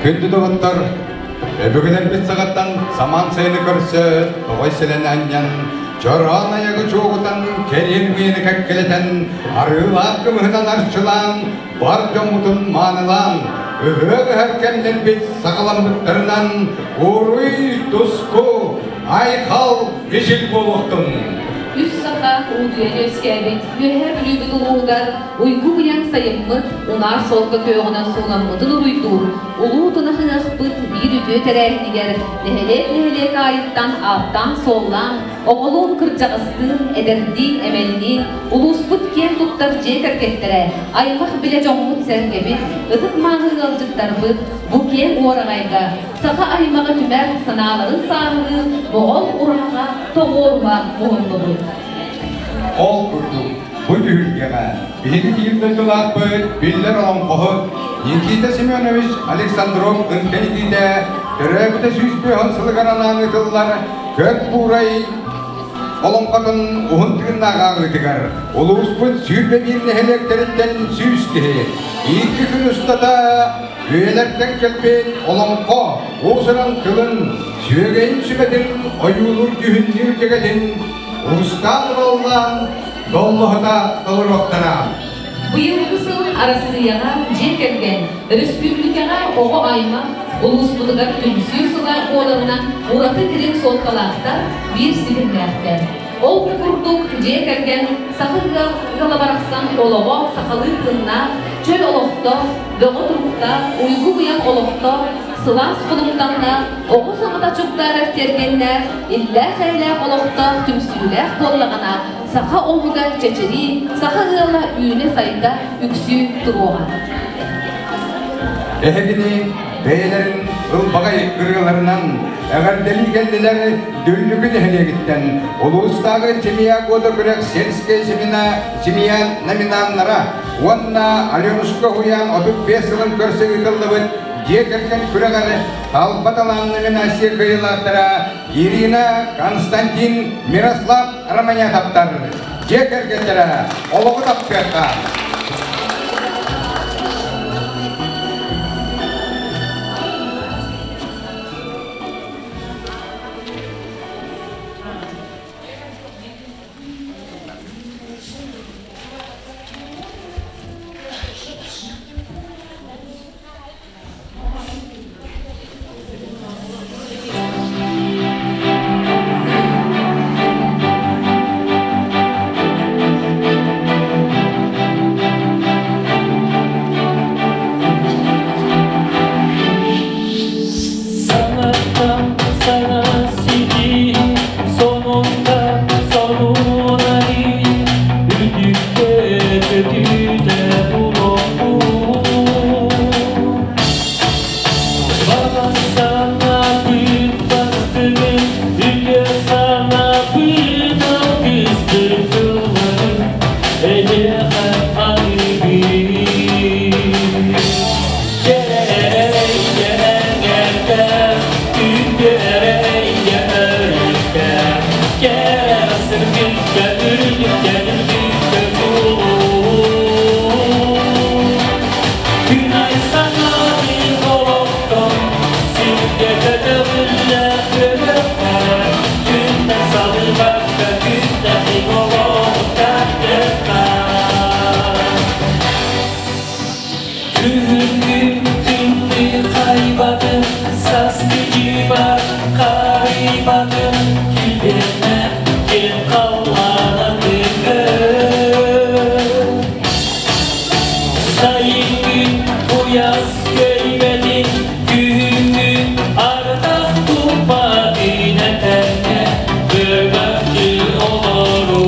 Күндү доҕоттор, өбүгэлэрбит саҕаттан самаан сайыны көрсө тоҕой сэлэн анньан, чороон айагы чуоҕутан, кэриэн миэни кэккэлэтэн, арыылаах кымыһынан арчылаан, бар дьоммутун маанылаан, ыһыах ыһар кэмнэрбит саҕаламмыттарынан уруй, туску, айхал, мичил буолуохтун! Үс саха уутуйан үөскээбит Үөһээ Бүлүүбүт улууһугар уйгу-быйаҥ сайыммыт унаар суолга күөҕүнэн сууламмытын уруйдуур улуу тунах ыһыахпыт биир үтүө тэрээһинигэр нэһилиэк-нэһилиэк аайыттан ааттаан-суоллаан, оҕолуун, кырдьаҕастыын, эдэрдиин, эмэнниин улууспут киэн туттар дьиэ кэргэттэрэ, аймах-билэ дьоммут-сэргэбит, ытык-мааны ыалдьыттарбыт бу киэҥ уораҕайга саха аймаҕы түмэр, санааларын сааһылыыр моҕол ураһаҕа тоҕуоруһа муһуннубут. Ол курдук, бу түһүлгэҕэ биһиги биир дойдулаахпыт, биллэр олоҥхоһут Никита Семенович Александров Ынкэнитиитэ төрөөбүтэ 105 сылыгар анаан ыытыллар Көрт Буурай олоҥхотун уһун тыыннаах ааҕыытыгар улууспут 21 нэһилиэктэриттэн 100 киһи 2 күн устата үйэлэртэн кэлбит олоҥхо уус-уран тылын, сүөгэйин сүбэтин ойуулуур дьүһүннүүр дьэгэтин уустаан ураллаан доллоһута толоруохтара. Быйылгы сыл Арассыыйаҕа дьиэ кэргэн, өрөспүүбүлүкэҕэ оҕо аймах, улууспутугар түмсүү сыла буоларынан ураты дириҥ суолталаахтар, биир ситимнээхтэр. Ол да курдук, дьиэ кэргэн саха ыала барахсан олоҕо сахалыы тыыннаах, чөл олохтоох, бөҕө туруктаах, уйгу-быйаҥ олохтоох, сылаас холумтаннаах, оҕо саҥата чугдаарар тиэргэннээх, иллээх-эйэлээх олохтоох, түмсүүлээх буоллаҕына, саха омуга чэчирии, саха ыала үүнэ-сайда үксүү туруоҕа. Эһигини бэйэлэрин ылбаҕай ырыаларынан эҕэрдэлии кэллилэр Дүллүкү нэһилиэгиттэн улуустааҕы Семья года күрэх сельская семена семья номинаннара уонна Аленушка уһуйаан 35 сылын көрсө ыытыллыбыт дьиэ кэргэн күрэҕэр талба талаан номинация кыайыылаахтара Ирина, Константин, Мирослав Романятовтар дьиэ кэргэттэрэ олоҕу таптыахха. Санаттан сана ситии, сонунта сонуна үтүккэ көтүтэ туруохпут. Баҕа санаабыт бастыҥын, үтүө санаабыт алгыспыт тылларын эйиэхэ аныыбын. Күһүҥҥү тымныы хайбатын, сааскы дьыбар харыйбатын, килбиэннээх киэҥ халлаан анныгар. Сайыҥҥы куйаас көйбэтин, күһүҥҥү ардах туппатын этэҥҥэ быргаччы олоруу.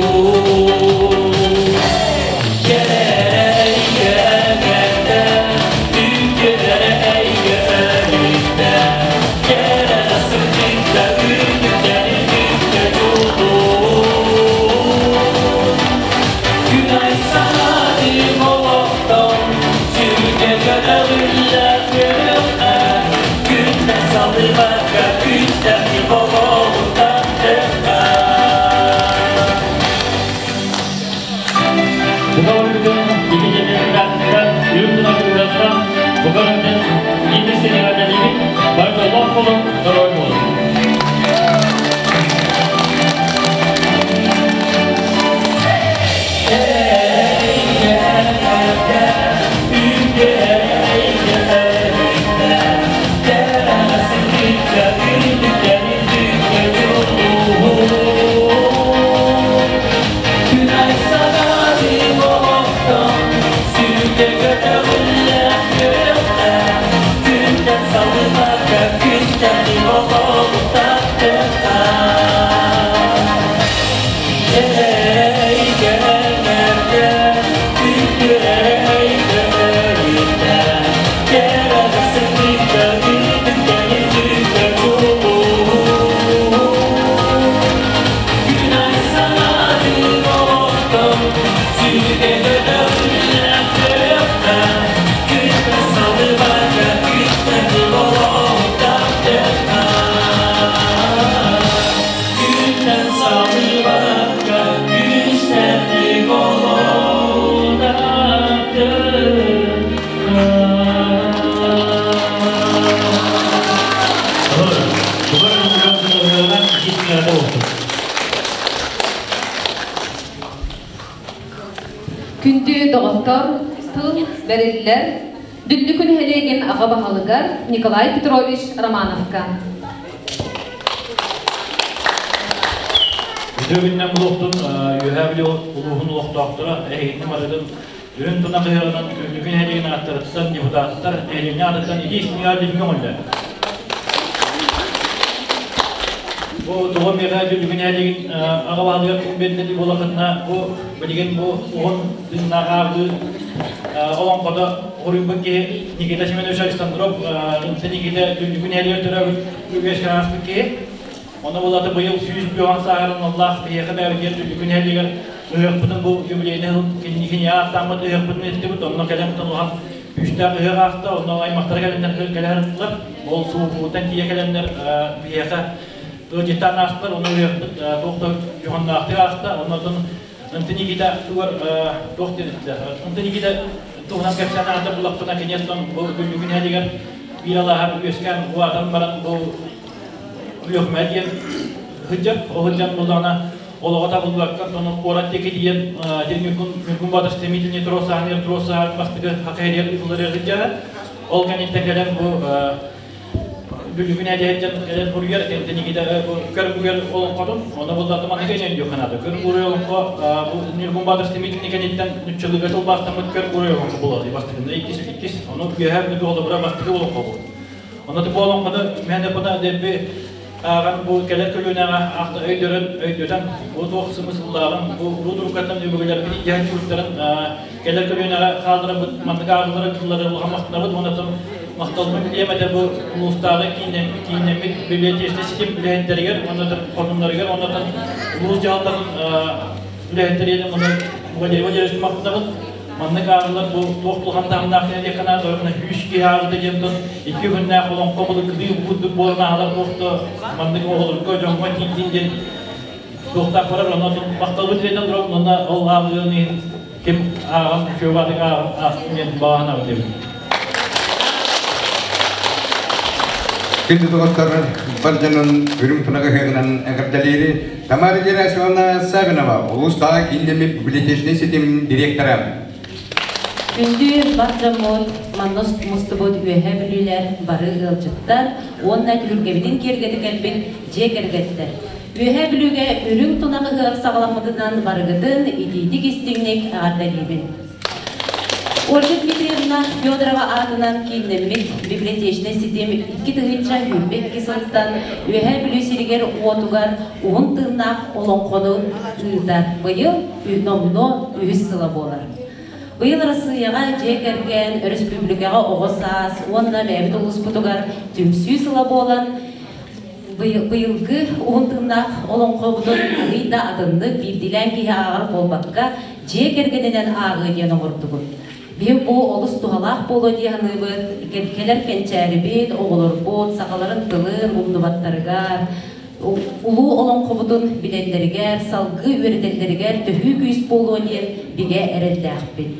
Күндү доҕоттор, тыл бэриллэр Дүллүкү нэһилиэгин аҕа баһылыгар Николай Петрович Романовка. Үтүө күнүнэн булуохтун Үөһээ Бүлүү улууһун олохтоохторо эһигини барытын үрүҥ тунах ыһыаҕынан Дүллүкү нэһилиэгин ааттарыттан депутаттар нэһилиэнньэ аатыттан итии истиҥ дьүһүҥҥэ оҥолло. Бу тоҕо миэхэ Дүллүкү нэһилиэгин аҕа баһылыгар тыл биэрдэ буолахытына бу билигин бу уһун тыыннаах ааҕыы олоҥхото хоруйбут киһи Никита Семенович Александров Ынты Никита Дүллүкү нэһилиэгэр төрөөбүт үгэскэ ааспыт киһи. Ону булаты быйыл 100 сааһырын аллаах биһиэхэ бэйэбитигэр Дүллүкү нэһилиэгэр ыһыахпытын бу юбилейный кинини ааттааммыт ыһыахпытын ыыттыбыт. Онно кэлэн улахан күүстээх ыһыах ааста. Онно аймахтара кэлэннэр кэлэ сырыттылар. Ол суукуутан тиийэ кэлэннэр биһиэхэ ыалдьыттаан аастылар. Онно ыһыахпыт туох да дьоһуннаахтык ааста. Оннотон Ынты Никита тугар туох диэн Ынты Никита туһунан кэпсээн аата буллахпына киниэттэн бу Дүллүкү нэһилиэгэр биир алааһар үөскээн улаатан баран бу Өлүөхүмэ диэн сылдьар. Ол сылдьан буоллаҕына олоҕо табыллыбакка ону куорат диэки тиийэн Ньургун Боотур стремительный трос ааһан трос бастакы хахайрыгар ыытылларыгар сылдьара. Ол кэнниттэн кэлэн бу Бүлүүгүн эдиһэттэн кэлэн буруйар Никита бу көр буруйар олоҥхотун онно буллатым маннык өйнөн диэххэ көр буруй олоҥхо бу Ньургун Боотур стремительный кэнниттэн нуччалыыга тылбаастаммыт көр буруй олоҥхо буолар бастакында иккис иккис ону үөһээ бүлүү олобура бастакы олоҥхо бу Онно бу олоҥхону мээнэ дэлби ааҕан бу кэлэр көлүөнэҕэ ахта өйдөрөн өйдөтөн бу туох сымысыллааҕын бу уруу туруккаттан өбүгэлэрбит илдьэһэн чугуттарын кэлэр көлүөнэҕэ хаалларабыт маннык ааҕылары тыллары улахан махтанабыт уонна махталбын билиэм этэ бу улуустааҕы кииннэммит библиотечнай ситим үлэһиттэригэр уонна хотуннарыгар уонна улуус дьаһалтатын үлэһиттэригэр уонна Валерий Валерьевич махтанабын. Маннык ааҕылар бу туох улахан таһымнаах диэххэ наада, үс киһи ааҕыта диэн тон икки күннээх олоҥхо былыргылыы курдук буолан ааҕылар туох да маннык оҕолорго дьоҥҥо тиийдин диэн туохтаах барар онно махталбыт тириэтэн турабын уонна ол ааҕыыны иһин ким ааҕан үчүгэйдик ааҕан аастын диэн баҕа диэбит. Күндү доҕоттор, бар дьонун үрүҥ тунах ыһыаҕынан эҕэрдэлиири Тамара Герасимовна Савинова, улуустааҕы кииннэммит библиотечнай ситим директора. Күндү бар дьоммут, манна мустубут Үөһээ Бүлүүлэр бары ыалдьыттар уонна түһүлгэбитин киэргэтэ кэлбит дьиэ кэргэттэр. Үөһээ Бүлүүгэ үрүҥ тунах ыһыах саҕаламмытынан барыгытын итиитик истиҥник эҕэрдэлиибин. Ольга Дмитриевна Федорова аатынан кииннэммит библиотечнай ситим 2022 сылтан Үөһээ Бүлүү сиригэр-уотугар уһун тыыннаах олоҥхону ыытар. Быйыл номнуо үһүс сыла буолар. Быйыл Арассыыйаҕа дьиэ кэргэн, өрөспүүбүлүкэҕэ оҕо саас уонна бэйэбит улууспутугар түмсүү сыла буолан, быйылгы уһун тыыннаах олоҥхобутун арыый да атыннык биирдиилээн киһи ааҕар буолбакка, дьиэ кэргэнинэн ааҕыы диэн оҥордубут. Биһи бу олус туһалаах буолуо дии саныыбыт. Кэлэр кэнчээрибит, оҕолорбут сахаларын тылын умнубаттарыгар, улуу олоҥхобутун билэллэригэр, салгыы үөрэтэллэригэр төһүү күүс буолуо диэн бигэ эрэллээхпит.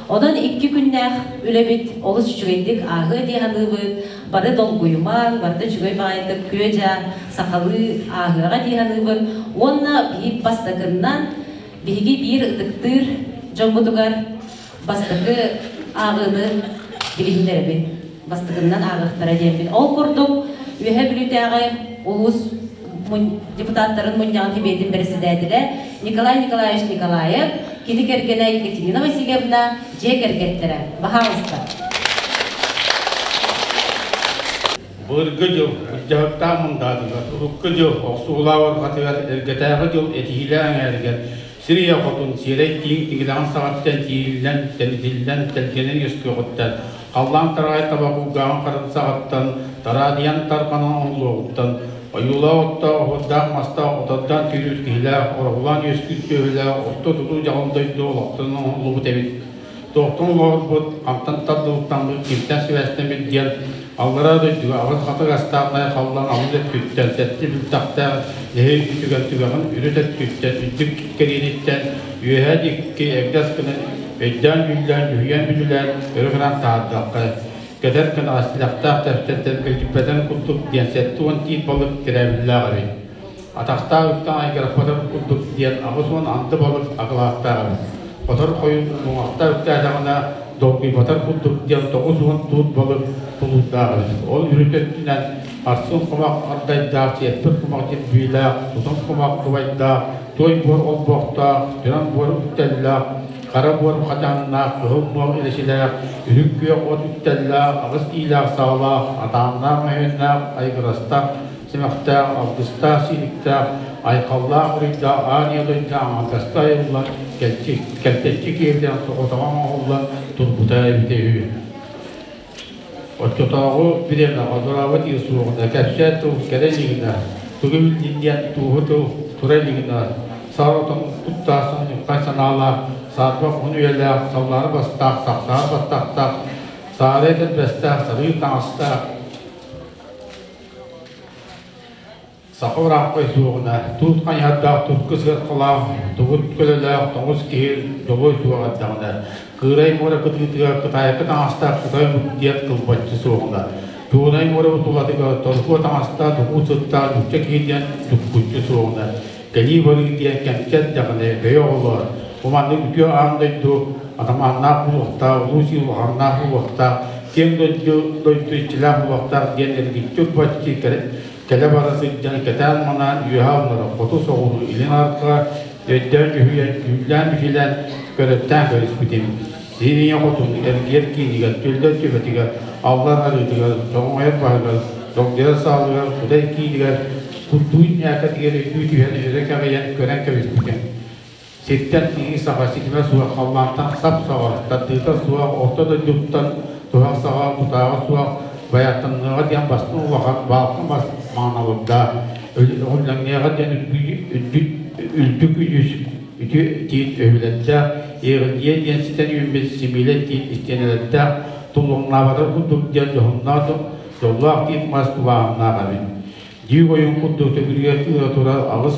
Онон икки күннээх үлэбит олус үчүгэйдик ааһыа дии саныыбыт. Бары долгуйумаҥ, барыта үчүгэй баҕайытык күө-дьаа сахалыы ааһыаҕа дии саныыбын. Уонна биһи бастакыннан Биһиги биир ытыктыыр дьоммутугар бастакы ааҕыыны билиһиннэрэбин. Бастакыннан ааҕыахтара диэммин. Ол курдук, Үөһээ Бүлүүтээҕи улуус депутаттарын мунньаҕын сэбиэтин бэрэссэдээтэлэ Николай Николаевич Николаев, кини кэргэнэ Екатерина Васильевна дьиэ кэргэттэрэ. Баһаалыста. Былыргы дьыл былдьаһыктаах мындаатыгар, урукку дьыл охсуулаах орҕатыгар, эргэтээҕи дьыл этиһиилээх эҥээригэр сир ийэ хотун сиэрэй тииҥ тиҥилэҕин саҕаттан тиириллэн, тэнитиллэн, тэлгэнэн үөскүөҕүттэн, халлаан тараҕай табах улгааҕын харын саҕаттан, тараадыйан тарҕанан оҥолуоҕуттан, ойуулаах оттоох, оһуордаах мастаах, отордоон түүрүүр киһилээх, ороһулаан үөскүүр сүөһүлээх орто тутуу дьаҕыл дойду олохтон оҥоһуллубут эбит. Туохтан олоҕурбут, хантан тардылыктаммыт, кимтэн сибээстэммит диэн аллараа дойдуга аҕыс хатык астаах найхаллан алын өттүттэн, сэттэ бүлтэхтээх нэһи үтүгэн түгэҕин үрүт өттүттэн, үрдүк кэриэниттэн үөһээ диэки эгдэс гына өйдөөн-дьүүллээн, дьүһүйэн-бүдүлээн өрө гынан таһаардахха, кэтэр кынаас тилэхтээх тэпсэн тэлгэлдьиппэтэн курдук диэн 70 тиит балык тирээбиллээх эбит. Атахтаах үктэн айгыраппатар курдук диэн 80 анды балык акылааттаах эбит. Хотор хойун муҥахта үктээтэҕинэ долгуйбатар курдук диэн 90 туут балык тулуурдаах эбит. Ол үрүт өттүнэн арсын кумах ардайдаах, сиэппит кумах дьирбиилээх, тутум кумах кубайдаах, туой буор олбохтоох, түнэн буор үктэллээх, хара буор хатааннаах, кыһыл муох илэчилээх, үрүҥ күөх от үктэллээх, аҕыс иилээх саалаах, атааннаах мөһүөннээх, айгырастаах симэхтээх, алгыстаах, сииликтээх, айхаллаах уруйдаах аан ийэ дойду аҥаардаста айыллан, кэлтэччи киэллээн соҕотоҕон оҥоһуллан турбута эбитэ үһү. Оччотооҕу бириэмэҕэ дорообо диир суоҕуна, кэпсээн тыл кэлэ илигинэ, тугу биллин диэн тууһу тыл тура илигинэ, саар отон туттаасан ньуххай санаалаах, саарбах уһун үйэлээх, саллаары бастаах, сахсаар баттахтаах, саара этэрбэстээх, сарыы таҥастаах, Саха ыраахпай суоҕуна, туут хайыһардаах турку сыаркалаах, тугут көлөлөөх тоҥус киһи дьолуой суох эрдэҕинэ, кыырай муора кытыытыгар кытаайкы таҥастаах кытай омук диэн кылбаччы суоҕуна, туунай муора тулатыгар торкуо таҥастаах тукуу сыттаах нуучча киһи диэн туккуччу суоҕуна, кэлии-барыы диэн кэмчи эрдэҕинэ бэйэ оҕолоор, бу маннык үтүө аан дойду атамааннаах буолуохтаах, улуу сир улаханнаах буолуохтаах, киэҥ дойду дойду иччилээх буолуохтаах диэн эргиччи урбаччы кэлэ-бара сылдьан кэтээн-манаан үөһэ аллара, хоту соҕуруу, илин арҕаа өйдөөн дьүһүйэн, дьүүллээн-бичилээн көрөттөөн көрүспүтүм. Сир ийэ хотун эргиэр киинигэр, түөллэр түбэтигэр, аллар арыытыгар, чоҕоҥойор баһыгар, догдьойор саалыгар, кудай киинигэр, курдуу ньээкэтигэр өйдүү түһэн өрө кэҕийэн көрөн кэбиспитим. Сиртэн киһи саҕа ситимэ суох халлаантан сап-саҕа, тардыыта суох орто дойдуттан туһах саҕа тутааҕа суох байааттаныаҕа диэн бастыҥ улахан баалкы мас маҥаналардаах, өҕүллэҥниэҕэ диэн үрдүк үдүс үтүө тиит өһүлэрдээх, иэҕилдьийэ диэн ситэн үүммүт симиилэ тиит истиэнэлэрдээх, туллуҥнаабатар курдук диэн дьоһуннаах дьоллоох тиит мас тулааһыннаах эбит. Дьиик ойуун курдук төгүрүгэр ыыра турар аҕыс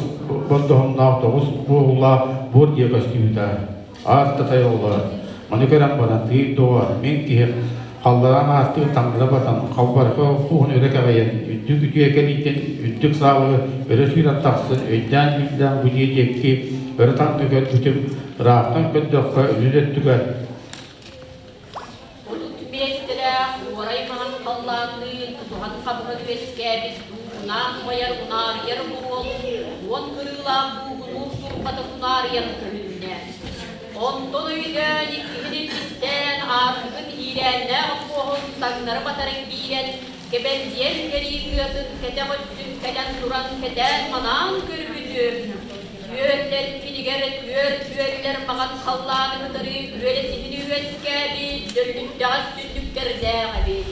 бордоһуннаах тоҕус буоһулаах буор дьиэ көстүүтэ. Аар татай оҕолоро, маны көрөн баран, тыый доҕор, мин киһи халлараан аастыы таҥнары батан, халбарыка куһун өрө кэҕийэн, үрдүк үтүө кэлиитин үрдүк саалыгы өрө сүүрэн тахсан, өйдөөн-дьүүллээн бу дьиэ диэки өрө таҥна көрбүтүм, ыраахтан көрдөххө, үрүт өттүгэр 35 миэстэлээх уорай маҥан халлаанныын тутуһан хабыһан үөскээбит дууһунаан умайар унаарыйар буруолун уон кырыылаах буугунуур турбата унаарыйан көһүннэ. Онтон өйдөөн иккиһин илдьиттээн аартыгын иирээннээх оппуоһун таҥнары батарын киирэн кэбэлдьийэн кэрии тыатын кэтэх өттүн кэлэн туран кэтээн-манаан көрбүтүм Түөрт эркинигэр түөрт үөллэр маҕан халлааны кытары үөлэсиһини үөскээбит дөллүндэҕэс түннүктэрдээх эбит.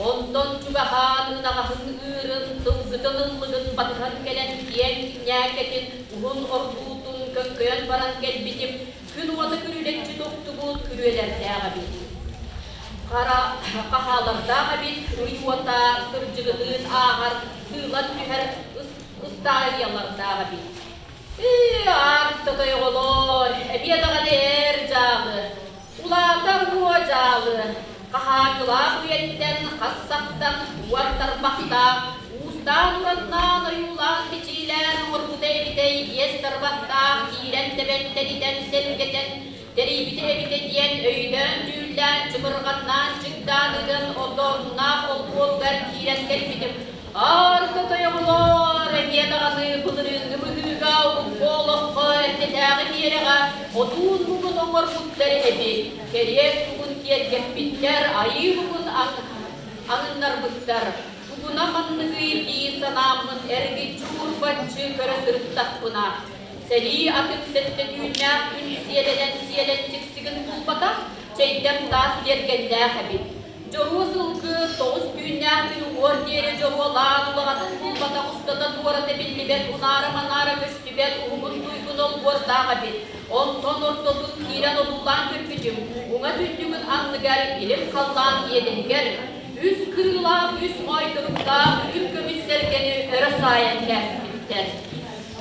Онтон чугаһаан ынаҕаһын ыырын, сылгытын ыллыгын батыһан кэлэн киэҥ ньээкэтин уһун оргуутун көҥкөйөн баран кэлбитим, күн уота күрүлэччи тохтубут күрүөлэрдээх эбит. Хара хаһаалардаах эбит, ый уота сырдьыгыныын ааҕар, сыылан түһэр ыстаарыйалардаах эбит. Ээ, аарта тойоҕолоор, эбиэ даҕаны эр дьаалы, улаатар уо дьаалы, хаһаакылаах үйэттэн хас сахтан уор тарбахтаах, уустаан-ураннаан ойуулаан-бичиилээн оҥорбута эбитэй биэс тарбахтаах киирэн тэбэн тэнитэн тэлгэтэн тэрийбитэ эбитэ диэн өйдөөн-дьүүллээн чымырҕаннаан чыгдаан ыган отонноох олбуоругар киирэн кэлбитим. Аарта тойоҕолоор, эмиэ даҕаны былырыыҥҥы быһыыга урукку олоххо эрдэтээҕи миэрэҕэ отуун муҥун оҥорбуттар эбит, кэриэс муҥун киэргэппиттэр, айыы муҥун аҥыннарбыттар. Тугуна манныгый дии санааммын эргиччи курбаччы көрө сырыттахпына, сэлии атын сэттэ түүннээх күн сиэлэнэн сиэлэн сиксигин булбатах, чэйдэм таас тиэргэннээх эбит. Дьоруо сылгы тоҕус түүннээх күн уҥуор диэри дьоруолаан улаҕатын булбатах устата туората биллибэт унаара-манаара көстүбэт уһугун туйгун олбуордаах эбит. Онтон ортотун киирэн одуулаан көрбүтүм, уҥа түннүгүн анныгар илин халлаан иэдэһигэр үс кырыылаах үс моойторуктаах үрүҥ көмүс сэргэни өрө саайан кээспиттэр.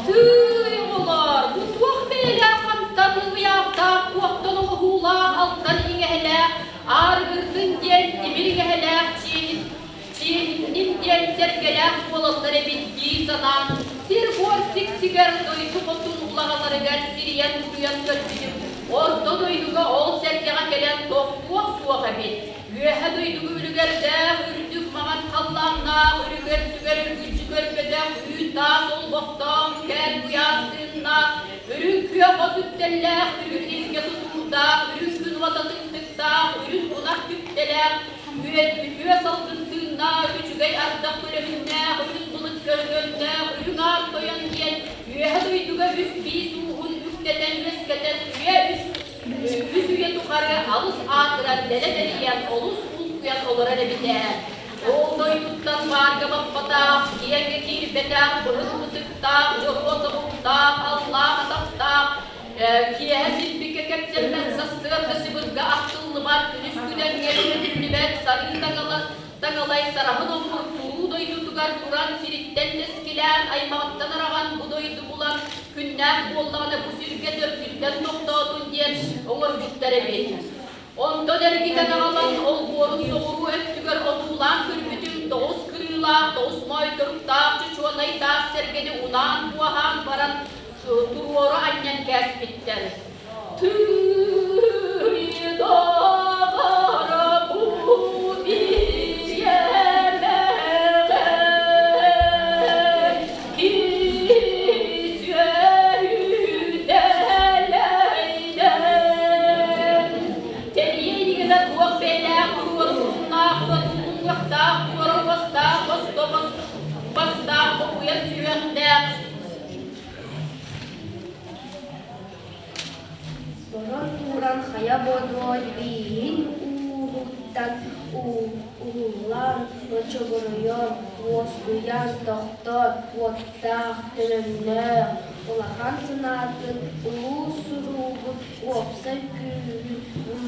Тыый, оҕолоор, бу туох бэйэлээх хантан ыйаахтаах, туохтан оҥоһуулаах, алтан иҥэһэлээх, аарыгырдын диэн тимир иҥэһэлээх чиэһин, чиэһиннин диэн сэргэлээх буолаллар эбит дии санаан, сир-буор сиксигэр дойду хотун улаҕаларыгар сирийэн-буруйан көрбүтүм, орто дойдуга ол сэргэҕэ кэлэн тохтуох суох эбит. Үөһэ дойдуга үлүгэрдээх, үрдүк маҥан халлааннаах, үрүгэр түгэр үргүлдьү көрбөтөх, үүт-таас олбохтоох, үкэр куйаас тыыннаах, үрүҥ күөх от үктэллээх, үрүҥ илгэ тутуурдаах, үрүҥ күн уота тымтыктаах, үрүҥ кунах түптэлээх, үөт үтүө салгын тыыннаах, үчүгэй ардах көлөһүннээх, үрүҥ былыт көлгөннөөх, үрүҥ аар тойон диэн үөһэ дойдуга үс биис ууһун үктэтэн үөскэтэн үйэ үс Үс үйэ тухары алыс аатыран дэлэ-дэлийэн олус улкуйан олорор эбит ээ. Ол дойдуттан баарга баппатах, киэҥҥэ киирбэтэх, быһыт бытыктаах, дьоруо тобуктаах, аллаах атахтаах, киэһэ силбиккэ кэпсэммэт, сарсыарда сыбырга ахтыллыбат, күнүс күдэҥҥэ үөрэтиллибэт, сарыы таҥалай сараһын омур туруу дойдутугар туран сириттэн тэскилээн, аймаҕыттан араҕан бу дойду булан күннээх буоллаҕына бу сиргэ төрдүттэн тохтоотун диэн оҥорбуттар эбит. Онтон эргитэн аҕалан олбуорун соҕуруу өттүгэр одуулаан көрбүтүм тоҕус кырыылаах, тоҕус моойторуктаах чочуонай таас сэргэни унаан-буоһаан баран туруору анньан кээспиттэр. Тыый доҕоро бу бириэмэҕэ Тэрийэ илигинэ туох бэйэлээх туруорулуннаах, уратыллымыахтаах, туора уостаах, босто бастаах, бокуйар сүһүөхтээх. Борон тууран хайа бодуой бииһин ууһуттан уһуллан, ноччугуруйан, уоскуйан, тохтоон, уоттаах, төлөннөөх, улахан санаатын, улуу суруугун уопсай күүһүн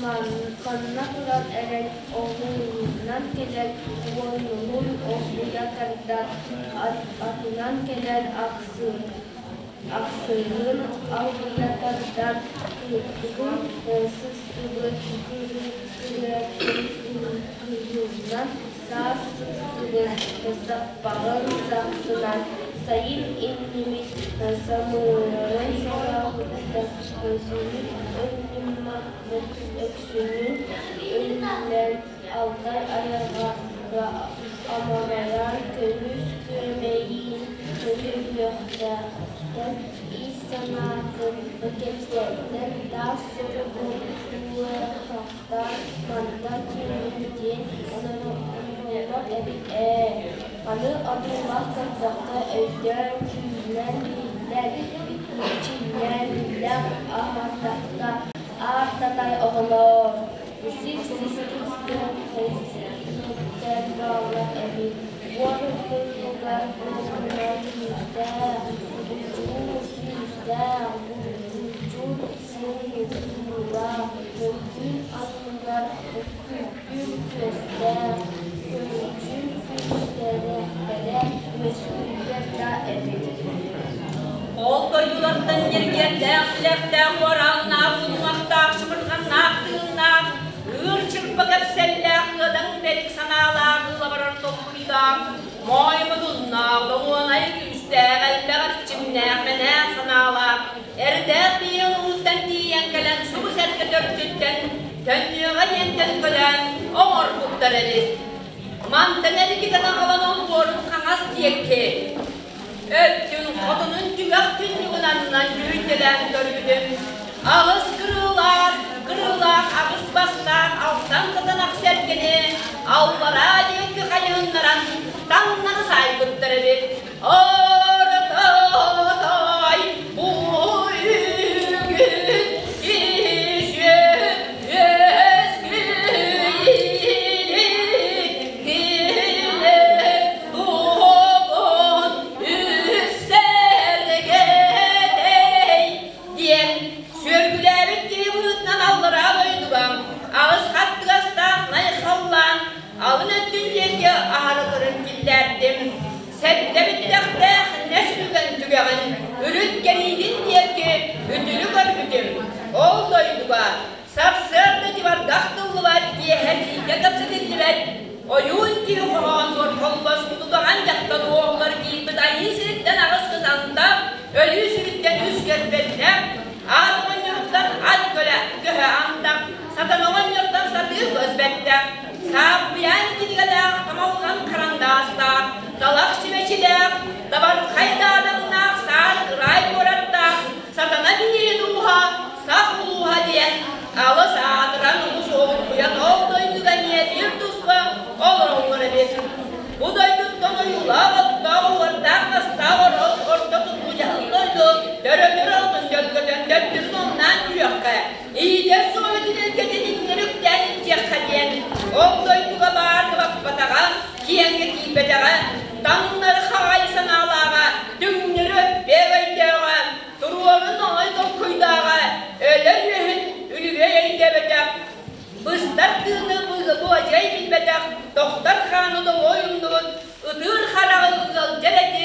манна туран эрэн оҕуһунан кэлэн уоннуһун оргуйа тардан, атынан кэлэн ахсын Ахсынньын алгыйа тардан кыһын сыстыбыт кыһыннан, саас сыстыбыт саппаҕын сахсынан, сайын иннибит самыырын салаабыттар сүрүн өнньүммаппыт өксүнүн үллэн Алтай айылҕа амарайан көмүс күөмэйин көтүрүөхтээхтэн ис санаатын кэпсэттэн таас суругун уоһахтаан мантан киирин диэн онороллор эбит ээ. Аны одуулаах көрдөххө өйдөөн, күүһүнэн биһиллэн, бичиллэн, биллэх аһардахха аар татай оҕолоор Сир сискиттэн бааллар эбит, уот ортотугар буолунан күүстээх, будьуур сүүстээх, будьуур синиктуулаах, мөлтүүр анныгар күккүр күөстээх, көрүдьүөр күүстээхтэрэ үөскүүллэр да эбит. Ол дойдулартан ньиргиэрдээх, тилэхтээх, уорааннаах, улумахтаах, чыбырҕаннаах, тыыннаах, ыыр чырпа кэпсэллээх, ыадаҥ бэрик санаалаах, ыла барар толкуйдаах, моой модуннаах, доҕуонай күүстээх, элбэх эрчимнээх, мэнээх санаалаах, эрдээх биир улуустан тиийэн кэлэн субу сэргэ төрдүттэн төннүөҕэ диэн төлкөлөөн оҥорбуттар эбит. Мантан эргитэн аҕалан олбуорун хаҥас диэки Өттүн хотунун түгэх түннүгүн аннынан дьүһүйдэлээн көрбүтүм. Аҕыс кырыылаах, кырыылаах аҕыс бастаах алтан сатанах сэргэни аллараа диэки хайыһыннаран таҥ түгэҕин үрүт кэриитин диэки үтүлү көрбүтүм. Ол дойдуга сарсыарда дьыбарга ахтыллыбат, киэһэ сиикэ кэпсэтиллибэт, ойуун киһи хоһоонугар холбоспут удаҕан дьахтар уоһугар киирбит айыы сириттэн аҕыс кытантах, өлүү сириттэн үс кэлбэттээх, аат оҕонньоруттан ат көлө көһө антах, сатана оҕонньортон сатыы көспөттөх, сааппыйаан кинигэлээх тамалҕан харандаастаах, талах чүмэчилээх, табархай даадаҥнаах саар кыраай куораттаах, сатана биһиги дууһа, сах улууһа диэн алыс аатыран улус уолуйан ол дойдуга эмиэ биир туспа олороллор эбит. Бу дойдуттан ойуулаах оттоох уордаах мастаах орос орто туруу дьаһал дойду төрөтөр алтын дьөлгөтөн төттөрүн оннаан түһүөххэ, иитэр суолутун илгэтин иҥнэри үктээн илдьиэххэ диэн ол дойдуга баар баппатаҕа, киэҥҥэ тиийбэтэҕэ, таҥнары хаҕай санаалааҕа, түҥнэри өппүөк өйдөөҕө, туруорун оҥой толкуйдааҕа, өлөр үөһүн үлүбүөй өйдөөбөтөх, быстар тыыны буодьай билбэтэх, тохтор хааны тоҕой умнубут, ытыыр хараҕы ыалдьар эти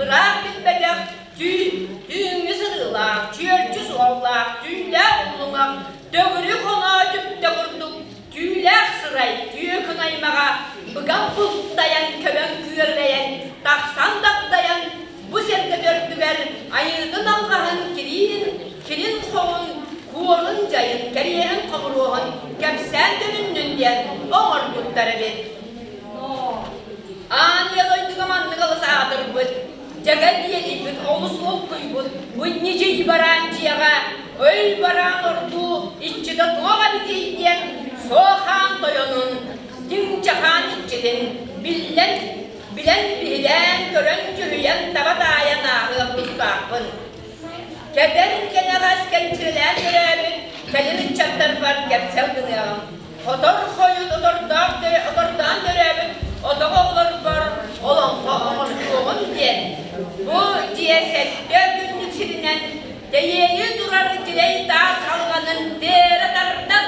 ыраах билбэтэх, түүҥҥү сырыылаах, чүөрчү суоллаах, түүлээх уллуҥах, төгүрүк оноо түптэ курдук түүлээх сырай түөкүн аймаҕа быган бултайан көбөн күөрэйэн тахсан дагдайан бу сэргэ төрдүгэр айыытын алҕаһын кириин кирин хоҕун куорун дьайын кэриэһин хомуруоһун кэпсээн төнүннүн диэн оҥорбуттар эбит. Аан ийэ дойдуга маннык алыс аатырбыт, дьэгэ диэлийбит олус улкуйбут бу ньидьий бараан дьиэҕэ өй бараан ордуу иччитэ туох эбитий диэн суохаан тойонун дьиҥ-чахаан иччитин биллэн билэн биһилээн көрөн дьүһүйэн таба таайан ааһыах тустаахпын. Кэтэн кэнэҕэс кэнчирэлээн төрөөбүт кэлин ыччаттарбар кэпсэл гыныаҕым. Хотор хойут отордоох отордоон төрөөбүт отоҕо оҕолорбор олоҥхо оҥостуоҕум диэн бу дьиэ сэттэ күннүк сиринэн тэйиэлии турар дьилэй таас халҕанын тиэрэ тардан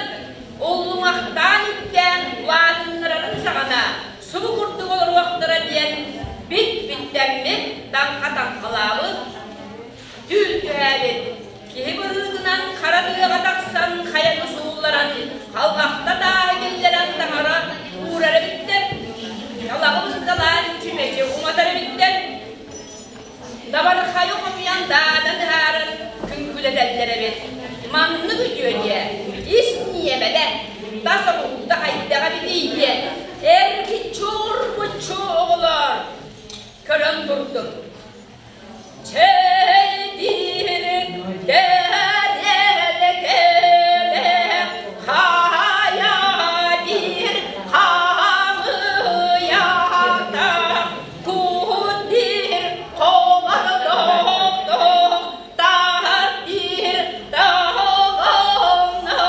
уллуҥахтаан үктээн улаатыннарарын саҕана субу курдук олоруохтара диэн бит-биттэммит, таҥха таҥхалаабыт, түүл түһээбит. Киһи быһыытынан хара тыаҕа тахсан хайаны суулларан, халҕахта тааһы киллэрэн таҥара уурар эбиттэр. Талаҕы бысталаан чүмэчи уматар эбиттэр. Дабархайы хомуйан даадан ыһааран күҥкүлэтэллэр эбит. Маннык үтүө диэ, ис ньиэмэлэ, тас оҥоһуута хайдаҕа эбитий диэн эргиччи урбуччу оҕолор көрөн турдум. Чэйдиир дэһэлэ хайа диир хамыйата кут диир холодоҕдох таһар диир таһылҕанна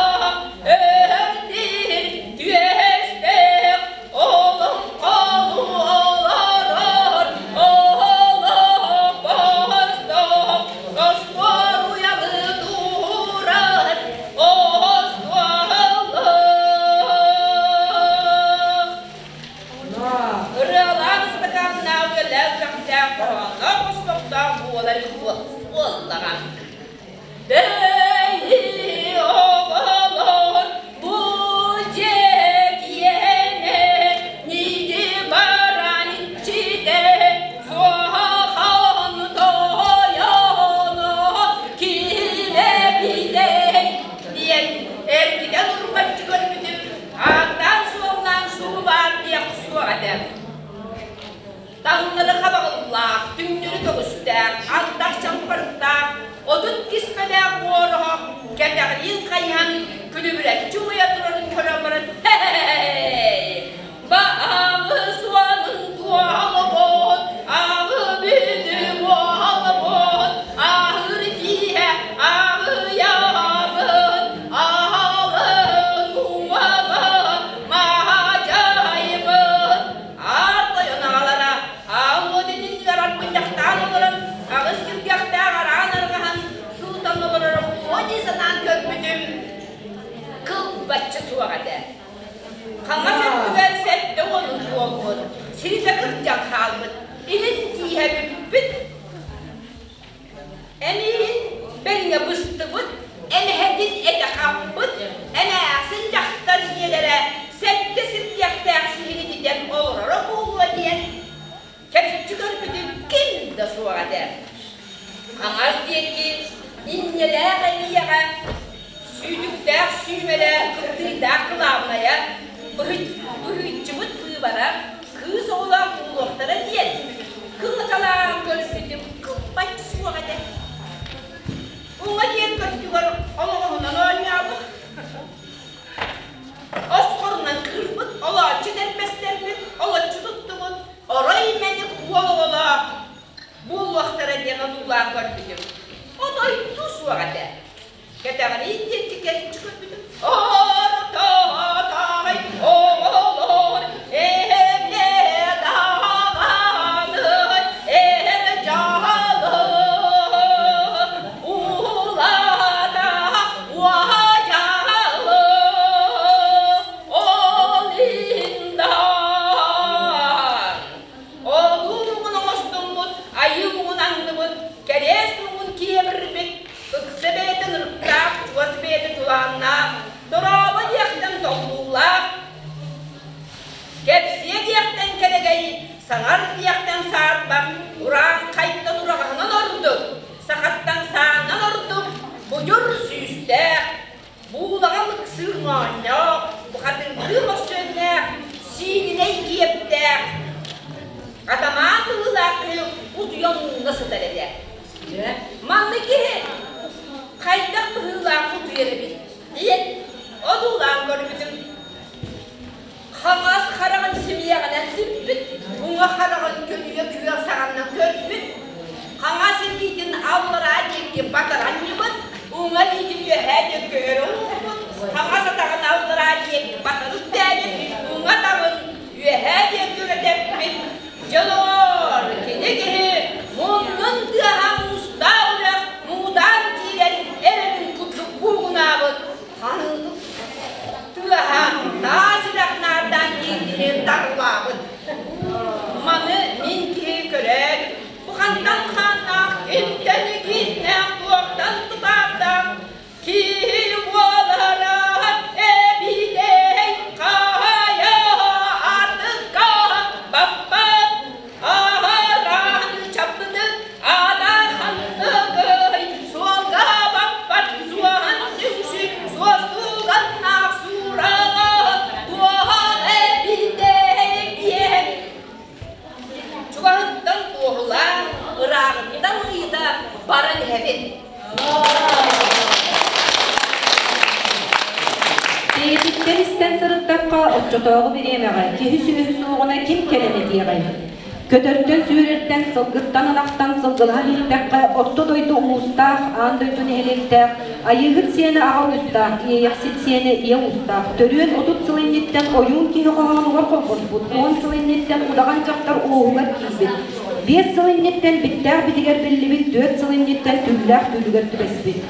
өр диир түөстээх олоҥхолуу олорор олоппостоох остуоруйаны туурар остуоллаах. Ырыалаах ыстакааннаах үөлээх үрэхтээх хоһоонноох хоспохтоох буолар буоллаҕа. Бэйи оҕолор бу дьиэ киэнэ ниди баран иччитэ суохан тойоно киинэ бидэй диэн эргитэн урбаччы көрбүтүм ааттаан-суоллаан суу баар диэх суох этэ. Таҥнары хабаҕыллаах, түҥнэри көҕүстээх, ардах чампарыктаах, 30 киспэлээх уороһо кэтэҕириин хайыһан күлүбүрэччи умайа турарын көрөн баран «Һэй! Баҕы суонун туоһалабот, аҕы бүнү буоһалабот, аһыр тииһэ аҕыйабыт, аһалын уҥаҕа маһадьайбыт, Аар тойон аҕалара аал уот иннигэр арбынньахтаан олорон, аҕыс сүргэхтээх араан арҕаһан, суутан олорор буолуо дии санаан көрбүтүм, кылбаччы суох этэ. Хаҥас өттүгэр 70-ун туолбут, сиритэ кырдьан хаалбыт, илин тииһэ бүппүт. Эмиийин бэриҥэ быстыбыт, эмэһэтин этэ хаппыт, эмээхсин дьахтар ийэлэрэ сэттэ сирдиэхтээх сиһин ититэн олороро буолуо диэн кэпсиччи көрбүтүм ким да суох этэ. Хаҥас диэки инньэлээх эмиийэҕэ сүүтүктээх сүүмэлээх кыптыыйдаах кылаабынайа быһыыччыбыт быыбара кыыс оҕолоох буолуохтара диэн кылыкалаан көрбүтүм кылбаччы суох этэ. Уҥа диэн көрдүгэр олоҕоһунан оонньообут, осхорунан кыырбыт, олооччу тэрбэстэрбит, олоччу туттубут, орой мэник уол оҕолоох буолуохтара диэн одуулаан көрбүтүм. Отойдуу суох этэ. Кэтэҕириин диэки кэличчи көрбүтүм. Ортотой оҕолор эмиэ даҕаны эр дьаһалы улаата уһайаалы ол иһин Олуу муҥун оҥостуммут, айыы муҥун анныбыт, кэриэс муҥун киэбирбит, ыкса бэйэтин ырыктаах, чугас бэйэтин тулааннаах, дорообо диэхтэн толлуулаах, кэпсиэ диэхтэн кэрэгэй, саҥар диэхтэн саарбах, урааҥхайтан ураҕаһынан ордук, сахаттан саанан ордук, будьур сүүстээх, Буулаҕа ыксыыр моонньоох, бухатыырдыы мөссүөннээх, сиининэй киэптээх, атамаан быһыылаах киһи утуйан ууна сытар этэ. Манна киһи хайдах быһыылаах утуйар эбит диэн одуулаан көрбүтүм. Хаҥас хараҕын симиэҕинэн симпит, уҥа хараҕын көнүйэ күөл саҕанан көрбүт, хаҥас илиитин аллараа диэки батаран ньыбыт, уҥа илиитин үөһээ диэки өрө уурбут, хаҥас атаҕын аллараа диэки батары үктээбит, уҥа атаҕын үөһээ диэки өрө тэппит. Дьолоор, кини киһи муннун тыаһа муустаах үрэх муҥутаан киирэн эрэрин курдук буугунаабыт, хаһыытык тыаһа таас үрэх наардаан киирдини дарылаабыт. Маны мин киһи көрөөт, бу хантан хааннаах, кимтэн кииннээх, туохтан тутаахтаах киһи буолара эбитэй хаайа артыкка баппат аһараан чаппытык Адарханныгый суолга баппат суоһан үҥсү суостуганнаах сураҕа туоһа эбитэһэ чугаһыттан туоһулаан ырааҕыттан ыйыта баран иһэбин. Бэйэтиттэн истэн сырыттахха, оччотооҕу бириэмэҕэ киһи сүөһү суоҕуна ким кэлэн этиэҕэй? Көтөртөн-сүүрэртэн, сылгыттан-ынахтан сылгылаһан иһиттэххэ, орто дойду улуустаах, аан дойду нэһилиэктээх, Айыыһыт сиэнэ аҕа уустаах, Иэйэхсит сиэнэ ийэ уустаах, төрүөн 30 сыл инниттэн ойуун киһи хоһоонугар холбоспут, 10 сыл инниттэн удаҕан дьахтар уоһугар киирбит, 5 сыл инниттэн биттээх битигэр биллибит, 4 сыл инниттэн түүллээх түүлүгэр түбэспит.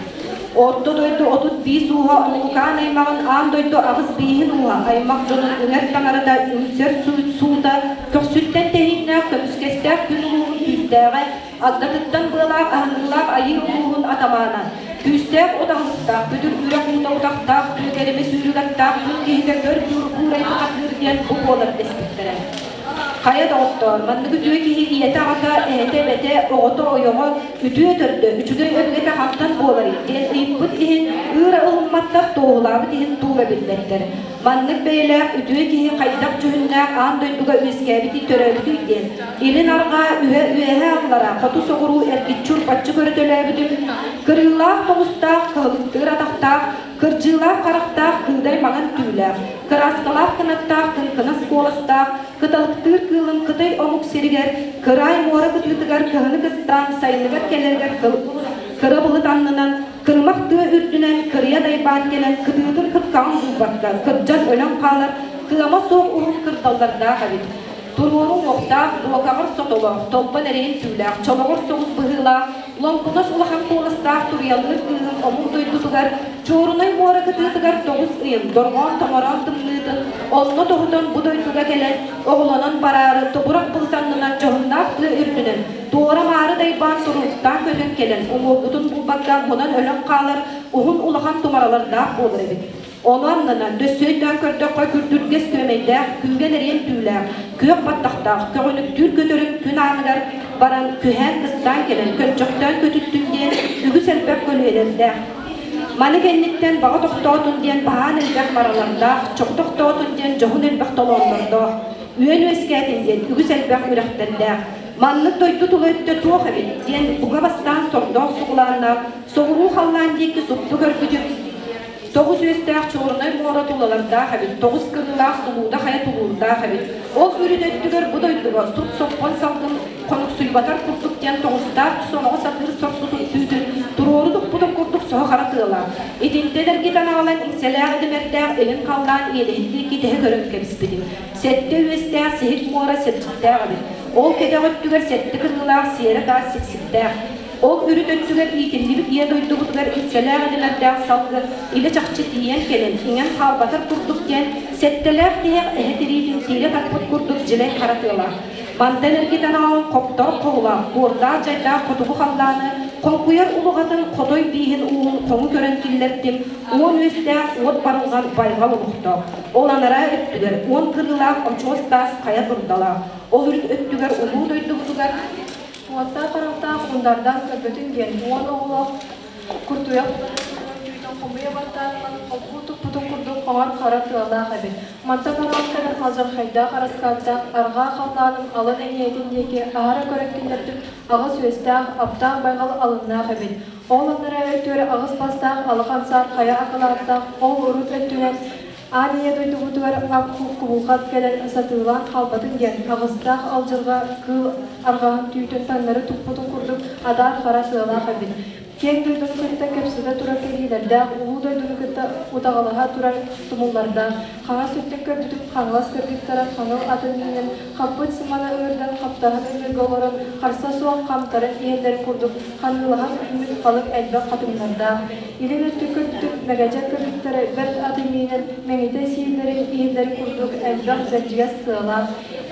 Орто дойду 35 ууһа Улуукаан аймаҕын аан дойду аҕыс бииһин ууһа аймах дьонун үҥэр таҥарата үҥсэр суута көхсүттэн тэһииннээх көмүскэстээх күн улууһун күүстээҕэ агдатыттан быалаах аһыныылаах айыы улууһун атамаана күүстээх от аһылыктаах күтүр үрэх уута утахтаах күөкэримэ сүүрүк аттаах күн киһитэ көр куурай бухатыыр диэн бу буолар дэспиттэрэ. Хайа доҕоттоор, маннык үтүө киһи ийэтэ-аҕата, эһэтэ-эбэтэ, оҕото-ойоҕо үтүө төрдө, үчүгэй өбүгэтэ хантан буоларый диэн ыйыппыт иһин ыыра ылымматтар, туоһулаабыт иһин туура билбэттэр. Маннык бэйэлээх үтүө киһи хайдах дьүһүннээх аан дойдуга үөскээбитий, төрөөбүтүй диэн илин-арҕаа, үһэ-үөһэ аллара, хоту-соҕуруу эргиччи урбаччы көрөтөлөөбүтүм, кырыылаах тоҕустаах, кыһылыктыыр атахтаах, Кырдьыылаах харахтаах, кыыдай маҥан түүлээх, кырааскалаах кынаттаах, кыҥкынас куоластаах, кыталыктыыр кыылым Кытай омук сиригэр, кыраай муора кытыытыгар кыһыны кыстаан, сайыныгар кэлэригэр кыра былыт аннынан, кырымах тыа үрдүнэн кырыйа дайбаан кэлэн кытыытын кыркаҕын булбакка, кырдьан өлөн хаалар кыама суох уһун кырдаллардаах эбит. Туруору уҥуохтаах, дуокаҕар сотолоох, толбон эрэйин түүлээх, чолоҕор соҕус быһыылаах, лоҥкунас улахан куоластаах туруйалыыр кыыһын омук дойдутугар, Чуорунай муора кытыытыгар тоҕус ыйын, дорҕоон томороон тымныытын онно тоһутан бу дойдуга кэлэн, оҕолонон бараары тобурах былытаннынан дьоһуннаах тыа үрдүнэн. Туора-маары дайбаан туруктаан көтөн кэлэн, уҥуоргутун булбакка мунан өлөн хаалар уһун улахан тумаралардаах буолар эбит. Ону аннынан, өссө өйдөөн көрдөххө, күрдүргэс күөмэйдээх, күүгэн эриэн түүлээх, күөх баттахтаах, көҕүнүктүүр көтөрүн күн ааныгар баран, күһээн кыстаан кэлэн, көнчөхтөөн көтүттүм диэн үгүс элбэх көлүөһэлэрдээх. Маны кэнниттэн баҕа тохтоотун диэн баһаан элбэх маралардаах, чоҕу тохтоотун диэн дьоһун элбэх толооннордоох, үөн үөскээтин диэн үгүс элбэх үрэхтэрдээх. Маннык дойду тула өттө туох эбит диэн бука бастаан сордоох сугулааннаах соҕуруу халлаан диэки супту көрбүтүм, Тоҕус үөстээх Чуорунай муора тулалардаах эбит, тоҕус кырыылаах Сулууда хайа тулуурдаах эбит. Ол үрүт өттүгэр бу дойдуга сут соппон салгын хонуксуйбатар курдук диэн тоҕустаах сомоҕо сатыыр сорсутун түүтүн туруору туппутун курдук соһо хара тыалаах. Итинтэн эргитэн аҕалан иҥсэлээх идимэрдээх илин халлаан иэдэһин диэки тэһэ көрөн кэбиспитим. Сэттэ үөстээх сиһик муора сирдьиттээх эбит. Ол кэтэх өттүгэр сэттэ кырыылаах сиэрэ таас сиксиктээх. Ол үрүт өттүгэр иитиллибит ийэ дойдубутугар иккэлээх идэмэрдээх салгын илэ-чахчы тиийэн кэлэн, иҥэн хаалбатар курдук диэн, сэттэлээх тиһэх эһэ тириитин тиирэ тарпыт курдук дьилэй хара тыалаах. Мантан эргитэн аҕалан хопторох хоһулаах, буордаах-дьайдаах хотугу халлааны, хоҥкуйар улуҕатын хотой бииһин ууһун хоҥу көрөн киллэртим, уон үөстээх уот барылҕан байҕал олохтоох. Ол анараа өттүгэр уон кырыылаах очуос таас хайа дурдалаах. Ол үрүт өттүгэр улуу дойдубутугар Уоттаах харахтаах ундардаан көрбөтүн диэн уон оҕолоох куртуйах түүтүн хомуйа баттаан ылан холбуу туппутун курдук хоҥор хара тыалаах эбит. Мантан араан кэлэн алдьархайдаах араскааттаах арҕаа халлааным алын эҥиэтин диэки аһара көрөн киллэрдим аҕыс үөстээх аптаах байҕал алыннаах эбит. Ол анараа өттүгэр аҕыс бастаах алахан саар хайа акылааттаах ол урут өттүнэн Аан ийэ дойдубутугар ап-кубулҕат кэлэн сатыылаан хаалбатын диэн, аҕыстаах алдьарҕа кыыл арҕаһын түүтүн таҥнары туппутун курдук адаар хара сыалаах эбит. Киэҥ дойдуну кытта кэпсэтэ турар кэһиилэрдээх, улуу дойдуну кытта утаҕалаһа турар тумуллардаах, хаҥас өттүн көрбүтүм хаҥалас кыргыттара хаҥыл атын миинэн, хаппыт сыманы ыырдан хаптаһын ыҥыырга олорон, харса суох хамтаран иһэллэрин курдук ханыылаһан үүммүт халыҥ элбэх хатыҥнардаах, Илин өттүк көрбүтүм мэгэдьэк кыргыттара бэрт аты миинэн мэҥитэ сииллэрин иһиллэрин курдук элбэх бэрдьигэс сыалаах.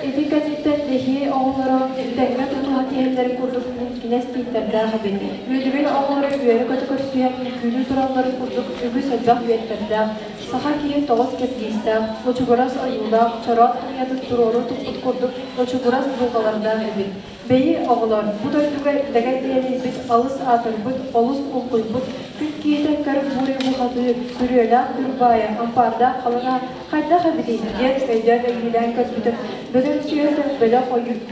Ити кэнниттэн Лэһиэй оҕолоро тэҥҥэ тутуһан иһэллэрин курдук лиҥкинэс тииттэрдээх эбит. Үөдүгэй оҕолоро үөрэ-көтө көрсүһэн үҥкүүлүү туралларын курдук үгүс элбэх үөттэрдээх. Саха киһи тоҕус киргиистээх, лучугурас ойуулаах, чороон туйатын туруору туппут курдук лучугурас дулҕалардаах эбит. Бэйи, оҕолоор, бу дойдуга дэгэн диэлийбит, алыс аатырбыт, олус улкуйбут, күн киһитэ көр буурай бухатыыр, күрүөлээх күрбаайа, ампаардаах халыҥа хайдах эбитий диэн өйдөөн өйүүлээн көрбүтүм, бөдөҥ сүөһүтэ бөлөх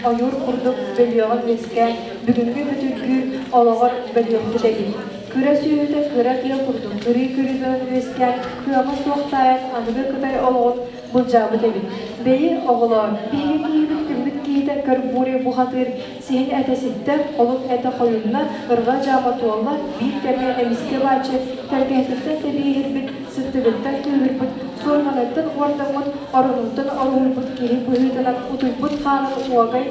ойуур курдук бөлүөҕүн үөскээн, бүгүҥҥү бүтүргүүр олоҕор бөлүөхпүт эбит. Кыра сүөһүтэ кыра тыа курдук кырыы-кырыытынан үөскээн, кыаҕа суох таайан аныгы кытай олоҕун былдьаабыт эбит. Бэйи, оҕолоор, биһиги киһибит күммүт киһитэ көр буурай бухатыыр сиһин этэ ситтэ, холун этэ хойунна, ырҕа дьаама туолла, биир кэмҥэ эмискэ бааччы тэлгэһэтиттэн тэбиэһирбит, сыттыгыттан кыыһырбыт, суорҕаныттан уордаммыт, оронуттан оруһуйбут киһи быһыытынан утуйбут хаанын уогай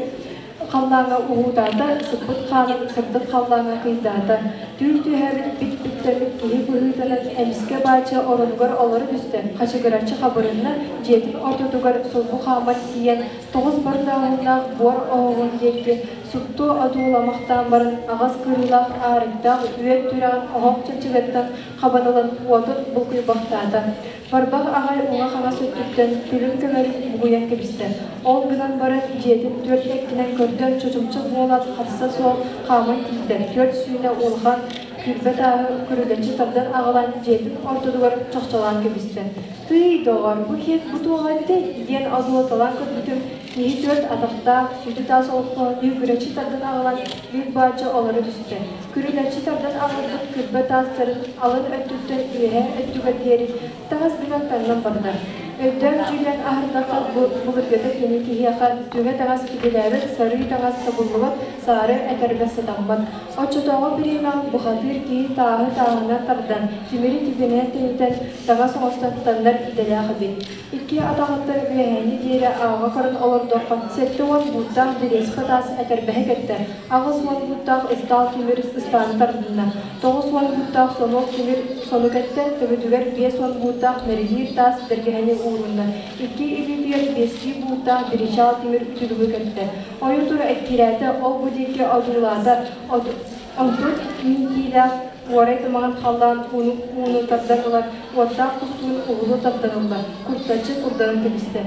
халлааҥҥа уһуутаата, сыппыт хаанын сырдык халлааҥҥа кыйдаата. Түүл түһээбит бит-биттэммит киһи быһыытынан эмискэ баача оронугар олоро түстэ, хачыгыраччы хабырынна, дьиэтин ортотугар сулбу хааман тиийэн, тоҕус бардааһыннаах буор оһоҕун диэки супту одууламахтаан баран аҕас кырыылаах аарыктаах үөт түрэҕин оһох чанчыгыттан хабан ылан уотун булкуйбахтаата. Барбах аҕай уҥа-хаҥас өттүттэн күлүм көмөрүн бугуйан кэбистэ. Ол гынан баран дьиэтин түөрт эккинэн көрдө, чочумча буолан харса суох хааман тиийдэ. Түөрт сүүнэ улахан күрбэ тааһы күрүлэччи тардан аҕалан дьиэтин ортотугар чохчолоон кэбистэ. «Тыый, доҕор, бу киһи бу туоҕа этэй?» диэн одуулаталаан көрбүтүм, киһи түөрт атахтаах, сүдү таас олоппоһун ньүгүрэччи тардан аҕалан биир бааччы олоро түстэ. Күрүлэччи тардан аҕалбыт күрбэ таастарын алын өттүттэн үөһээ өттүгэр диэри таҥас гынан таҥнан барда. Өйдөөн-дьүүллээн аһардахха, бу былыргыта кини киһиэхэ түҥэ таҥас кибилээбэт, сарыы таҥас табыллыбат, саары этэрбэс сатаммат. Оччотооҕу бириэмэҕэ бухатыыр киһи тааһы тааһынан тардан, тимири тибинэн тэнитэн, таҥас оҥостон таннар идэлээх эбит. Икки атаҕыттан үөһээни диэри ааҕа көрөн олордоххо, 70 бууттаах дэриэспэ таас этэрбэһи кэттэ, 80 бууттаах ыстаал тимир ыстааны тардынна, 90 бууттаах сонуок тимир сону кэттэ, төбөтүгэр 50 бууттаах мэрилиир таас бэргэһэни уурунна, икки илиитигэр биэстии бууттаах биричаал тимир үтүлүгү кэттэ. Ойуу тура эккирээтэ, ол-бу диэки одуулаата, онтун миитиилээх уорай тымаҕын халлаан ууну тардан ылар, уоттаах тустуун уһулу тардан ылла, куртаччы курданан кэбистэ.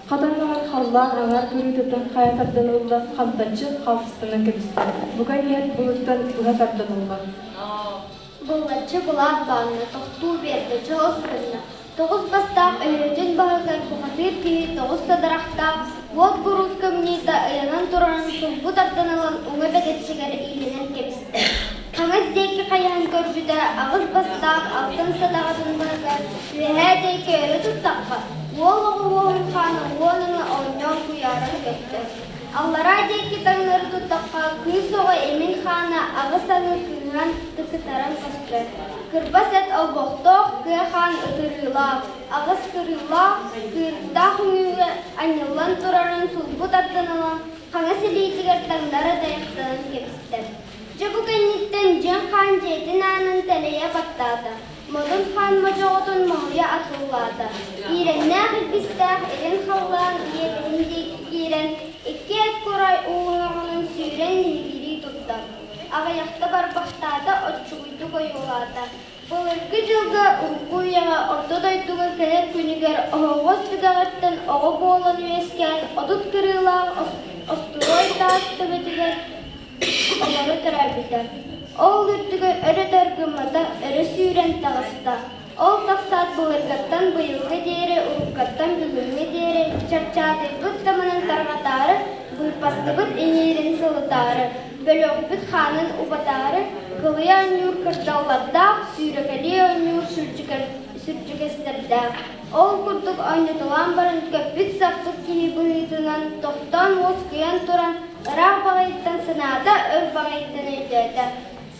Хатан маҥан халлаан аҥаар кырыытыттан хайа тардан ылла, хантаччы халтыстанан кэбистэ. Бука иһэн былыттан быһа тардан ылла. Быллаччы былаат баанна, тохтуу биэрдэ, чоҕус гынна. Тоҕус бастаах өһүөтүн баһыгар бухатыыр киһи тоҕус садарахтаах уот буруут кымньыыта ыйанан турарын сулбу тардан ылан уҥа бэгэччигэр иилинэн кэбистэ. Хаҥас диэки хайыһан көрбүтэ, аҕыс бастаах алтан садаҕатын баһыгар үөһээ диэки өрө туттахха, уол оҕо уоһун хаана уон аҥы оонньоон куйааран көстөр. Аллараа диэки таҥнары туттахха, кыыс оҕо имин хаана аҕыс аҥы кыыһыран тыкытаран көстөр. Кырбас эт олбохтоох, кыа хаан ытырыылаах, аҕыс кырыылаах, кыырыктаах үҥүүгэ анньыллан турарын сулбу тардан ылан, хаҥас илиитигэр таҥнары дайахтанан кэбистэ. Дьэ бу кэнниттэн Дьиҥ Хаан дьиэтин аанын тэлэйэ баттаата, Модун Хаан модьоҕотун моһуйа атыллаата, иирэннээх илбистээх илин халлаан иэдэһин диэки киирэн, икки эт курай ууһаҕынан сүүрэн лиһигирии турда. Аҕыйахта барбахтаата, оччугуйдук ойуулаата. Былыргы дьылга урукку үйэҕэ орто дойдуга кэлэр күнүгэр оһоҕос түгэҕиттэн оҕо буолан үөскээн 30 кырыылаах остуруой таас төбөтүгэр олоро төрөөбүтэ. Ол үрдүгэр өрө-өтөр гыммата, өрө сүүрэн таҕыста. Ол тахсаат былыргаттан быйылга диэри, уруккаттан бүгүҥҥэ диэри чарчаатыйбыт таманын тарҕатаары, быыппастыбыт иҥиирин сылытаары, бөлүөхпүт хаанын убатаары, кылыйа оонньуур кырдаллардаах, сүүрэкэлии оонньуур сүрдьүгэстэрдээх. Ол курдук оонньотолоон баран көппүт-саппыт киһи быһыытынан тохтоон уоскуйан туран, ыраах баҕайыттан санаата, өр баҕайыттан өйдөөтө.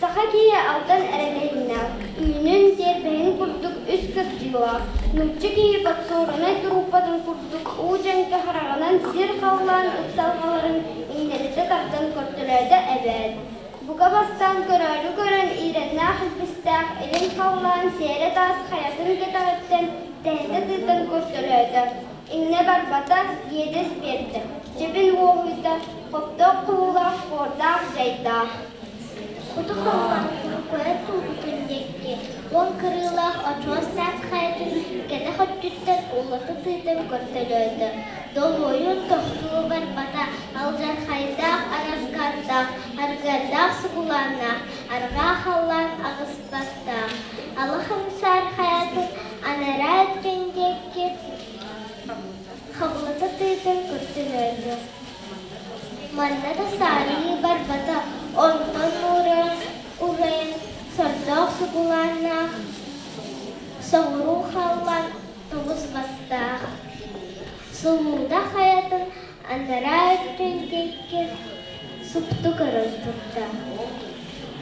Саха киһи алтан эрэдэһиннээх, үүнүн, тиэрбэһин курдук үс кырдьыылаах, нуучча киһи подсорунай турууппатын курдук уу дьэҥкэ хараҕынан сир-халлаан ыксалҕаларын иҥнэритэ тардан көрдөрөөтө эбээт. Бука бастаан көрөөрү көрөн иирэннээх илбистээх илин халлаан сиэрэ таас хайатын кэтэҕиттэн тэһитэ тыытан көрдөрөөтө. Иҥнэ барбата, иэдэс биэрдэ, дьэбин уоһуйда, хоптоох куһуулаах, хуордаах дьайдаах. Хоту халлаан куйа туубутун диэки уон кырыылаах очуос таас хайатын кэтэх өттүттэн уулата тыытан көртөлөөтө. Долуойун тохтуу барбата, алдьархайдаах араскааттаах, аргыардаах сугулааннаах, арҕаа халлаан аҕыспастаах. Ала хамсаар хайатын анараа өттүн диэки хабылата тыытан көртөлөөтө. Манна да саарыы барбата, онтон уурайан сордоох сугулааннаах, соҕуруу халлаан тоҕус бастаах, Сулууда хайатын анараа өттүн диэки супту көрөн турда.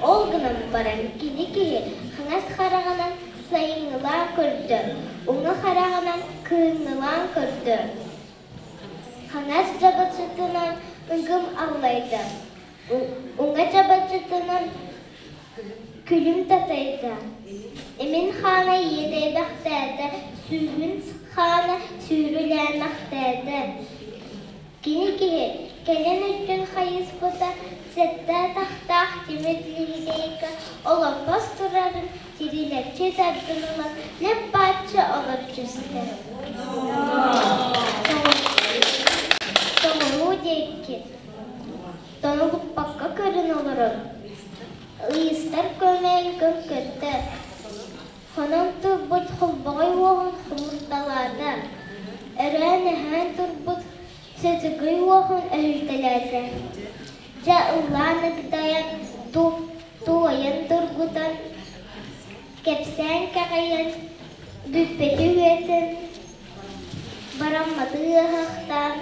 Ол гынан баран кини киһи хаҥас хараҕынан сайыҥҥылаан көрдө, уҥа хараҕынан кыһыҥҥылаан көрдө. Хаҥас дьабачытынан ыгым аллайда, уҥа дьабачытынан күлүм татайда. Имин хаана иэдэйбэхтээтэ, сүүһүн хаана сүүрүлээмэхтээтэ. Кини киһи кэлин өттүн хайыспыта, сэттэ атахтаах тимир лиһилэйиккэ олоппос турарын тирилэччи тардан ылан лэп-бааччы олоро түстэ. Тоҥоруу диэки тоҥолуппакка көрөн олорон, ыйыстар көмөйөн көҥкөттө, хонон турбут холбоҕой уоһун хомурталаата, өрөөн-өһөөн турбут сөтүгүй уоһун өһүлтэлээтэ. Дьэ ыллаан ыгдайан, туойан тургутан, кэпсээн кэҕийэн, бүппэти үөтэн, барамматы ыаһахтаан,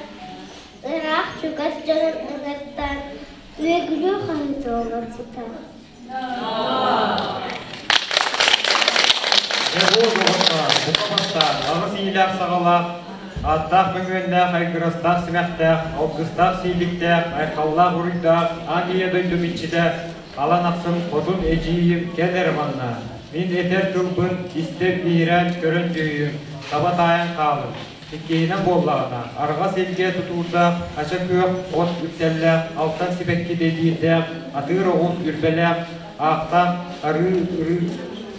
ыраах чугас дьонун ыҥыртаан, үөгүлүү хаһыыта олорбута. Дьэ, бу доҕоттоор, бука бастаан, аҕыс иилээх саҕалаах Ааттаах мөҥүөннээх, айгырастаах симэхтээх, алгыстаах сииликтээх, айхаллаах уруйдаах аан ийэ дойдум иччитэ, алан ахсын хотун эдьиийим кэл эрэ манна. Мин этэр тылбын истэн биһирээн көрөн дьүһүйүм, таба таайан хаалыҥ. Иккиһинэн буоллаҕына, арҕас илгэ тутуурдаах, ача күөх от үктэллээх, алтан сибэкки дэйбиирдээх, атыыр оҕус үрбэлээх, аахтаах арыы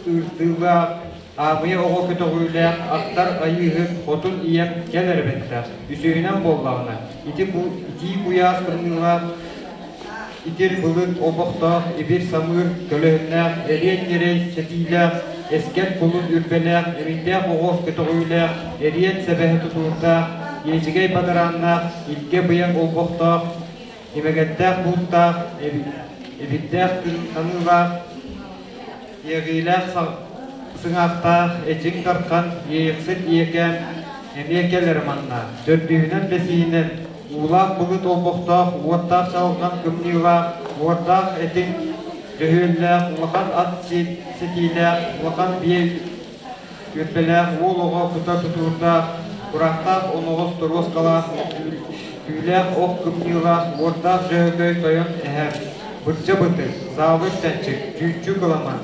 ыыртыылаах, Аабыйа оҕо көтөҕүүлээх, аттар айыыһыт, хотун ийэм кэл эрэ бэттэх. Үсүһүнэн буоллаҕына, ити итии куйаас тымныылаах, итир былыт олбохтоох, ибир самыыр көлөһүннээх, эриэн ньирэй сэтиилээх, эскэл кулун үрбэлээх, эмийдээх оҕо көтөҕүүлээх, эриэн сэбэһэ тутуурдаах, иэдьигэй бадарааннаах, илгэ быйаҥ олбохтоох, имэгэттээх бууттаах, эбирдээх таныылаах, Иэҕиилээх сыҥаахтаах Эдьиҥ Дархан, Иэйэхсит Ийэкээм эмиэ кэлэр манна. Төрдүһүнэн бэсиһинэн уулаах былыт олбохтоох, уоттаах чаҕылҕан кымньыылаах, уордаах этиҥ дьөһүөллээх, улахан ат ситиилээх, улахан биэ үөрбэлээх, уол оҕо кута тутуурдаах, кураахтаах оноҕос торуоскалаах, түүлээх ох кымньыылаах, уордаах дьөһөгөй тойон эһэм, бырдьа бытык, саалыр чанчык, чүүччү кыламан,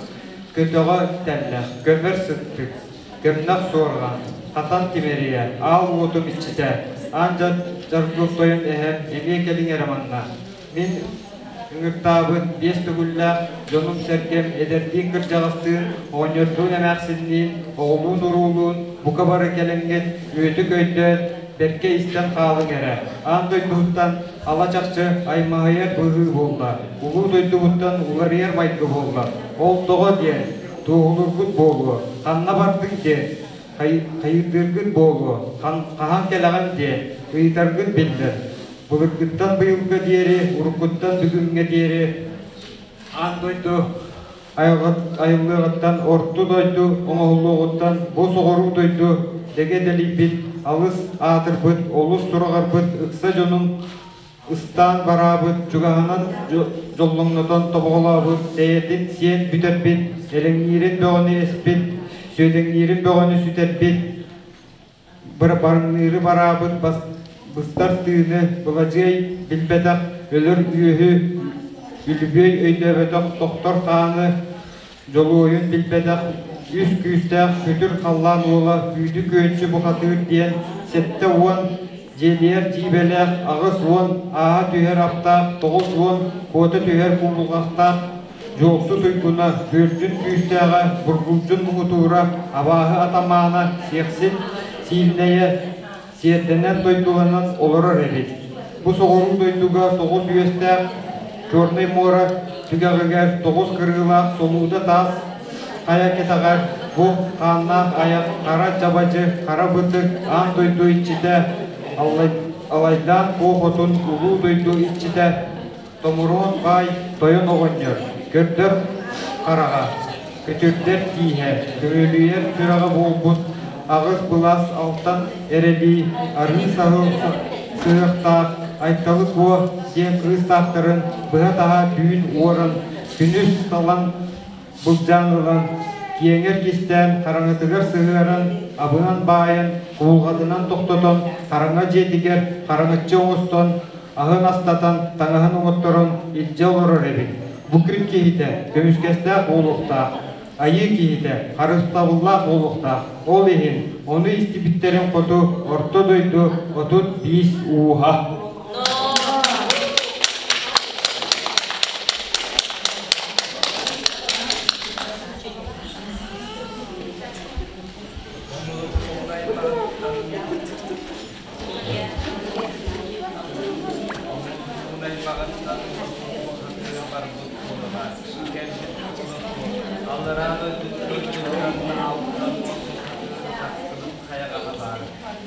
көтөҕө тэллэх, көмөр сыттык, көмнөх суорҕан, хатан тимирийэ, аал уотум иччитэ, аан дьаргыл тойон эһэм эмиэ кэлиҥ эрэ манна. Мин ыҥыртаабыт биэс төгүллээх дьонум-сэргэм эдэрдиин кырдьаҕастыын, оҕонньордуун эмээхсинниин, оҕолуун-уруулуун бука бары кэлэҥҥит үөтүк өйдөөн, бэркэ истэн хаалыҥ эрэ. Аан дойдуттан ала чахчы аймаһыйар быһыы буолла, улуу дойдубуттан уларыйар майгы буолла. Ол тоҕо диэн, туоһулуургут буолуо, ханна бардыҥ диэн, хайыырдыыргыт буолуо, хаһан кэлэҕин диэн, ыйытаргыт биллэр. Былыргыттан быйылга диэри, уруккуттан бүгүҥҥэ диэри аан дойду айыллыаҕыттан орто дойду оҥоһуллуоҕуттан бу соҕуруу дойду дэгэ дэлийбит, алыс аатырбыт, олус сураҕырбыт ыкса дьонун ыстаан бараабыт, чугаһынан дьоллоҥнотон тобоҕолообут, тэйэтин сиэн бүтэрбит, элэҥниирин бөҕөнү эспит, сүөдэҥниирин бөҕөнү сүтэрбит, барыҥныыры бараабыт быстар тыыны Быладьыай билбэтэх өлөр үөһү үлүбүөй өйдөөбөтөх тохтор хааны дьолуойун билбэтэх үс күүстээх күтүр халлаан уола Күүтү Күөнчү бухатыыр диэн 70 дьиэлийэр дьиибэлээх 80 ааһа түһэр аптаах 90 куота түһэр кубулҕахтаах Дьуохсу туйгуна, күөрчүн күүстээҕэ, бургулдьун муҥутуура, абааһы атамаана, сиэхсит сиилнэйэ, сиэрдэнэн дойдуланан олорор эбит. Бу соҕуруу дойдуга тоҕус үөстээх Чернай муора түгэҕигэр тоҕус кырыылаах солууда таас хайа кэтэҕэр бу хааннаах айах хара дьабадьы, хара бытык аан дойду иччитэ Алайдаан Куо Хотун улуу дойду иччитэ Томуруон баай тойон оҕонньор, көрдөр хараҕа, көтүрдэр тииһэ, көмүлүйэр сүрэҕэ буолбут аҕыс былаас алтан эрэлии арыы саһыл сыһыахтаах Айталы Куо диэн кыыстаахтарын быһа-таһа түүн уоран, күнүс талан былдьаан ылан, киэҥэр кистээн, хараҥатыгар сыһыаран, абынан баайан, куулҕатынан тохтотон, хараҥа дьиэтигэр хараҥаччы оҥостон, аһын астатан, таҥаһын оҥотторон илдьэ олорор эбит. Бу күн киһитэ көмүскэстээх буолуохтаах, айыы киһитэ харыстабыллаах буолуохтаах. Ол иһин ону истибиттэрин хоту орто дойду 35 ууһа.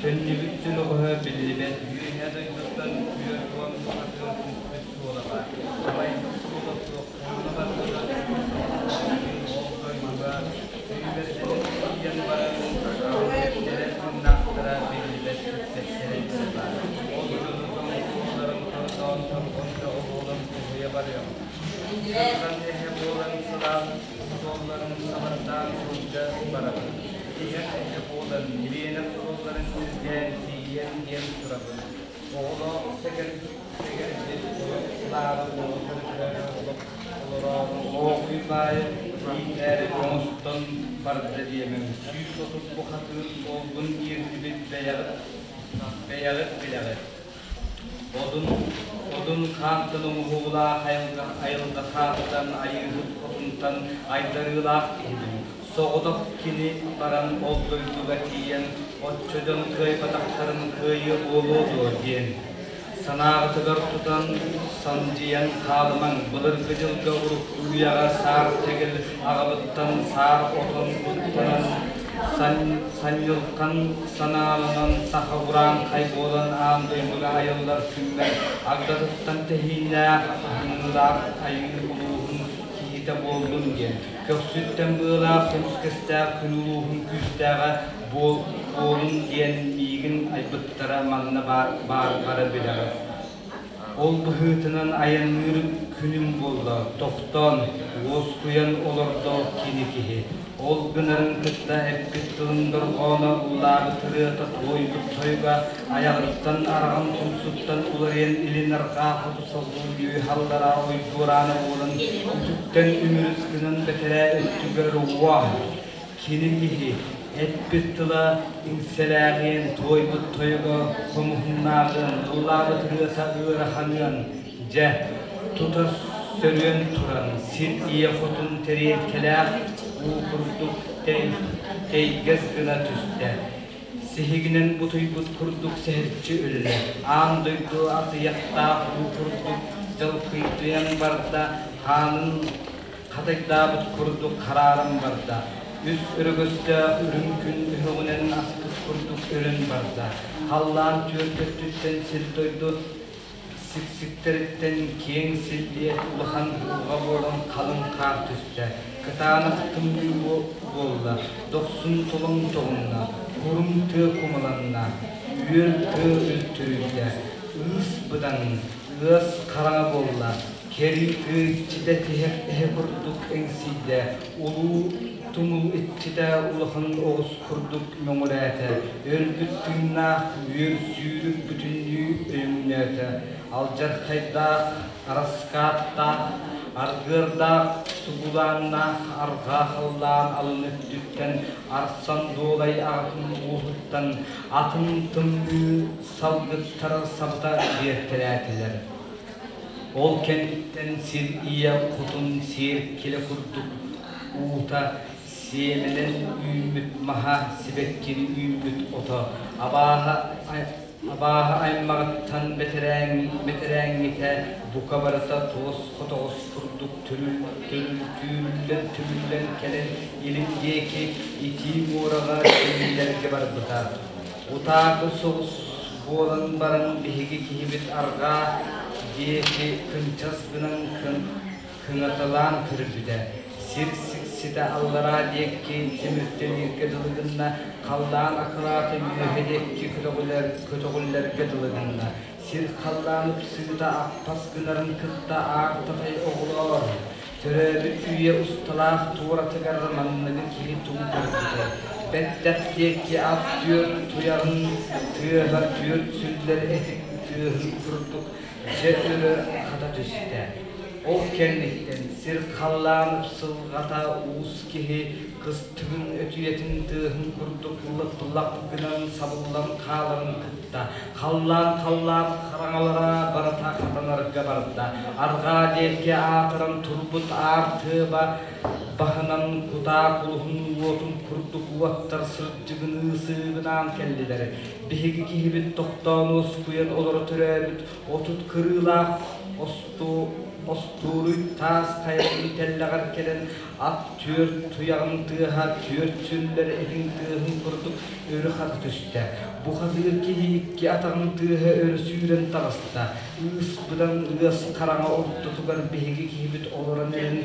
Төннүбүт дьоноҕоһо биллибэт үөһэ дойдуттан 40 бухатыыр түспүт суола баар. Абайбыт суола суох, онно барбыта ол дойдуга сүүмэрдэнэн тиийэн баран өлбүттэрэ тыыннаахтара биллибэт сүппэттэрэ диэн баар. Ол дьону тоҥсуолларын тордоон торҕончо оҕолон уһуйа барыам. Сырсан эһэ буолан сылаан суолларын сабардаан сылдьа барабын. Тиһэх эһэ буолан ириэнэх суолларын сирдээн тиийэн тиийэн диэн турабын. Оҕолоох сэгэрбит олох оҕо төрөтөөрү олороору ооҕуй баайы иитээри оҥостон барда диэмэҥ. 130 бухатыыр суолгун иирдибит бэйэҕит бэйэҕит билэҕит. Одун, одун хаантан оҥоһуулаах айылҕа, айылҕа хаатытан, айыыһыт хотунтан айдарыылаах киһибин. Соҕотох кини баран ол дойдуга тиийэн, оччо дьон кыайбатахтарын кыайыа буолуо дуо диэн. Санааҕытыгар тутан, сандьыйан хаалымаҥ, былыргы дьылга урукку үйэҕэ саар тэгил аҕабыттан саар отон куттанан, Санньылхан санааланан саха урааҥхай буолан аан дойдуга айыллар күммэр агдатыттан тэһииннээх, аһыныылаах айыы улууһун киһитэ буоллун диэн, көхсүттэн быалаах көмүскэстээх күн улууһун күүстээҕэ буолун диэн миигин айбыттара манна баар бара билэҕит. Ол быһыытынан айанныыр күнүм буолла, тохтоон, уоскуйан олордо кини киһи. Ол гынарын кытта эппит тылын дорҕооно ыллаабыт ырыата туойбут тойуга айаҕыттан араҕан тумсуттан уларыйан илин арҕаа хоту солбуу үөһэ-аллараа ойдуораана буолан үтүктэн үмүрүс гынан бэтэрээ өттүгэр уо Кини киһи эппит тыла иҥсэлээҕиэн, туойбут тойуга хомуһуннааҕыан, ыллаабыт ырыата ыараханыан, дьэ, тута сөрүөн туран, сир ийэ хотун тэриэлкэлээх уу курдук тэйгэс гына түстэ. Сиһигинэн бутуйбут курдук сэһирчи өллө, аан дойду атыйахтаах уу курдук дьалкыйдыйан барда, хаанын хатайдаабыт курдук харааран барда, үс өрөгөстөөх үрүҥ күн өһөҕүнэн аспыт курдук өлөн барда, халлаан түөрт өттүттэн сир-дойду сиксиктэриттэн киэҥ силлиэ улахан буурҕа буолан халыҥ хаар түстэ, кытаанах тымныы буолла, дохсун толоҥ тоҕунна, курум тыа кумаланна, үөр тыа үлтүрүйдэ, ыыс быдаҥ, ыас хараҥа буолла, Кэрии тыа иччитэ тиһэх эһэ курдук эҥсийдэ, улуу тумул иччитэ улахан оҕус курдук мөҥүрээтэ, өлбүт тыыннаах үөр сүүрүк бүтүннүү өйөҥнөөтө, алдьархайдаах, араскааттаах, аргыардаах, сугулааннаах арҕаа халлаан алын өттүттэн арсан дуолай аҕатын ууһуттан атын тымныы салгыттар сабыта биэртэлээтилэр. Ол кэнниттэн сир ийэ хотун сиэркилэ курдук уута сиэмэнэн үүммүт маһа, сибэккини үүммүт ото, абааһы абааһы аймаҕыттан бэтэрээҥҥитэ бука барыта туос хотоҕос курдук түүрүллэн-түмүллэн кэлэн илин диэки итии муораҕа симиллэргэ барбыта. Утаакы соҕус буолан баран биһиги киһибит арҕаа диэки кынчас гынан кыҥаталаан көрбүтэ. Сир сикситэ аллараа диэки тимиртэлииргэ дылы гынна, халлаан акылаата үөһэ диэки көтөҕүллэргэ дылы гынна. Сир халлаан ыпсыыта аппас гынарын кытта аартатай оҕолоор, төрөөбүт үйэ усталаах туоратыгар манныгы киһи тугу көрбүтэ. Бэттэх диэки ат түөрт туйаҕын тыаһа түөрт сүллэр этик тыаһын курдук дьэ өрө хата түстэ. Ол кэнниттэн сир халлаан ыпсылҕата уус киһи кыстыгын өтүйэтин тыаһын курдук лып-лап гынан сабыллан хааларын кытта Халлаан-халлаан хараҥалара барыта хатанарга барда. Арҕаа диэки аатыран турбут аар тыаба баһынан кутаа кулуһун уотун курдук уоттар сырдьыгыныы сыыгынаан кэллилэр. Биһиги киһибит тохтоон уоскуйан олоро төрөөбүт 30 кырыылаах остуоруй таас хайатын тэллэҕэр кэлэн ат түөрт туйаҕын тыаһа түөрт сүллэр этиҥ тыаһын курдук өрө хата түстэ. Бухатыыр киһи икки атаҕын тыаһа өрө сүүрэн таҕыста. Ыыс быдан ыас хараҥа ортотугар биһиги киһибит олорон эрэн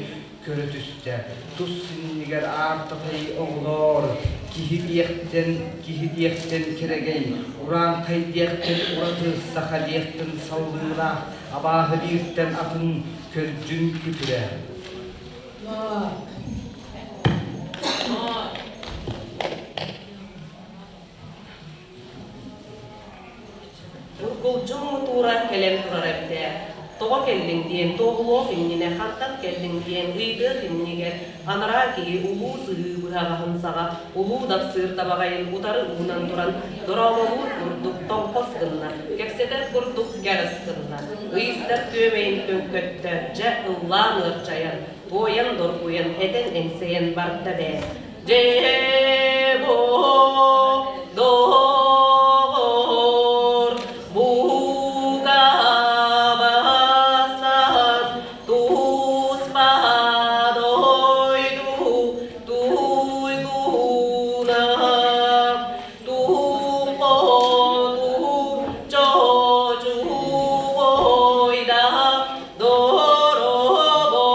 көрө түстэ. Тус синньигэр аартатай оҕолоор, киһи диэхтэн, киһи диэхтэн кэрэгэй, урааҥхай диэхтэн ураты, саха диэхтэн саллыылаах, абааһы дииртэн атын көлдьүн күтүрэ. Улдьун мутуура кэлэн турар эбитэ. Тоҕо кэллиҥ диэн туоһулуох иннинэ, хантан кэллиҥ диэн ыйытыах иннигэр анараа киһи улуу сыһыы быһаҕаһын саҕа улуу дапсыыр табаҕайын утары уунан туран дорооболуур курдук тоҥхос гынна, кэпсэтэр курдук кэрыс гынна. Ыйыстар күөмэйин көҥкөттө, дьэ ыллаан ыарчайан, туойан доргуйан, этэн эҥсэйэн барда бээ. Дьэ бу доҕор бука бастан туспа дойду туйгуна туҥхоту чочугойда доробо.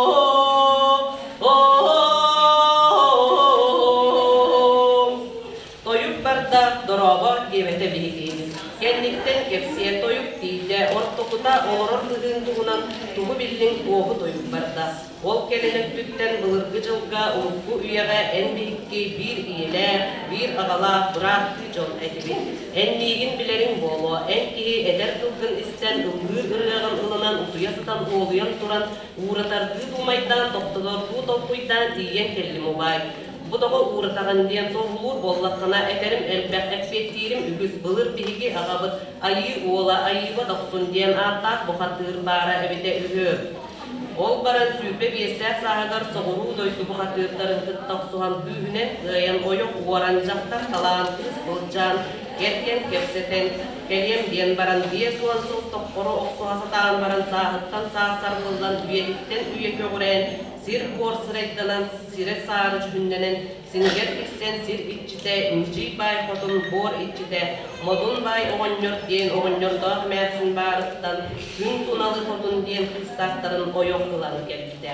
Тойук барда, дорообо диэбэтэ биһигини. Кэнниттэн кэпсиэ тойук тиийдэ, ортокута олорор быһыын туһунан тугу биллиҥ туоһу тойук барда. Ол кэлин өттүттэн былыргы дьылга урукку үйэҕэ эн биһикки биир ийэлээх, биир аҕалаах бырааттыы дьон этибит. Эн миигин билэриҥ буолуо, эн киһи этэр тылгын истэн, ыллыыр ырыаҕын ылынан утуйа сытан уолуйан туран Ууратардыы дуумайдаан, тохтотордуу толкуйдаан тиийэн кэллим убаай. Бу тоҕо ууратаҕын диэн туоһулуур буоллаххына, этэрим элбэх, эппиэттиирим үгүс. Былыр биһиги аҕабыт Айыы уола Айыыба Дохсун диэн ааттаах бухатыыр баара эбитэ үһү. Ол баран 25-тээх сааһыгар соҕуруу дойду бухатыырдарын кытта охсуһан күүһүнэн кыайан ойох уоран, дьахтар талаан, кыыс былдьаан, кэргэн кэпсэтэн, Кэлиэм диэн баран 50 сыл тоххоро охсуһа сатаан баран сааһыттан саас сарбыллан үйэтиттэн үйэ көҕүрээн, сир-буор сырайданан, сирэ саары дьүһүннэнэн, синигэр тиксэн сир иччитэ, Ньидьий баай хотун буор иччитэ, Модун баай оҕонньор диэн оҕонньордоох эмээхсин баарыттан Күн Туналы хотун диэн кыыстаахтарын ойох ылан кэлбитэ.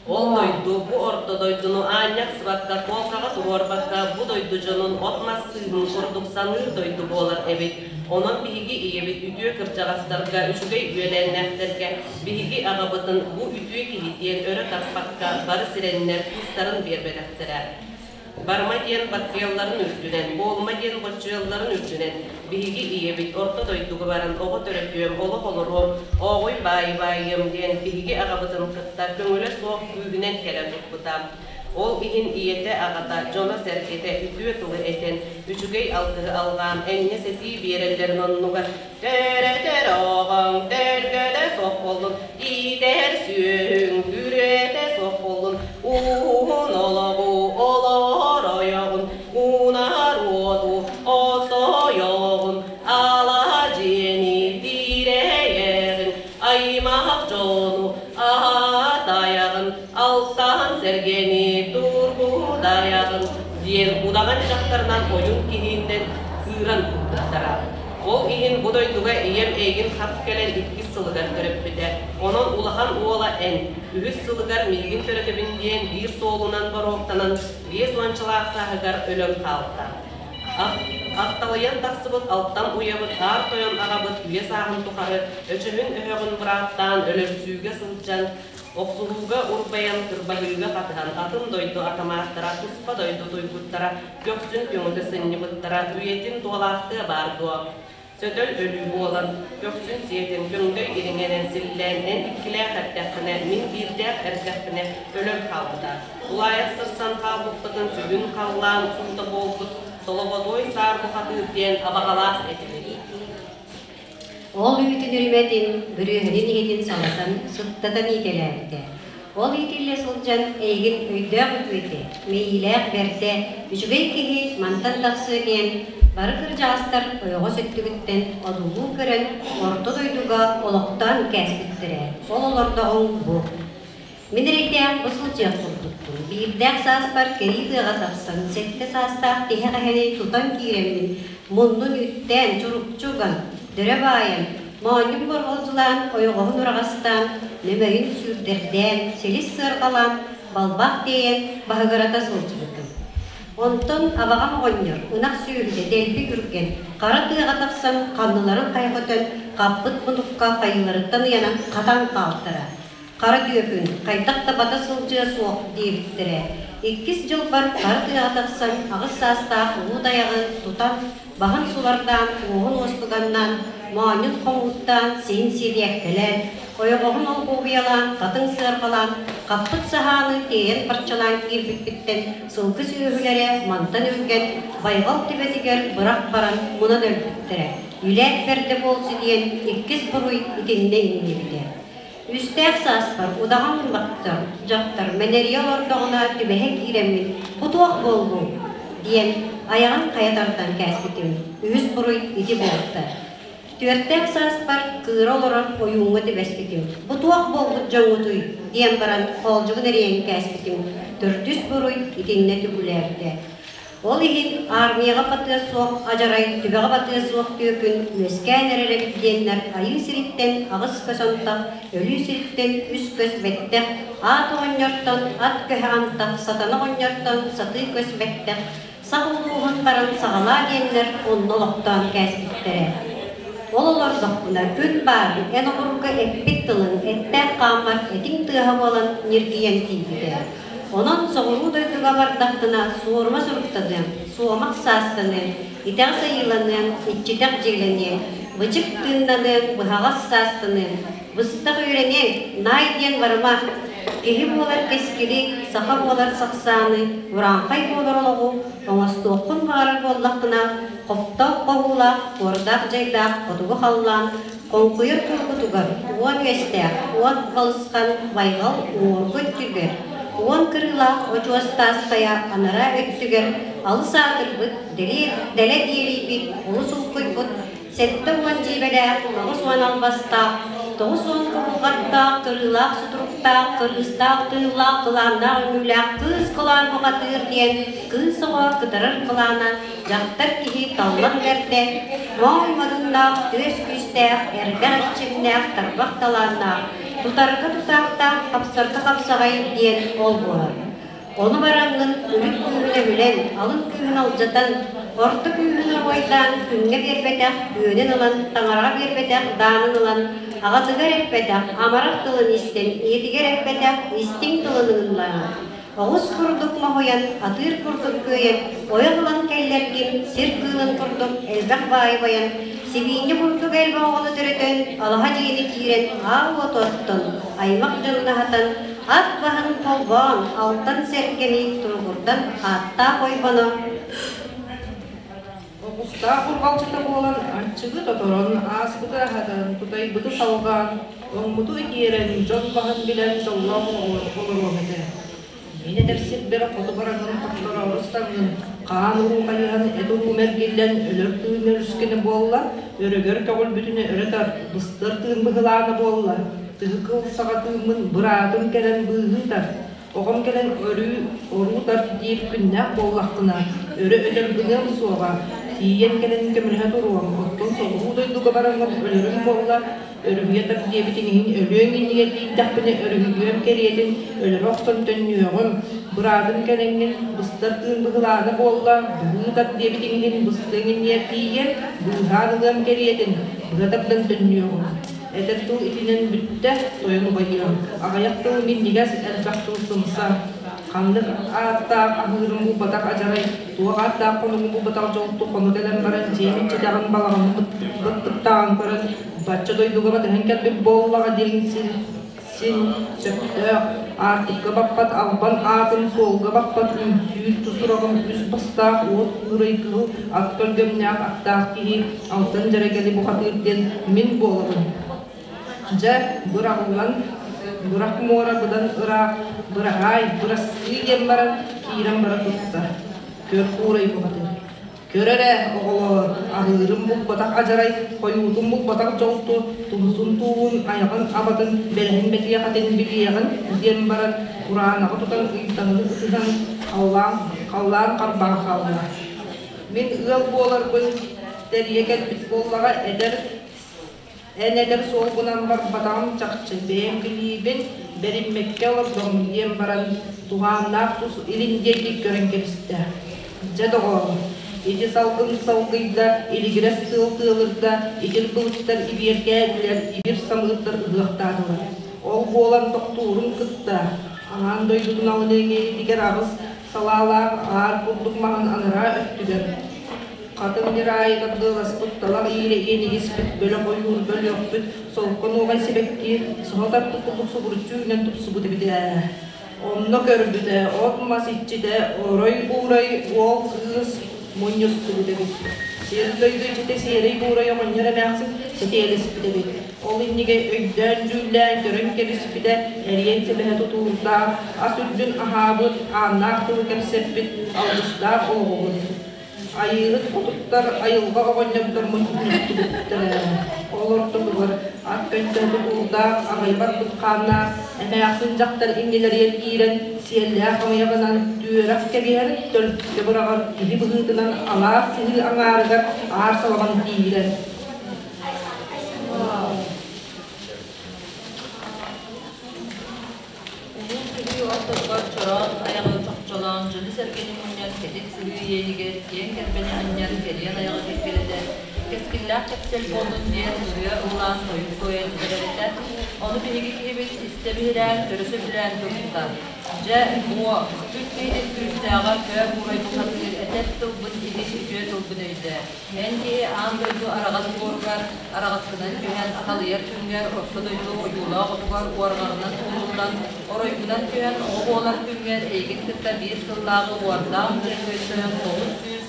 Ол дойду бу орто дойдуну аанньа ахсыбакка, туолкаҕа туруорбакка, бу дойду дьонун от-мас сыыһын курдук саныыр дойду буолар эбит. Онон биһиги ийэбит үтүө кырдьаҕастарга, үчүгэй үөлээннээхтэргэ биһиги аҕабытын бу үтүө киһи диэн өрө тарпакка, бары сирэннэр кыыстарын биэрбэтэхтэрэ. Барыма диэн баттыйалларын үрдүнэн, буолума диэн боччуйалларын үрдүнэн, биһиги ийэбит орто дойдуга баран оҕо төрөтүөм, олох олоруом, ооҕуй баайы баайыам диэн биһиги аҕабытын кытта көҥүлэ суох күүһүнэн кэлэ турбута. Ол иһин ийэтэ, аҕата, дьоно-сэргэтэ үтүө тылы этэн, үчүгэй алгыһы алҕаан, энньэ-сэтии биэрэллэрин оннугар Төрөтөр оҕоҥ төлкөтө суох буоллун, иитэр сүөһүҥ күрүөтэ суох буоллун, уһун олоҕу олоор ойоҕун, унаар уоту отойоҕун, ала дьиэни тирэйэҕин, аймах дьону аһатайаҕын, алтан сэргэни тургутайаҕын диэн удаҕан дьахтарынан ойун киһиннэн кыыран турбуттара. Ол иһин бу дойдуга ийэм эйигин хат кэлэн иккис сылыгар төрөппүтэ. Онон улахан уола эн, үһүс сылыгар миигин төрөтөбүн диэн биир суолунан боруоктанан биэс уончалаах сааһыгар өлөн хаалта. Ахталыйан тахсыбыт алтан уйабыт аар тойон аҕабыт үйэ сааһын тухары өчөһүн өһөҕүн бырааттаан өлөрсүүгэ сылдьан Охсуһууга урбайан, кырбаһыыга хатыһан атын дойду атамааттара, туспа дойду туйгуттара, көхсүн көҥүтэ сынньыбыттара, үйэтин туолаахтыа баар дуо? Сөтөл өлүү буолан, көхсүн сиэтин, көҥдөй ириҥэнэн силлээн, эн иккилээх эрдэххинэ, мин биирдээх эрдэхпинэ өлөн хаалбыта. Тулаайах сырсан хаалбыппытын сүгүн халлаан суута буолбут Солободуой саар бухатыыр диэн абаҕалаах этибит. Ол үүтүн үрүмэтин, бүрүөһүнүн иһитин салатан, сыттатан иитэлээбитэ. Ол иитиллэ сылдьан эйигин өйдөөх үтүөтэ, мэйиилээх бэрдэ, үчүгэй киһи мантан тахсыа диэн бары кырдьаҕастар ойоҕос өттүгүттэн одуулуу көрөн орто дойдуга олохтоон кээспиттэрэ. Ол олордоҕуҥ бу. Мин эрэйдээх бу сылдьыах курдукпун. Биирдээх сааспар кэрии тыаҕа тахсан, сэттэ саастаах тиһэх эһэни тутан киирэммин, муннун үттээн, чурупчу уган, дөрө баайан, моонньун борҕолдьулаан, ойоҕоһун ураҕастаан, нөмөйүн сүүрдэрдээн, силис сыарҕалаан, балбаах тиэйэн баһыгырата сылдьыбытым. Онтон абаҕам оҕонньор ынах сүөһүтэ дэлби үргэн, хара тыаҕа тахсан ханныларын хайа көтөн, хаппыт муннукка хайыыларыттан ыйанан хатан хаалтара. Хара түөкүн, хайдах да бата сылдьыа суох диэбиттэрэ. Иккис дьылбар хара тыаҕа тахсан 8 саастаах улуу тайаҕы тутан, баһын сулардаан, уоһун уостуганнаан, моонньун хомууттаан, сиһин сириэккэлээн, ойоҕоһун олгуобуйалаан, хатыҥ сыарҕалаан, хаппыт саһааны тиэйэн барчалаан киирбиппиттэн сылгы сүөһүлэрэ мантан үргэн, байҕал түбэтигэр бырах баран мунан өлбүттэрэ. Үлээт бэрдэ буолсу диэн иккис буруй итиннэ иҥнибитэ. Үстээх сааспар удаҕан баттар дьахтар мэнэрийэ олордоҕуна түбэһэ киирэммин «Бу туох буоллуҥ?» диэн айаҕын хайа тардан кээспитим. Үһүс буруй ити буолта. Түөртээх сааспар кыыра олорор ойууҥҥа түбэспитим. «Бу туох буолбут дьоҥҥутуй?» диэн баран хоолдьугун эрийэн кээспитим. Төрдүс буруй итиннэ түгүлээбитэ. Ол иһин армияҕа батыа суох адьарай, түбэҕэ батыа суох түөкүн үөскээн эрэр эбит диэннэр айыы сириттэн 8 көс антах, өлүү сириттэн 3 көс бэттэх, аат оҕонньортон ат көһө антах, сатана оҕонньортон сатыы көс бэттэх, сах улууһун баран саҕалаа диэннэр онно олохтоон кээспиттэрэ. Ол олордохпуна күн баар эн обургу эппит тылыҥ эттээх хааммар этиҥ тыаһа буолан ньиргийэн тиийбитэ. Онон соҕуруу дойдуга бардахпына суорума суруктаныам, суомах саастаныам, итэҕэс айыыланыам, иччитэх дьиэлэниэм, бычык тыыннаныам, быһаҕас саастаныам, быстах үөрэниэҥ, наай диэн барыма. Киһи буолар кэскили, саха буолар сахсааны, урааҥхай буолар олоҕу оҥостуоххун баҕарар буоллаххына, хоптоох хоһуулаах, куордаах дьайдаах хотугу халлаан хоҥкуйар кургутугар уон үөстээх, уот балысхан байҕал уҥуоргу өттүгэр, уон кырыылаах очуос таас хайа анараа өттүгэр алыс аатырбыт, дэлэ диэлийбит, олус улкуйбут 70 дьиибэлээх, 90 албастаах, 90 кубулҕаттаах, кырыылаах сутуруктаах, кырыыстаах тыыллаах, кылааннаах үҥүүлээх кыыс кылаан бухатыыр диэн кыыс оҕо кытарар кылаана дьахтар киһи таллан бэрдэ, моой модуннаах, түөс күүстээх, эрбэх эрчимнээх, тарбах талааннаах, тутарга тутаахтаах, хапсарга хапсаҕай диэн ол буолар. Ону бараҥҥын үрүт күүһүн өһүлэн, алын күүһүн алдьатан, орто күүһүн оруойдаан күҥҥэ биэрбэтэх күөнүн ылан, таҥараҕа биэрбэтэх даанын ылан, аҕатыгар эппэтэх амарах тылын истэн, ийэтигэр эппэтэх истиҥ тылын ылыннаҕа. Оҕус курдук моһуйан, атыыр курдук күөйэн, ойох ылан кэллэргин, сир кыылын курдук элбэх баайы байан, сибиинньэ курдук элбэх оҕону төрөтөн, алаһа дьиэни киирэн, аал уоту оттон, аймах дьонун аһатан, ат баһын холбоон, алтан сэргэни туругурдан ааттаах ойбоно Оҕустаах бурҕалдьыта буолан аччыгы тоторон, ааспыты аһатан, тутайбыты салҕаан, тоҥмуту итиэрэн, дьон баһын билэн дьоллоох олоруом этэ. Мин этэр сирбэр хоту бараҥҥын хоттороору сытаҥҥын, хаан уруу хайыһан, эт уруум эргиллэн, өлөр тыын өрүскэнэ буолла, өрөгөр көҕүлбүтүнэ өрө тарт, быстар тыын быһылаана буолла, тыһы кыл саҕа тыыммын быраатым кэлэн быыһыы тарт, Оҕом кэлэн өрүү оруу тарт диир күннээх буоллахпына, өрө өлөр гыныам суоҕа, тиийэн кэлэн көмөлөһө туруом, оттон соҕуруу дойдуга бараҥҥын өлөрүм буолла, өрүһүйэ тарт диэбитин иһин өлүөҥ иннигэр тиийдэхпинэ өрүһүйүөм кэриэтин өлөрө охсон төннүөҕүм, быраатым кэлэҥҥин быстар тыын быһылаана буолла, быһыы тарт диэбитиҥ иһин быстыаҥ иннигэр тиийэн, быыһаан ылыам кэриэтин, быһа тардан төннүөҕүм. Этэр тыл итинэн бүттэ, тойон убайыам. Аҕыйах тыл минньигэс, элбэх тыл сымса. Ханнык ааттаах аһыырын булбатах адьарай, туох ааттаах хонугун булбатах дьолту хоно кэлэн баран дьиэм иччитэҕин балаҕанын быттыктаан көрөн, бачча дойдуга батыһан кэлбит буоллаҕа диэн син, син сөптөөх, аартыкка баппат албан аатын суолга баппат үҥсүүр тусураҕын үс бастаах уот куурай кыһыл ат көлгөмнөөх аттаах киһи алтан дьэрэкэли бухатыыр диэн мин буолабын. Дьэ, быраҕыллан бырах муора быдан ыраах быраһаай, бырастыы диэн баран киирэн бара турда. Көр куурай бухатыыр. Көр эрэ, оҕолоор, аһыырын булбатах адьарай, хойуутун булбатах дьолту, тумсун тууһун, айаҕын абатын, бэлэһин бэтиэхэтин билиэҕин диэн баран, кураанаҕы тутан ыйтаҥны ытыһан, халлаан, халлаан харбаан хаалла. Мин ыал буоларбын тэрийэ кэлбит буоллаҕа эдэр Эн эдэр суолгунан барбатаҕым чахчы, бэйэм билиибин бэриммэккэ олордоҕум диэн баран, туһааннаах тус илин диэки көрөн кэбистэ. Дьэ, доҕоор, ити салгын салгыйда, илигирэс тыал тыалырда, итир былыттар ибиэркээтилэр, ибир самыырдар ыһыахтаатылар. Ол буолан тохтуурун кытта, аан дойдутун алын эҥээригэр аҕыс салаалаах аар курдук маһын анараа өттүгэр. Хатыҥ ньыраайы тардыаласпыт, талах иирэ иэнигиспит, бөлөх ойуур бөлүөхпүт, солко нуоҕай сибэкки, соһо тарпыт курдук субуруччу үүнэн тупсубут эбит ээ. Онно көрбүтэ, от-мас иччитэ, орой-буурай уол кыыс мунньустубут эбит. Сир-дойду иччитэ сиэрэй буурай оҕонньор эмээхсин сэтиэлэспит эбит. Ол иннигэ өйдөөн-дьүүллээн көрөн кэбиспитэ, эриэн сэбэһэ тутуурдаах, ас үрдүн аһаабыт, ааннаах тылы кэпсэппит алгыстаах оҕобут. Айыыһыт хотуттар айылҕа оҕонньордор мунньустубуттара. Ол ортотугар ат көнтөһө тутуурдаах, аҕай барбыт хааннаах эмээхсин дьахтар иннилэригэр киирэн сиэллээх хамыйаҕынан түөрэх кэбиһэр, төлкө быраҕар киһи быһыытынан алаас сыһыы аҥаарыгар аар салаҕан киирэр. Улуу сыһыы ортотугар чороон айаҕы чохчолоон, дьону-сэргэни мунньан кэтит сыһыы иэнигэр киэҥ кэрбэни анньан кэриэн айаҕы кэккэлэтэн, кэскиллээх кэпсэл буоллун диэн ырыа ыллаан тойук туойан эрэр этэ. Ону биһиги киһибит истэ биһирээн, көрө сөбүлээн турбута. Дьэ, буо, үс киһитин күүстээҕэ көө буурай бухатыыр этэр тылбын иһит үтүө тылбын өйдөө. Эн киһи аан дойду араҕас буоругар араҕаскынан түһэн аталыйар күҥҥэр орто дойду ойуулаах отугар уорҕаҕынан ууруллан, оройгунан түһэн оҕо буолар күҥҥэр эйигин кытта биир сыллааҕы уордаах Өрөгөй тойон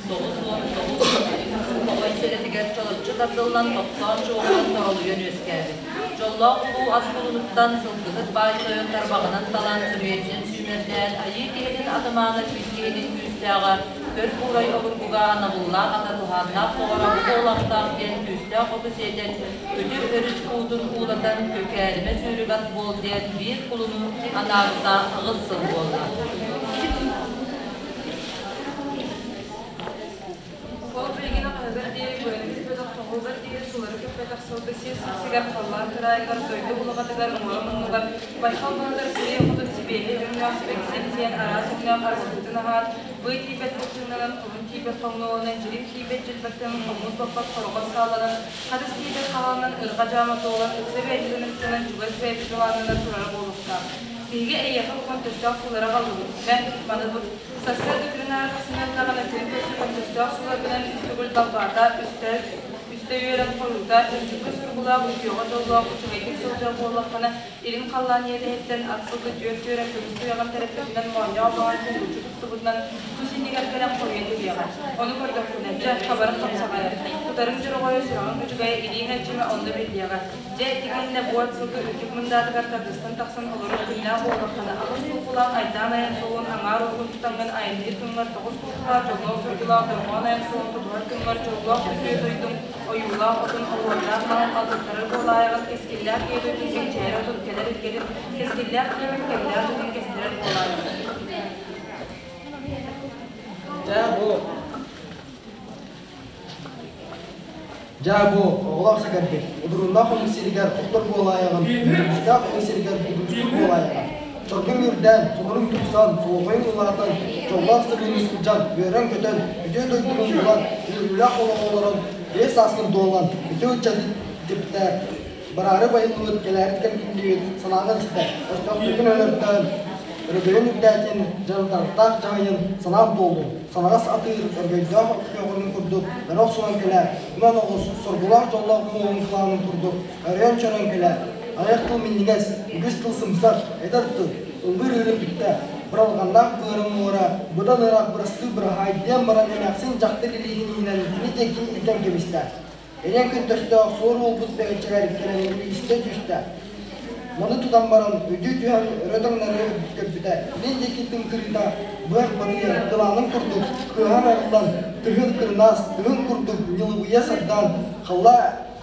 999 оҕо сирэтигэр чолоччу тардыллан тохтоон чуолуйан торолуйан үөскээбит. Дьоллоох улуу ас кулунуттан сылгыһыт баай тойон тарбаҕынан талан сүрүйэтинэн сүүмэрдээн айыы киһитин атымаана күн киһитин күүстээҕэ Көр буурай обургуга анабыллаах ата туһааннаах доҕоро бу буолахтаах диэн күүстээх оту сиэтэн, күтүр өрүс уутун уулатан күкээримэ сүүрүк ат буол диэн биир кулуну анаабыта 8 сыл буолла. Ол билигин аҕыһыгар диэри быаны түспэтэх, тоҕуһугар диэри сулары көппөтөх сылгы сир сиксигэр, халлаан кыраайыгар, дойду улаҕатыгар, муора муннугар, байхал баһыгар сирэй хотун сибиэһэй өҥнөөх сибэккитин сиэн, араас өҥнөөх арыскытын аһаан, быа тиийбэт былчыҥнанан, хоһун тиийбэт хоҥнуоланан, дьирим тиийбэт дьилбэктэнэн, хоммут баппат хороҕор сааланан, хатыс тиийбэт хаһаанан, ырҕа дьаама туолан, ыкса бэйэтин ыктанан, чугас бэйэбит былааннанан турара буолуохтаах. Биһиги эйиэхэ улахан төстөөх суулары аҕаллыбыт. Мэ, маны тут. Сарсыарда күн аайы тахсыннардаҕына күн көрсүбүт төстөөх сууларгынан үс төгүл далбаата, үстэ үстэ үөрэн хорута, үрдүккэ сургулаах, үтүөҕэ дьоллоох, үчүгэйдик сылдьар буоллаххына, илин халлаан иэдэһиттэн ат сылгы түөрт түөрэн көмүс туйаҕын тэрэппитинэн моонньоох баҕар куллуччу туттубутунан тус иннигэр кэлэн хоруйан иһиэҕэ. Ону көрдөххүнэ, дьэ, хабарыҥ хапсаҕайа, тутарыҥ дьороҕойо, сүрэҕиҥ үчүгэйэ, илииҥ эрчимэ онно биллиэҕэ. Дьэ, ити кэннэ буот сылгы үрдүк мындаатыгар тардыстан тахсан олорор күннээх буоллаххына, аҕыс кулкулаах айдаан айан суолун аҥаар уһугун тутаҥҥын айанныыр күҥҥэр тоҕус кулкулаах дьоллоох-соргулаах дорҕоон айан суолун тутуһар күҥҥэр дьоллоох үтүө дойдуҥ ойуулаах отун оһуордаах маһын алдьаттарар буолаайаҕын кэскиллээх ийэ дойдуҥ кэнчээри отун кэлэр илгэтин кэскиллээх киһитин кэмнээх дьонун кэстэрэр буолаайаҕын. Дьэ бу Дьэ бу оҕолоох сэгэрбит, удуруннаах омук сиригэр охтор буолаайаҕын, үтүрүстээх омук сиригэр удурустук буолаайаҕын. Соргуҥ үрдээн, сонуруҥ тупсан, солоҕойуҥ улаатан, дьоллоох сырыыны сылдьан, үөрэн-көтөн, үтүө дойдугун булан, үөрүүлээх олоҕу олорон, биэс сааскын туолан, үтүө ыччаты типтээр, бараары байыллыбыт, кэлээри кэлгиллибит санааҕын ситэр, өстөөхтөргүн өлөртөөн, өрөгөйүн үрдээтин, дьарыктаах дьаһайын санаан туоллун, санаҕас атыыр, өргөйдөөх өҕүрүн курдук өрө охсунан кэлээр, унан оҕус, соргулаах дьоллоох муоһун кылаанын курдук өрөөн-чөрөөн кэлээр, айах тыл минньигэс, үгүс тыл сымсах, эдэр тыл, ыллыыр ыырын бүттэ, быралҕаннаах быарын муора, быдан ыраах бырастыы быраһаай диэн баран эмээхсин дьахтар илиитин иһинэн кини диэки илгэн кэбистэ. Эриэн көнтөстөөх суор уолбут бэгэччэгэр кэлэн истэ түстэ. Маны тутан баран, өйдүү түһэн өрө таҥнары көрбүтэ, илин диэки тыҥкырыыта быах батыйа кылаанын курдук кыаһан арыллан, тыһын кырынаас тыһын курдук ньылыбыйа сардаан, халла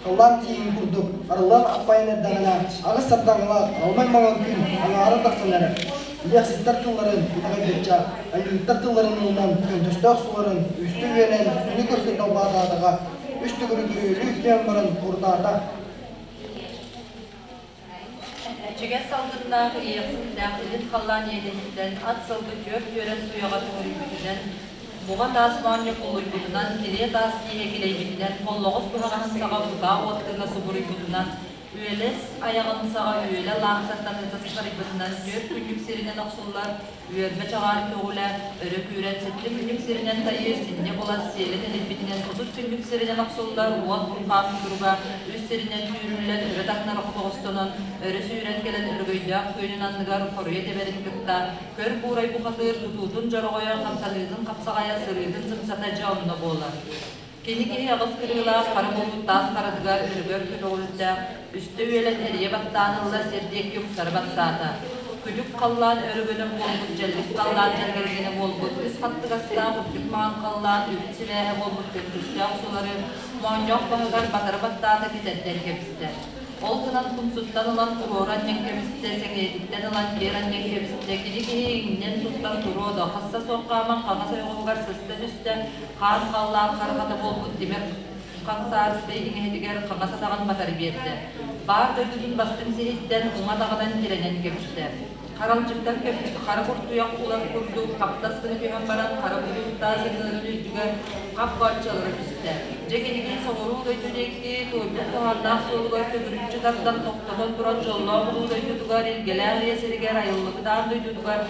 халлаан тииһин курдук арыллан аппайан эрдэҕинэ, аҕыс сардаҥалаах алмай маҥан күн аҥаара тахсан эрэр. Иэхситтэр тылларын итэҕэйбиччэ, айыыһыттар тылларын ылынан, көнтөстөөх суларын үстэ үөнэн күнү көрсөн далбаатаатаҕа, үс төгүрүк өрүөлүү түһэн баран урутаата. Ичигэс салгыннаах, иэхситтээх илин халлаан иэдэһиттэн ат сылгы түөрт түөрэн туйаҕа төҥүрүйбүтүнэн, буҕа таас моонньу куллуйбутунан, килиэ таас тииһэ килэйбитинэн, холлоҕос быһаҕаһын саҕа кутаа уот тыына субуруйбутунан, Үөлэс айаҕын саҕа үөлэ лаахтартан ыта сыҕарыйбытынан түөрт күннүк сиринэн охсуллар, үөрбэ чаҕаар көҕүлэ өрө күүрэн сэттэ күннүк сиринэн тайыыр, синньэ булан сиэлэн элэйбитинэн 30 күннүк сиринэн охсуллар, уот бурҕаан кутуруга үс сиринэн түүрүллэн өрө таҥнары хотоҕостонон, өрө сүүрэн кэлэн өрөгөйдөөх күөнүн анныгар хоруйа тэбэрин кытта көр буурай бухатыыр тутуутун дьороҕойо, хамсаныытын хапсаҕайа, сырыытын сымсата дьэ онно буолар. Кини киһи аҕыс кырыылаах хара буолбут таас харатыгар өрүгэр көтөҕүлүттээх, үстэ үөлэн эрийэ баттаан ылла, сир диэки уксары баттаата. Күлүк халлаан өрөгөнө буолбут, дьэллик халлаан дьэргэлгэнэ буолбут, үс хаттыгастаах үрдүк маҥан халлаан үрүт сибээһэ буолбут көнтөстөөх сулары моонньоох баһыгар батары баттаата кэтэрдэн кэбистэ. Ол гынан тумсуттан ылан туруору анньан кэбистэ, сэҥийэтиттэн ылан киэр анньан кэбистэ, кини киһи иҥнэн туттан туруо да, хасса суох хааман хаҥас ойоҕоһугар сыста түстэ, хаан халлаан харахата буолбут тимир хахсаарыскай иҥэһэтигэр хаҥас атаҕын батары биэрдэ. Баар дойдутун бастыҥ сиһиттэн уҥа атаҕынан тирэнэн кэбистэ. Харалдьыктан көппүт хара куртуйах улар курдук хаптас гына түһэн баран хара будууттаа сыҥыырын үрдүгэр хап баччалара түстэ. Дьэ киниги соҕуруу дойду диэки туойбут туһааннаах суолугар төгүрүччү тардан тохтотон туран дьоллоох улуу дойдутугар илгэлээх ийэ сиригэр айыллыбыт аан дойдутугар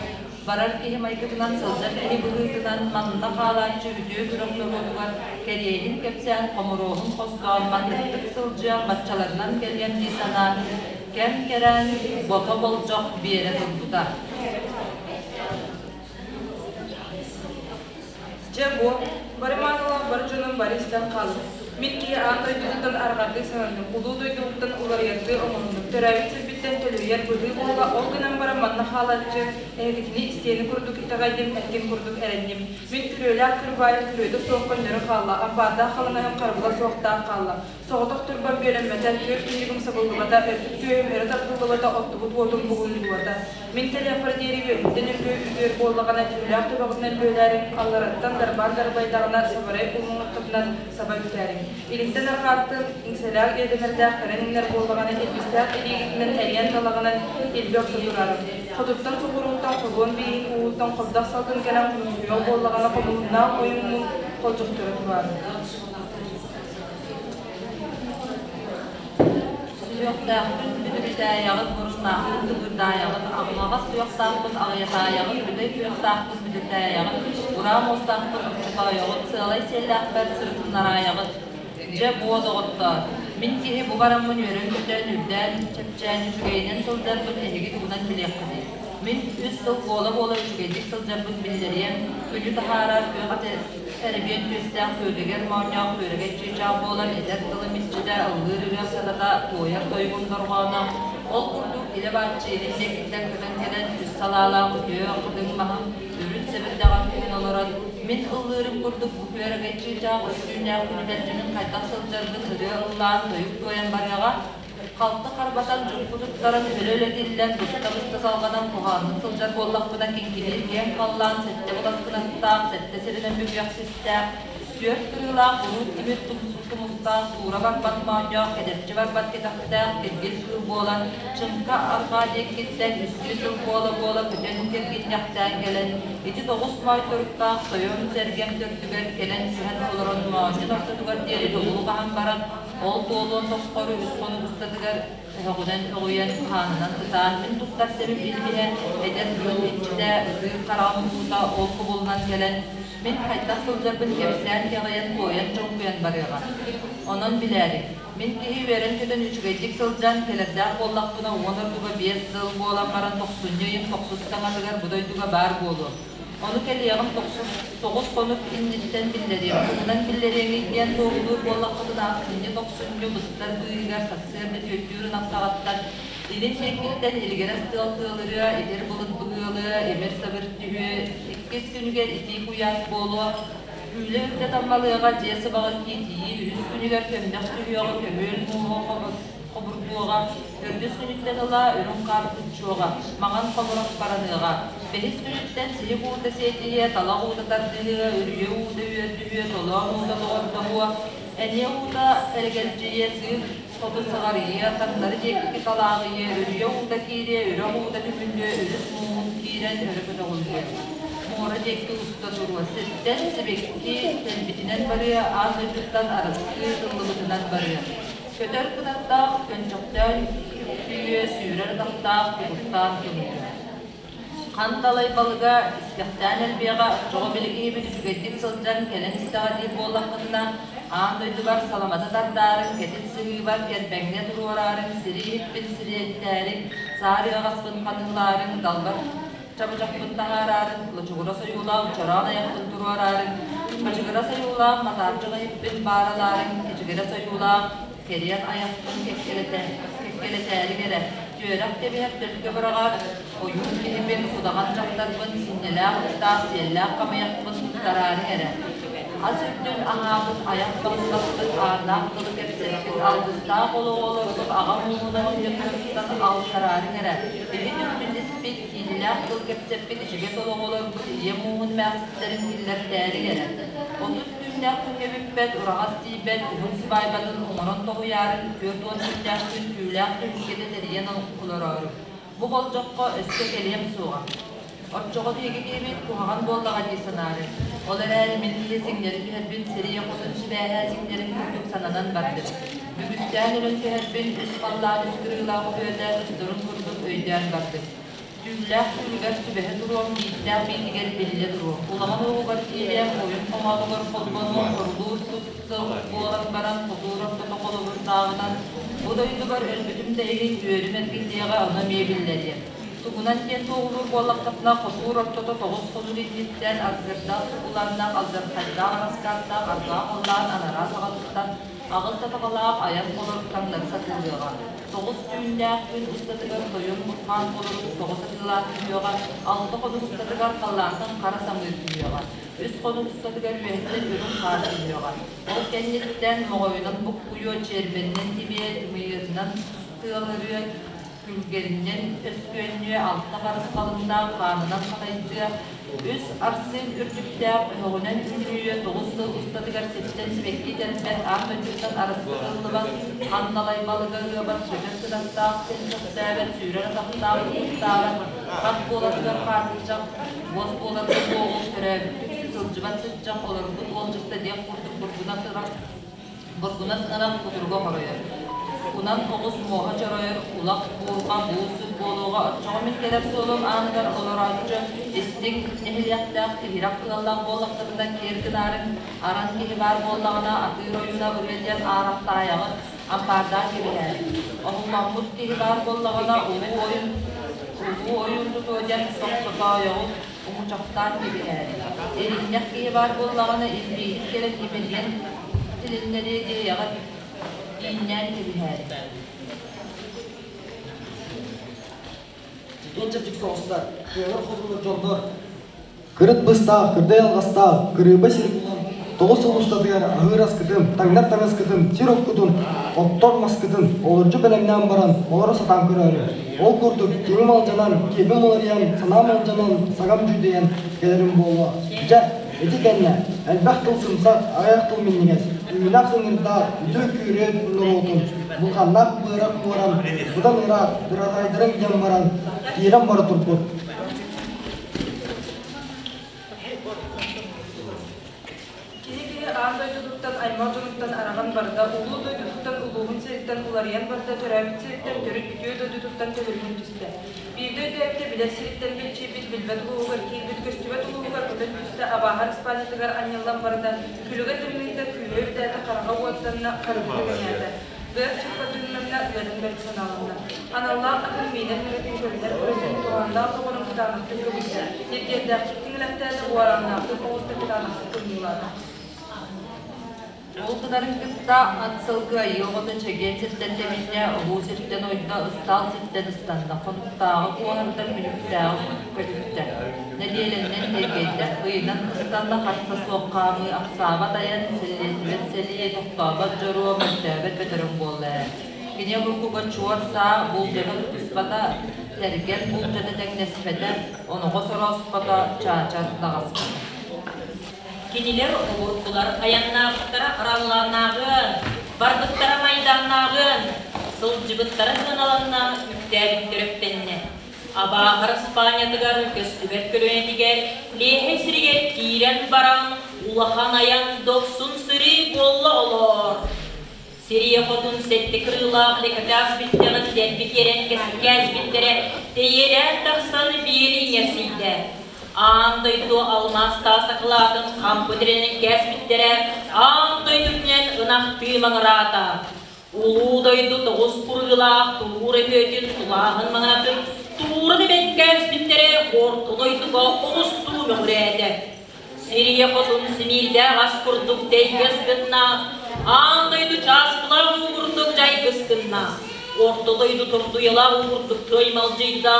барар киһи майгытынан сылдьар киһи быһыытынан манна хаалааччы үтүө күрэх норуотугар кэриэһин кэпсээн хомуруоһун хостоон манныктык сылдьыах баччаларынан кэлиэм дии санаан кэм кэрээн бото болдьох биэрэ турбута. Дьэ бу, бары маанылаах бары дьонум бары истэн хааллым. Мин киһи аан дойдутуттан арҕардыы сананным, улуу дойдубуттан уларыйардыы оҥоһуннум. Төрөөбүт сирбиттэн төлүһүйэр быһыы буолла, ол гынан баран манна хаалааччы эһигитини истиэни курдук итэҕэйдим, эркин курдук эрэнним. Мин күрүөлээх күрбаайым күрүөтэ суох көннөрү хаалла, ампаардаах халаҥаһым харабыла суохтаах хаалла. Соҕотох турбам бүөлэммэтэ, түөрт күннүгүм сабыллыбата, өлбүт түөһүм өрө тардыллыбата, оттубут уотум бугуллубата. Мин кэлиэхпэр диэри үөһүттэн үргүө үтүөр буоллаҕына, түүлээх төбөҕүтүнэн бүөлээриҥ, аллараттан дарбаан дарбайдаҕына, сабарай уллуҥаххытынан саба үктээриҥ. Илинтэн арҕааттан иҥсэлээх иэдэмэрдээх кэрэ иҥнэр буоллаҕына, илбистээх илиигитинэн эриэн талаҕынан илби охсо тураарыҥ. Хотуттан соҕурууттан холуон бииһин ууттан хобдох салгын кэлэн хомусуйуох буоллаҕына, хомуһуннаах ойуҥмун холдьохторо тураарыҥ. Сүһүөхтээхпин бүдүрүтээйэҕит, муруннаахпын тыбыырдаайаҕыт, аҕыҥаҕас туйахтаахпын аҕыйатаайаҕыт, бүтэй туйахтаахпын бүдүртээйэҕит, ураа муостаахпын оччотоойоҕут, сыалай сиэллээхпэр сырытыннараайаҕыт. Дьэ, буо доҕоттоор, мин киһи бу бараммын үөрэн-көтөн, үрдээн, чэпчээн, үчүгэйинэн сылдьарбын эһиги тугунан билиэххитий? Мин үс сыл буола-буола үчүгэйдик сылдьарбын биллэриэм, күнү таһаарар күөх этэ Эрэбиэн түөстээх күөрэгэр моонньоох күөрэгэй чыычаах буолар эдэр тылым иччитэ, ыллыыр ырыа сатата, туойар тойугум дорҕооно. Ол курдук илэ-бааччы илин диэкиттэн көтөн кэлэн үс салаалаах үтүө хатыҥ маһым үрүт сэбирдэҕэр түһэн олорон, мин ыллыырым курдук бу күөрэгэй чыычаах үс түүннээх күнү хайдах сылдьарбын ырыа ыллаан, тойук туойан барыаҕа. Халты харбатан, дьукку туттаран, өлө-өлө тиллэн, быста-быста салҕанан куһаҕаннык сылдьар буоллахпына, киҥкиниир киэҥ халлаан сэттэ быласкынаттаах, сэттэ сиринэн бүгүөх систээх, түөрт кырыылаах уруут тимир тумсун тумустаах, туура барбат моонньоох, кэдэрчи барбат кэтэхтээх, киргил кыыл буолан, чыҥка арҕаа диэккиттэн үстүү сыл буола-буола көтөн киргинньэхтээн кэлэн, ити тоҕус моойторуктаах тойон сэргэм төрдүгэр кэлэн түһэн олорон моонньун ортотугар диэри тобулу хаһан баран, Ол туолуон тохтору үс хонук устатыгар өһөҕүнэн өҕүйэн, хаанынан ытаан, мин туттар сэбим илбиһэ, эдэр тылым иччитэ, ытыыр хараҕым уута ол кубулунан кэлэн, мин хайдах сылдьарбын кэпсээн кэҕийэн, туойан чоҥкуйан барыаҕа. Онон билээри, мин киһи үөрэн-көтөн үчүгэйдик сылдьан, кэлэрдээх буоллахпына уон ордуга биэс сыл буолан баран тохсунньу ыйын тохсус саҥатыгар бу дойдуга баар буолуом. Ону кэлиэҕим тохсус тоҕус хонук инниттэн биллэриэм, тугунан биллэриэҥий диэн туоһулуур буоллаххытына, ахсынньы-тохсунньу быстар быыһыгар сарсыарда түөттүүр ынах саҕаттан илин диэкиттэн илигирэс тыал тыалырыа, итир былыт быгыалыа, имир-сабыр түһүө, иккис күнүгэр итии куйаас буолуо, күүлэ үрдэ таммалыаҕа, дьиэ сыбаҕын киитийии үһүс күнүгэр көмнөх түһүөҕэ, көмүөл мууһу хобурдуоҕа, төрдүс күнүттэн ыла үрүҥ хаар куччуоҕа, маҥан хомурах бараныаҕа. Бэһис күнүттэн сиһик уута сиэтиһиэ, талах уута тардыһыа, үрүйэ уута үөрдүһүө, толоон уута доҕордоһуо, эниэ уута эрэгэлдьийиэ, сыыр хоту саҕарыйыа, таҥнары диэки талааҕыйыа, үрүйэ уута киириэ, үрэх уута түмүллүө, өрүс мууһун киирэн өрө көтөҕүллүө. Муора диэки уста туруо, сиртэн сибэкки тэлбитинэн барыа, аан дойдуттан арыскыы тыллыбытынан барыа. Көтөр кынаттаах көнчөхтөөн үктүйүө, сүүрэр атахтаах тугуттаан тымныйыа. Ханталай балыга искэхтээн элбиэҕэ, оччоҕо били киһибит үчүгэйдик сылдьан кэлэн истэҕэ диир буоллаххытына, аан дойдубар саламата тардаарыҥ, кэтит сыһыыбар кэрбэҥҥэ туруораарыҥ, сири иһиппин сириэдитээриҥ, саар ыаҕаспын ханыылаарыҥ, далбар чабычахпын таһаараарыҥ, лучугурас ойуулаах чороон айахпын туруораарыҥ, бачыгырас ойуулаах матаарчах иһиппин бааралаарыҥ, кичигирэс ойуулаах кэриэн айахпын кэккэлэтээриҥ эрэ, түөрэх кэбиһэр төлкө быраҕар, ойуун киһибин, удаҕан дьахтарбын, синньэлээх уктаах, сиэллээх хамыйахпын туттараарыҥ эрэ. Ас үрдүн аһаабыт, айах баһыллаппыт, ааннаах тылы кэпсэппит, алгыстаах олоҕу олорбут аҕам ууһунан оҕонньотторуттан алтараарыҥ эрэ. Иһит үрдүн испит, киинилээх тыл кэпсэппит, ичигэс олоҕу олорбут ийэм ууһун эмээхситтэрин киллэртээриҥ эрэ. 30 түүннээх күҥҥэ бүппэт, ураҕас тиийбэт, уһун сыбаайбатын оҥорон тоһуйаарын, 40 күннээх күн түүлээх түһүлгэтэ тэрийэн олороору. Бу болдьоххо өссө кэлиэм суоҕа. Оччоҕо биһиги киһибит куһаҕан буоллаҕа дии санаары. Ол эрээри мин киһи сиҥнэри түһэрбин сирийэ хотун сибээһэ сиҥнэрин курдук сананан бардым. Бүгүстээн өлөн түһэрбин үс халлаан үс кырыылаах өһүөтэ устурун курдук өйдөөн бардым. Түүллээх түүлүгэр түбэһэ туруом, бииттээх биитигэр биллэ туруом. Улахан уоһугар киириэм, ойун хоһоонугар холбонуом, орулуур тут сыл буолан баран хотуур ортото холобурдааҕынан бу дойдубар өлбүтүм да иһин үөрүм эргиллиэҕэ, ону эмиэ биллэриэм. Тугунан диэн туоһулуур буоллаххытына, хотуур ортото 9 хонук инниттэн аргырдаах сукуланнаах, алдьархайдаах араскааттаах арҕаа халлаан анараа саҕатыттан аҕыс да табалаах айан холорук таҥнары сатыылыаҕа. 9 түүннээх күн устатыгар тойон бурхаан холорук тоҕо сатыылаан түһүөҕэ, 6 хонук устатыгар халлаантан хара самыыр түһүөҕэ, 3 хонук устатыгар үөһэттэн үрүҥ хаар түһүөҕэ. Ол кэнниттэн моҕойунан буккуйуо, чиэрбэнинэн тибиэ, тымыйыатынан тыалырыа, күлгэринэн өскүөннүө, алта харысхалыннаах хаанынан хатайдыа, үс арсыын үрдүктээх өһөҕүнэн үллүйүө, 9 сыл устатыгар сиртэн сибэкки тэлбэт, аан дойдуттан арыскытыллыбат, ханналай балыга ыабат, көтөр кынаттаах, күн көхтөөбөт, сүүрэр атахтаах, уһуктаабат, хат буоларыгар хаатырчах, уос буоларга буоҕул, төрөөбүт түксү сылдьыбат сыччах, олорбут уолдьуста диэх курдук бургунас ынах кутуруга хоройор. Унан оҕус муоһа чоройор, улах буурҕа буус сүт буолуоҕа, оччоҕо мин кэлэр суолум ааныгар олорооччу истиҥ нэһилиэктээх иһирэх ыаллаах буоллахтарына киэр гынаарыҥ, аран киһи баар буоллаҕына атыыр ойууна ырыа диэн аарахтаайаҕыт, ампаардаан кэбиһээриҥ. Оһолломмут киһи баар буоллаҕына улуу ойуун тутуо диэн тохтотоойоҕут, уҥучахтаан кэбиһээриҥ. Иринньэх киһи баар буоллаҕына илбииһит кэлэн имэрийэн тилиннэриэ диэйэҕит, ииннээн кэбиһээриҥ. Чэгиэн чэбдик соҕустар, кыайар хотулар дьоннор Кырыт быстаах, кырдай алҕастаах, кырыыба сир булан, 9 сыл устатыгар аһыыр аскытын, таҥнар таҥаскытын, сир оккутун, оттор маскытын олордьу бэлэмнээн баран, олоро сатаан көрөөрү. Ол курдук, киҥим алдьанан, киэбим уларыйан, санаам алдьанан, сагам дьүдэйэн кэлэрим буолуо. Дьэ, ити кэннэ, элбэх тыл сымсах, аҕыйах тыл минньигэс, үүнэх сыҥырдаах, үтүө күүрүө норуотун, булханнаах быарах муоран, быдан ыраах, быраҕайдарым диэн баран, киирэн бара турбут. Киһи-киһи аан дойдутуттан, аймах дьонуттан араҕан барда, улуу дойдутуттан, улууһун сириттэн уларыйан барда, төрөөбүт сириттэн, төрүт үтүө дойдутуттан төлөрүйэн түстэ. Биирдэ өйдөөбүтэ билэр сириттэн билчийбит, билбэт улууһугар киирбит, көстүбэт улууһугар көтөн түстэ, абааһы араспаанньатыгар анньыллан барда, күлүгэ тымныйда, күүһэ үрдээтэ, хараҕа уоттанна, харыгыта кэҥээтэ. Быар чыппа тыыннанна, ыарын бэрт санааланна. Аналлаах атын миинэр мөҥөтүн көрүнэр көрөтүн, туһааннаах доҕорун кытаанахтык кыбыйда, ньиргиэрдээхтик тиҥилэхтээтэ, уорааннаахтык оҕуста кытаанахтык кымньыылаата. Ол гынарын кытта ат сылгы айыы оҕото чэгиэн сиртэн тэбиннэ, улуу сиртэн ойдо, ыстаал сиртэн ыстанна, хонуктааҕы куоһардар мүлүктээҕи көтүттэ. Нэдиэлэннэн тиэргэйдэ, ыйынан ыстанна харса суох хаамыы, ахсаабат айан, сэлиэтибэт сэлии, тохтообот дьоруо, мөлтөөбөт бөтөрөҥ буолла ээ. Кини обургуга чуор саа булдьата тутуспата, тэргэн булдьата тэҥнэспэтэ, оноҕос орооспото, чаачар даҕаспата. Кинилэр обургулар айаннаабыттара араллааннааҕыан, барбыттара майдааннааҕыан, сылдьыбыттара сыаналанна, үктээбиттэрэ үктэннэ. Абааһы Араспаанньатыгар көстүбэт көлүөнэтигэр Лиэһэй сиригэр киирэн баран улахан айан дохсун сырыы буолла олоор. Сирия хотун сэттэ кырыылаах лекатаас бүттэҕин дэлби тиэрэн кээспиттэрэ, тэйиэлээн тахсан биэли иҥэрсийдэ. Аан дойду алмаас таас акылаатын хампы тирэнэн кээспиттэрэ, аан дойду үрдүнэн ынахтыы маҥыраата. Улуу дойду тоҕус курыылаах тулуур өһүөтүн тулааһын маҥанатын туура тэбэн кээспиттэрэ орто дойдуга оҕустуу мөҕүрээтэ. Сирийэ хотун симиирдээх ас курдук тэйгэс гынна, аан дойду чааскылаах уу курдук дьайгыс гынна, орто дойду тордуйалаах уу курдук кыаймалдьыйда,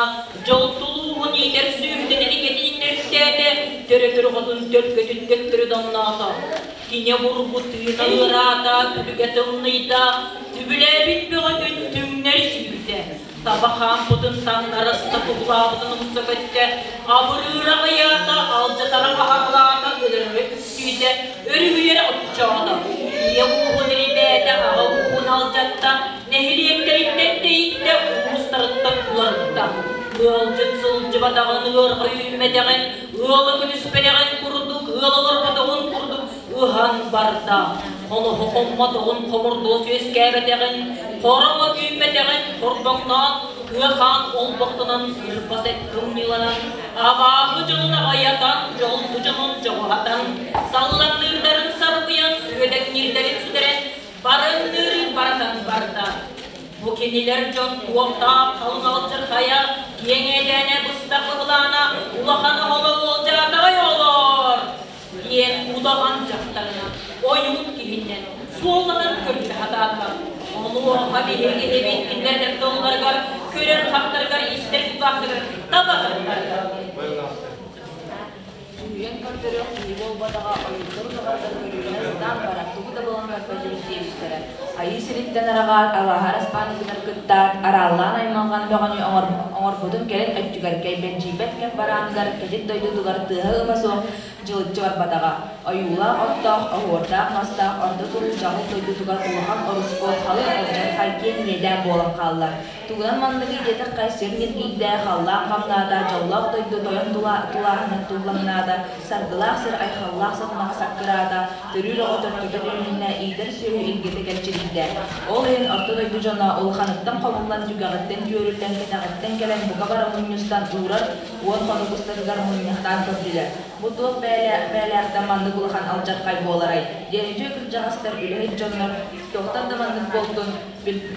дьол тулууһун иитэр сүөһүтүн этикетин иҥнэртээтэ, төрөтөр хотун төлкөтүн төттөрү домноото. Кини обургу тыына ыараата, күлүгэ тымныйда, түбүлээбит бөҕөтүн түҥнэри сүүрдэ. Таба хаампытын таҥнараста туһулаабытын умса көттө, абырыыра аҕыйаата, алдьатара аһарылаата, өлөрөрө үксүүтэ, өрүһүйэрэ оччоото. Ийэ ууһун ирбээтэ, аҕа ууһун алдьатта, нэһилиэктэриттэн тэйиттэ, улуустарыттан уларытта. Ыалдьыт сылдьыбатаҕын, ыарҕа үүммэтэҕин, ыалы күнүспэтэҕин курдук, ыал олорботоҕун курдук ыһан барда. Холоһо хоммотоҕун хомурдуос үөскээбэтэҕин, хороҥо үүммэтэҕин хорбоҥноон, кыа-хаан олбохтонон сырбас эт кымньыыланан, абааһы дьонун аҕайатан, дьолбу дьонун дьоҕуһатан, саллаҥныырдарын сарбыйан, сүөдэҥниирдэрин сүтэрэн, барыҥныырын баратан барда. Бу кинилэр дьон туохтаах халыҥ алдьархайа, киэҥ иэдээнэ быстах быһылаана, улахан оһоло уолдьаатаҕай оҕолоор! Диэн удаҕан дьахтарынан, ойуун киһиннэн суолланан көрсө сатаатылар. Онуоха биһиги эбит кинилэр тылларыгар, көрөр хахтарыгар, истэр кулгаахтарыгар таба тардаллар. Дьүһүйэн көрдөрүөх киһи буолбатаҕа, ойууттар удаҕаттар көрүүнэ сатаан баран, тугу да булан көрбөтүбүт диэбиттэрэ. Айыы сириттэн араҕаат, алааһа араспаанньатыгар кыттаат, арааллаан аймалҕан бөҕөнү оҥорбутун кэлин өттүгэр кэйбэлдьийбэт кэм барааныгар кэтит дойдутугар тыаһа-ыма суох дьылыччы барбатаҕа. Ойуулаах оттоох, оһуордаах мастаах орто туруу дьаҕыл дойдутугар улахан орускуот халыҥ алдьархай киэҥ иэдээн буолан хаалла. Тугунан манныгый диэтэххэ, сир ньиргийдэ, халлаан хамнаата, дьоллоох дойду тойон тулааһынын туллаҥнаата, саргылаах сир айхаллаах сатанаҕа саккыраата, төрүүр оҕо төркөтө түһүннэ, иитэр сүөһү илгэтэ кэлчирийдэ. Ол иһин орто дойду дьоно улаханыттан хомуллан, түгэҕиттэн түөрүллэн, кэтэҕиттэн кэлэн бука бары мунньустан уурар уон хонук устатыгар мунньахтаан көрдүлэр. Бу туох бэйэлээхтэн маннык улахан алдьархай буоларай? диэн үтүө кырдьаҕастар, үлэһит дьоннор туохтан да маннык буолтун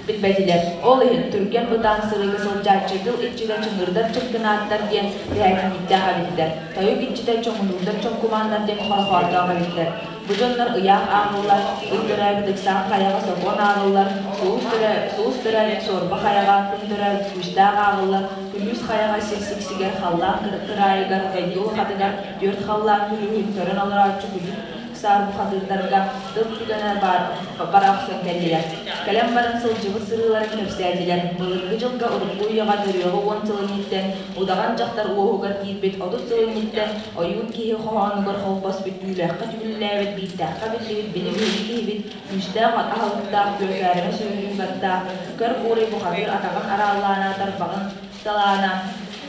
билбэтилэр. Ол иһин түргэн бытаан сырыыга сылдьааччы тыл иччитэ чыҥырдар чыҥкынааттар диэн дэһээтинньиктээх эбиттэр. Тойук иччитэ чоҥунуурдар чоҥкумааннар диэн хорохоордоох эбиттэр. Бу дьоннор ыйаах ааҕыллар, ый төрөөбүт ыксаан хайаҕа сокуон ааҕыллар, сулус төрөөбүт суорба хайаҕа, күн төрөөбүт күүстээх ааҕыллар, күлүүс хайаҕа сир сиксигэр, халлаан кыраайыгар, дойду улахатыгар түөрт халлаан күлүүһүн көрөн олорооччу күлүк саар бухатыырдарга тыл түгэнэ бара охсон кэллилэр. Кэлэн баран сылдьыбыт сырыыларын кэпсээтилэр. Былыргы дьылга урукку үйэҕэ төрүөҕү уон сыл инниттэн удаҕан дьахтар уоһугар киирбит 30 сыл инниттэн ойуун киһи хоһоонугар холбоспут түүлээххэ түүллээбит биирдээххэ биллибит били биһиги киһибит күүстээх аһылыктаах күөкээрэмэ сүөһүлүүн баттаах көр буорай бухатыыр атаҕын арааллаана тарбаҕын талаана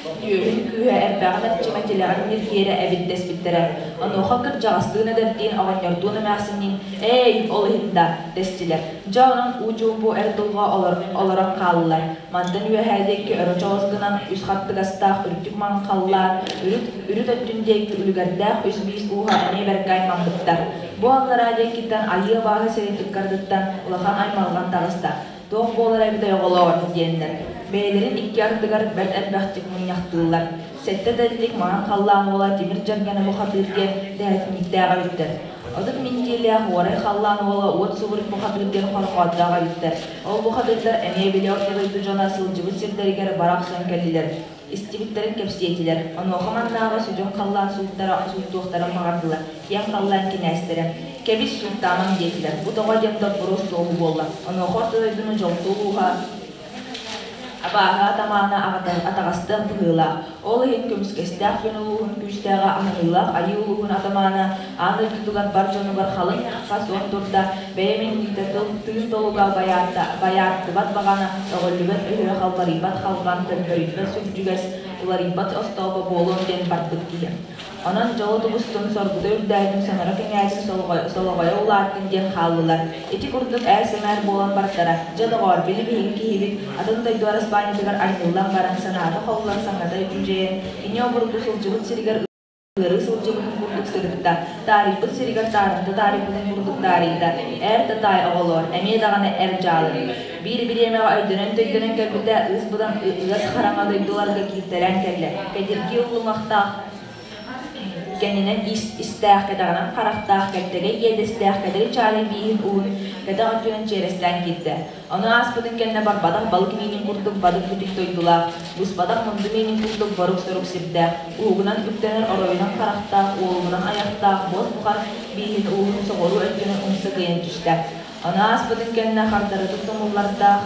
түөһүн күүһэ эрбэҕин эрчимэ тилэҕин ньиргиэрэ эбит дэспиттэрэ. Онуоха кырдьаҕастыын эдэрдиин, оҕонньордуун эмээхсинниин «Ээй, ол иһин да» дэстилэр. Дьэ онон уу чуумпу эр дулҕа олорон хааллылар. Мантан үөһээ диэки өрө чолос гынан үс хаттыгастаах үрдүк маҥан халлаан, үрүт, үрүт өттүн диэки үлүгэрдээх үс биис ууһа эмиэ бэркэ аймаммыттар. Бу аллараа диэкиттэн айыы абааһы сирин ыккардыттан улахан аймалҕан таҕыста. Туох буолар эбитэй оҕолоор диэннэр, бэйэлэрин икки ардыгар бэрт элбэхтик мунньахтыыллар. Сэттэ да илик маҥан халлаан уола Тимир Дьарганы бухатыыр диэн дэһэтинньиктээх эбиттэр. 30 минтиэлээх уорай халлаан уола Уот Субурук бухатыыр диэн хорохооддоох эбиттэр. Ол бухатыырдар эмиэ били орто дойду дьоно сылдьыбыт сирдэригэр бара охсон кэллилэр. Истибиттэрин кэпсиэтилэр. Онуоха маннааҕы сүдүн халлаан сууттара сууттуохтарын баҕардылар. Киэҥ халлаан кинээстэрэ «Кэбис, сууттаамаҥ» диэтилэр. Бу тоҕо диэн доппуруос туоһу буолла. Онуоха орто дойдуну дьолтуу ууһа абааһы атамаана атаҕастыах быһыылаах. Ол иһин көмүскэстээх күн улууһун күүстээҕэ аһыныылаах айыы улууһун атамаана аан дойдутугар бар дьонугар халыҥ хас уон турда, бэйэ минньитэ тыл, тыын толуга байааттыбат баҕана, өҕүллүбэт өһүө, халбарыйбат халҕан, көннөрүйбэт сүрдьүгэс, уларыйбат остообо буолуом диэн барбыт киһи. Онон дьоло тубустун, соргута үрдээтин, соноро кэҥээтин, солоҕойо улааттын диэн хааллылар. Ити курдук ээр-сэмээр буолан бартара. Дьэ, доҕоор, били биһиги киһибит атын дойду араспаанньатыгар анньыллан баран, санаата холлон, саҥата дьүдьэйэн, кини обургу сылдьыбыт сиригэр ыарыы сылдьыбытын курдук сырытта, таарыйбыт сиригэр таарымта таарыйбытын курдук таарыйда. Эр да таай оҕолоор, эмиэ даҕаны эр дьаалы. Биир бириэмэҕэ өйдөнөн-төйдөнөн кэлбитэ, ыыс быдан ыас хараҥа дойдуларга кииртэлээн кэллэ. Кэтиргии уллуҥахтаах кэннинэн истээх, кэтэҕинэн харахтаах, кэлтэгэй иэдэстээх кэдэри чаалый бииһин уһун кэтэх өттүнэн чиэрэстээн киирдэ. Ону ааспытын кэннэ барбатах балык миинин курдук бадык бүтүк дойдулаах, буспатах мунду миинин курдук борук-сорук сирдээх, уһугунан үктэнэр оройунан харахтаах, уолугунан айахтаах буос бухар бииһин ууһун соҕуруу өттүнэн умса кыйан түстэ. Ону ааспытын кэннэ хардарытык тумуллардаах,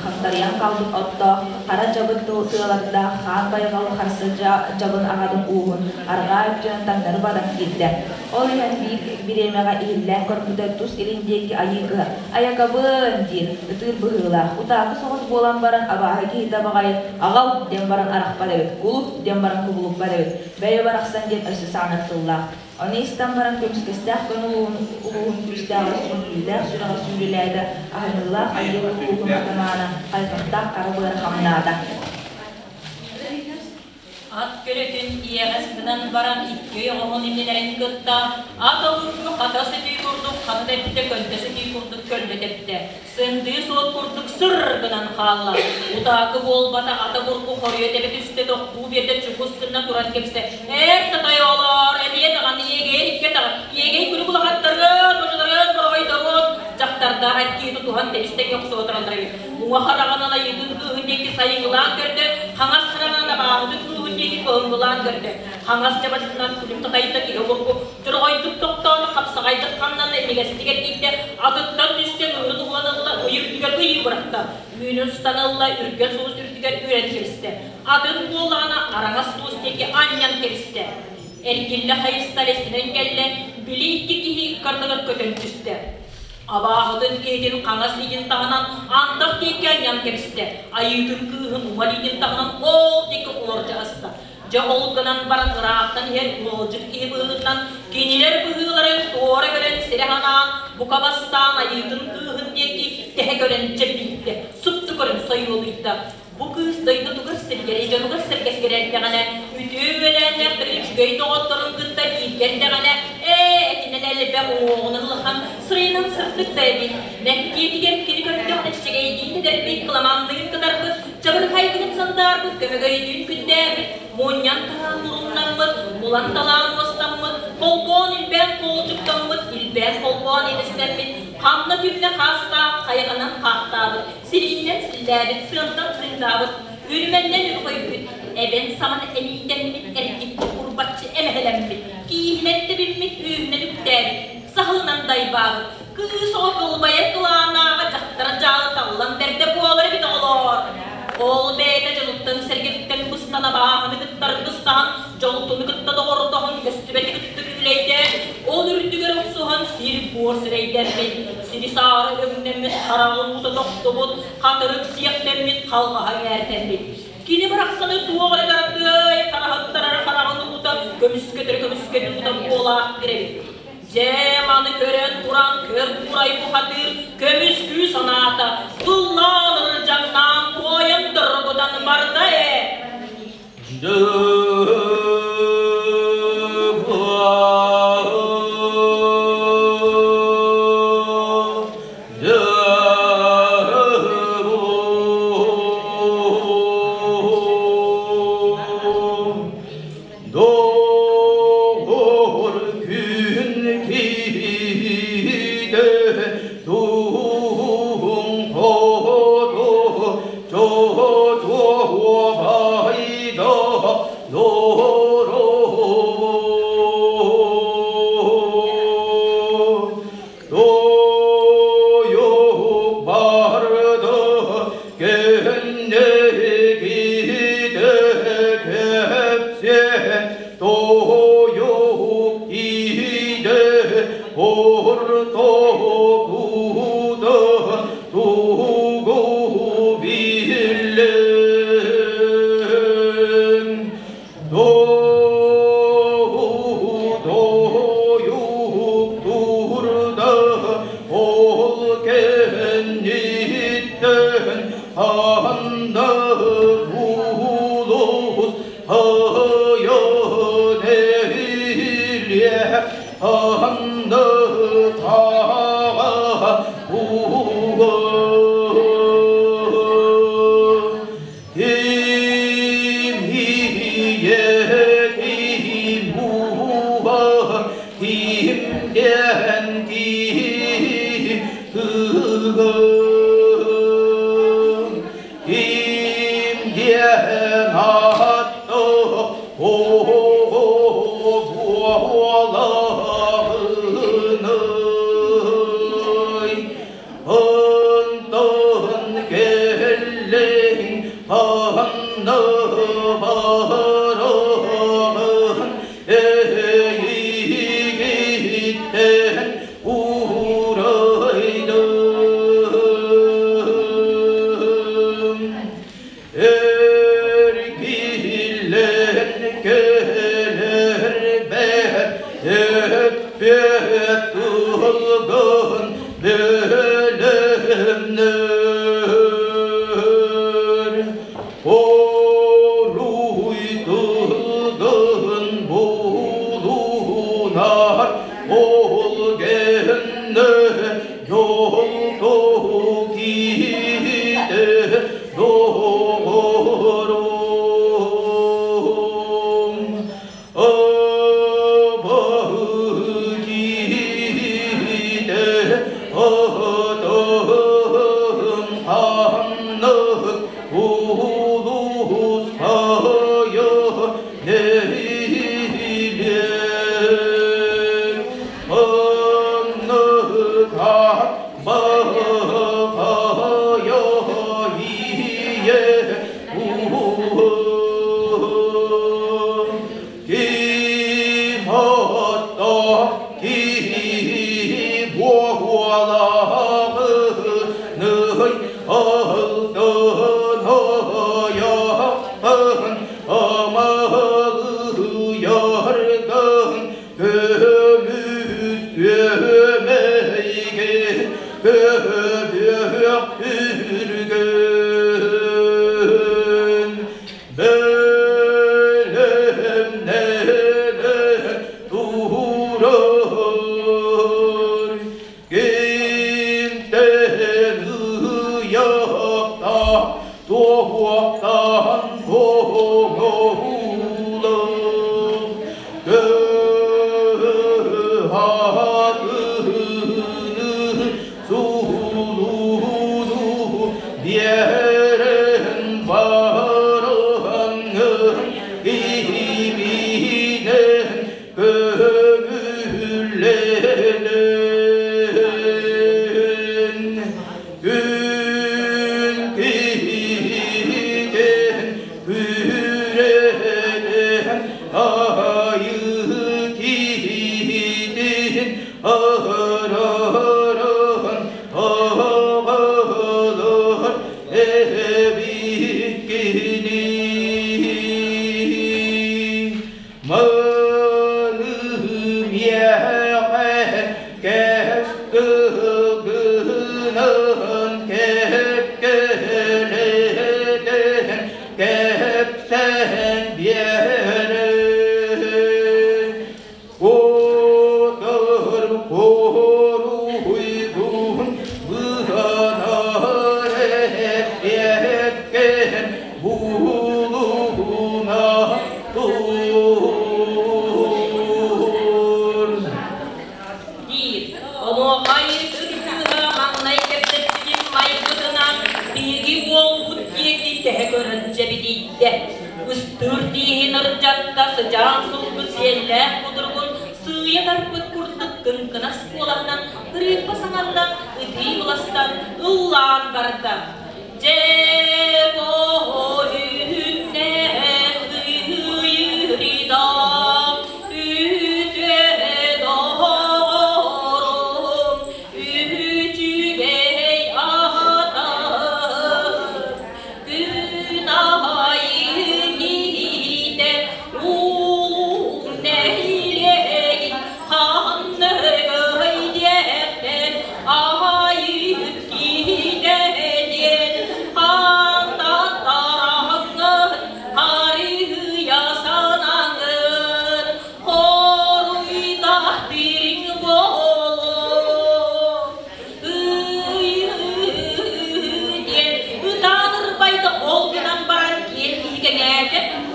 хагдарыйан хаалбыт оттоох, хара дьабын тыалардаах, хаан байҕал харса дьабын аҕатын ууһун арҕаа өттүнэн таҥнары баран киирдэ. Ол иһэн биир бириэмэҕэ иһиллээн көрбүтэ тус илин диэки айыы кыһа «Айакабын!» диир, ытыыр быһыылаах, утаакы соҕус буолан баран абааһы киһитэ баҕайы «Аҕал!» диэн баран арахпат эбит, «Кулут!» диэн баран кубулуппат эбит, «Бэйэ барахсан» диэн өссө саанар тыллаах. Ону истэн баран көмүскэстээх дьон улууһун күүстээҕэ сүүрүүлээх сүрэҕэ сүүрүлээтэ, аһыныылаах айыы улууһун атамаана хайҕахтаах хара быара хамнаата. Ат көлөтүн иэҕэс гынан баран икки ойоҕоһун иннилэрин кытта ат обургу хата сытыы курдук хата тэптэ, көнтө сытыы курдук көллө тэптэ. Сындыы суот курдук сыр гынан хаалла. Утаакы буолбата ата бурку хоруйа тэбэ түстэ, тохтуу биэрдэ чукус гына туран кэбистэ. Эр татайолоор, эмиэ даҕаны иэгэй икки атаҕы, иэгэй күлүк улахаттарын, мочуларын, бороҕойдорун, дьахтардаах эркии тутуһан тэбис-тэҥҥэ охсуһа тураллар эбит. Уҥа хараҕынан айыытын кыыһын диэки сайыҥылаан көрдө, хаҥас хараҕынан абааһытын кыыһын диэки кыһыҥҥылаан көрдө. Хаҥас дьабадьытынан күлүм татайда киһи обургу Дьороҕойдук тохтоон, хапсаҕайдык хамнанна, имигэстик эргийдэ, атыттан түстэ, муҥнун уһулан ылла, ый үрдүгэр ыйыы бырахта. Үүнүн устан ылла, үргэл сулус үрдүгэр үрэн кэбистэ. Атын буоллаҕына, араҥас сулус диэки анньан кэбистэ. Эргиллэ хайыста эстинэн кэллэ, били икки киһи ыккардыгар көтөн түстэ. Абааһытын киһитин хаҥас илиитин таһынан антах диэки анньан кэбистэ, айыытын кыыһын уҥа илиитин таһынан ол диэки олордьу аста. Дьэ ол гынан баран ыраахтан иһэр ыалдьыт киһи быһыытынан кинилэр быһыыларын туора көрөн сирэ ханаан, бука бастаан айыытын кыыһын диэки тэһэ көрөн чэбдийдэ, супту көрөн сойуолуйда. Бу кыыс дойдутугар сиргэри дьонугар сэргэсигэр эрдэҕинэ, үтүө үөлээннээхтэрин үчүгэй доҕотторун кытта бииргэ эрдэҕинэ, ээ, этинэн элбэх уҥуоҕунан улахан, сырайынан сырдык да эбит. Мэктиэтигэр кини көрдөҕүнэ чэчэгэйдиин эдэрбит, кыламанныын кытарбыт, Чабырҕайгын сандаарбыт, көмөгөйдүүн күндээрбит, мунньан таһаан муруннаммыт, булан талаан уостаммыт, холбоон илбээн хоолдьуктаммыт, илбээн холбоон итэстэммит, ханна түннэ хаастаах, хайаҕынан хаахтаабыт, сирииннэн силлээбит, сыантан сыҥдаабыт, үрүмэннэн өрүхүйбүт, эбэн саҕана эмиийдэммит, эргиччи курбаччы эмэһэлэммит, кииһинэн тэбиммит, үүннэн үктээбит, саһылынан дайбаабыт, Кыыс оҕо кылбайар кылаанааҕа дьахтар дьаалы таллан бэрдэ буолар эбит оҕолоор. Ол бэйэтэ дьонуттан-сэргэтиттэн быстан абааһыны кытта аргыстаһан, дьолтуну кытта доҕордоһон, көстүбэти кытта күүлэйдээн, ол үрдүгэр охсуһан сир-буор сирэйдэммит, сири-саары өҥнөммүт, хараҕын уута тохтубут, хатырык сиэхтэммит, халҕаһа эҥээрдэммит. Кини барахсаны туох эрэ таратыай, хараһыттарара хараҕын уута, көмүскэтэрэ көмүскэтин уута буолаах эбит. Дьэ, маны көрөн туран көр курай бухатыыр көмүс күүс санаата ыллаан ырдьаҥнаан туойан доргутан барда ээ. Doğur gün kide tuğum kodu çocuğu bayda doğru Doyup bardı gönlüm Кэпсээн тойук тиийдэ ортокуда тугу биллиҥ? Тойук турда ол кэнниттэн ханна улуус хайа нэһилиэк ханна таҕа уга Ким ийэ ким уга ким диэн киһи Ким диэн ааттаах буолаҕыный? Онтон кэллиҥ ханна бараҕын? Эйигиттэн уурайдым. Эргиллэн кэлэрбэр эппиэт тылгын бэлэмнэр. Хоруй тылгын булунар ол гэннэ дьол киһитэ доҕорум. Абаһы киһитэ атаһым ханнык улуус хайа нэһилиэк ханнык баһа ийэ Ким отто киһи буолаҕыный алтын ойоҕун амалыйаргын көмүс күөмэйгин көбүөх түргэн бэлэмнэнэн турар кимтэн ыйахта туохтан көҥүлүм кыһатыны сулуну биэрэн бараҥҥын киминэн көҥүллэнэн күн киһитин күрэтэн айыы киһитин араран аҕалар эбиккиний. Маны миэхэ кэс тылгынан кэккэлэтэн кэпсээн биэрэр. Кутар хоруйгун быһанар эппиэккин булуна тур. Диир. Онуоха кыыһа маҥнай кэпсэппитим майгытынан биһиги уолбут диэки тэһэ көрөн дьэбидийдэ. Ыстыыр тииһин ырдьатта сыдьаан сулбу сиэллээх кутуругун сыыйа тарпыт курдук кыҥкынас куолаһынан кырыыппа саҥардан ытыы быластан ыллаан барда. Дьэ, үүннээх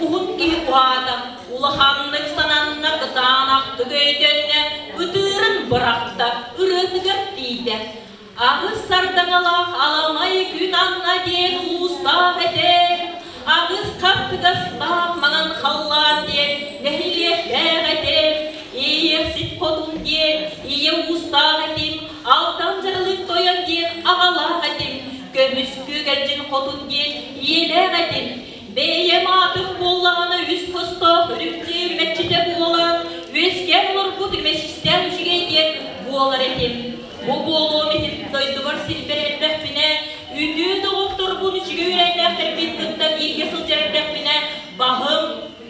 Уһун киһи уһаата, улаханнык сананна, кытаанахтык өйдөннө, ытыырын бырахта, ырыатыгар тиийдэ. Аҕыс сардаҥалаах аламай күн анна диэн улуустаах этэ, аҕыс хаттыгастаах маҥан халлаан диэн нэһилиэктээх этэ, Иэйиэхсит хотун диэн ийэ уустаах этим, Алтан дьаралык тойон диэн аҕалаах этим, Көмүс күөгэлдьин хотун диэн ийэлээх этим, Бэйэм аатым буоллаҕына үс хостоох үрүҥ мэччитэ буолан, үөскээн олорбут үрмэччистээх үчүгэй диэн буолар этим. Бу буолуом иһин дойдубар сирбэр элбэхпинэ, үтүө доҕотторбун үчүгэй үөрэннээхтэрбин кытта бииргэ сылдьар эрдэхпинэ, баһым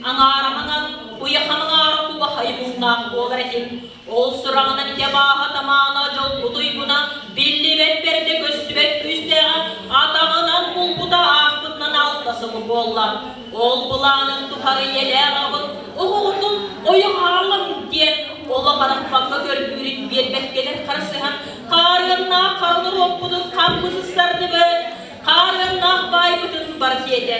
аҥаара маҥан, куйахам аҥаара кубахай муҥнаах буолар этим. Ол сураҕынан ити абааһы атамаана дьолбутуйбуна биллибэт бэрдэ көстүбэт күүстээҕэ атаҕынан булбута ааспытынан алта сыл буолла. Ол былаанын тухары ийэлээх аҕабыт оҕоҕутун ойох аалыҥ диэн олох арахпакка көрдүүрүн биэрбэккэлэр харсыһан хаарыаннаах хара норуоппутун хам бысыстардыбыт, хаарыаннаах баайбытын бар сиэтэ.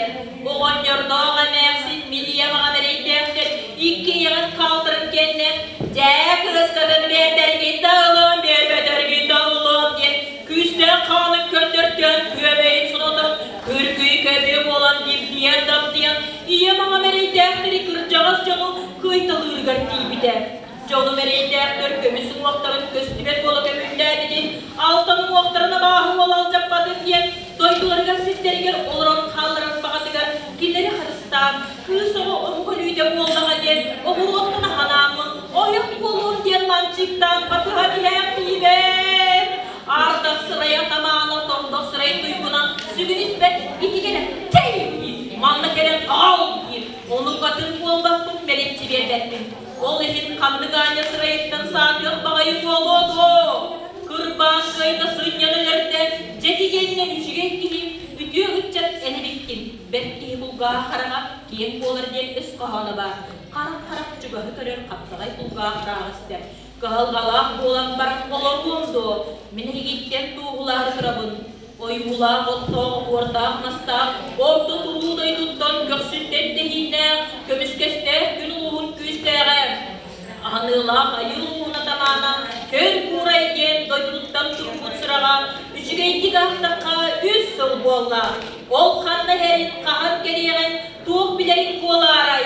Оҕонньордоох эмээхсин милийэ маҕан эрэйдээхтэр икки ийэҕин хаалтарын кэннэ дьээ кыыскатын биэрдэргин да ылыам, биэрбэтэргин да ылыам диэн күүстээх хаанын көрдөртөөн күөмэйин сонотон күргүй көбүө буолан дибдийэн-дабдыйан ийэм аҕам эрэйдээхтэри кырдьаҕас дьону кыайталыырыгар тиийбитэ. Дьонум эрэйдээхтэр көмүс уҥуохтарын көстүбэт буола көмүллээбитин, алтан уҥуохтарын абааһы уол алдьаппатын диэн дойдуларыгар сирдэригэр олорон хаалларар баҕатыгар кинилэри харыстаан, кыыс оҕо омук өлүүтэ буоллаҕа диэн оҕуруоттан аһанааммын, ойох буолуом диэн манчыыктаан батыһан иһээхтиибэн. Ардах сырайа тамаана тордох сырай туйгуна сүгүн испэт ити кэлэн чэй диир, манна кэлэн аал диир, ону батын буолбаппын мэличчи биэрбэппин. Ол иһин ханнык аанньа сырайыттан саатыах баҕайы буолуо дуо? Кырбаан кыайда сынньан өлөрдө, дьэ тигиэннэ үчүгэй киһи, үтүө ыччат эн эбиккин, бэрт киһи булгааҕа хараҥа киэҥ буолар диэн өс хоһооно баар. Харах харах чугаһы көрөр хаптаҕай кулгаах ырааҕы истэр. Кыһалҕалаах буолан баран олоруом дуо? Мин эһигиттэн туоһулаары турабын. Ойуулаах оттоох, уордаах мастаах, орто туруу дойдуттан көхсүттэн тэһииннээх, көмүскэстээх күн улууһун күүстээҕэ, аһыныылаах айыы улууһун атамаана Көр Куурай диэн дойдутуттан турбут сураҕа үчүгэйдик аахтахха үс сыл буолла. Ол ханна иһэрин, хаһан кэлиэҕин, туох билэрин буолаарай?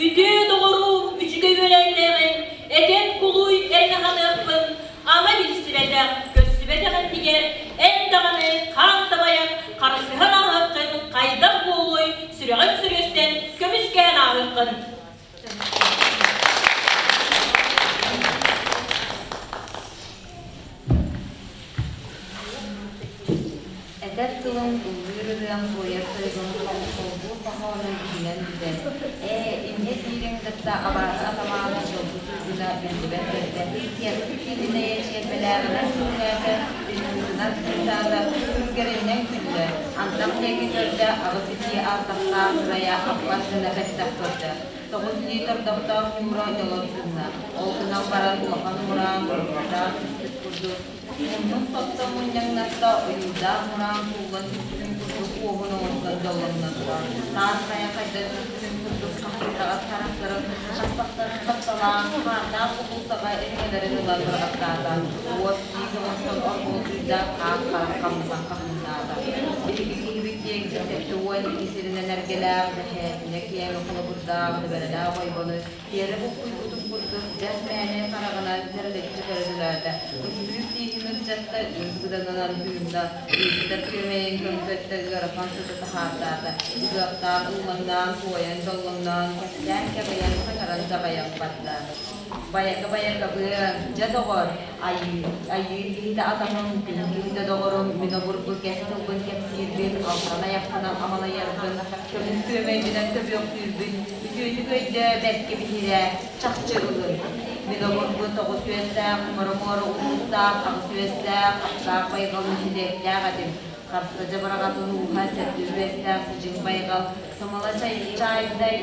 Үтүө доҕорум, үчүгэй үөлээннээҕин, этэн кулуй эрин аһаныахпын, ама билсибэтэх, көрсүбэтэх иннигэр эн даҕаны хаан тамайан, харысыһан ааһыаххын хайдах буолуой, сүрэҕин сүрүөстэн көмүскээн ааһыаххын. Этэр тылым, ыллыыр ырыам, туойар тойугум холбуу хоһоонун иһинэн бүтэр. Ээ, инньэ диирин кытта абааһы атамаана дьолбут уйгуна биллибэт бэрдэ, киэппит киилинэйэ чиэрбэлээҕинэн күннээтэ, үҥкүүтүнэн сыттаата, күлгэринэн күллэ, антах диэки көрдө, аҕыс итии ардахтаах сырайа аппас гына бэттэх көрдө. Тоҕус илии тордохтоох ньуура дьолос гынна. Ол гынан баран улахан мураан уруһуйдаах түспүт курдук Муннун сотто мунньаҥнатта, ойуурдаах мураан сууллан түспүтүн курдук уоһун оҥостон дьоллоҥнотто. Таас хайа хайдан түспүтүн курдук хахсыйдаҕас харахтарын хаспахтарын хапталаан, хаардаах уулуссаҕа эриҥэлэрин ылан быраҕаттаата. Уот тиис оҥостон оргулдьуйда, хаах харах хамсаан хаһыҥнаата. Биһиги киһибит диэки 72 сиринэн эргэлээх, бэһээтинэ киэҥ холобурдаах, дыбэрэлээх ойбону Тиэрэ буккуйбутун курдук, бэрт мээнэ хараҕынан тэрилэччи көрүлээтэ. Ыстыыр тииһин ырдьатта, үс быданынан тыынна, ыыстар күөмэйин көҥдөттө ыарахан сыты таһаартаата. Ыһыахтаан, ыллаҥнаан, туойан, дьоллоҥноон, кэпсээн кэҕийэн, саҥаран дьаҕайан барда. Байака-байакабыа, дьэ доҕор, айыы, айыы киһитэ атаһым, күн киһитэ доҕорум, мин обургу кэс тылбын кэпсиирбин, алтан айахпынан амалайарбын, көмүс күөмэйбинэн көбүөхтүүрбүн, Үтүөтүк өйдөө, бэркэ биһирээ, чахчы ылын. Мин обургу тоҕус үөстээх, муора-муора улуустаах, аҕыс үөстээх, хаптаах байҕал нэһилиэктээх этим. Харса дьабараҕатын ууһа, сэттэ үөстээх сидьиҥ байҕал, сымала чаадай,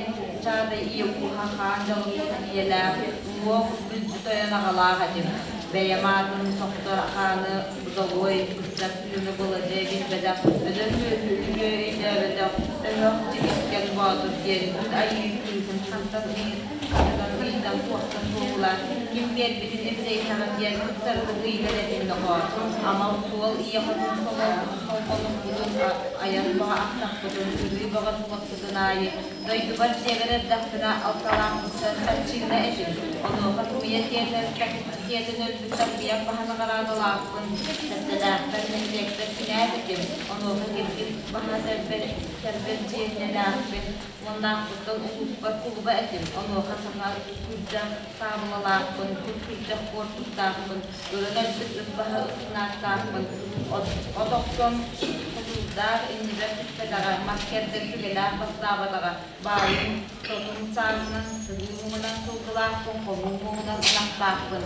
чаадай ийэ ууһа, хаан дьалыммыт ийэлээх, уҥуох бүлдьү тойон аҕалаах этим. Бэйэм аатын тохтор хааны долуой быстар тыыны быладьыа билбэтэх, өлөр үһү өйдөөбөтөх, өһөх дьигискэн боотур диэн күн айыы кыыһын хантан хантан ыйытан туохтан туоһулаан ким биэрбитин илдьэйтэҕин диэн ыксарытык ыйытан этим нохоо. Амал суол ийэ хотун солбонукпутун айан баҕа ахсахпытын, сырыы баҕа сулахпытын аайы дойдубар дьиэбэр эрдэхпинэ алталаахпыттан хаччыына этим. Онуоха сымыйа тиэтэн, такыччы тиэтэн өлбүт тарбыйах баһан аҕараадалаахпын, сэттэлээхпэр нэһилиэкпэр кинээс этим. Онуоха киргил баһа сэрбэл дьиэннэлээхпин, уоннаахпыттан улууспар кулуба этим. Онуоха саха күрдьэх саабылалаахпын, кур күрдьэх куортуктаахпын, ыран өлбүт ыт баһа ыстынаактаахпын, от охсон хотуурдаах иннибэр түспэтэҕэ, мас кэрдэр сүгэлээх бастаабатаҕа, баайым тотум сааһынан, сырыы муҥунан сылгылаахпын, хонуу муҥунан ынахтаахпын,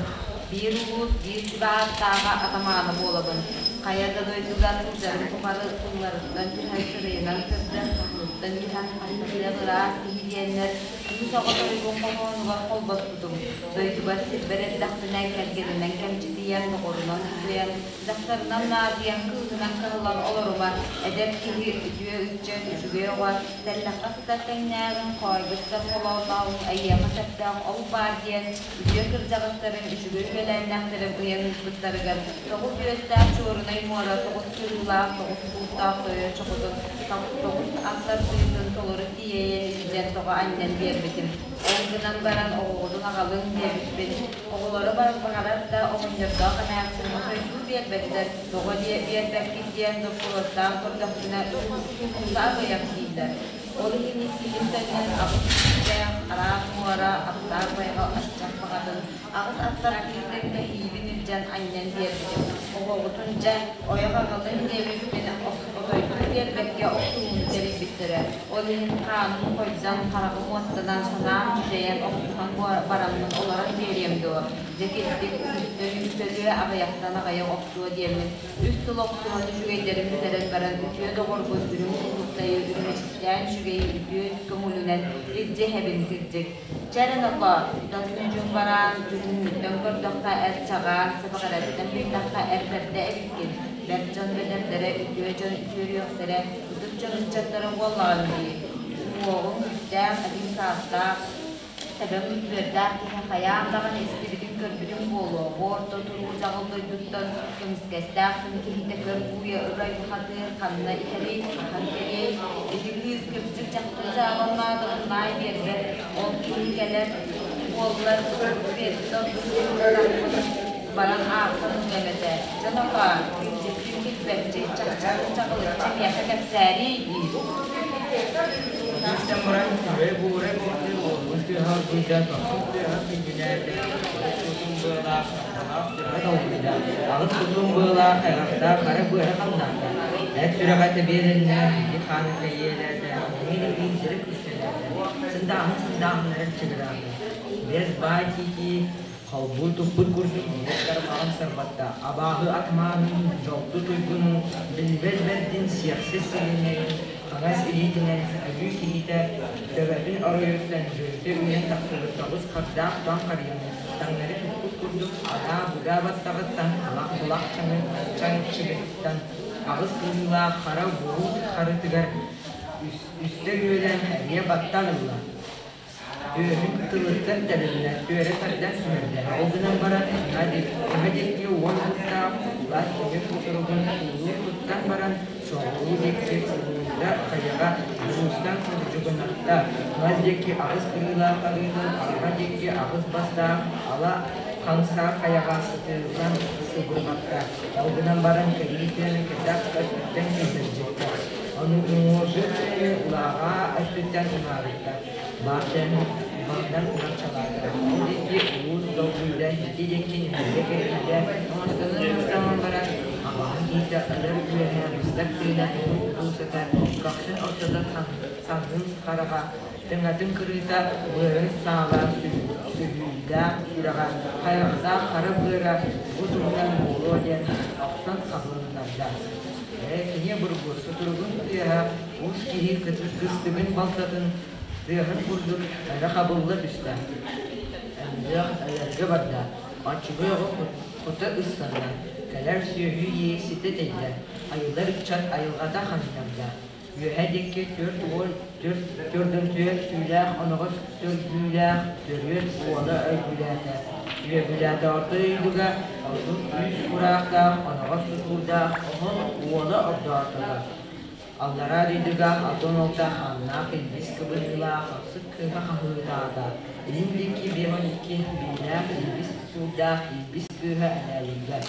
биир улуус, биир сүбэ ааттааҕа атамаана буолабын. Хайа да дойдуга сылдьарым тухары сылларыттан түһэн сырайынан сырдык, хаһыттан түһэн хастатыах ыраас киһи диэннэр кыыс оҕо тойугун хоһоонугар холбоспутум. Дойдубар сирбэр эрдэхпинэ кэргэнинэн кэмчитийэн, доҕорунан утуйан, дьахтарынан наадыйан, кыыһынан кыһаллан олорума, эдэр киһи үтүө ыччат, үчүгэй оҕо, тэллэххэ сытар тэҥнээҕин, хоойгуттан холоотооҕуҥ эйиэхэ сөптөөх ол баар диэн үтүө кырдьаҕастарым үчүгэй үөлээннээхтэрим ыйан ыыппыттарыгар тоҕус үөстээх чуорунай муора тоҕус кырыылаах тоҕус куустаах тойон чохотун тоҕус аттар тыытын толору тиэйэн илдьэн тоҕо анньан биэрбитим. Ол гынан баран оҕоҕутун аҕалыҥ диэбиппин. Оҕолоро баҕарар да оҕонньордоох эмээхсин отойдуу биэрбэттэр. Тоҕо биэрбэккит диэн доппуруостаан көрдөхпүнэ, суукуса аҕыйах дииллэр. Ол иһин иккитин тэҥинэн аҕыс күүстээх, араак муора, аптаах байҕал аччах баҕатын, аҕыс аттар кыытын кэһиибин илдьэн анньан биэрбитим. Оҕоҕутун дьэ, ойох аҕалыҥ диэбиппин отойдуу биэрбэккэ охсуһууну тэрийбиттэрэ. Ол иһин хааным хойдон, хараҕым уоттанан, санаам дьүдьэйэн охсуһан бараммын олорон биэриэм дуо? Дьэ кирдик үгүстэн үгүс өлүө, аҕыйахтан аҕыйах охтуо диэммин, үс сыл охсуһан үчүгэйдэрин бүтэрэн баран, үтүө доҕорбун үрүҥ уллуктайы үрүмэчистээн үчүгэйи үтүө көҥүлүнэн илдьэ иһэбин кырдьык. Чэ эрэ нохоо, тас нүдьүҥ бараан, дьүһүҥҥүттэн көрдөххө эр чаҕаан, сабаҕарэттэн биллэххэ эр бэрдэ эбиккин. Бэрт дьон бэдэрдэрэ, үтүө дьон үтүөрүөхтэрэ, ытык дьон ыччаттара буоллаҕыҥ дии. Уҥуоҕуҥ үүттээх, этиҥ саастаах, Төбөҥ үөрдээх киһи хайаан даҕаны истибитин көрбүтүҥ буолуо, бу орто туруу дьаҕыл дойдуттан көмүскэстээх күн киһитэ көр бууйа ырай бухатыыр ханна иһэрий, хаһан кэлиэй, ити кыыс кырдьык дьахтар дьаабалаатаҕын баай биэрбэт, ол киһи кэлэр буоллар биэрбит ордук баран аахсан ылыам этэ. Дьон опаа, кырдьыкпын билбэччи, чахчытын чаҕылыччы миэхэ кэпсээриий диир. Истэн баран, үрэй-буурай бухатыыр уолбун тыаһа оргуйда, көхсүн тыаһа күндүнээтэ, аҕыс кутун быалаах, сахалаах сүрэҕэ долгуйда, аҕыс кутун быалаах, хайҕахтаах хара быара хамнаата, эт сүрэҕэ тэбиэлэннэ, киһи хаана кэйиэлээтэ, иҥин-иҥин сирэ күстэлээтэ, сындааһын-сындааһыннара чыгыраата, биэс баай тиитии Холбуу туппут курдук биир тарбаҕын сырбатта, абааһы атмаанын, дьолту туйгунун, билбэт бэрдин сиэхсит сигинньэйин хаҥас илиитинэн өлүү киһитэ төбөтүн оройуттан дьөлүтэ үүнэн тахсыбыт тоҕус хардаах тоҥ харыйаны таҥнары туппут курдук адаа-будаа баттаҕыттан алах-булах чаҥчыгыттан аҕыс кыһыылаах хара буруут харытыгар үстэ үөлэн эмиэ баттаан ылла. Түөһүн тылыттан тэлиннэ, түөрэ тардан түһэрдэ. Ол гынан баран уҥа диэки уон куттаах улаат тимир кутуругун уулуу туттан баран, соҕуруу диэки сылыыра хайаҕа буруустан сурдьугунатта, мас диэки аҕыс кырыылаах арыытын, арҕаа диэки аҕыс бастаах ала хаҥсаах хайаҕа сытыыллан сыбырҕатта. Ол гынан баран кэлии тыаны кэтэх өттүттэн киллэрдьиттэ. Ону уҥуоргу тыаны улааҕаа өттүттэн унаарыйда. Баартыйаны бардан уончалаата. Ол диэки улуус долгуйда, ити диэки нэһилиэк эргийдэ, оҥостонон-оҥостон баран, абаһа киһитэ өлөр үөһэ быстар тыына уһун сытар, көхсүн ортото саннын хараҕа, тыҥатын кырыыта, быарын саала, сүһүүрдээх сүрэҕэ, хайҕахтаах хара быара бу туһунан буолуо диэн охсон хабылыннарда. Ээ, кини бургу сутуругун тыаһа уус киһи кыстыгын балтатын тыаһын курдук өрө хабылла түстэ. Элбэх өлөргө барда. Оччугуй оҕо Кута ыстанна, кэлэр сүөһү иэйситэ тэйдэ, айыллар ыччат айылҕата ханнарда. Үөһэ диэки 44 түүлээх оноҕос төргүүлээх төрүөт уола өйгүлээтэ. Үөгүлээтэ орто дойдуга ордук күүс кураахтаах оноҕос тутуурдаах оһол уола ордоотоҕо. Аллараа дойдуга алтан уолта хааннаах илбис кыбыныылаах ахсык кыыһа хаһыытаата. Илин диэки 52 биилээх илбис тутуурдаах илбис кыыһа элээлийдэ.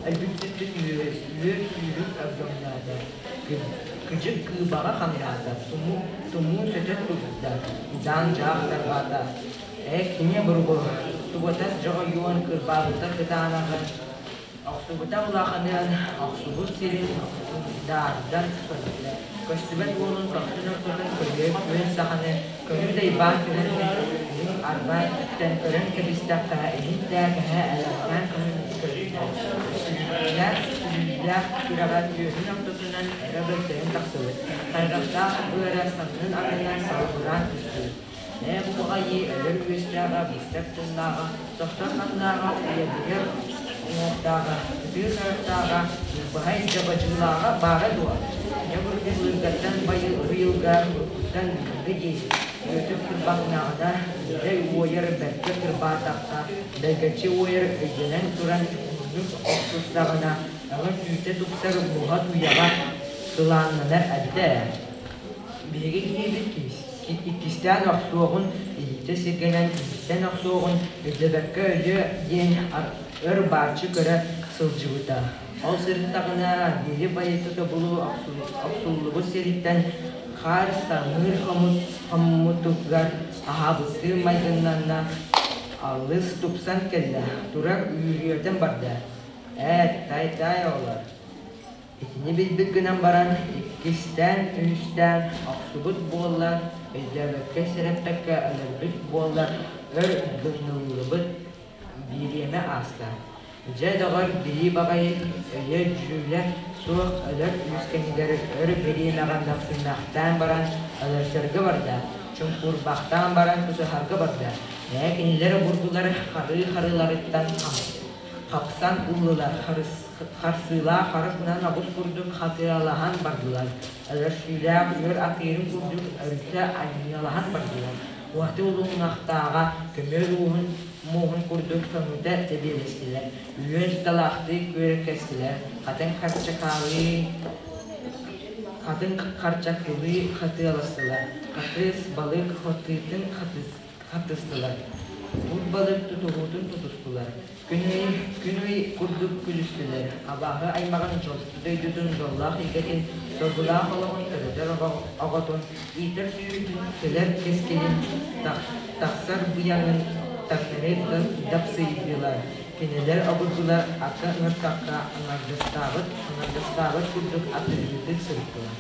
Өлбүт сүппүт үөр сүүрүк өлгөмнөөтө. Кыдьык кыыбаҕа хаҥнаата, тумуу сөтөн турда, дьаан-дьаах тарҕаата. Ээ, кини буругу, тугутас дьоҕойуон кырбаабыта кытаанаҕын, охсубута улаханыан, охсубут сирин даардан көрдө. Көстүбэт уолун көхсүн ортотун көрүө күөн саханы көрүү дайбаан түһэн илин арбаа өттүттэн көрөн кэбистэххэ, иһин тээкэһэ элэҥнээн көрүннэ. Сүлүүлээх, сүлүүлээх сүрэҕэ түөһүн ортотунан эрэ бөлтөйөн тахсыбыт, хайҕахтаах быара саннын аннынан салыбыраан түспүт. Ээ бу баҕайы өлөр үөстээҕэ, быстар тыллааҕа, тохтор ханнааҕа, уйатыгар уҥуохтааҕа, ытыы харахтааҕа, баһай дьабадьылааҕа баара дуо? Дьэ былыргаттан быйылга уруккуттан быһыыга диэри Бүөтүр кырбаҥнаҕына, Ньирэй уойар бэркэ кырбаатахха, бэлгэччи уойар өйдөнөн туран уһуннук охсустаҕына, өҥө түүтэ тупсар муоһа туйаҕа сылааннанар эбитэ ээ. Биһиги киһибит иккистээн охсуоҕун, илиитэ сиргэнэн үһүстээн охсуоҕун өйдөөбөккө өлүө диэн өр бааччы көрө сылдьыбыта. Ол сырыттаҕына биири байыта тобулу охсуллубут сириттэн хаар самыыр хоммутугар аһаабыттыы майгыннанна, алыс тупсан кэллэ, турар үөрүөтэн барда. Ээ, тай-тай оҕолор, итини билбит гынан баран иккистээн, үһүстээн охсубут буоллар, өйдөөбөккө сэрэппэккэ өлөрбүт буоллар өр гынныллыбыт бириэмэ ааста. Дьэ, доҕор, билии баҕайы өйө-дьүүлэ суох өлөр үөскэнигэр өр бириэмэҕэ мөхсүммэхтээн баран өлөрсөргө барда, чуҥкуурбахтаан баран тутуһарга барда. Ээ, кинилэр обургулар харыы-харыларыттан хапсан ыллылар, харсыылаах харах оҕус курдук хатыалаһан бардылар, өлөрсүүлээх үөр атыырын курдук өрүтэ анньыалаһан бардылар. Уһаты улуҥнахтааҕа көмүөл ууһун муоһун курдук көҥүтэ тэбиэлэстилэр, үөн талаахтыы күөрэккэстилэр, хатыҥ харчакаалыы хатыҥ харчакылыы хатыаластылар, хатыс балык хатыытын хатыстылар, бур балык тутуһуутун тутустулар, күн ый күн ый курдук күлүстүлэр, абааһы аймаҕын дойдутун дьоллоох илгэтин, соргулаах олоҕун төрөтөр оҕотун, иитэр сүөһүтүн, кэлэр кэскилин, тахсар быйаҥын таҥнары дапсыйдылар. Кинилэр обургулар акка ыҥыртахха аҥардастаабыт, аҥардастаабыт курдук атыыһытык сырыттылар.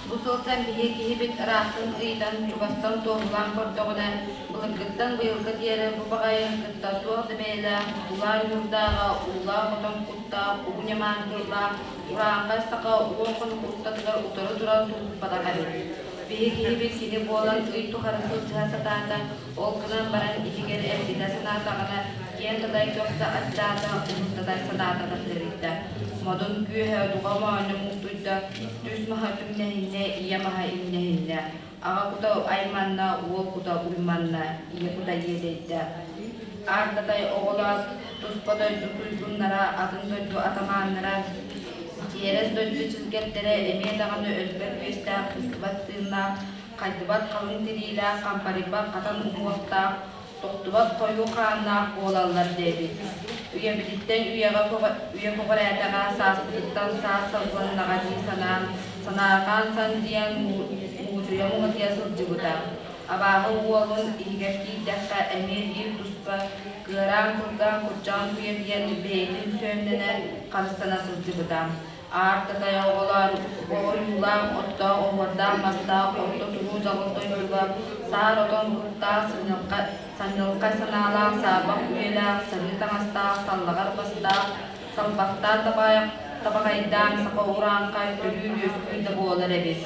Бу сылтан биһиги киһибит ыраахтан ыйытан, чугастан туоһулаан көрдөҕүнэ, былыргыттан быйылга диэри бу баҕайы кытта туох да бэйэлээх улаан ньуурдааҕа, уулаах отон куттаах, угу ньамаан тыллаах, урааҥхай саха 10 хонук устатыгар утары туран тулуспатах эбит. Биһиги киһибит кини буолан ый тухары сылдьыһа сатаата, ол гынан баран иһигэр эргитэ санаатаҕына, киэн татай көхсө аччаата, уһун татай санаата тахсырыйда. Модун күүһэ дуҕа моонньо муктуйда, түс маһа түҥнэһиннэ, ийэ маһа иҥнэһиннэ. Аҕа кута айманна, уол кута уйманна, ийэ кута иэдэйдэ. Аардатай оҕолоор, туспа дойду туйгуннара, атын дойду атамааннара, тиэрэс дойду чилгэттэрэ эмиэ даҕаны өлбөт үөстээх, быстыбат тыыннаах, хайдыбат халыҥ тириилээх, хампарыйбат хатан уҥуохтаах, тохтубат хойуу хааннаах буолаллар диэбит. Үйэбититтэн үйэҕэ үйэ көҕүрээтэҕэ, сааспытыттан саас салҕаннаҕа дии санаан, санаарҕаан сандьыйан муучуйа муҥатыйа сылдьыбыта. Абааһы уолун иһигэр киирдэххэ эмиэ биир туспа, кыараан-кургаан курдьаҕын куйа диэн бэйэтин сүөмнэнэ, харыстана сылдьыбыта. Аар татай оҕолоор, оҕуруулаах, оттоох, оһуордаах мастаах, орто туруу дьаҕыл дойдуга саар отон куттаах, санньылхай санаалаах, саарбах үйэлээх, сарыы таҥастаах, саллаҕар бастаах, салбахтаах табаҕайдаан саха урааҥхай төрүүр-үөскүүр да буолар эбит.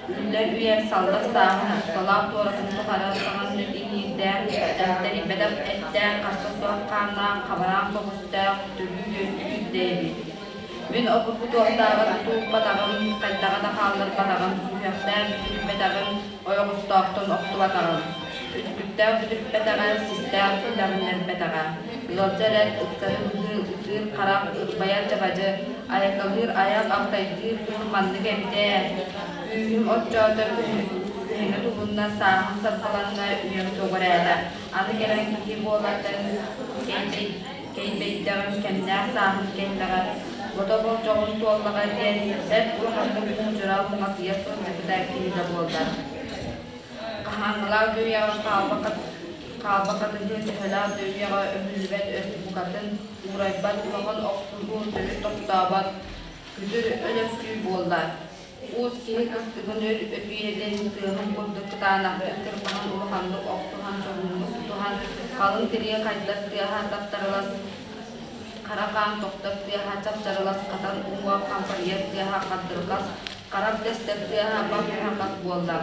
Үллэр үйэр саллар сааһын усталаах туоратын тухары саҥа сүт иҥиирдэ. үүттээх, эмтэрийбэтэх эттээх, харса суох хааннаах, хабараан көҕүстээх, төрүү үөскүүр да эбит. Мин обургу туохтааҕар тулуппатаҕым, хайдаҕа да хаалларбатаҕым, сүһүөхтээн бүтүрбэтэҕим, ойоҕостоохтон охтубатаҕым. Үтүктээх бүтүрпэтэҕэ, систээх үлэҕиннэрбэтэҕэ. Ыалдьар эт, ыксары быһыы, ытыыр харах, ырбайар дьабадьы, айакалыыр айах, алтайдыыр тыл маннык эбит ээ. Күүһүм оччоото күһэҥэ туһунна, сааһым сарбаланна, үйэм көҕүрээтэ. Аны кэлэн киһи буолартан кэйбэйдэҕим, кэмнээх сааһым кэллэҕэ, бото болдьоҕум туоллаҕа диэн бэрт улаханнык муудьурал муҥатыйа сылдьыбыта киһи да буоллар. Хаһааҥҥылаах да үйэҕэ хаалба хатыһыы төһөлөөх да үйэҕэ өһүллүбэт өс букатын уурайбат улахан охсуһуу төрүт тохтообот күтүр өлөксүү буолла. Уус киһи кыстыгын өр өтүйэтин тыаһын курдук кытаанахтык кырбаһан улаханнык охсуһан дьоһуннук тутуһан халыҥ тирии хайдар тыаһа таптарылас хара хаан тохтор тыаһа чапчарылас хатан уҥуох хампарыйар тыаһа хардырҕас харах тэстэр тыаһа бап-баһаҕас буолла.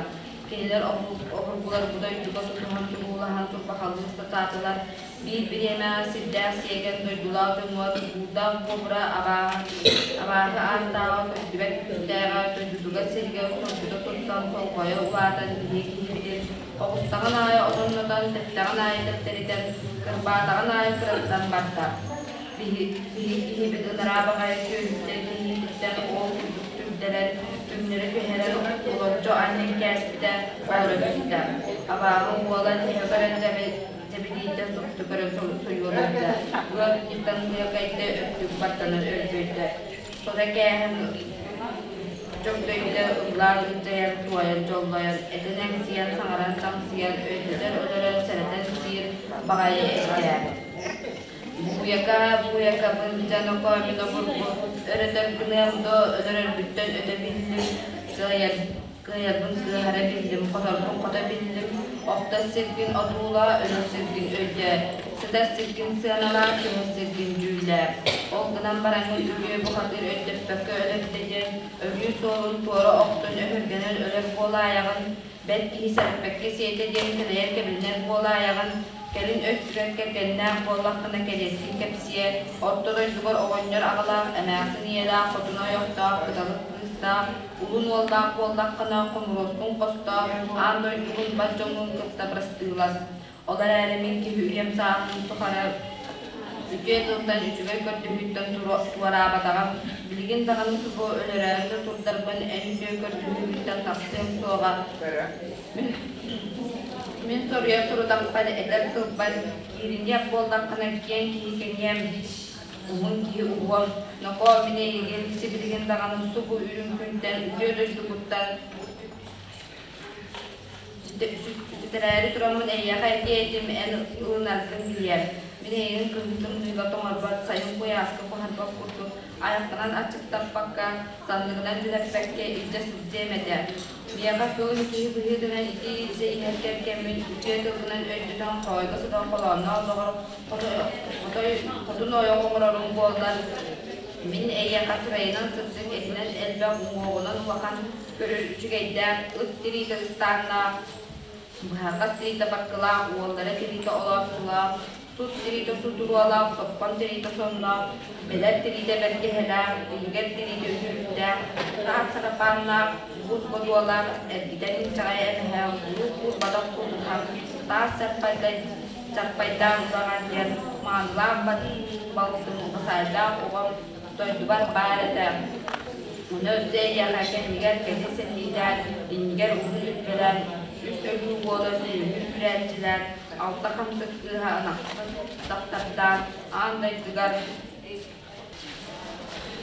Кинилэр обургулар бу дойдуга тутуһан туруулаһан турбахалыы сатаатылар. Биир бириэмэҕэ сирдээх сиэгэн дойдулаах дьоҥҥо тутуурдаах буобура абааһы ааттааҕа көстүбэт күүстээҕэ дойдутугар сиргэ соргута тупсан солҕойо улаатан биһиги киһибитин оҕустаҕын аайы отоннотон, тэптэҕин аайы тэптэритэн, кырбаатаҕын аайы кыраттан барда. Биһиги киһибит ынараа баҕайы сүөһүттэн киһититтэн ол курдук түрдэрэн, түҥнэри түһэрэн олоччу анньан кээспитэ олоро түстэ. Абааһы уола тэһэ көрөн дьэбидийтэн супту көрөн сойуоларда, ыал иккиттэн быакайда, өттүк баттанан өлбөйдө. Сото кээһэн чөгдөйдө, ыллаан ырдьайан, туойан дьоллойон, этэн эҥсийэн, саҥаран таҥсыйан, өйдөтөр өлөрөн, сэрэтэн сиир баҕайы этэ. Буйака, буйакабын дьэ нокоо мин обургу өрөтөр гыныам дуо, өлөрөрбүттэн өтө биллим, кыайар, кыайарбын кыаһара биллим, хоторбун хото биллим, охтор сиргин одуулаа, өлөр сиргин өйдөө, сытар сиргин сыаналаа, түһэр сиргин дьүүллээ. Ол гынан бараҥҥын үтүө бухатыыр өйдөппөккө өлөрдө диэн, өлүү суолун туора охтон өһүргэнэн өлөр буолаайаҕын, Бэрт киһи сэрэппэккэ сиэтэ диэн кэлэйэр кэбилэнэр буолаайаҕын, кэлин өттүгэр кэргэннээх буоллаххына кэриэскин кэпсиэ, орто дойдугар оҕонньор аҕалаах, эмээхсин ийэлээх, хотун ойохтоох, кыталык кыыстаах, улун уоллаах буоллаххына хомуруоскун хостоох, аан дойдугун бар дьоҥҥун кытта бырастыылас. Ол эрээри мин киһи үйэм сааһын тухары үтүө тылтан, үчүгэй көрдөһүүттэн туораабатаҕым, билигин даҕаны субу өлөрөөрү да турдарбын эн үтүө көрдөһүүгүттэн тахсыам суоҕа. Мин соруйар сурутахпар, этэр тылбар киириниэх буоллаххына киэҥ киһи кэҥиэм, уһун киһи уһуом. Нокоо, мин эйигин сибилигин даҕаны субу үрүҥ күнтэн, үтүө дойдугуттан Сүтэрээри тураммын эйиэхэ этиэ этим, эн ылынаргын билиэм. Мин эйигин кыһын тымныыга тоҥорбот, сайын куйааска куһарбат курдук айаххынан аччыктаппакка, санныгынан үлэппэккэ илдьэ сылдьыам этэ. Миэхэ кылын киһи быһыытынан ити илдьэ иһэр кэргэммин үтүө тылгынан өйдөтөн хоойго сытан холоонноох доҕор хотун ойох оҥороруҥ буоллар, мин эйиэхэ сырайынан сырдык, этинэн элбэх, уҥуоҕунан улахан Көрөр үчүгэйдээх, ыт тириитэ ыстааннаах, быһаҕас тириитэ баккылаах, уоллара тириитэ олооччулаах, сут тириитэ сутуруолаах, соппон тириитэ сонноох, бэлэр тириитэ бэргэһэлээх, үлүгэр тириитэ үтүлүктээх, таас сарапааннаах, уус бодуолаах, эргитэн инчэҕэй эмэһэ, уруу куурбатах курдуһах, таас чарпайдаах удаҕан диэн маанылаах балтым, убасаайдаах оҕом дойдубар баар этэ. Ону өссө эйиэхэ кэннигэр кэһи сэтиилээн, иннигэр уһун үппэлээн, үс өлүү уола сүөһү үүрээччилээн, алта хамсык кыыһа ынахсыт дьахтардаан, аан дойдугар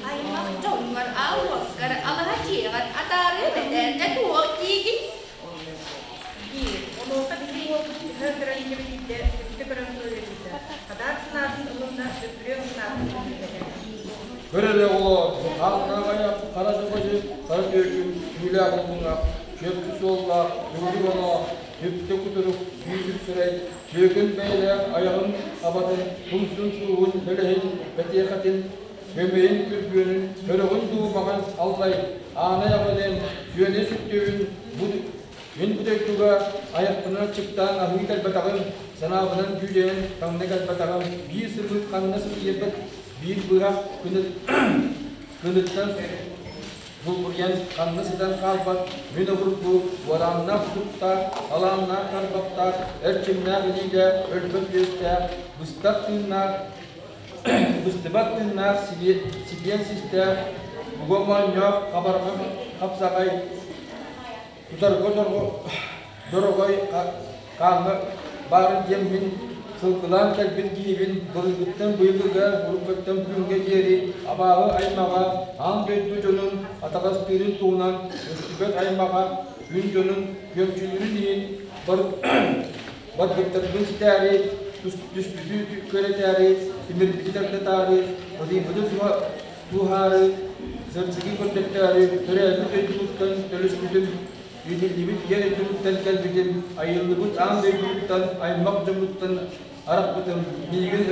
Аймах дьоҥҥор, аал уоккар, алаһа дьиэҕэр атаарыы бэтэ туох диигин? Диир. Онуоха биһиги уолбут төһө көрөн кэбиһиитэ, өттө көрөн суруйбута. Хадаар санаатын ылынна, Өкүрүөм санаатын билбэтэ. Көр эрэ оҕолоор, хааллааҕайа хара дьабадьы, хара түөкүн, түүлээх уллуҥах, чүөпчү суоллаах, төгүрүк оноо, түптэ кутурук, күүтүк сирэй, түөкүн бэйэлээх айаҕын абатын, тумсун сууһун, бэлэһин, бэтиэхэтин, көмөйүн күргүөнүн, көрөҕүн дуу маҕан аллай, аанай аҕа диэн, сүөнэ сүттүбүн бу Мин бу дойдуга айахпынан аччыктаан аһыы кэлбэтэҕим, санаабынан күүлэйэн таҥна кэлбэтэҕим, биир сылбыт ханна сытыйарбыт, биир быһах кыныттан булгуруйан ханна сытан хаалбат мин обургу уорааннаах тутуктаах, талааннаах тарбахтаах, эрчимнээх илиилээх, өлбөт үөстээх, быстах тыыннаах, быстыбат тыыннаах сибиэн систээх, буга моонньоох, хабарҕа хапсаҕай, тутарга дороҕой хааҥҥа баарын диэн мин сылгылаан кэлбит киһибин былыргыттан быйылгыга, уруккуттан бүгүҥҥэ диэри абааһы аймаҕа аан дойду дьонун атаҕастыырын туһунан көстүбэт аймаҕа күн дьонун күөмчүлүүрүн иһин барбыттарбын ситээри, түспүтү күөрэтээри, тимирбити тардатаары, ытыйбыты тууһаары, сырдыгы көрдөттөөрү төрөөбүт дойдубуттан төлөспүтүм, иитиллибит ийэ дойдубуттан кэлбитим, айыллыбыт аан дойдубуттан, аймах дьоммуттан арахпытым, миигин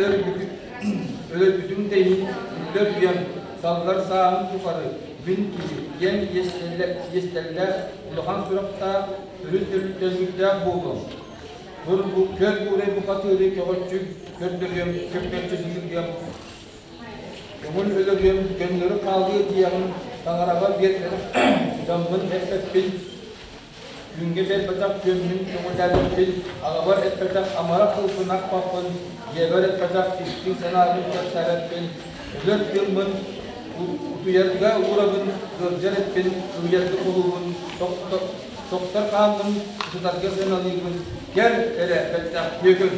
өлөрбүтүҥ да иһин үллэр үйэм, саллар сааһым тухары мин киһи диэн иэстэллээх, улахан сурахтаах, өрүт төлөбүрдээх буолуом. Көр буурай бухатыыры көҕөччү көрдөрүөм, көммөччү сытыргыам, Көҥүл өлөрүөм, көннөрү хаалыа диэҕим, таҥараҕа биэрбэтэх дьоммун эппэппин, күҥҥэ биэрбэтэх күөммүн көҕүлээбиппин, аҕабар эппэтэх амарах тылбын ахпаппын, дьиэбэр эппэтэх истиҥ санаабын кэпсээбэппин, өлөр тыыммын утуйарга уурабын, ыалдьар эппин кыыйарга холуубун, тохтор хааммын утутарга сыаналыыбын, кэр эрэ бэттэх түөкүн.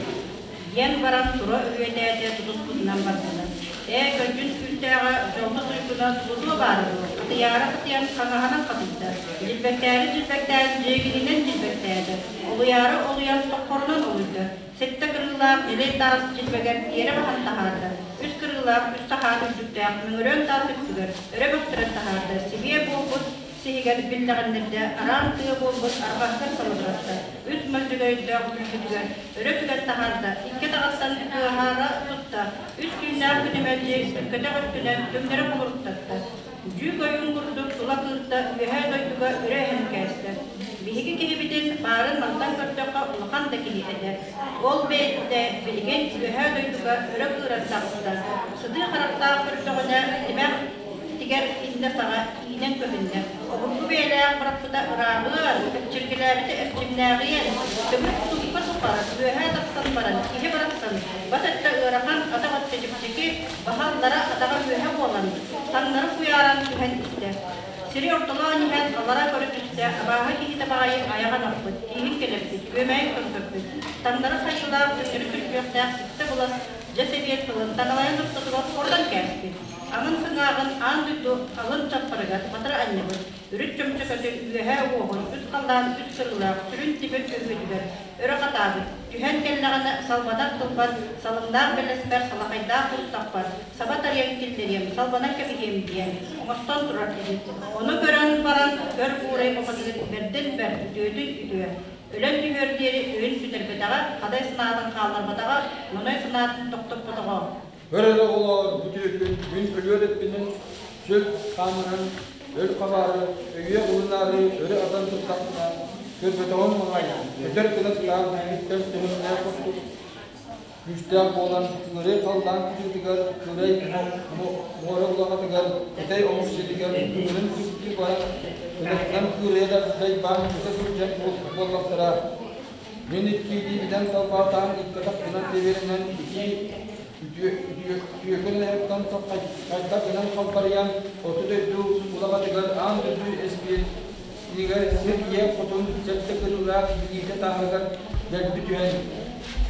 Диэн баран тура үөтээтэ тутуспутунан бардылар. Ээ, көлдьүн күүстээҕэ дьолго туйгуна тулутуо баара дуо, хатыйаары хатыйан хаҥаһынан хатыйда, дьилбэктээри дьилбэктээн дьиэгининэн дьилбэктээтэ, олуйаары олуйан соххорунан олуйда, сэттэ кырыылаах ньилэй таас дьилбэгэр тиэрэ баһан таһаарда, үс кырыылаах үс сахаан үрдүктээх мөҥүрүөн таас үрдүгэр өрө бөхтөрөн таһаарда, сибиэ буолбут сиһигэр биллэҕиннэрдэ араан тыа буолбут арҕаһыгар салыбыратта, үс мөлдьөгөйдөөх бүлгүтүгэр өрө сүгэн таһаарда, икки атаҕыттан кыаһаара тутта, үс түүннээх күнүмэлдьи сүппэтэх өттүнэн түҥнэри холоруктатта, дьүүк ойуун курдук тула кыырта үөһээ дойдуга өрө эһэн кээстэ. Биһиги киһибитин баарын мантан көрдөххө улахан да киһи этэ. Ол бэйэтэ билигин үөһээ дойдуга өрө кыыран таҕыста. Сытыы харахтаах көрдөҕүнэ тимэх тигэр иннэ саҕа иинэн көһүннэ. Обургу бэйэлээх бырахпыта ырааҕыан, эпчиргэлээбитэ эрчимнээҕиэн, төгүрүк суукка тухары үөһээ тахсан баран киһи барахсан бас өттө ыарахан, атах өттө чэпчэки, баһа аллара атаҕа үөһэ буолан, таҥнары куйааран түһэн истэ. Сири ортолоон иһэн аллара көрө түстэ, абааһы киһитэ баҕайы айаҕын аппыт, тииһин кэлэппит, күөмэйин көҥкөппүт, таҥнары хайгылаах, төттөрү сүргүөхтээх ситтэ булас, дьэ сэбиэт тылын таҥалайын ортотугар хорутан кээспит. Аҥын сыҥааҕын аан дойду алын чаппарыгар батары анньыбыт, үрүт чөмчөкөтүн үөһээ уоһун үс халлаан үс сырыылаах сүрүн тимир өһүөтүгэр өрө хатаабыт, түһэн кэллэҕинэ салбанар тылбар, салыҥнаах бэлэспэр, салахайдаах куртахпар саба тарыйан киллэриэм, салбанан кэбиһиэм диэн оҥостон турар эбит. Ону көрөн баран көр буурай бухатыыр бэрдин бэрт, үтүөтүн үтүө. Өлөн түһүөр диэри өйүн сүтэрбэтэҕэ, хадай санаатын хаалларбатаҕа, ноной санаатын тохтоппотоҕо. Көр эрэ оҕолоор, бу түөкүн мин өлүөр эппинэн сүр хаамынан өл хабаары, өйүө ылынаары өрө атан турдахпына, көрбөтөҕүм маҥай, өтөр гына сытаан иһиттэн төһүмнээх курдук күүстээх буолан, кыырай халлаан кытыытыгар, кыырай муора улаҕатыгар, кытай омук сиригэр кыырын кыстыы баран, кынатынан кыырайа да дайбаан көтө сылдьан буоллахтара. Мин икки илиибинэн талбаатаан иккатахпынан тэбиэринэн итии үтүөкэн эһэттэн хайдах гынан халбарыйан хоту дойду улаҕатыгар аан дойду эспиэртигэр сир ийэ хотун сэттэ кырыылаах билиитэ тааһыгар дэлби түһэн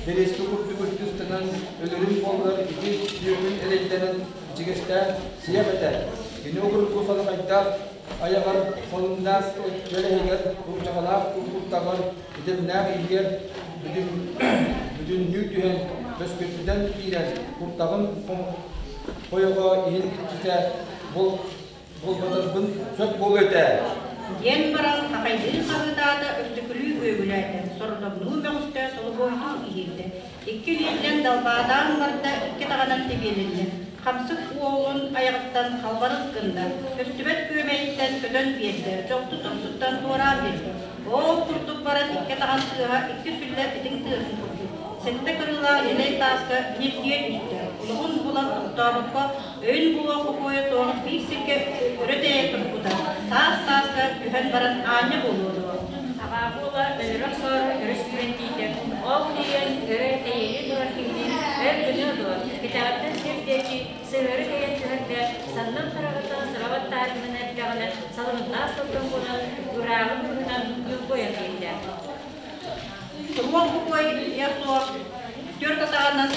бэриэскэ курдук үрдүстанан өлөрүм буоллар ити түөкүн эрэйдэнэн ичигэстээн сиэх этэ. Кини обургу салахайдаах айаҕар салыҥнаах кэлэһигэр урдьаҕалаах куртаҕар итиннээх иһигэр бүтүннүү түһэн бөскүттэн киирэн куртаҕын хойоҕо иһин иччитэ буолбатарбын сөп буолуо этэ. Диэн баран хахайдыы хаһыытаата, өстөкүлүү үөгүлээтэ, сордоҥнуу мөҕүстэ, солобуойдуу иһиирдэ. Икки илиитинэн далбаатаан барда, икки атаҕынан тэбиэлэннэ. Хамсык уолун айаҕыттан халбарыс гынна, көстүбэт күөмэйиттэн көтөн биэрдэ, дьолту тумсуттан туораан биэрдэ. Ол курдук баран икки атаҕын тыаһа икки сүллэ этиҥ тыаһын курдук. Сэттэ кырыылаах ньилэй тааска ньиргийэ түстэ. Олоҕун булан тохтообокко, өйүн булуох бокуойа суох биир сиргэ өрө тэйэ турбута. Таас тааска түһэн баран аанньа буолуо дуо? Аҕаа буола өлөрө охсоору өрө сүүрэн тиийдэ. Ол тиийэн өрө тэйиэлии турар киһини өр гыныа дуо, кэтэҕиттэн сир диэки сыһыары тэйэн түһэрдэ, саннын хараҕыттан саба баттаатынан эрдэҕинэ салыҥнаах сылгын булан, ырааҕы быыһынан ньулгуйан киирдэ. Туруох бокуойа суох түөрт атаҕынан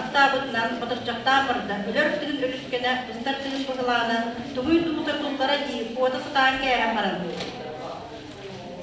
аттаабытынан батырдьахтаан барда. Өлөр тыгын өрүскэнэ, быстар тыгын быһылаана, тугуй тууса туллара дии, куота сатаан кээһэн баран.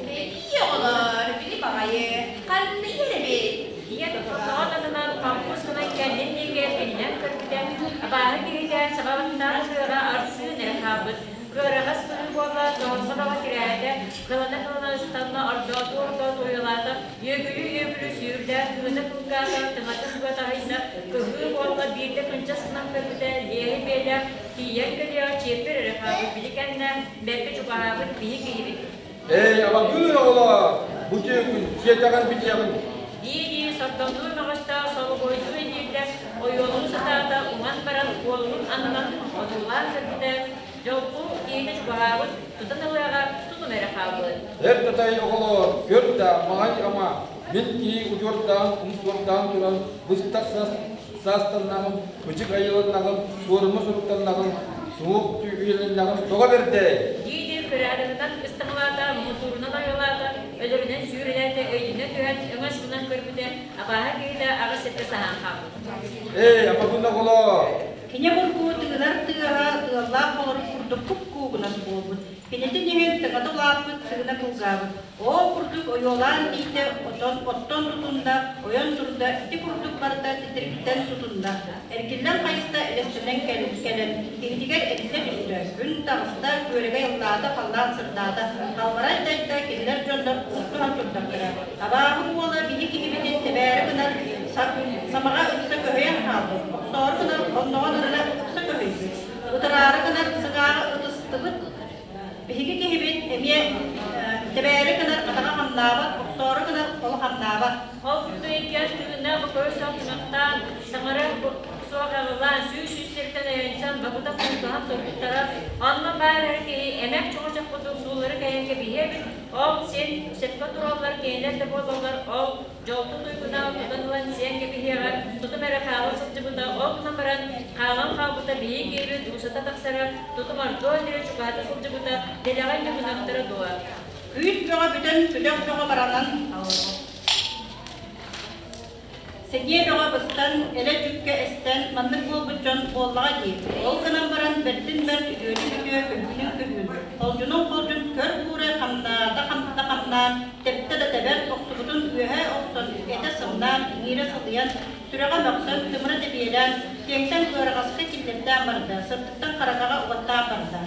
Бэйи оҕолор, били баҕайы, ханна иһэрэбит? Ийэ тоҕо анынан хомпус гынан кэннин диэки эргиллэн көрбүтэ, абааһы киһитэ саба баттаах тыаҕа арсыын эрэ хаалбыт. Кыараҕас быһыы буолла, тоһоҕо бөҕө тирээтэ, кылана-кылана ыстанна, ордоотуу-ордоотуу ойуулаата, үөгүлүү-үөгүлүү сүүрдэ, тыына кылгаата, тыҥатын быа таһыйда, кыһыы буолла, биирдэ кынчас гынан көрбүтэ, лиэһи биэлээх, тиийэн кэлиэҕэ чиэппэр эрэ хаалбыт, били кэннэ бэркэ чугаһаабыт биһи киһибит. Эй, абаҥыыр оҕолоор, бу түөкүн сиэтэҕин билиэҕин. Дии-дии сордоҥнуу мөҕүстэ, солобуойдуу иһиирдэ, ойуолуу сатаата, уҥан баран уолун аннынан одуулаан көрбүтэ, дьолку киһитэ чугаһаабыт, тутан ылыаҕа тутум эрэ хаалбыт. Эр татай оҕолоор, көр да, маҕай ама, мин кии удьуордаан, умсуордаан туран, быстах саастаннаҕым, ычык айыланнаҕым, суорума суруктаннаҕым, суох үйэлэннэҕим тоҕо бэрдэй? Дии-дии кыраадыгынан ыстаҥалаата, муҥутуурунан ойуулаата, өлөрүнэн сүүрэлээтэ, өйдөнө түһэн өҥөс гынан көрбүтэ, абааһы киһитэ аҕыс сэттэ саһаан хаалбыт. Эй, абабын оҕолоор! Кини бургуу тыынар тыаһа тыаллаах холорук курдук куп-куугунас буолбут. Кинитин иһин тыҥата улааппыт, тыына кылгаабыт. Ол курдук ойуолаан тиийдэ, отон, оттон тутунна, ойон турда, ити курдук барыта титириктэн тутунна. Эргиллэн хайыста элэстэнэн кэлэн, киһитигэр этитэ түстэ. Күн таҕыста, күөрэгэй ыллаата, халлаан сырдаата. Халбарай дайда, кинилэр дьоннор куустуһан турдахтара. Абааһы уола биһи киһибитин тэбээри гынан самаҕа ыкса көһүйэн хаалбыт. Охсоору гынан хонноҕун анна ыкса көһүйбүт. Ытыраары гынан сыҥааҕы ытыстыбыт. Биһиги киһибит эмиэ тэбээри гынар атаҕа хамнаабат, охсоору гынар холо хамнаабат. Ол курдук иккиэн тыына бокуойа суох тумахтаан, саҥара суох аҕылаан, сүүс-сүүс сиртэн өйөнсөн бабыта куустуһан турбуттара. Онно баар эр киһи эмэх чоҕочох курдук сууллары кэйэн кэбиһиэ эбит. Ол син сөпкө тураллар, кинилэр да буолаллар, ол дьолту туйгуна тутан ылан сиэн кэбиһиэҕэ, тутум эрэ хаала сылдьыбыта, ол гынан баран хаалан хаалбыта биһиги киһибит уусата тахсара, тутум ордуо диэри чугаһата сылдьыбыта, дэлэҕэ инньэ гынахтара дуо? Күүс бөҕө бүтэн, күдэх бөҕө баранан Сэниэ бөҕө быстан, элэ дьүккэ эстэн, маннык буолбут дьон буоллаҕа дии. Ол гынан баран бэрдин бэрт, үтүөтүн үтүө, күһүнүн күһүн. Холдьунун холдьун көр куурай хамнаата да хамнаан, тэптэ да тэбэн, охсубутун үөһэ охсон, этэ сымнаан, иҥиирэ сылыйан, сүрэҕэ мөхсөн, тымыра тэбиэлээн, киэҥтэн кыараҕаска киллэртээн барда, сырдыктан хараҥаҕа угаттаан барда.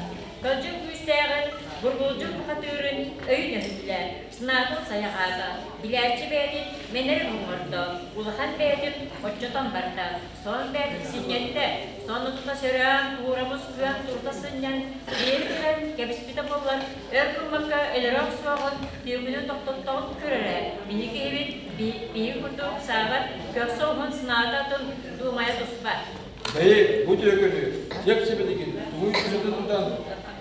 Көлдьүн күүстээҕин, бургулдьун бухатыырын өйүн өһүллэ, санаатын сайаҕаата, билээччи бэйэтин мэнэрин оҥордо, улахан бэйэтин оччотон барда, сон бэйэтин синньэттэ, сонно тута сөрөөн, туурамус күөн турута сынньан, биэри кэлэн кэбиспитэ буоллар, өр гыммакка өлөрө охсуоҕун, түөкүнүн тохтоттоҕун көрөрө, биһиги киһибит биһиги курдук саабат, көрсө уһун санаата атын дуумайа туспа. Бэйи, бу түөкүнү, сиэп-сибилигин, тугуй кучутун тутан,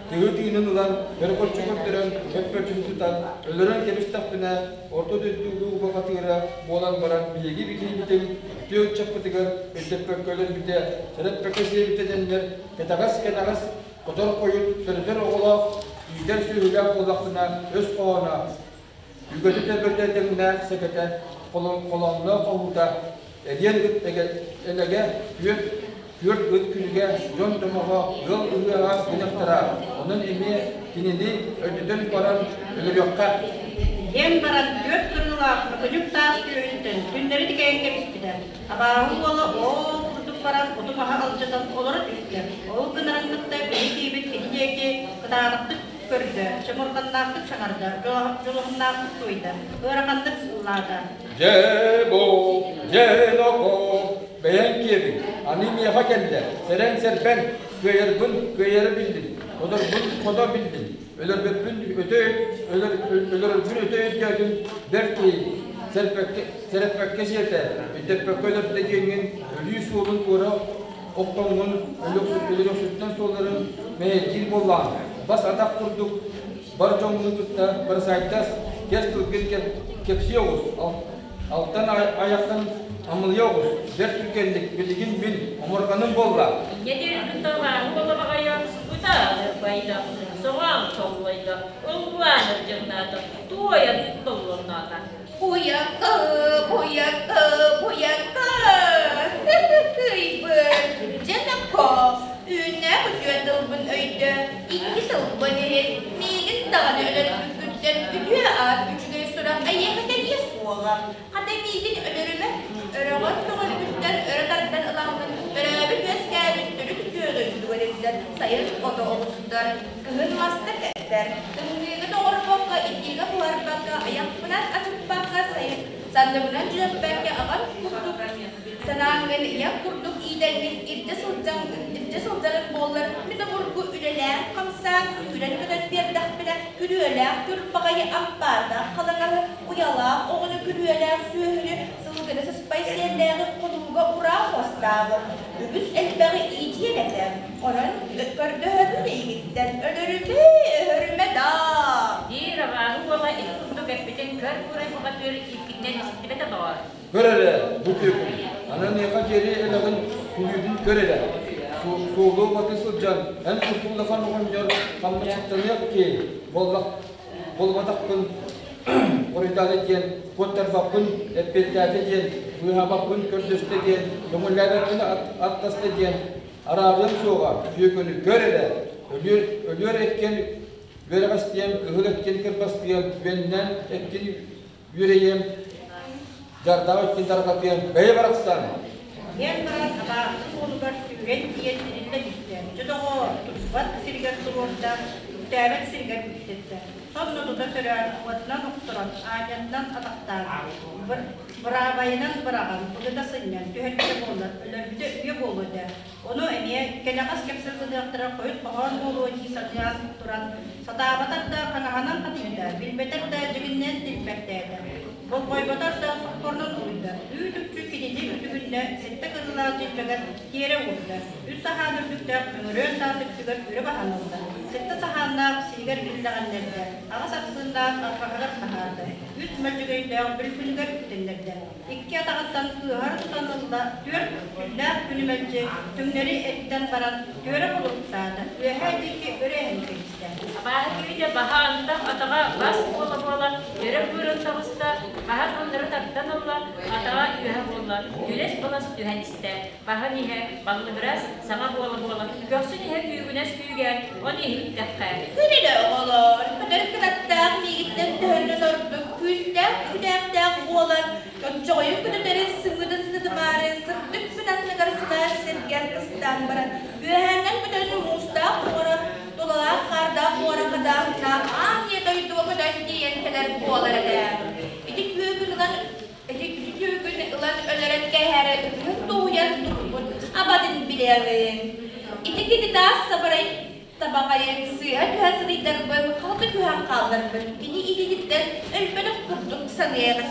тыһы тыынын ылан, бөрөкөччү көрдөрөн, көппөччүн тутан, өлөрөн кэбистэхпинэ, орто дойду улуу убахатыыра буолан баран биһиги бикиибитин үтүө ыччаппытыгар өйдөппөккө өлөрбүтэ, сэрэппэккэ сиэбитэ дэннэр, кэтэҕэс-кэнэҕэс хотор хойут төрөтөр оҕолоох, иитэр сүөһүлээх буоллахпына, өс хоһооно, үгэтэ төбөтө тэҥнээх сэкэтэ, холоонноох хоһуута, эриэн ыт элэгэ, түөрт түөрт ыт күнүгэ дьон домоҕо ыал ыһыаҕа гыныахтара, онон эмиэ кинини өйдөтөн баран өлөрүөххэ. Диэн баран түөрт кырыылаах мөкүнүк таас түөһүттэн түннэри тикэйэн кэбиспитэ. Абааһы уола ол курдук баран оту-маһы алдьатан олоро түстэ. Ол гынарын кытта били киһибит кини диэки кытаанахтык көрдө, чомурҕаннаахтык саҥарда, дьолуһуннаахтык туойда, ыараханнык ыллаата. Дьэ бу, дьэ нохоо, бэйэҥ киэбиҥ, аны миэхэ кэллэ, сэрэн-сэрбэн, кыайарбын кыайары биллим, ходорбун хото биллим, өлөрбөппүн өтө Өлөрөргүн өтө өйдөөтүм, бэрт киһи, сэрэппэккэ сиэтэ, өйдөппөккө өлөрдө диэҥҥин өлүү суолун туора охтоҥҥун өлөрүөхсүттэн суолларын мэһэйдиир буоллаҕыҥ. Бас атах курдук бар дьоҥҥун кытта бырасаайдас, кэс тылгын кэпсии оҕус, алтан айаххын амылыйа оҕус, бэрт түргэнник билигин мин омурҕаным буолла. Инньэ диэри кытта абааһы уола баҕайы ытаан ырбайда, соҕоон соллойдо, ыллаан ырдьыгынаата, туойан толлоҥноото. Буйакка, буйакка, буйакка, Ыйбыт, дьэ нокоо, үүннээх үтүө тылбын өйдөө, икки тылбын иһит, миигин даҕаны өлөрбүккүттэн үтүө аат үчүгэй сурах эйиэхэ кэлиэ суоҕа. Хата миигин өлөрүмэ, өрөҕөр көҕүлбүттэн өрө тардан ыламмын, төрөөбүт-үөскээбит төрүт үтүө дойдутугар илдьэн сайын ото оҕустар, кыһын маста кэрдэр, тымныыга тоҕорбокко, итиигэ буһарбакка, айахпынан атыппакка, сайын санныбынан дьүөппэккэ аҕам курдук санааҥҥын ийэм курдук иитэҥҥин илдьэ сылдьан илдьэ сылдьарыҥ буоллар, мин обургу үлэлээн-хамсаан, сүүрэн-көтөн биэрдэхпинэ, күрүөлээх күрбаҕайы ампаардаах халаҥаһы, уйалаах оҕону күрүөлээх сүөһүнү, сылгыны сыспай сиэллээҕи хонууга ураа хостааҕы, үгүс элбэҕи иитиэн этэ. Онон көрдөһөбүн эйигиттэн, өлөрүмэ, өһөрүмэ даа! Диир абааһы уола ити курдук эппитин көр курай бухатыыр иккитинэн истибэтэ доҕор. Көр эрэ, бу түөкүн, аны миэхэ диэри элэҕин күлүүтүн көр эрэ. Суолу баты сылдьан, эн курдук улахан оҕонньор хамначчыттаныах киэй, буоллах буолбатахпын буруйдаата диэн, куоттарбаппын эппиэттээтэ диэн, быыһаабаппын көрдөстө диэн, көҥүллээбэппин аттаста диэн, араарыам суоҕа, түөкүнү көр эрэ, өлүөр, өлүөр эккин үөрэҕэстиэм, кыһыл эккин кырбастыам, үөннэн эккин үөрэйиэм, дьардаах эккин тарҕатыам, бэйэ барахсан! Диэн баран абааһы суолугар сүүрэн тиийэн тириллэ түстэ. Дьэ доҕоор, турбат сиригэр туруорда, үктээбэт сиригэр үктэттэ. Сонно тута сөрөөн, уотунан охторон, аанньатынан атахтаан, быраабайынан быраҕан, быгыта сынньан, түһэрбитэ буоллар, өлөрбүтэ үйэ буолуо этэ. Ону эмиэ кэнэҕэс кэпсэл гыныахтара хойут хоһоон буолуо дии санаан туран, сатаабатар да ханаһынан хатыйда, билбэтэр да дьигиннээн тилбэктээтэ. Болҕойботор да соххорунан уруйда, үүт-үкчү кинини үтүгүннэ сэттэ кырыылаах дьилбэгэр тиэрэ уурда, үс саһаан үрдүктээх мөҥүрүөн таас үрдүгэр өрө баһан ылла, сэттэ саһааннаах сиригэр биллэҕиннэрдэ, аҕыс ахсыыннаах арҕаһыгар таһаарда, үс мөлдьөгөйдөөх бүлгүнүгэр үктэннэрдэ, икки атаҕыттан кыыһара тутан ылла, түөрт күннээх күнү мэлдьи түҥнэри эргитэн баран, түөрэ холоруктаата, үөһээ диэки өрө эһэн кэбистэ. Абааһы киһитэ баһа антах атаҕа бас буола-буола өрө кыыран таҕыста, баһа тыллары тардан ылла, атаҕа үөһэ буолла, күлэс-балас түһэн истэ. Баһын иһэ баллыгырас, саҥа буола-буола, көхсүн иһэ күүгүнэс күүгээн, ону иһиттэххэ. Күнүлэ оҕолоор, көтөр кынаттаах миигиттэн төһөннөн ордук күүстээх күтээхтээх буолан, чоччоҕойу көтүтэрин сымыытын сытытымаары сырдык күн анныгар сылаас сиргэ кыстаан баран, үөһээннэн көтөн муустаах муора, тулалаах хаардаах муора хатааһыннаах аан ийэ дойдуга көтөн тиийэн кэлэр буолар этэ. Ити күөгүн ылан Ити күн ылан өлөрөн кээһээри ытыһын тууйан турбут абатын билэҕин. Ити кини таас сабарай табаҕайын сыыһа түһэн сытыйдарбын халты түһэн хаалларбын кини илиититтэн өлбөтөх курдук саныаҕын.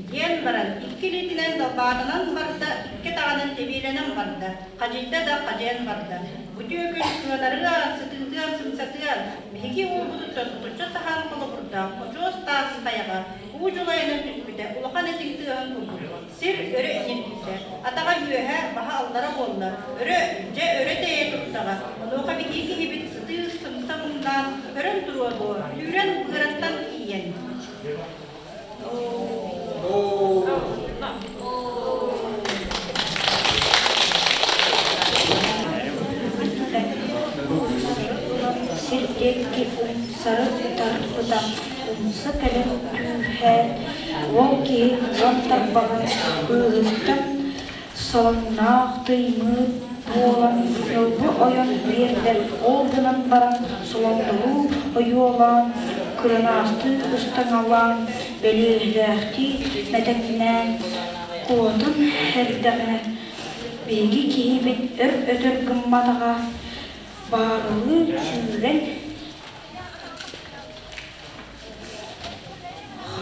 Диэн баран икки илиитинэн далбаатанан барда, икки атаҕынан тэбиэлэнэн барда, хадьыйда да хадьайан барда. Бу түөкүн кыанарыан, сытыытыан, сымсатыан, биһиги уолбутуттан тутуччу саһаан холобурдаах очуос таас хайаҕа Уу дьулайынан түспүтэ, улахан этиҥ тыаһын курдук, сир өрө иҥиргийдэ, атаҕа үөһэ, баһа аллара буолла, өрө, дьэ өрө тэйэ турдаҕа, онуоха биһиги киһибит сытыы сымса муҥнаан көрөн туруо дуо, сүүрэн быараттан тиийэн Сир диэки умсары тарпыта, умса кэлэн түүһээн, уол киһи уон тарбаҕын быыһыттан солонноох тыймыыт буолан ньылбы ойон биэрдэ, ол гынан баран солондолуу ойуолаан, кырынаастыы ыстаҥалаан, бэлиэлээхтии мэтэҥнээн куотан эрдэҕинэ, биһиги киһибит өр-өтөр гымматаҕа, баарылыы сүүрэн.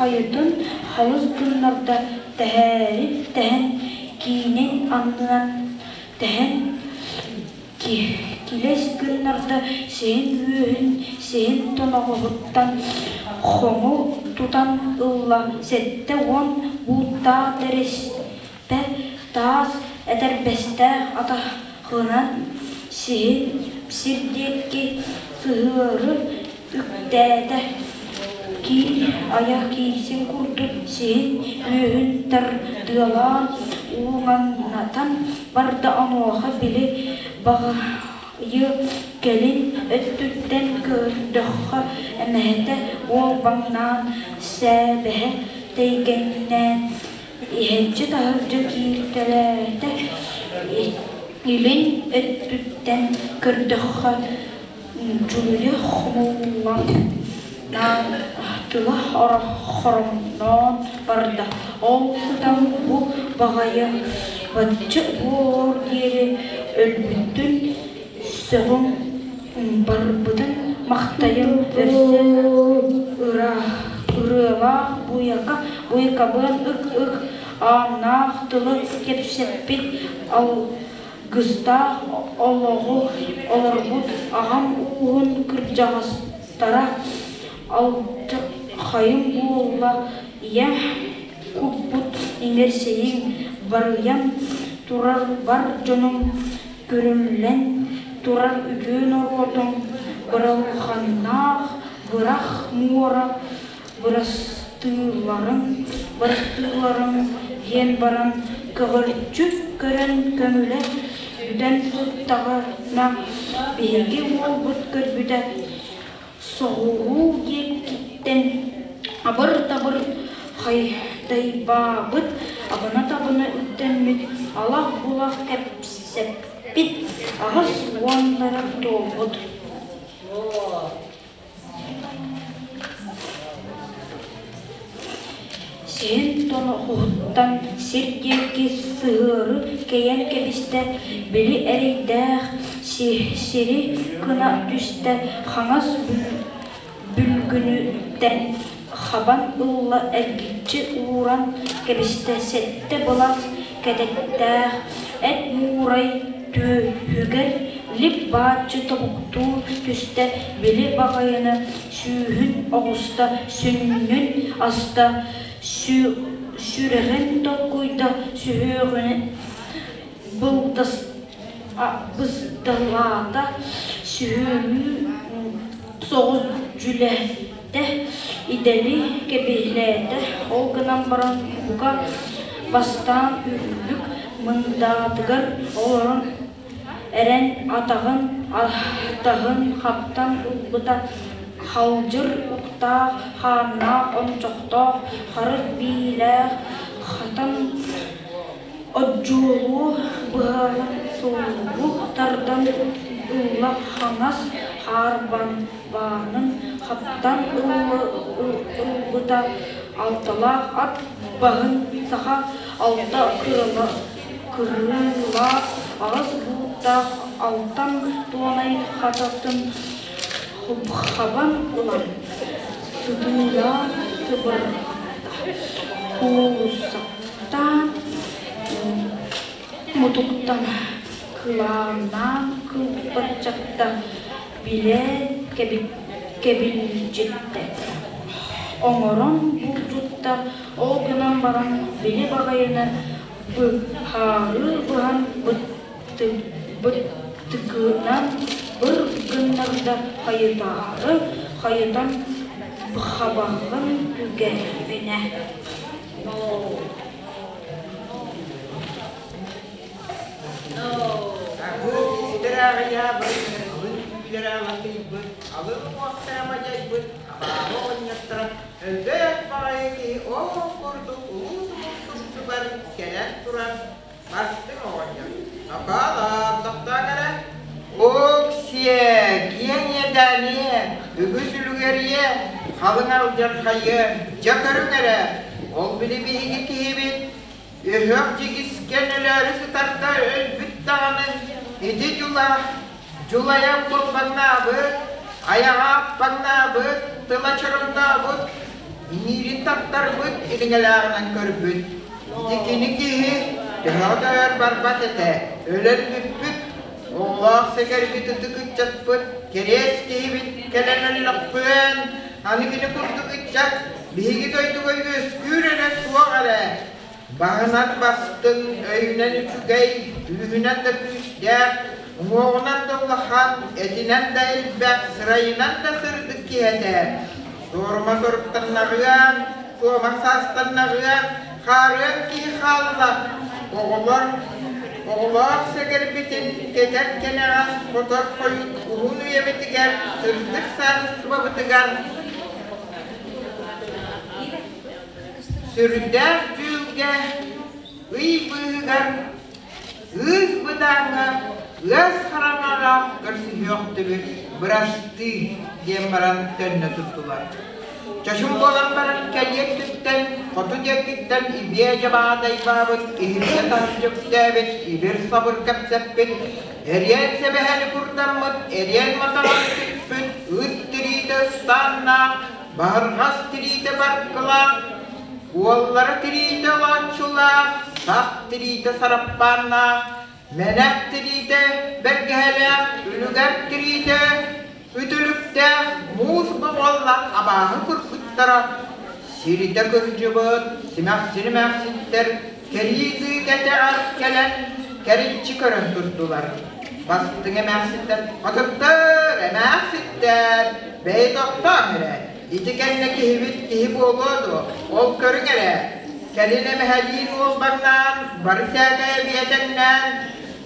хайытын халыс гыннарда, тэһээри тэһэн, киинин аннынан тэһэн килэс гыннарда, сиһин үөһүн сиһин тоноҕоһуттан хоҥу тутан ылла, 70 бууттаах тэриспэ таас этэрбэстээх атаҕынан сиһин сир диэки сыһыары үктээтэ, киил айах киирсин курдук сиһин үөһүн тардыалаан ууҥаннатан барда. Онуоха били баҕайы кэлин өттүттэн көрдөххө эмэһэтэ уолбаҥнаан, сээбэһэ тэйгэҥнээн иһирдьэ-таһырдьа кииртэлээтэ, илин өттүттэн көрдөххө дьулуйа хомуллан тыла хоромноон барда. Ол сытан бу баҕайы бачча буолуор диэри өлбүтүн сөҕүҥ, барбытын махтайан өссө ырыалаах буйака буйакабыан ык-ык ааннаах тылы кэпсэппит алгыстаах олоҕу олорбут аҕам ууһун кырдьаҕастара алдьархайым буолла, ийэ куппут иҥэрсэйиҥ барыйан турар бар дьонум көрүллэн турар үтүө норуотум быралханнаах бырах муора бырастыыларым, бырастыыларым диэн баран көҕөрүччү көрөн көҥүлэ бүтэн сыттаҕына биһиги уолбут көрбүтэ соҕуруу диэкиттэн абыр-табыр хайдайбаабыт, абына-табына үктэммит, алах-булах кэпсэппит 80-лара туолбут. Сиһин тоноҕоһуттан сир диэки сыһыары кэйэн кэбистэ, били эрэйдээх сири гына түстэ, хаҥас бүлгүнүттэн хабан ылла, эргиччи ууран кэбистэ, сэттэ былас кэтэттээх эт муурай түөһүгэр лип-бааччы тобуктуу түстэ, били баҕайыны сүүһүн оҕуста, сүнньүн аста, сүрэҕин толкуйда, сүһүөҕүн бысталаата, сүһүөлүү соҕус дьүлэттэ, идэли кэбиһлээтэ, ол гынан баран бука бастаан үрдүк мындаатыгар олорон эрэн атаҕын таһын хаптан ылбыта, халдьыр уктаах, хааннаах ончохтоох, харыс биилээх хатан одьуолуу быһааран суолу тардан ылла, хаҥас хаарбаанын хаптан ылбыта, алталаах ат баһын саха алта кырыылаах, аҕыс бууттаах алтан туонай хататын хабан ылан, сытыылаан тыбырта, куулуссаттаан мутуктан кылааннаан кылбаччатта, билээт кэбилдьиттэ, оҥорон булдьутта, ол гынан баран били баҕайыны быһаарыы быһан быттыгынан быр гыннарда хайытаары хайытан хабаҕын түгэҕинэ. Аһыы аҕыйаабыт, алын түүлэрэ алатыйбыт, алын уохтара мадьайбыт, абааһы оҕонньотторо өлбөт баҕайы киһи ол курдук улуу тумул тумсугар кэлэн туран бастыҥ оҕонньор «Нокоолоор, тохтооҥ эрэ, Ок-сиэ, киэҥ иэдээниэ, үгүс үлүгэрийэ, халыҥ алдьархайыа, дьэ көрүҥ эрэ, ол били биһиги киһибит Өһөх дьигискэн өлөөрү сытарда өлбүт даҕаны, ити дьула, дьулайан кулбаҥнаабыт, айаҕа аппаҥнаабыт, тыла чороҥнообут. Иҥиирин таптарбыт, ириҥэлээҕинэн көрбүт. Ити кини киһи төһө да өр барбат этэ, өлөн бүппүт. Оҕолоох сэгэрбит ытык ыччаппыт, кэриэс киһибит кэлэн өллөхпүөн, аны кини курдук ыччат биһиги дойдуга үөскүүр эрэ суох эрэ. Баһынан бастыҥ, өйүнэн үчүгэй, күүһүнэн да күүстээх, уҥуоҕунан да улахан, этинэн да элбэх, сырайынан да сырдык киһи этэ. Суорума соруктаннаҕыан, суома саастаннаҕыан, хаарыан киһи хаалла. Оҕолор оҕолоох сэгэрбитин кэтэр кэнэҕэс хотор хойут уһун үйэбитигэр, сырдык саарыстыбабытыгар Сүрдээх дьүүлгэ ый быыһыгар ыыс быдааҥҥа ыас хараҥаҕа көрсүһүөхтүбүт бырастыы диэн баран төннө туттулар. Чочум буолан баран кэлиэккиттэн, хоту диэкиттэн ибиэ дьабаҕа дайбаабыт, иһирдьэ таһырдьа үктээбит, ибир-сабыр кэпсэппит, эриэн сэбэһэни курдаммыт, эриэн матаҕын сүкпүт, ыт тириитэ ыстааннаах, Баһырҕас тириитэ баркылаах, уоллара тириитэ олооччулаах, сах тириитэ сараппааннаах, мэнэх тириитэ бэргэһэлээх, үлүгэр тириитэ үтүлүктээх, муус боҕуоллаах абааһы курдуктара сиритэ кырдьыбыт, симэхсин эмээхситтэр кэрии тыы кэтэҕэр кэлэн кэриччи көрөн турдулар. Бастыҥ эмээхситтэр «Хотуттар, эмээхситтэр, бэйи тохтооҥ эрэ, ити кэннэ киһибит киһи буолуо дуо, ол көрүҥ эрэ, кэлин эмэһэлиин уолбаҥнаан, бары сээкэйэ биэтэҥнээн,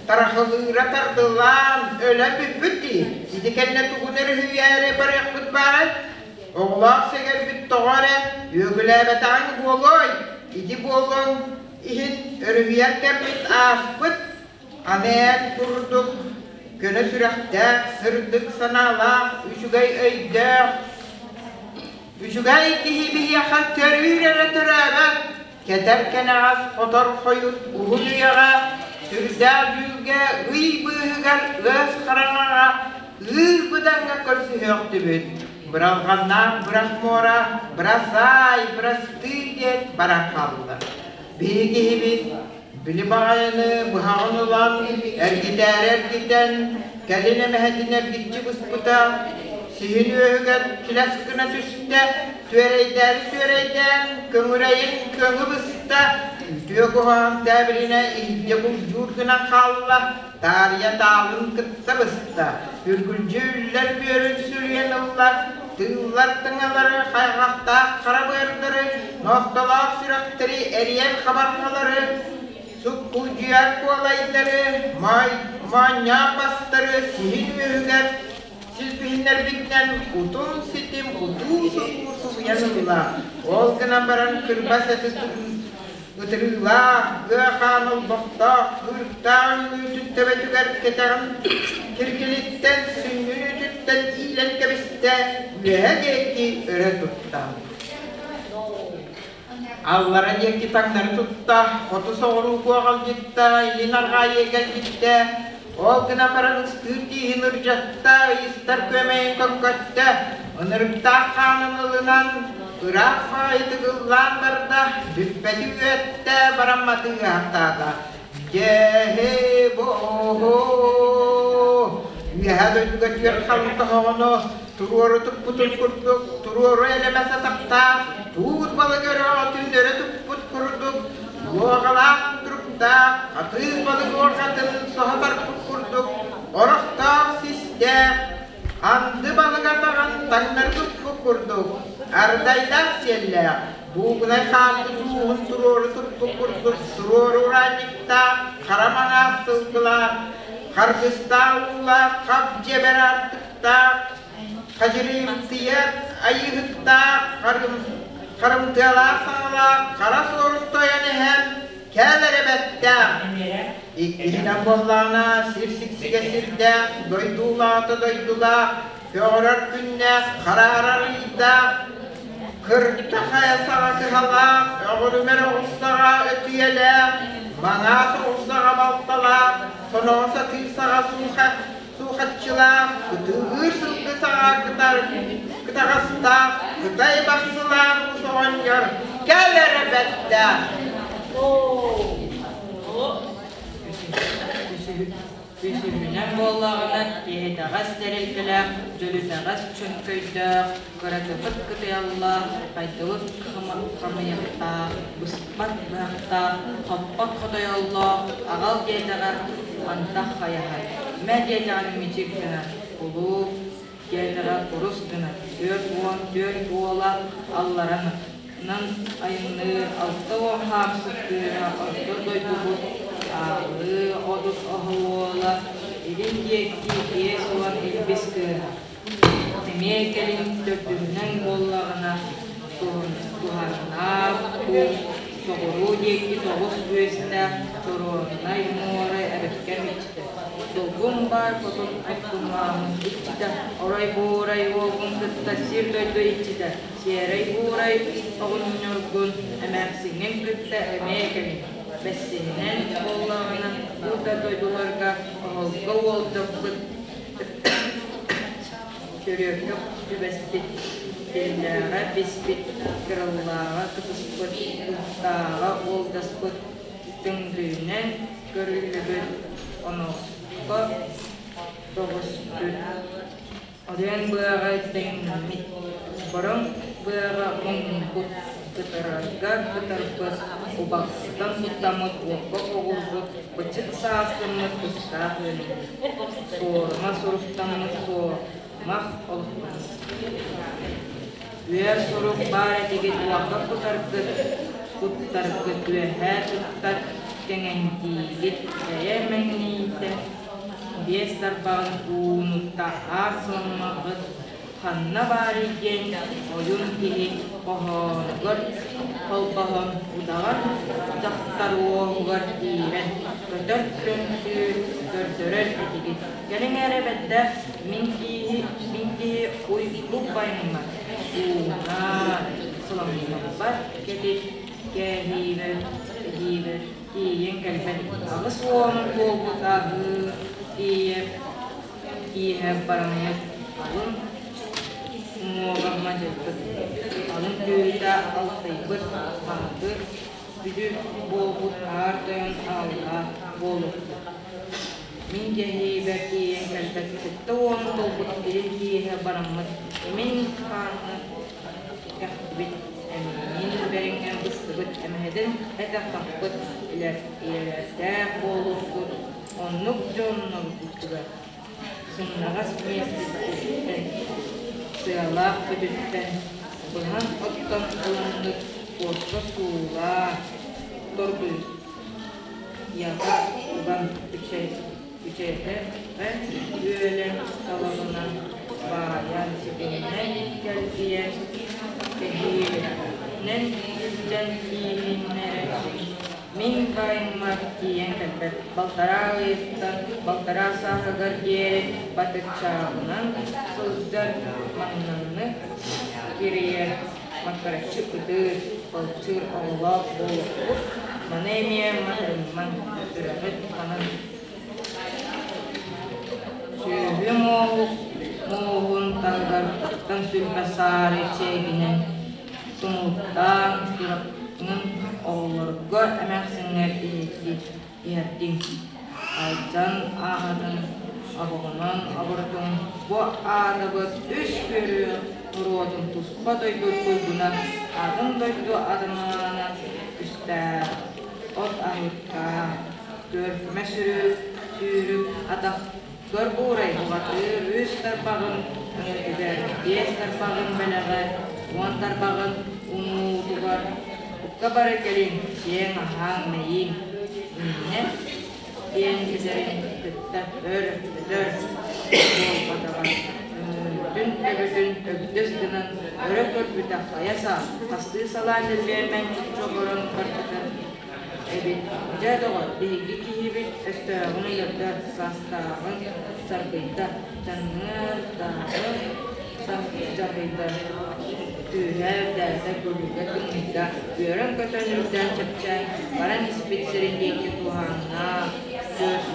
тарахылыыра тардылаан, өлөн бүппүт дии, ити кэннэ тугун өрүһүйээри барыахпыт баарай? Оҕолоох сэгэрбит тоҕо эрэ үөгүлээбэтэҕиҥ буолуой, ити буолуоҥ иһин өрүһүйэр кэммит ааспыт, аны эн курдук көнө сүрэхтээх, сырдык санаалаах, үчүгэй өйдөөх, үчүгэй киһи биһиэхэ төрүүр эрэ төрөөбөт, кэтэр кэнэҕэс хотор хойут уһун үйэҕэ, сүрдээх дьүүлгэ ый быыһыгар ыас хараҥаҕа ыыр быдаҥҥа көрсүһүөхтүбүт. Быралҕаннаах бырах муора, бырасаай, бырастыы диэн баран хааллылар. Биһиги киһибит били баҕайыны быһаҕын ылан, эргитээри эргитэн, кэлин эмэһэтин эргиччи быспыта, сиһин үөһүгэр килэс гына түстэ, түөрэйдээри түөрэйдээн, көҥүрэйин көҥү быста, үтүө куһаҕан тээбиринэ иһирдьэ булдьуур гынан хаалла, таарыйа таалын кытта быста, үргүлдьү үллэр бүөрүн сүлүйэн ылла, тыыллар тыҥалары, хайҕахтаах хара быардары, нохтолоох сүрэхтэри, эриэн хабарҕалары, суккулдьуйар куолайдары, моонньоох бастары сиһин үөһүгэр силбиһиннэрбитинэн утум ситим утуу-сутуу субуйан ылла. Ол гынан баран кырбас эти ытырыылаах, ыа хаан олбохтоох, кыырыктаах үҥүүтүн төбөтүгэр кэтэҕин киркилиттэн, сүнньүн үүтүттэн иилэн кэбистэ, үөһэ диэки өрө тутта. Аллара диэки таҥнары тутта, хоту соҕуруу куоҕалдьытта, илин арҕаа иэгэлдьиттэ, ол гынан баран ыстыыр тииһин ырдьатта, ыйыстар күөмэйин көҥкөттө, ынырыктаах хаанын ылынан, ыраах баҕайытык ыллаан барда, бүппэти үөттэ, барамматы ыаһахтаата. Дьэһи-бо-хо! Үөһээ дойдуга түөрт халыҥ тоһоҕону туруору туппутун курдук, туруору элэмэс атахтаах, туут балык өрөҕөтүн өрө туппут курдук, луоҕалаах кутуруктаах, хатыыс балык уорҕатын соһо тарпыт курдук, орохтоох систээх, анды балык атаҕын таҥнары туппут курдук, ардайдаах сиэллээх, буугунай хаалбыт ууһун туруору туппут курдук туруору ураанньыктаах, хара маҥаас сылгылаах, харгыстаах уулаах, хап дьиэбэр аартыктаах, хадьырыымтыйар айыыһыттаах, харымтыалаах саҥалаах, хара суорун тойон иһэн кэл эрэ бэттээх. Иккиһинэн буоллаҕына, сир сиксигэ сирдээх, дойдулаата дойдулаах, көҕөрөр күннээх, хараарар ыйдаах, кырта хайа саҕа кыһалаах, өҕүрүмэр оҕус саҕа өтүйэлээх, маҥаас оҕус саҕа балталаах, соноҕос атыы саҕа суухаччылаах, ытыылыыр сылгы саҕа кытар. кытаҕастаах Кытай бахсылаах уус оҕонньор кэл эрэ бэттээх. Үсүһүнэн буоллаҕына, киһитэҕэс тэрилтэлээх, дьөлүтэҕэс чөҥкөйдөөх, кыратыпыт кытыйаллаах, хайдыбыт хамыйахтаах, быспат быһахтаах, хоппот хотойоллоох, аҕал диэтэҕэ антах хайаһар, мэ диэтэҕин мичик гынар, улуу диэтэҕэ курус гынар, 44 уола алларанан айанныыр, 60 хаамсык кыыһа орто дойдубут аалыы одут оһуола, илин диэки 50 илбис кыыһа. Эмиэ кэлин төрдүһүнэн буоллаҕына, туһаннаах куус соҕуруу диэки тоҕус үөстээх Чоруоннай муора эбэккэм иччитэ, Долгун баай хотун Оттумааһын иччитэ, Орой буурай уолгун кытта сир-дойду иччитэ, Сиэрэй буурай оҕонньоргун эмээхсиҥҥин кытта эмиэ кэлин. Бэссиһинэн буоллаҕына, бу да дойдуларга оһолго уолдьаппыт Төрүөккэ түбэспит, биллээҕэ биспит, кыраллааҕа кытыспыт, ыттааҕа уолдаспыт, түҥдүүнэн көрүллүбүт, оноско тоҕуспут, Орүөн быаҕа дэҥнэммит, бороҥ быаҕа муҥнубут, кытарарга кытарбыт, убаҕастан куттаммыт уокка оҕурбут, бычык саастаммыт кустаах үөнүммүт, суорума суруктаммыт суомах олохтоммут. Үөр сурук баар этигит уокка кутаргыт, куттаргыт үөһээ туттар кэҥэҥтиигит бэйэ мэҥнийдэ, биэс тарбаҕын уунутта аар суоммаҕыт ханна баарый диэн ойун киһи хоһоонугар холбоһон удаҕан дьахтар уоһугар киирэн көтөр көҥсүү көрдөрөр этигит. Кэлиҥ эрэ бэрдэ мин киһи мин киһи уйгу байыммар ууна сыламнаппат кэтит кээһиибэр эһиибэр тиийэн кэлбэт 80-ун туолбут аһыы тиийэ тииһэ бараммыт алын уҥуоҕа мадьырбыт, алын түөһүтэ алтайбыт, хаҥкы бүдү буолбут аар тойон ааллаах буолуохпут. Мин кэһиибэр тиийэн кэлбэт 70 туолбут илин тииһэ бараммыт имин хааны кэхтибит, эмиин бэриҥҥэ быстыбыт, эмэһэтин этэ хаппыт, илэрдээх буолуохпут, оннук дьоннорбутугар сымнаҕас миэстэтиттэн, сыалаах бүтүттэн быһан оттон ылыннык куоска суулаа тордуйаҕа уган үчэһэ үөлэн талаҕынан баайан ситиминэн кэлгийэн кэһиилэнэн илдьэн тииһиннэрэ Мин баайыммар тиийэн кэлбэт балтараа ыйыттан балтараа сааһыгар диэри батыччааҕынан сылдьар маҥнанны кирийэр маккыраччы ытыыр, балчыыр оҕолоох буолуохпут. Маны эмиэ матарымман сүрэҕит ханан Сүөһү муоһун таһыгар куттан сүлбэ саары чээгинэн тумулуктаан тураҥҥын оҕолорго эмээхсиҥҥэр иһэрдиҥ, алдьан ааһатын обоҕунан оборотуҥ бу аатабыт үс күрүө туруотун туспа дойду туйгуна атын дойду атамаана үстээх от аһыыктаах көрмө сүүрүк атах көр буурай бухатыыр үс тарбаҕын өҥөтүгэр, биэс тарбаҕын бэлэҕэр, 10 тарбаҕын унуутугар укка бары кэлин сиэҥ аһааҥ мэйииҥ иннэ диэн этэрин кытта өр өтөр буолбатаҕа өҥүүтүн төбөтүн өгдөс гынан өрө көрбүтэ хайа саа хастыы салаа нэлбиэмэн чоччоҕорон барбыта эбит. Дьэ, доҕор, биһиги киһибит өстөөҕүн өлөрдө, саастааҕын сарбыйда, дьаныардааҕы дьаһыйда, күүһэ үрдээтэ, күлүгэ тымныйда, үөрэн-көтөн үрдээн чэпчээн, баран испит сирин диэки туһааннаах, күөс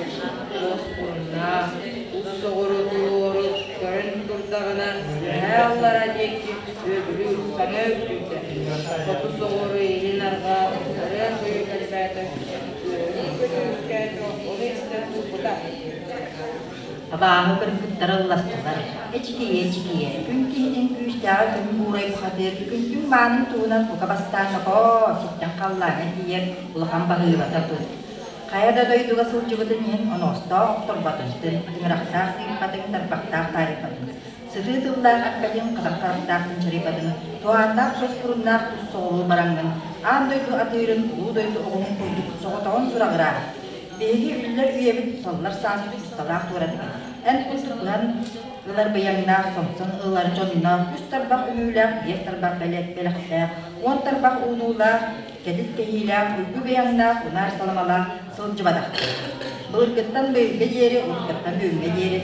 уос куруннаах, ус соҕуру туруору көрөн турда. турдаҕына, үөһээ-аллара диэки үөгүлүүр, саҥа үрдүйдэ. Хоту соҕуруу, илин арҕаа ырыа-тойук элбээтэ, үөрүү-көтүү үксээтэ, ону истэн турбута. Абааһы кыргыттара ылластылар, эчикийэ-эчикийэ, күн киһитин күүстээҕэ күн буурай бухатыыр, күнтүҥ маанын туһунан бука бастаан нохоо, сиртэн халлааҥҥа тиийэр улахан баһыыбата тут. Хайа да дойдуга сылдьыбытын иһин оностоох охторботун, тыҥырахтаах тыыппатын, тарбахтаах таарыйбатын, сытыы тыллаах эппэтин, хатах харахтаах кынчарыйбатын, туһааннаах тос куруннаах тус соҕуруу бараҥҥын, аан дойду атыырын, улуу дойду оҕуһун курдук соҕотоҕун сураҕыраа. Биһиги үллэр үйэбит саллар сааспыт усталаах туоратыгар. Эн курдук быһан ылар быйаҥнаах, сомсон ылар дьонноох, үс тарбах үҥүүлээх, биэс тарбах бэлэхтээх, уон тарбах уунуулаах, кэтит кэһиилээх, уйгу быйаҥнаах, унаар саламалаах сылдьыбатахпыт. Былыргыттан быйылга диэри, уруккаттан бүгүҥҥэ диэри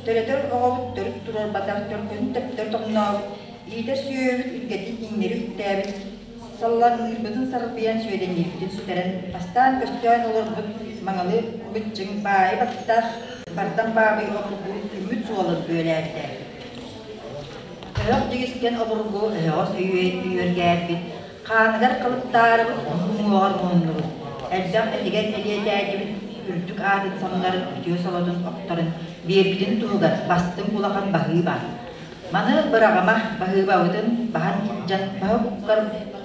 төрөтөр оҕобут төрүт туруорбатах, төркүнүн төптөр тоҥнообут, иитэр сүөһүбүт үргэтин иҥнэри үктээбит, Саллаҥныырбытын сарбыйан, сүөдэҥниирбитин сүтэрэн, бастаан көстөөн олорбут маҥалы быччыҥ баайы баттах бардам баабый обургу күммүт суолун бүөлээбитэ. Өһөх дьигискэн обургу өһөҕөс үөргээбит, хааныгар халыптаарыбыт уҥуоҕар муһуннубут. Элбэх этигэн элиэтээтибит, үрдүк аатын самнарын үтүө солотун охторун биэрбитин туһугар бастыҥ улахан баһыыба. Маны быраҕыма, баһыыбабытын баһан илдьэн баһа уккар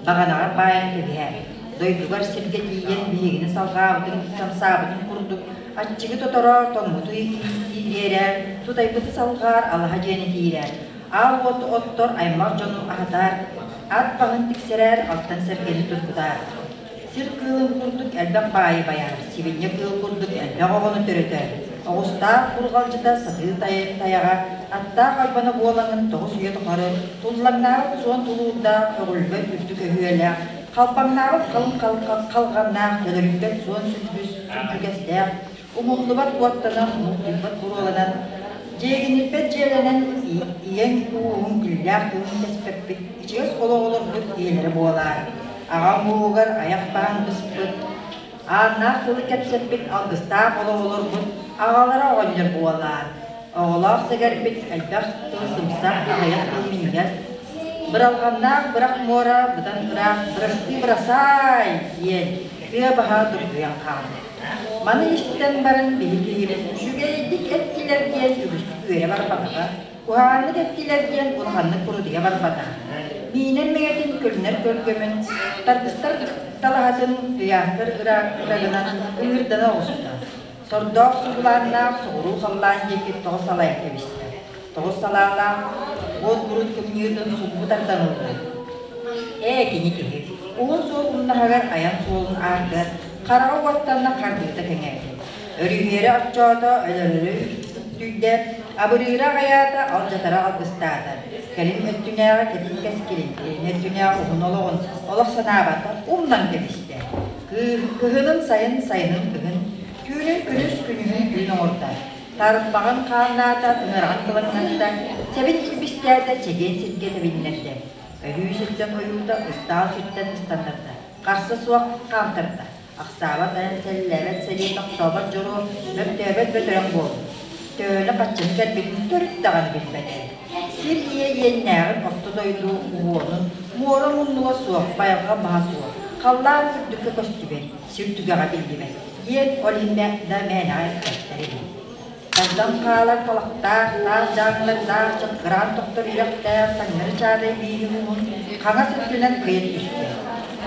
баҕанаҕар баайан кэбиһээр. Дойдугар сиргэ тиийэн биһигини салҕаабытыҥ, самсаабытыҥ курдук аччыгы тотороор, тоҥмуту ириэрээр, тутайбыты салҕаар, алаһа дьиэни киирээр. Аал уоту оттор, аймах дьону аһатаар, ат баһын тиксэрээр, алтан сэргэни тургутаар. Сир кыылын курдук элбэх баайы байар, сибинньэ кыыл курдук элбэх оҕону төрөтөр. Оҕустаах бурҕалдьыта сатыы тайаҕа, аттаах ойбоно буолаҥын тоҕус үйэ тухары туллаҥнаабыт суон тулуурдаах, өҕүлбэт үрдүк өһүөлээх, халбаҥнаабыт халыҥ халҕаннаах, төлөрүйбэт суон сүлдьүгэстээх, умуллубат уоттанан, умултуйбат буруоланан, дьиэгинирбэт дьиэлэнэн, ийэҥ ууһуҥ күллээх тылын кэспэппит, ичигэс олоҕолорбут ийэлэрэ буолаар. Аҕам ууһугар айах баһан быспыт, ааннаах тылы кэпсэппит алгыстаах олоҕолорбут аҕалара оҕонньор буолаар. Оҕолоох сэгэрбит элбэх тыл сымсах, аҕыйах тыл минньигэс, быралҕаннаах бырах муора быдан ыраах бырастыы бырасаай диэн тыа баһа дургуйан хаалла. Маны истэн баран биһиги үчүгэйдик эттилэр диэн үгүстүк үөрэ барбатаҕа, куһаҕаннык эттилэр диэн улаханнык курутуйа барбатаҕа. Миинэр мэҥэтин көлүнэр көргөмүн, тардыстар талаһатын ыйаахтар ырагынан ыҥырдана оҕуста. Сордоох сугулааннаах соҕуруу халлаан диэки тоҕо салайан кэбистэ. Тоҕус салаалаах уот бурут кымньыытын сулбу тардан ылла. Ээ, кини киһи. Уһун суол умнаһыгар айан суолун аартыгар хараҕа уоттанна хардыыта кэҥээтэ. Өрүһүөрэ оччоото, өлөрөрү үктүйдэ, абырыыра аҕайаата, алдьатара алгыстаата. Кэлин өттүнээҕи кэтит кэскилин, илин өттүнээҕи уһун олоҕун олох санаабата, умнан кэбистэ. Кыһынын сайын, сайынын кыһын, түүнүн күнүс, күнүһүн түүн оҥордо. Тарбаҕын хааннаата, тыҥыраҕын кылаҥнатта, сэбин илбистээтэ, чэгиэн сиргэ тэбиннэрдэ. Өлүү сиртэн ойуута, ыстаал сиртэн ыстаннарда. Харса суох хаамтарда. Ахсаабат айан сэллээбэт сэлии тохтообот дьоруо, мөктөөбөт бөтөрөҥ буолла. Төһөнү хаччыны кэлбитин төрүт даҕаны билбэтэ. Сир ийэ иэннээҕин орто дойду уһуонун, муора муннуга суох, байҕал баһа суох, халлаан үрдүккэ көстүбэт, сир түгэҕэ биллибэт диэн ол иһин да мээнэҕэ эппэттэр эбит. Тардан хаалар талахтаах, таас дьааҥылардаах, чаккыраан тохтор үрэхтээх, таҥнары чаадай бииһин уһун хаҥас өттүнэн кыйан түстэ.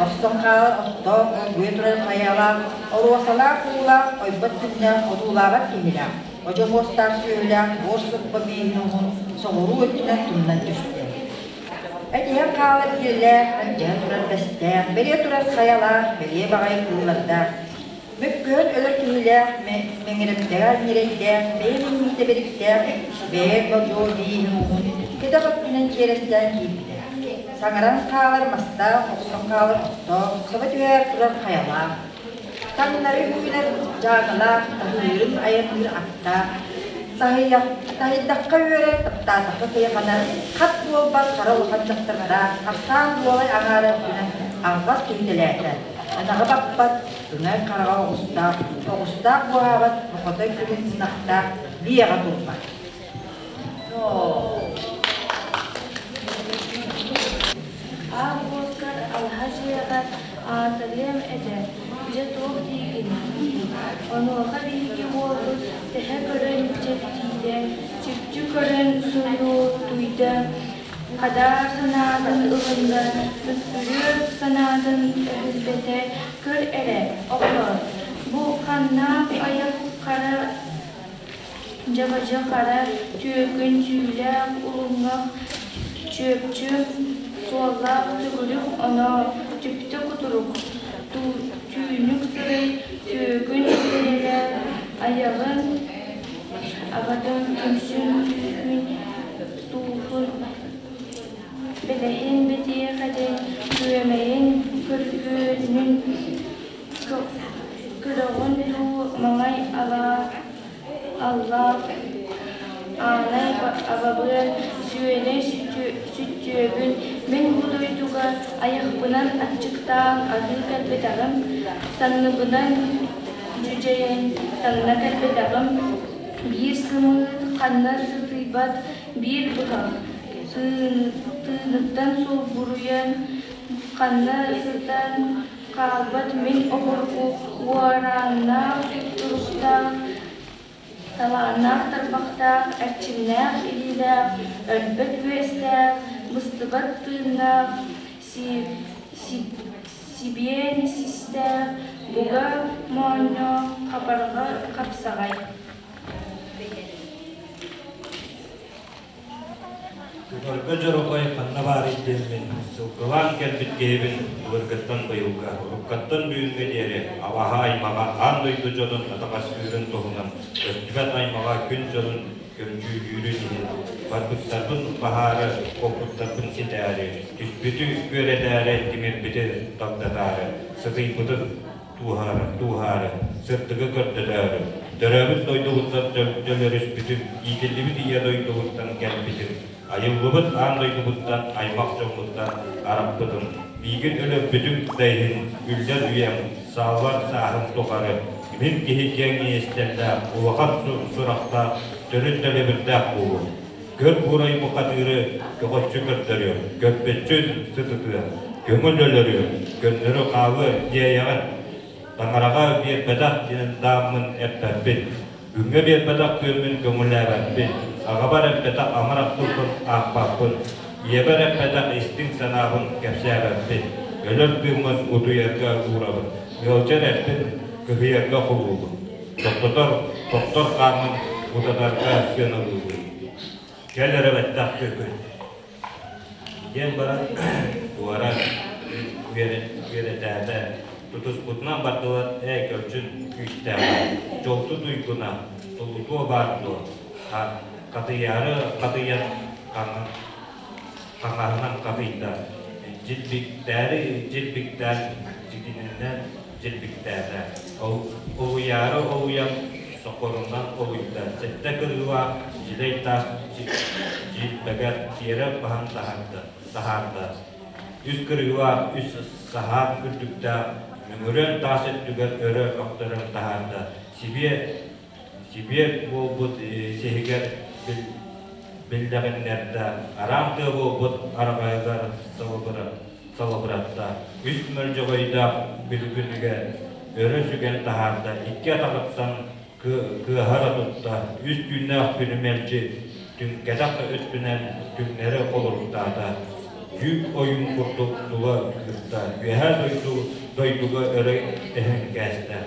Охсон хаалар оттоох, оргуйа турар хайалаах, оруосалаах уулаах, ойбот күннээх, одуулаабат киһилээх, одьо муостаах сүөһүлээх буор соппо бииһин уһун соҕуруу өттүнэн тумнан түстэ. Этиһэн хаалар иэлээх, мэлдьэһэ турар бэстээх, бэлиэ турар хайалаах, бэлиэ баҕайы кыыллардаах, Мөккүһэн өлөр киһилээх, мэҥирэмтэҕэр ньирэйдээх, бэйэ минньиитэ бэриктээх, бэйэ бодьуо бииһин уһун, кэтэх өттүнэн чиэрэстээн киирбитэ. Саҥаран хаалар мастаах, охсон хаалар оттоох, саба түһээр турар хайалаах. Таҥнары үүнэр дьаакалаах, таһыырын айанныыр аттаах, таһыйдахха үөрэр, таптаатахха кыйаханар, хат буолбат хара улахан дьахтардаах, ахсаан дуолай аҥаара өттүнэн алҕас түһүтэлээтэ. Ынаҕы баппат, Ыҥай хараҕа оҕустаах, оҕустаах буоһаабат, мохотой күлүн ынахтаах биэҕэ турбат. Аал уоккар, алаһа дьиэҕэр аатырыам этэ, дьэ туох диигин диир. Онуоха биһиги уолбут тэһэ көрөн чэпчиитэ, сүптү көрөн суруйда, хадаар санаатын ылынна, бүппүрүөр санаатын өһүлбэтэ, көр эрэ, оҕолоор, бу ханнаах айах хара дьабадьы хара түөкүн түүлээх улуҥҥах чүөпчү суоллаах төгүрүк оноо түптэ кутурук түүнүк сырай түөкүн бэйэлээх айаҕын абатын түмсүн түүхүн тууһун бэлэһин бэтиэхэтин күөмэйин көргүөнүн Көрөҕүн дуу, маҥай аллаах аанай абабыан, сүөнэй сүттүөбүн, мин бу дойдуга айахпынан аччыктаан аһыы кэлбэтэҕим, санныбынан дьүдьэйэн таҥна кэлбэтэҕим, биир сымыыт ханна сытыйбат биир быһах, тыыныттан сулбуруйан ханна сытан хаалбат мин обургу уорааннаах туруктаах, талааннаах тарбахтаах, эрчимнээх илиилээх, өлбөт үөстээх, быстыбат тыыннаах, сибиэн систээх, буга моонньоох, хабарҕа хапсаҕай. Көтөргө дьоругай ханна баарый диэммин, сылгылаан кэлбит киһибин былыргыттан быйылга, уруккаттан бүгүҥҥэ диэри абаһа аймаҕа аан дойду дьонун атаҕастыырын туһунан көстүбэт аймаҕа күн дьонун көмдьүүлүүрүн иһин барбыттарбын баһаары, куоппуттарбын ситээри, түспүтү күөрэтээри, тимирбити дагдатаары, сытыйбытын тууһаары, тууһаары, сырдыгы көрдөтөөрү, төрөөбүт дойдубуттан төлөрүспүтүм, иитиллибит ийэ дойдубуттан кэлбитим, айыллыбыт аан дойдубуттан аймах дьоммуттан арахпытым, миигин өлөрбүтүҥ да иһин үллэр үйэм, сааллар сааһым тухары мин киһи киэҥ иэстэллээх, улахан сурахтаах, төрүт төлөбүрдээх буолуом. Көр буурай бухатыыры көҕөччү көрдөрүөм, көрбөччү сытытыам, көҥүл өлөрүөм, көннөрү хаалыа диэйэҕин. Таҥараҕа биэрбэтэх диэн дааммын эппэппин, күҥҥэ биэрбэтэх күөммүн көҥүллээбэппин, аҕабар эппэтэх амарах тылбын аахпаппын, ийэбэр эппэтэх истиҥ санаабын кэпсээбэппин, өлөр тыыммын утуйарга уурабын, ыалдьар эппин кыһыйарга холуубун. Тохтотор, тохтор хааммын утатарга сыаналыыбын. Кэл эрэ бэттэх күкүн. Диэн баран туора үөрэтээтэ. Тутуспутунан бардылар ээ көлчүн күүстээх. Дьолту туйгуна, тулутуо баар дуо? Хатыйаары хатыйан хаҥаһынан хатыйда. Дьилбиктээри дьилбиктээн дьигининэн дьилбиктээтэ. Олуйаары олуйан сокорунан олуйда. Сэттэ кырыылаах дьилэй таас дьилбэгэр тиэрэ баһан таһаарда. Үс кырыылаах үс саһаан үрдүктээх мөҥүрүөн таас өттүгэр өрө мөхтөрөн таһаарда. Сибиэ Сибиэр буолбут сиһигэр биллэҕиннэрдэ, араам тыа буолбут араҕаһыгар салыбыратта, үс мөлдьөҕөйдөөх бүлгүнүгэ өрө сүгэн таһаарда, икки атаҕыттан кыаһара тутта, үс түүннээх күнү мэлдьи түҥкэтэх өттүнэн түҥнэри холоруктаата, дьүүк ойуун курдук тула кыырта, үөһээ дойду дойдуга өрө эһэн кээстэ.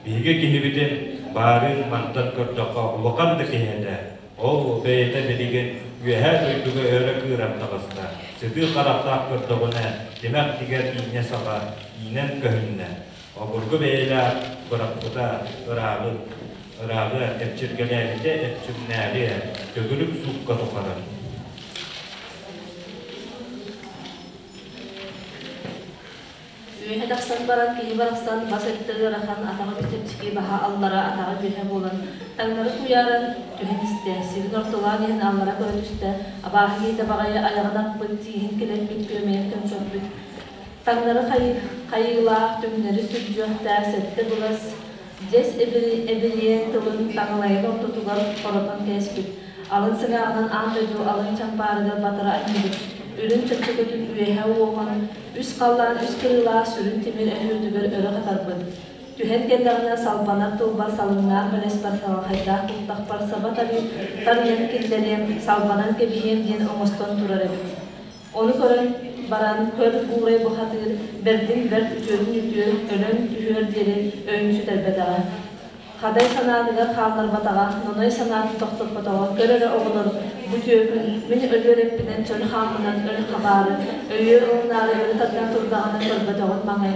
Биһиги киһибитин баарыын мантан көрдөххө улахан да киһи этэ. Ол бэйэтэ билигин үөһээ дойдуга өрө кыыран таҕыста. Сытыы харахтаах көрдөҕүнэ, тимэх тигэр иинньэ саҕа иинэн көһүннэ. Обургу бэйэлээх бырахпыта ырааҕы, ырааҕы эпчиргэлээбитэ эпчимнээри төгүрүк суукка тухары. Үөһэ тахсан баран киһи барахсан бас өттө ыарахан, атаҕа чэпчэки, баһа аллара, атаҕа үөһэ буолан, таҥнары куйааран түһэн истэ, сирин ортолоон иһэн аллара көрө түстэ, абааһы киһитэ баҕайы айаҕын аппыт, тииһин килэрбит, күөмэйин көмсөрбүт, таҥнары хайыылаах, түҥнэри сүрдьүөхтээх сэттэ былас дьэс эбириэн тылын таҥалайын ортотугар хоротон кээспит. Алын сыҥааҕынан аан дойду алын чампаарыгар батары анньыбыт, үрүҥ чөмчөкөтүн үөһэ уоһун, үс халлаан үс кырыылаах сүрүн тимир өһүөтүгэр өрө хатарбыт. Түһэн кэллэҕинэ салбанар тылбар салыҥнаах бэлэспэр салахайдаах култахпар саба тарыйан киллэриэм, салбанан кэбиһиэм диэн оҥостон турар эбит. Ону көрөн баран көр буурай бухатыыр бэрдин бэрт үтүөтүн үтүө, өлөн түһүөр диэри өйүн сүтэрбэтэҕэ. Хадай санаатыгар хаалларбатаҕа, Ноной санаатын тохтоппотоҕо, көр эрэ оҕолор, бу түөкүн, мин өлүөр эппинэн чөл хааммынан өл хабаары, өйүө ылынаары өрө тардан турдаҕына көрбөтөҕүн маҥай.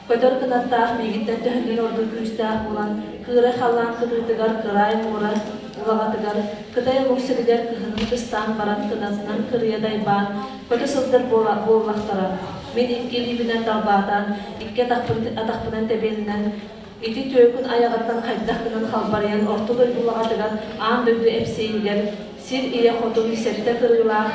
Көтөр кынаттаах миигиттэн төһөннөн ордук күүстээх буолан, кыырай халлаан кытыытыгар кыраай муора улаҕатыгар, Кытай омук сиригэр кыһынын кыстаан баран кынатынан кырыйа дайбаан, көтө сылдьар буоллахтара. Мин икки илиибинэн далбаатаан, икки атахпынан тэбиэнинэн Ити түөкүн айаҕыттан хайдах гынан халбарыйан орто дойду улаҕатыгар, аан дойду эпсиэйигэр, сир ийэ хотун сэттэ кырыылаах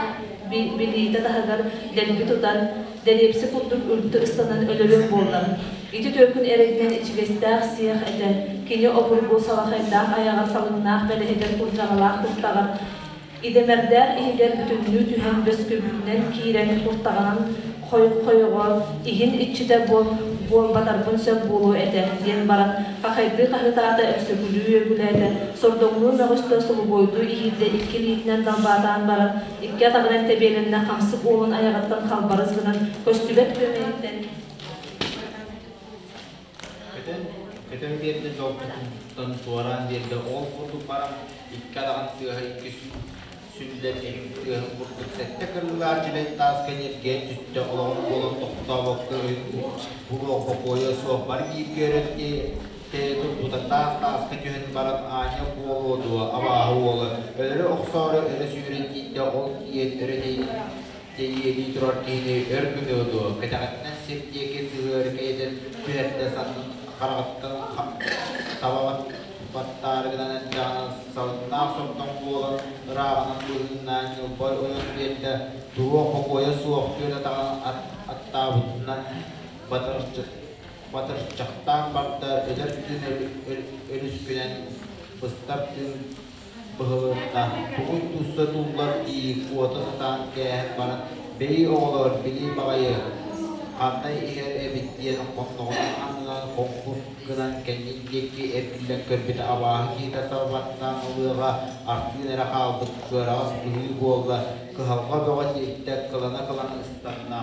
билиитэ таһыгар дэлби тутан, дэриэпсэ курдук үлтү ыстанан өлөрүөх буоллар. Ити түөкүн эрэйинэн ичигэстээх сиэх этэ, кини обургу салахайдаах айаҕар салыҥнаах бэлэһигэр курдьаҕалаах куртаҕар Идэмэрдээх иһигэр бүтүннүү түһэн бөскүбүтүнэн киирэн куртаҕынан хойоҕо иһин иччитэ буолбатарбын сөп буолуо этэ диэн баран хахайдыы хаһыытаата, өксөкүлүү үөгүлээтэ, сордоҥнуу мөҕүстэ, солубуойдуу иһиирдэ икки илиитинэн далбаатаан баран икки атаҕынан тэбиэлэннэ хамсык уолун айаҕыттан халбарыс гынан көстүбэт күөмэйиттэн Көтөн, көтөн биэрдэ дьолбутуттан туораан биэрдэ ол курдук баран икки адаҕын тыаһа икки сүллэр эһиҥ тыаһын курдук сэттэ кырыылаах дьүлэй тааска ньиргийэн түстэ олоҕун буолан тохтообокко булуох бокуойа суох бары бииргэ өрөн тэйэ турбута таас тааска түһэн баран аанньа буолуо дуо абааһы уола өлөрө охсоору өрө сүүрэн тиийдэ ол тиийэн өрө тэйиэлии турар киһини өр гыныа дуо, кэтэҕиттэн сир диэки сыһыары кэйэтэн түһэрдэ саннын хараҕыттан саба баттаары гынан эрдэҕинэ салыннаах сордоҥ буолан ырааҕынан быһыыннаан ньылбай ойон биэрдэ, туруох бокуойа суох түөрт атаҕын аттаабытынан батырчахтаан барда, өлөр тыын өрүскүнэн быстар тыын быһылынна, тугуй тусса туллар дии куота сатаан кээһэн баран, бэйи оҕолоор, били баҕайы ханна иһэр эбит диэн хонноҕун аннынан хоҥкус гынан кэннин диэки эргиллэн көрбүтэ абааһы киһитэ сабабаттаан ылыаҕа артыын эрэ хаалбыт кыараҕас быһыы буолла, кыһалҕа бөҕө тиэттэ, кылана-кылана ыстанна.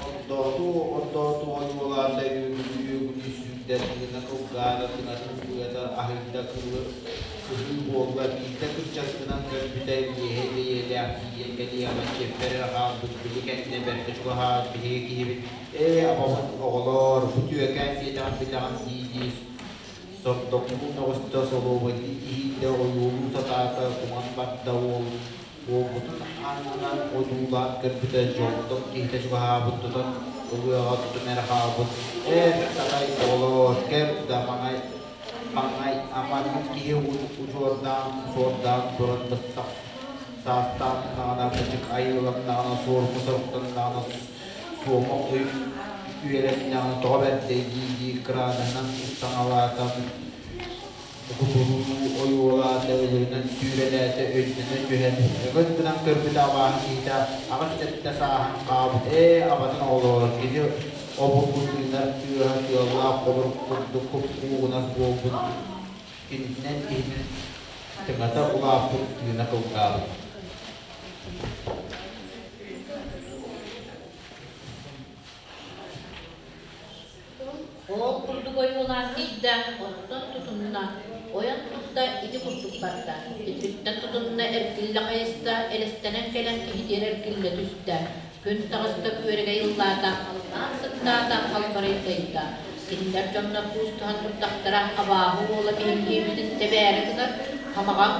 Ордоотуу, ойуолаата, үөгүлүү-үөгүлүү сүүрдэ, тыына кылгаата, тыҥатын быата аһыйда, кыһыы буолла, биирдэ кырдьас гынан көрбүтэ, иэһэ бэйиэлээх тиийэн кэлиэҕэ, чиэппэр эрэ хаалбыт, били кэннэ бэркэ чугаһаабыт биһиги киһибит, «Ээ, абабыт оҕолоор, бу түөкээн сиэтэҕин билэҕин» дии-дии сордоҥнуу мөҕүстэ, солуобайдыы иһиирдэ, ойуолуу сатаата, куман барда уол Уолбутун аннынан одуулаан көрбүтэ дьолтон киһитэ чугаһаабыт тутан ылыаҕа тутан эрэ хаалбыт эр татай оҕолоор кэм да маҥай маҥай амаргын киһи удьуордаан суордаан туран быстах саастааннаҕына мычык айыыланнаҕына суорку соруктаннаҕына суомах өй үөрэннэҕинэ тоҕо бэрдэй дии-дии кыраадыһынан ыстаҥалаата Кутуруу ойуолаата, өлөрүнэн сүүрэлээтэ, өйдөнө түһэн, өҥөс гынан көрбүтэ абааһы киһитэ аҕыс сэттэ сааһын хаалбыт ээ абатын оҕолоор кини обургу тыынар тыаһа тыаллаах холорук курдук куп-куугунас буолбут кинитинэн иһинэн тыҥата улааппыт тыына кылгаабыт. Ол курдук ойуулаан тиийдэ, онтон тутунна, ойон турда, ити курдук барда. Ититтэн тутунна, эргиллэ хайыста, элэстэнэн кэлэн киһитиэр эргиллэ түстэ. Күн таҕыста, күөрэгэй ыллаата, халлаан сырдаата, халбарыйдайда. Кинилэр дьоннор куустуһан турдахтара, абааһы уола биһиги тэбээри гынар, хамаҕаҥ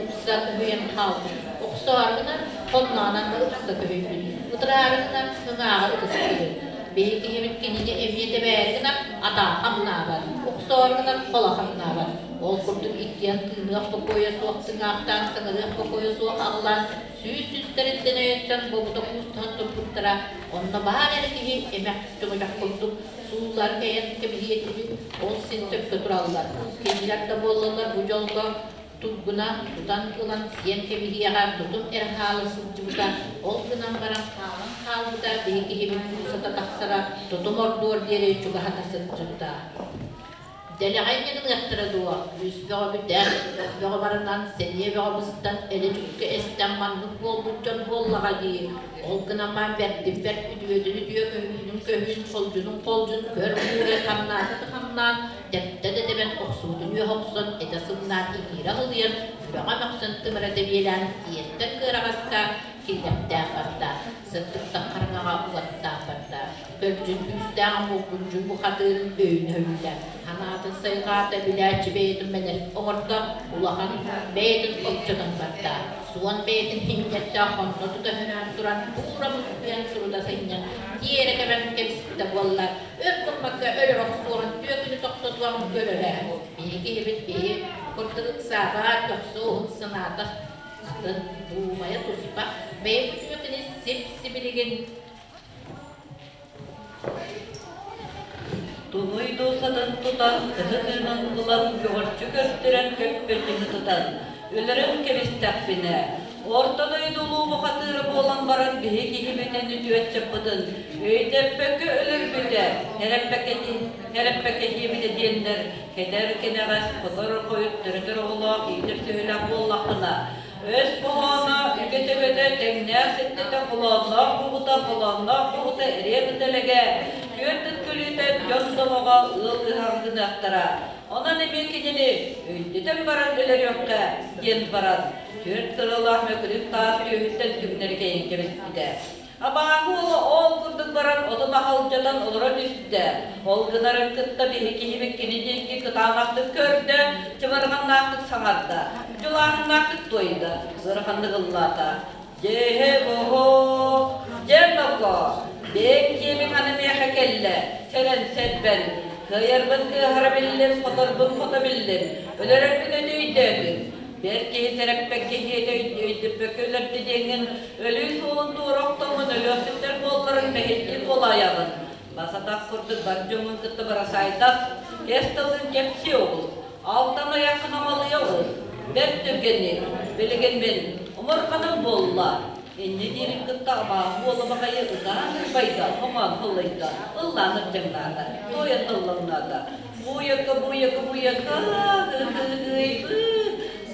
ыпса көһүйэн хаалбыт. Охсоору гынар, хонноонон да ыпса көһүйбүт. Ытыраары гынар, ыҥааҕа ытыстыыр. Биһи киһибит кинини эмиэ тэбээри гынар, атаа хамнаабат, охсоору гынар, холо хамнаабат. Ол курдук иккиэн тыыныах бокуойа суох тыҥаахтаан, саҥарыах бокуойа суох аҕылаан, сүүс сүүстэриттэн өйөнсөн бобута куустуһан турбуттара. Онно баар эрэ киһи эмэх чөҥөчөх курдук сууллар кэйэн кэбиһиэ этибит, ол син сөпкө тураллар. Кинилэр да буоллаллар бу дьолго Туйгуна тутан ылан сиэн кэбиһиэҕэ тутум эрэ хаала сылдьыбыта, ол гынан баран хаалан хаалбыта биһи киһибит куусата тахсара тутум ордуор диэри чугаһата сылдьыбыта. Дэлэҕэй ньыгыныахтара дуо, күүс бөҕө бүтэн, өх бөҕө баранан, сэниэ бөҕө быстан, элэ-дьүккэ эстэн маннык буолбут дьон буоллаҕа дии. Ол гынан баран бэрдин бэрт үтүөтүн үтүө көһүүнүн көһүүн, холдьунун холдьун көр муура хамнаата да хамнаан, тэптэ да тэбэн охсуутун үөһэ охсон, этэ сымнаан иҥиирэ аһылыйан, сүрэҕэ мөхсөн тымыра тэбиэлээн тиэртэн кыараҕаска киллэртээх барда, сырдыктан хараҥаҕа уоттаах барда. Көлдьүн күүстээх мулгунчун бухатыырын өйүн өһүллэ, санаатын сайҕаата, билээччи бэйэтин мэнэрик оҥордо, улахан бэйэтин оччотон барда. Суон бэйэтин иҥнэтэ хонно тута хөрөөн туран, туура мускуйан сурута сынньан, тиэрэ кэбэн кэбиспитэ буолла, өр гыммакка өлөр охсуорун түөкүнү тохтотуон көрөрө. Биһи киһибит биһи курдук ыксаабат, көхсө уһун санаата атын, дуумайа туспа, бэйэ түөкүнү сип-сибилигин Тугуй дуосатын тутан, тыһы тыынын ылан көҕөрчү көрдөрөн көппөтүнү тутан, өлөрөн кэбистэхпинэ, Орто дойду улуу бухатыыра буолан баран биһи киһибитин үтүөччэппытын өйдөппөккө өлөрбүтэ, эрэппэкэ диэбитэ диэннэр кэтэр кэнэҕэс хотор хойут төрөтөр оҕолоох иитэр сүһүлээх буоллаххына, Өс хоһооно үгэ төбөтө тэҥнээх сэттэтэ холоонноох бугута холоонноох бугута эриэн ытэлэгэ түөрт ыт күлүүтэ дьон сомоҕо ыал ыһаҕа гыныахтара. Онон эмиэ кинини өйдөтөн баран өлөрүөххэ диэн баран түөрт сыралаах мөкүнүк таас түөһүттэн түҥнэри кэйэн кэбиспитэ. Абааһы уола ол курдук баран отун аһалдьатан олоро түстэ. Ол гынарын кытта биһи киһибит кини диэки кытаанахтык көрдө, чымырҕаннаахтык саҥарда, дьулааһыннаахтык туойда, ыараханнык ыллаата. Дьэһэ-боһо, дьэ ноко, бэйэҥ киэбиҥ аны миэхэ кэллэ, сэрэн сэрбэн, кыайарбын кыаһара биллим, хоторбун хото биллим, өлөрөрбүн өтө өйдөөтүм. Бэрт киһи сэрэппэккэ иһиэтэ өйдөппөккө өлөрдө диэҥҥин өлүү суолун туора охтоҥҥун өлүөхсүттэр буолларын мэһэйдиир буолаайаҕын. Бас-атах курдук бар дьоҥҥун кытта барасаайдах, кэс тылын кэпсии оҕус, алтан айаххын амалыйа оҕус, бэрт түргэнник, билигин мин омурҕаным буолла. Инньэ диирин кытта абааһы буола баҕайы ытаан ырбайда, хоҥоон һыллайда, ыллаан ырдьаҥнаата, туойан тыллаҥнаата. Буйака, буйака, буйака, ы-ы-ый,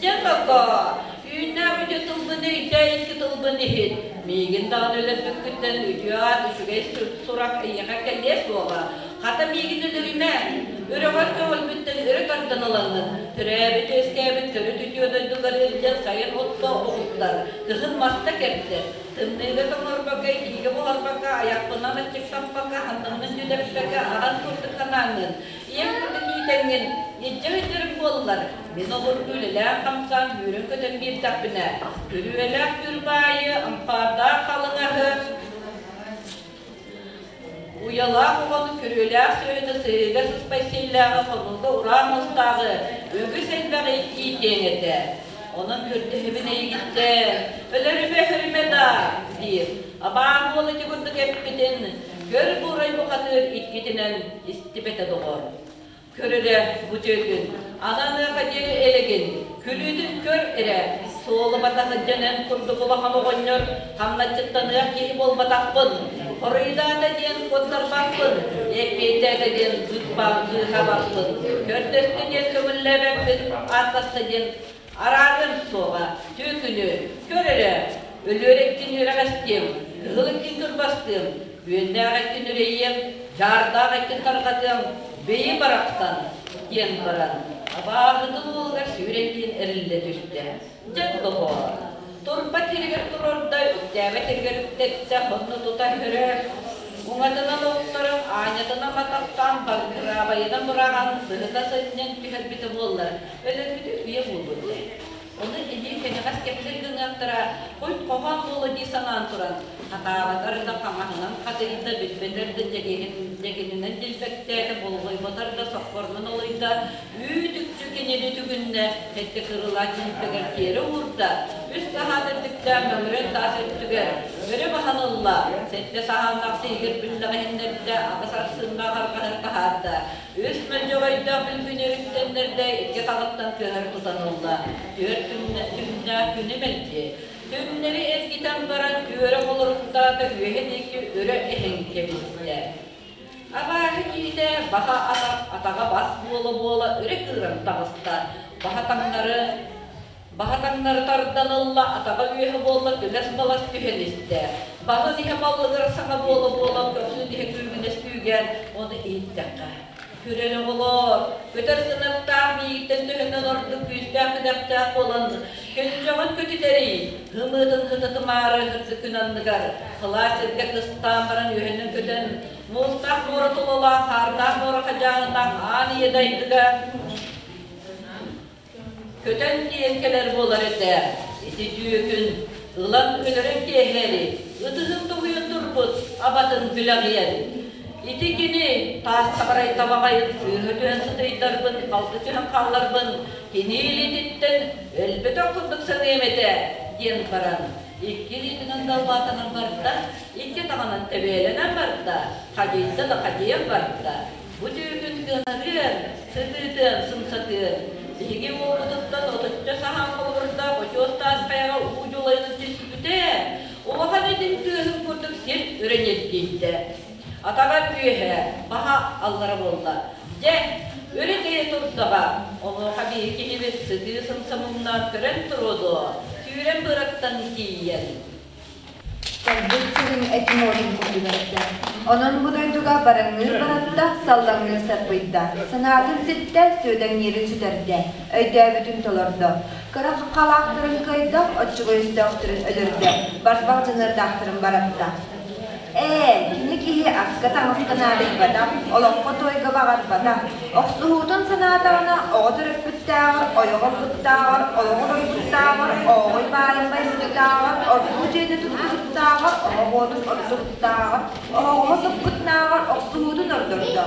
дьэ токо, үүннээх үтүө тылбын өйдөө, икки тылбын иһит. Миигин даҕаны өлөрбүккүттэн үтүө аат, үчүгэй сурах эйиэхэ кэлиэ суоҕа. Хата миигин өлөрүмэ, үрэҕэр көҕүлбүттэн өрө тардан ылаҥҥын, төрөөбүт-үөскээбит төрүт үтүө дойдугар илдьэн сайын отто оҕустар, кыһын маста кэрдэр. Тымныыга тоҥорбокко, итиигэ буһарбакка, айахпынан аччыктаппакка, ханныгынан дьүлэппэккэ, аҕан курдук санааҥҥын, ийэм курдук иитэҥҥин, илдьэ сылдьарым буоллар, мин обургу үлэлээн-хамсаан сүүрэн-көтөн биэрдэхпинэ, күрүөлээх күр баайы, ампаардаах халыҥ аһы, уйалаах оҕону күрүөлээх сүөһүнү сыһыыга сыспай сиэллээҕи, хонууга ураа муостааҕы үгүс элбэҕи иитиэҥ этэ. Онон көрдөһөбүн эйигиттэн, өлөрүмэ-өһөрүмэ даа, диир. Абааһы уол ити курдук эппитин, көр буурай бухатыыр иккитинэн истибэтэ доҕор. Көр эрэ, бу түөкүн, ананыаха диэри элэгин, күлүүтүн көр эрэ, суолу батаһыдьан эн курдук улахан оҕонньор хамначчыттаныах киһи буолбатахпын, хоруйдаата диэн куоттарбаппын, эппиэттээтэ диэн быыһаабаппын, көрдөстө диэн көҥүллээбэппин, ааттаста диэн араарыам суоҕа, түөкүнү, көр эрэ, өлүөр эккин үөрэҕэстиэм, кыһыл эккин кырбастыам, үөннээх эккин үрэйиэм, дьаардаах эккин тарҕатыам, бэйи барахсан, диэн баран, абааһытын уолугар сүүрэн диэн эриллэ түстэ. Дьэ, доҕоор, турбат сиригэр турарда, үктээбэт сиригэр үктэттэ, онно тута көрөр, уҥатынан охторон, аанньатынан атахтаан, баҥкыраабайынан быраҕан, сыһыта сынньан түһэрбитэ буоллар, өлөрбүтэ үтүө буолуо этэ. Ону эһиил кэнэҕэс кэпсэл гыныахтара, хойт хоһоон буолуо дии санаан туран, хатаабатар да хаҥаһынан хатыйда, билбэтэр да дьэгининэн дилбэктээтэ, болҕойботор да соххорунан олуйда, үүт-үкчү кинини түгүннэ, сэттэ кырылаах киһиппэгэр тиэрэ уурда, үс таһаат өттүктээх мөҥүрүөн таас өттүгэр, Өрө баһан ылла, сэттэ саһааннаах сиһигэр бүллэҕиһиннэрдэ, аҕыс арсыыннаах арҕаһын таһаарда, үс мөлдьөҕөйдөөх бүлгүнүрүттэннэрдэ, икки хаҕыттан кыһар тутан ылла, түөрт күннээх күнү мэлдьи. Түҥнэри эргитэн баран түөрэ холоруктаата, үөһэ диэки өрө эһэн кэбистэ. Абааһы киһитэ баһа атах, атаҕа бас буола-буола өрө кыыран таҕыста. Баһа таҥнары Баһа таҥнары тардан ылла, атаҕа үөһэ буолла, түлэс-балас түһэн истэ. Баһын иһэ баллыгыра саҥа буола-буола көхсүн иһэ күүгүнэс күүгээн, ону иһиттэххэ. Күрэн оҕолоор, көтөр кынаттаах миигиттэн төһөнөн ордук күүстээх-күдэхтээх буолан, көнчөҕүн көтүтэрий, ымыытын ытытымаары ырдык күн анныгар, сылаас сиргэ кыстаан баран үөһэнэн көтөн, муустаах муора тулалаах, хаардаах муора хадьааһыннаах аан ийэ дайдыга Көтөн тиийэн кэлэр буолар этэ. Ити түөкүн ылан өлөрөн киэһээри ытыһын тоһуйан турбут абатын күлэҕийэн. Ити кини таас табарай табаҕайын сыыһа түһэн сытыйдарбын, халты түһэн хаалларбын кини илиититтэн өлбөтөх курдук саныам этэ диэн баран икки илиитинэн далбаатанан барда, икки атаҕынан тэбиэлэнэн барда, хадьыйда да хадьыйан барда. Бу түүкүн кыанарыан, сытыытыан, сымсатыан, биһиги уолбутуттан отучча саһаан холобурдаах очуос таас хайаҕа уу дьулайынан түспүтэ, улахан этин тыаһын курдук сир өрө ньиргийдэ. Атаҕа үөһэ, баһа аллара буолла. Дьэ, өрө тэйэ турдаҕа, онуоха биһиги киһибит сытыы сымса муҥнаан көрөн туруо дуо, сүүрэн быраттан тиийэн. Кэлбит сирин этин-уотун курдук эттэ. Онон бу дойдуга барыҥныыр баратта, саллаҥныыр сарбыйда. Санаатын ситтэ, сүөдэҥниирин сүтэрдэ, өйдөөбүтүн толордо. Кыра хаххалаахтарын кыайда, оччугуй өстөөхтөрүн өлөрдө, барбах дьаныардаахтарын баратта. Ээ, кини киһи аска-таҥаска наадыйбатах, олоххо-туойга баҕарбатах. Охсуһуутун санаатаҕына, оҕо төрөппүттээҕэр, ойоҕо ылбыттааҕар, олоҕун ойбуттааҕар, ооҕуй баайын байбыттааҕар, ордуу дьиэни туттубуттааҕар, оһох уотун оттубуттааҕар, оһоҕоһо сыппытынааҕар охсуһуутун ордордо.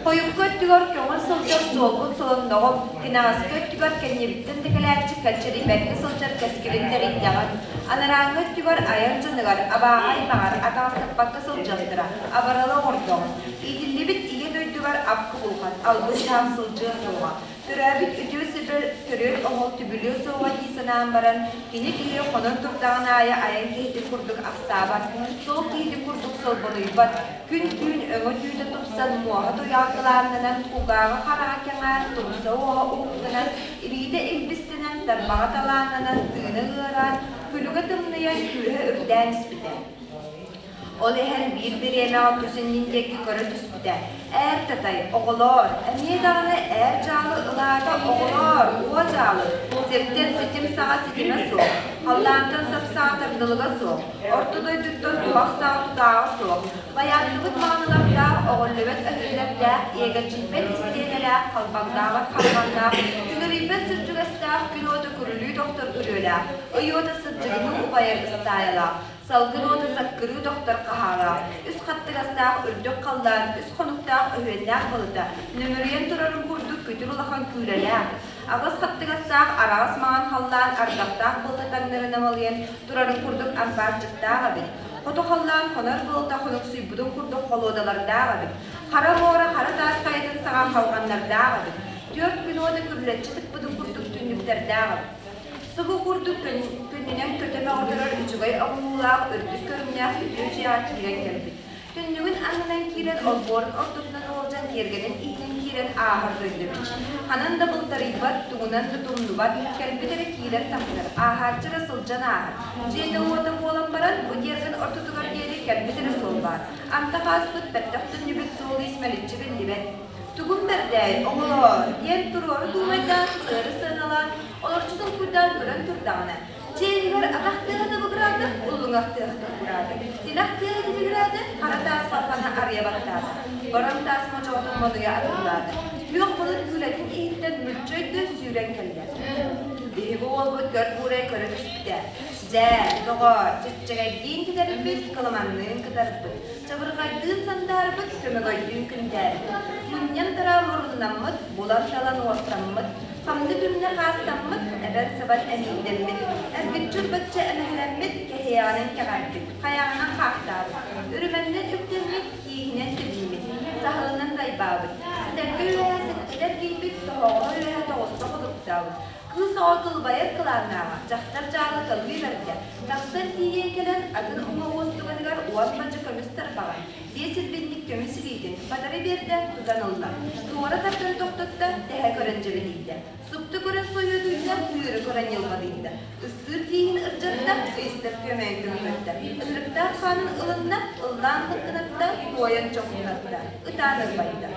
Хойукку өттүгэр көҥүл сылдьар суолбун солонноҕум, кэнэҕэски өттүгэр кэннибиттэн да кэлээччи кэлчэрийбэккэ сылдьар кэскилин тэрийдэҕим. Анарааҥҥы өттүгэр айан дьонугар, абааһы аймаҕар атаҕастаппакка сылдьаллара, абыралы оҥордоҕум. Иитиллибит ийэ дойдубар ап кубулҕат, албын таах сылдьыа суоҕа. Төрөөбүт үтүө сирбэр төрүөт оһол түбүлүө суоҕа дии санаан баран, кини киһи хонон турдаҕын аайы айан киһитин курдук ахсаабат, суол киһитин курдук солбонуйбат, күн-түүн өҥө-түүтэ тупсан, муоһа туйаҕа кылааннанан, кулгааҕа хараҕа кэҥээн, тумса уоһа уһуктанан, илиитэ илбистэнэн, тарбаҕа талааннанан, тыына ыараан, күлүгэ тымныйан, күүһэ үрдээн испитэ. Ол иһэн биир бириэмэҕэ тус иннин диэки көрө түспүтэ. Ээр татай, оҕолоор, эмиэ даҕаны ээр дьаалы ылаата оҕолоор, уо дьаалы, сиртэн ситим саҕа ситимэ суох, халлаантан сап саҕа тардылыга суох, орто дойдуттан туһах саҕа тутааҕа суох, байааттыбыт маанылардаах, оҕоллөбөт өһүөлэрдээх, иэгэлдьийбэт истиэнэлээх, халбаҥнаабат халҕаннаах, түҥэрийбэт сырдьыгастаах, күн уота күрүлүү тохтор күрүөлээх, ый уота сырдьыгыныы убайар ыстаайалаах, Салгын уота саккырыы тохтор хаһаалаах, үс хаттыгастаах үрдүк халлаан, үс хонуктаах өһүөннээх былыта, нөҥүрүйэн турарын курдук күтүр улахан күүлэлээх, аҕыс хаттыгастаах араҕас маҥан халлаан ардахтаах былыта таҥнары намылыйан турарын курдук ампаарчыктаах эбит. Хоту халлаан хонор былыта хонуксуйбутун курдук холуодалардаах эбит. Хара муора хара таас хайатын саҕа халҕаннардаах эбит. Түөрт күн уота күрүлэччи тыкпытын курдук түннүктэрдээх эбит. Субу курдук күнүнэн көтө-мөҕө турар үчүгэй оҥоһуулаах үрдүк көрүҥнээх үтүө дьиэҕэ киирэн кэлбит. Түннүгүн аннынан киирэн олбуорун ортотунан уолдьан тиэргэнин иһинэн киирэн ааһар дойдубут. Ханан да былтарыйбат, тугунан да тумнубат, кэлбит эрэ киирэн тахсар, ааһааччы эрэ сылдьан ааһар. Дьиэтэ-уота буолан баран, бу тиэргэн ортотугар диэри кэлбит эрэ суол баар. Антах ааспыт бэттэх түннүбүт суол-иис мэличчи биллибэт. Тугум бэрдээй, оҕолоор, диэн туруору дуумайдаан сытыары сыаналаан, олорчу толкуйдаан көрөн турдаҕына, дьиэ иһигэр атах тыаһа табыгыраата, уллуҥах тыаһа тобугураата, тилэх тыаһа тибигирээтэ, хара таас халҕана арыйа баттаата, баран таас мочоҕотун модуйа атыллаата, күөх былыт күүлэтин иһиттэн мүлчү өйдө сүүрэн кэллэ. Биһиги уолбут көр буурай көрө түспүтэ. Дьэ, доҕоор, чэччэгэйдиин кэтэрбит, кыламанныын кытарбыт, чабырҕайдыын сандаарбыт, көмөгөйдүүн күндээрбит, мунньан тараа муруннаммыт, булан-талан уостаммыт. Хамны-түмнэ хаастаммыт, эбэн-сабан эмиийдэммит, эргиччи-урбаччы эмэһэлэммит, кэһиэҕинэн кэҕэрбит, хайаҕынан хаахтаабыт, үрүмэннэн үктэммит, кииһинэн тибииммит, саһылынан дайбаабыт, сэтэргэ үөһэ сэттэтэ эргийбит, тоһоҕоһо үөһэ тоҕуста холуктаабыт, Кыыс оҕо кылбайар кылааннааҕа, дьахтар дьаалы талыы бэрдэ, тахсан тиийэн кэлэн, атын уҥа уостуганыгар уон мадьы көмүс тарбаҕын, биэс илбинник көмүс илиитин батары биэрдэ, тутан ылла. Туора тардан тохтотто, тэһэ көрөн дьэбидийдэ. Супту көрөн сойуотуйда, тыыры көрөн ньылбадыйда. Ыстыыр тииһин ырдьатта, ыйыстар күөмэйин көҥдөттө. Ытырыктаах хаанын ылынна, ыллаан лыҥкынатта, туойан чоҥкунатта, ытаан ырбайда.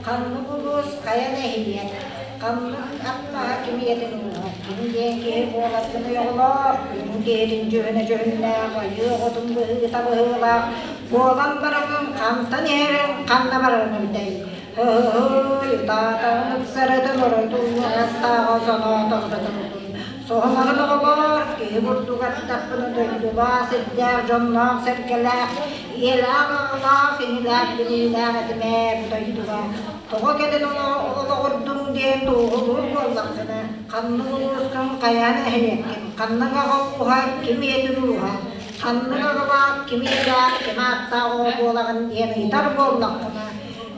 Ханнык улуус, хайа нэһилиэк, ханнык аттаах кимиэтин ууһук, ким диэн киһи буоларгын ойоҕолоор, күн киһитин дьүһүнэ дьүһүннээх, айыы оҕотун быһыыта быһыылаах, буолан бараҥын хантан иһэрин, ханна барарын эбитэй? Һы-һы-һый, ытаатаҕын ыксарытын, оройдуллугаттааҕа соноотоҕутун Соһумарын оҕолоор, киһи курдук аттахпына дойдулаах, сирдээх, дьонноох-сэргэлээх, ийэлээх-аҕалаах, инилээх-билиилээх этим ээ бу дойдуга. Тоҕо кэлин олоҕурдуҥ диэн туоһулуур буоллаххына, ханнык улуускун хайаан нэһилиэккин, ханнык аҕа ууһа, ким ийэтин ууһа, ханнык аҕалаах, ким ийэлээх, ким ааттаах оҕо буолаҕын диэн ыйытар буоллаххына,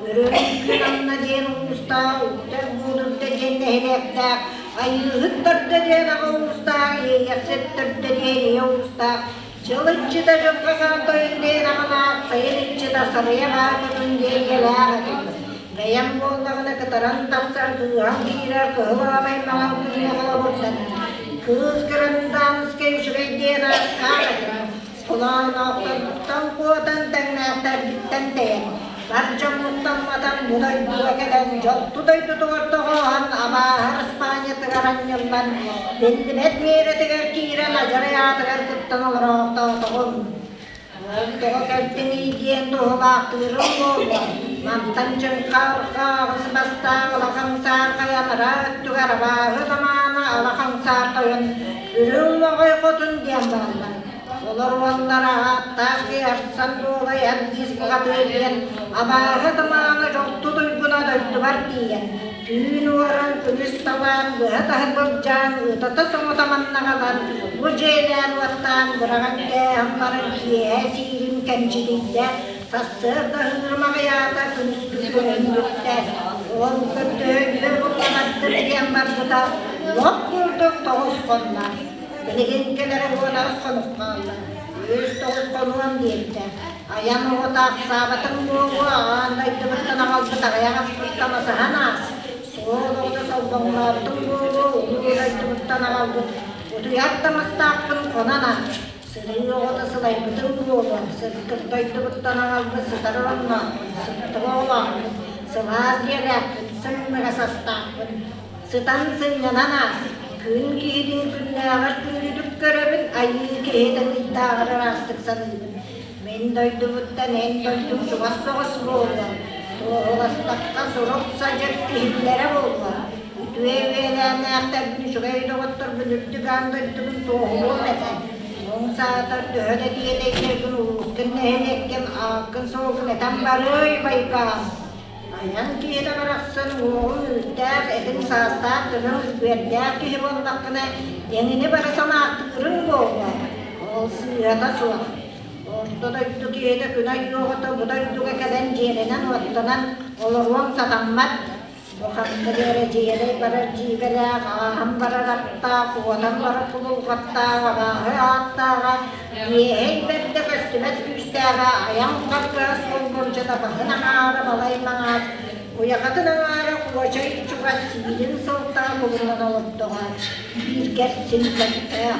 Өрөҥ күн анна диэн улуустаах, Үктэр Буудурда диэн нэһилиэктээх, Айыыһыт төрдө диэн аҕа уустаах, Иэйэхсит төрдө диэн ийэ уустаах, Дьыл иччитэ Дьылҕа Хаан Тойон диэн аҕалаах, Сайын иччитэ Сарыйа Баай Хотун диэн ийэлээх этим. Бэйэм буоллаҕына кытаран тахсар, кыыһан киирэр, кыһыл аламай маҥан күҥҥэ холобурданар. Кыыс Кырандааныскай үчүгэй диэн ааттаах этим. Холооноохторбуттан куотан, тэҥнээхтэрбиттэн тэйэн, бар дьоммуттан матан бу дойдуга кэлэн, дьолту дойдутугар тоҕооһон, абааһы Аспаанньатыгар анньыллан, биллибэт миэрэтигэр киирэн адьарай аатыгар кыттан олороохтоотоҕум. Ол тоҕо кэлтиҥий диэн туһулаахтыырым буолуо, мантан чыҥха аҕыс бастаах улахан саархай анараа өттүгэр абааһы тамаана алахан саар тойон Үрүҥ Моҕой Хотун диэн бааллар. Олор уоллара ааттаах киһи Арсан Дуолай Аргис бухатыыр диэн абааһы тамаана дьолту туйгуна дойдубар тиийэн, түүн уоран, күнүс талаан, быһа таһы былдьаан, ытата соҥото маннаҕалан, бу дьиэлээн-уоттаан быраҕан кээһэн баран киэһэ сиирин кэмчитийдэ, сарсыарда ыһыырым аҕыйаата, күнүскү көрөн бүттэ. Ол көрдөһөн булланардым диэн барбыта, лоп курдук тоҕус хонно. Билигин кэлэрэ 18 хонук хаалла. Үс тоҕус хонуом диэбитэ. Айан оҕото ахсаабатыҥ буолуо, аан дойдубуттан аҕалбыт аҕыйах аспыттан асаһан аас. Суол оҕото солбоҥнообутуҥ буолуо, улуу дойдубуттан аҕалбыт утуйар таҥастаахпын хонон аас. Сырыы оҕото сылайбытыҥ буолуо, сырдык дойдубуттан аҕалбыт сытар оронноохпун, сыттык оҕолоохпун, сылаас дьиэлээхпин, сымныгас астаахпын. Сытан сынньанан аас, күн киһитин күннээҕэр күндүтүк көрөбүн, айыы киһитин ыйдааҕар ыраастык саныыбын. Мин дойдубуттан эн дойдуҥ чугас соҕус буолуо, туоһуластахха сурук-садьык иһиллэрэ буолуо. Үтүө үөлээннээхтэрбин, үчүгэй доҕотторбун үрдүк аан дойдубун туоһулуом этэ. Муҥ саатар төһө да тиэтэйдэргин улуускун, нэһилиэккин, ааккын-суолгун этэн барыай, байкаам. Айан киһитэ барахсан уоҕуҥ үүттээх, этиҥ саастаах, төбөҥ үргүөрдээх киһи буоллаххына, эҥини бары санаахтыырыҥ буолуо. Ол сыыһата суох. Орто дойду киһитэ күн айыоҕута бу дойдуга кэлэн дьиэлэнэн-уоттанан олоруон сатаммат. Бу ханнык эрэ дьиэлэй барар дьиибэлээх, ааһан барар аттаах, уотан барар кубулҕаттаах, абааһы ааттааҕа, иэһэй бэрдэ көстүбэт күүстээҕэ, айан харгыһа суолгурдьута баһын аҥаара балай маҥаас, куйахатын аҥаара куочай чугас сиирин сылтаҕа кубулунан олордоҕо, бииргэр син сөптөөх.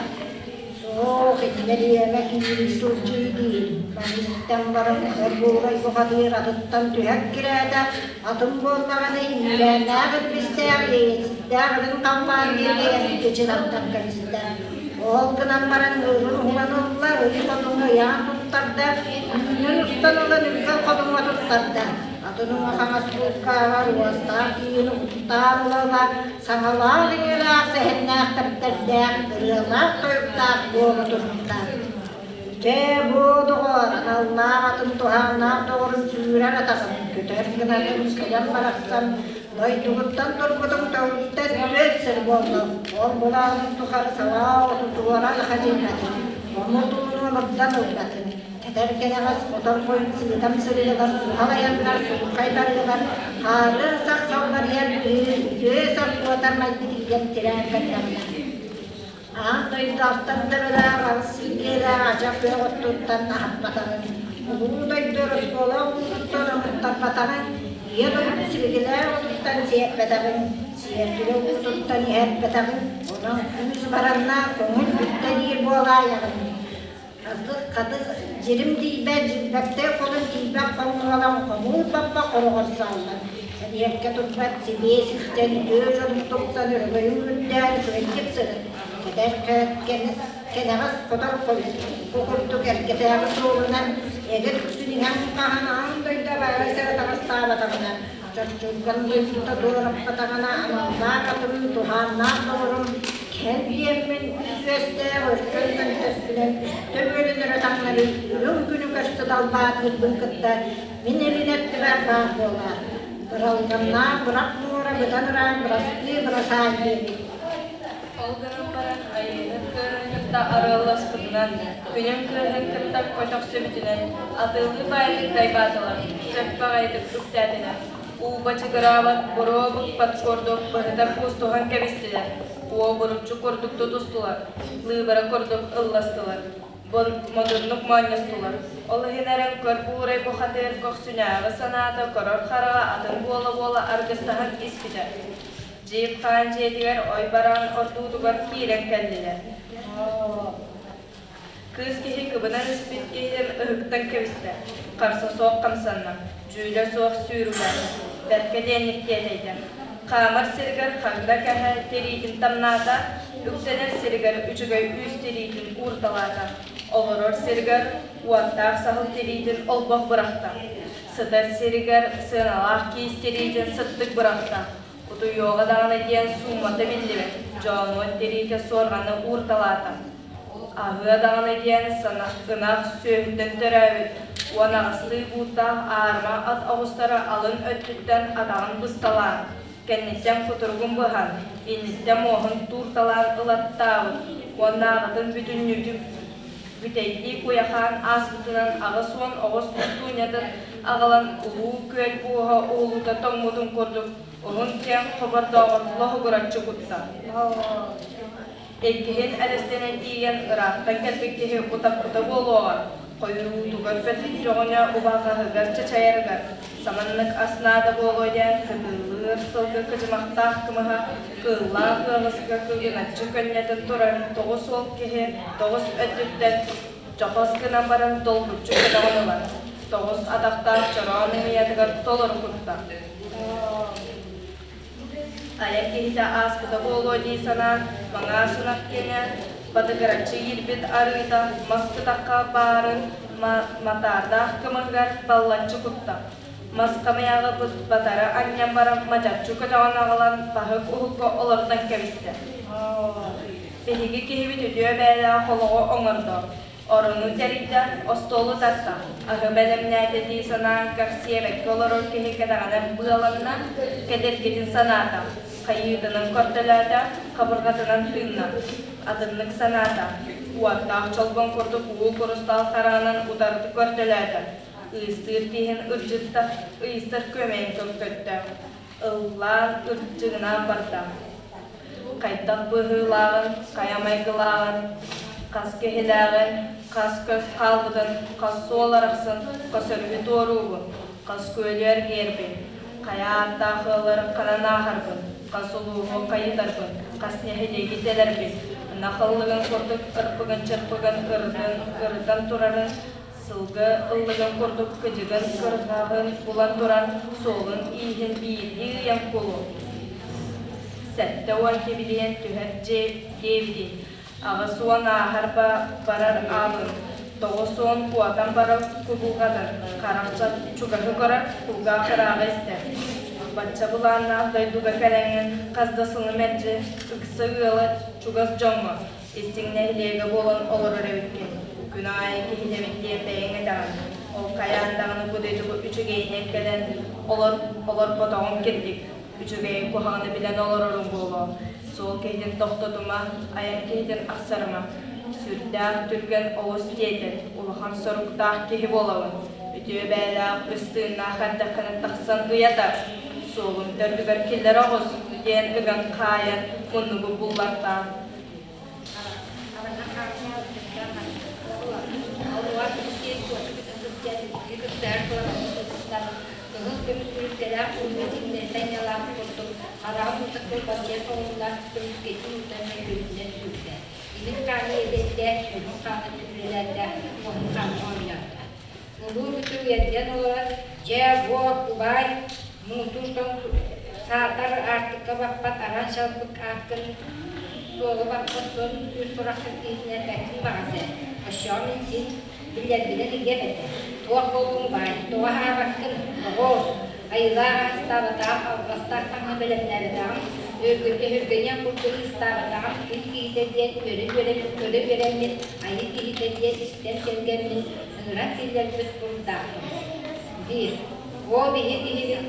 Суох, итинэн иэмэ киирии сылдьыы диир. Маны истэн баран өр буурай бухатыыр атыттан түһэ эккирээтэ, атын буоллаҕына иилээннээх илбистээх, иэйэситтээх илин халлаан диэки эргиччи тардан кэбистэ. Ол гынан баран ыырын уһунан ылла, ый хотуҥҥа ыйаан туттарда, үүнүн устан ылан үргэл хотуҥҥа туттарда. Атын уҥа-хаҥас булкааҕар уостаах киһини уктаан ыла-ыла Саҥалаах-иҥэлээх, сэһэннээх тэптэрдээх, ырыалаах-тойуктаах буола турбута. Дьэ, бу доҕоор, аналлаах атын туһааннаах доҕорун сүүрэн Сүүрэр атаҕын көтөр гынатын кэлэн барахсан дойдугуттан турбутуҥ төгүлтэн түөрт сыл буолла. Ол былаанын тухары салаа оту туора хадьыйбатын, омурдууну омурдан ылбатын. Кэтэр кэнэҕэс хотор хойут сыыдам сырыылар, суһал айаннар, сурхай барыылар, хаары сах халбарыйар быһыы, үтүө сах куотар майгы тиийэн тирээн кэллэҕинэ. Аан дойду алтан төбөлөөх, алыс силгиэлээх ача күөх оттуттан аһаппатаҕын, улуу дойду оскуола уутуттан омуттарбатаҕын, ийэ дойду сибикилээх отуттан сиэппэтэҕин, сиэркилэ уутуттан иһэрпэтэҕин, онон күүс баранна, көҥүл бүттэ диир буолаайаҕын. Хатыс дьирим тиийбэт, дьилбэктэй холун тиийбэт хоҥнуолан хомуур баппа хороҕор сааллар. Сэбиэккэ турбат сибиэс истэн, үтүө дьонун тупсан өрөгөйүн үрдээн үчүгэйдик сырыт. Кэтэр кэнэҕэс хотор хойут. Бу курдук эргэтээҕи суолунан эдэр үксүн иҥэн хаһан аан дойду абааһы сэрэ таҕыстаабатаҕына, чоччурган дойдута туораппатаҕына аналлаах атым, туһааннаах доҕорум кэл диэммин үс үөстээх өркөн көнтөспүнэн үстэ үөлүнэрэ таҥнары үрүҥ күнү көрсө далбаатыырбын кытта мин илин өттүбэр баар буолаар. Быралгамнаах бырах муора быдан ыраах бырастыы бырасаай диэбит. Ол гынан баран Айыыһыт кыырын кытта арыалласпытынан, күнүн кыыһын кытта көтөхсүбүтүнэн атыылыы баайдык дайбаатылар, сөп баҕайытык үктээтилэр. Уу бачыгыраабат, буруо быкпат курдук быһыта куустуһан кэбистилэр, уобуруччу курдук тутустулар, лыыбара курдук ылластылар, модуннук моонньостулар. Ол иһин эрэн көр буурай бухатыыр көхсүнээҕи санаата көрөр хараҕа атын буола-буола аргыстаһан испитэ. Дьип хаан дьиэтигэр ой бараан ордуутугар киирэн кэллилэр. Кыыс киһи кыбынан испит киһитин ыһыктан кэбистэ, харса суох хамсанна, дьүүлэ суох сүүрүлээтэ, бэркэ диэнник тиэтэйдэ. Хаамар сиригэр хагда кэһэ тириитин тамнаата, үктэнэр сиригэр үчүгэй үүс тириитин уурталаата, олорор сиригэр уоттаах саһыл тириитин олбох бырахта, сытар сиригэр сыаналаах киис тириитин сыттык бырахта, Утуйуоҕа даҕаны диэн сууммата биллибэт, дьоонуот тириитэ суорҕаны уурталаата. Аһыа даҕаны диэн ынах сүөһүттэн төрөөбүт, 18-ыы бууттаах аарыма ат оҕустара алын өттүттэн атаҕын бысталаан, кэнниттэн кутуругун быһан, инниттэн муоһун туурталаан ылаттаабыт уоннааҕытын бүтүннүүтүн бүтэйдии куйахаан ааспытынан 80 оҕус устуунньатын аҕалан улуу күөл буоһа уһулута тоҥмутун курдук уһун киэҥ хобордооҕун лоһугураччы кутта. Иккиһин элэстэнэн тиийэн ыраахтан кэлбит киһи утаппыта буолуоҕа, хойуутугар бөтүччөҕүнэ убаҕаһыгар чачайарыгар саманнык ас наада буолуо диэн кытыылыыр сылгы кыдьымахтаах кымыһа кыыллаах ыаҕаска кыгыначчы көнньөтөн турар тоҕус уол киһи тоҕус өттүттэн чохос гынан баран долгуччу көтөҕөн ылар, тоҕус атахтаах чороон ымыйатыгар толору кутта. Айа киһитэ ааспыта буолуо дии санаан, маҥаас ынах киэнэ батыгыраччы иирбит арыыта мас кытахха баарын матаардаах кымыһыгар баллаччы кутта. Мас хамыйаҕы батары анньан баран мадьаччы көтөҕөн аҕалан баһык уһукка олордон кэбистэ. Биһиги киһибит үтүө бэйэлээх олоҕу оҥордо. Орону тэрийдэ, остуолу тарта, аһы бэлэмнээтэ дии санаан кэхсиэбэккэ олорор киһи кэтэҕинэн быаланна, кэдэргитин санаата, хайыытынан көрдөлөөтө, хабырҕатынан тыынна, атыннык санаата, уоттаах чолбон курдук уу курустаал хараҕынан утары көрдөлөөтө, ыыстыыр тииһин ырдьытта, ыйыстар күөмэйин көҥкөттө, ыллаан ырдьыгынаан барда. Хайдах быһыылааҕын, хайа майгылааҕын, хас киһилээҕин, хас көс хаалбытын, хас суол арахсын, хас өрүһү туоруубун, хас күөлү эргийэрбин, хайа ааттаах ыаллары ханан ааһарбын, хас улууһу хайытарбын, хас нэһилиэги тэлэрбин, ынах ыллыгын курдук ырпыгын-чырпыгын ырытын, ырытан турарын Сылгы ыллыгын курдук кыдьыгын кырҕаһын булан туран суолун-ииһин биирдии ыйан кулу. 70 кибилиэн түһэр дьиэ диэбитин, 80 ааһар барар аалын, 90 куотан барар кубулҕатын, харах чугаһы көрөр, кулгаах ырааҕы истэр. Бачча былааннаах дойдуга кэлэҥҥин хас да сылы мэлдьи ыкса ыала чугас дьоҥҥо, Истиҥ нэһилиэгэ буолан олорор эбиккин. Күн аайы киһилэбит диэн бэйэҥ этэҕин. Ол хайаан даҕаны бу дойдуга үчүгэйинэн кэлэн олор олорботоҕуҥ кирдик, үчүгэйи куһаҕаны билэн олороруҥ буолуо. Суол киһитин тохтотума, айан киһитин ахсарыма. Сүрдээх түргэн олус диэтин, улахан соруктаах киһи буолабын. Үтүө бэйэлээх үс тыыннаах эрдэххинэ тахсан ыйатар. Суолун төрдүгэр киллэрэ оҕус, диэн ыган хаайан муннугу буллартаан. Кыһыл көмүс күлүккэлээх ууну иҥнэритэ ньалаах курдук хараҕын уута кылбачыйа тоҕулла көмүскэтин уута мөкүрүнэн сүүрдэ. Илин хааны иэдэйдэ, сүүһүн хааны сүүрэлээтэ, уоһун хааны оонньоото. Улуу Бүтүр уйадыйан олорон, дьэ, буо, убаай, муҥутуур тоҥ саатар аартыкка баппат араан шалбык ааккын суолу баппат суон үктүүр сураххын иһитинэрбэккин баҕас ээ. Оччоҕо мин син Биллэрбинэн илиэм этэ. Туох буоллуҥ баай, тоҕо аһаабаккын, оҕоор? Айылаах аһастаабатаҕым, алҕастаах таҥна бэлэмнээбэтэҕим, өһүргэниэн курдук ыыстаабатаҕым, күн киһитэ диэн үөрэ-үөрэммит, көрө үөрэммит, айыы киһитэ диэн истэн сэргэммин, ыҥыран киллэрбит курдаахпын. Биир. Оо, биһи киһибит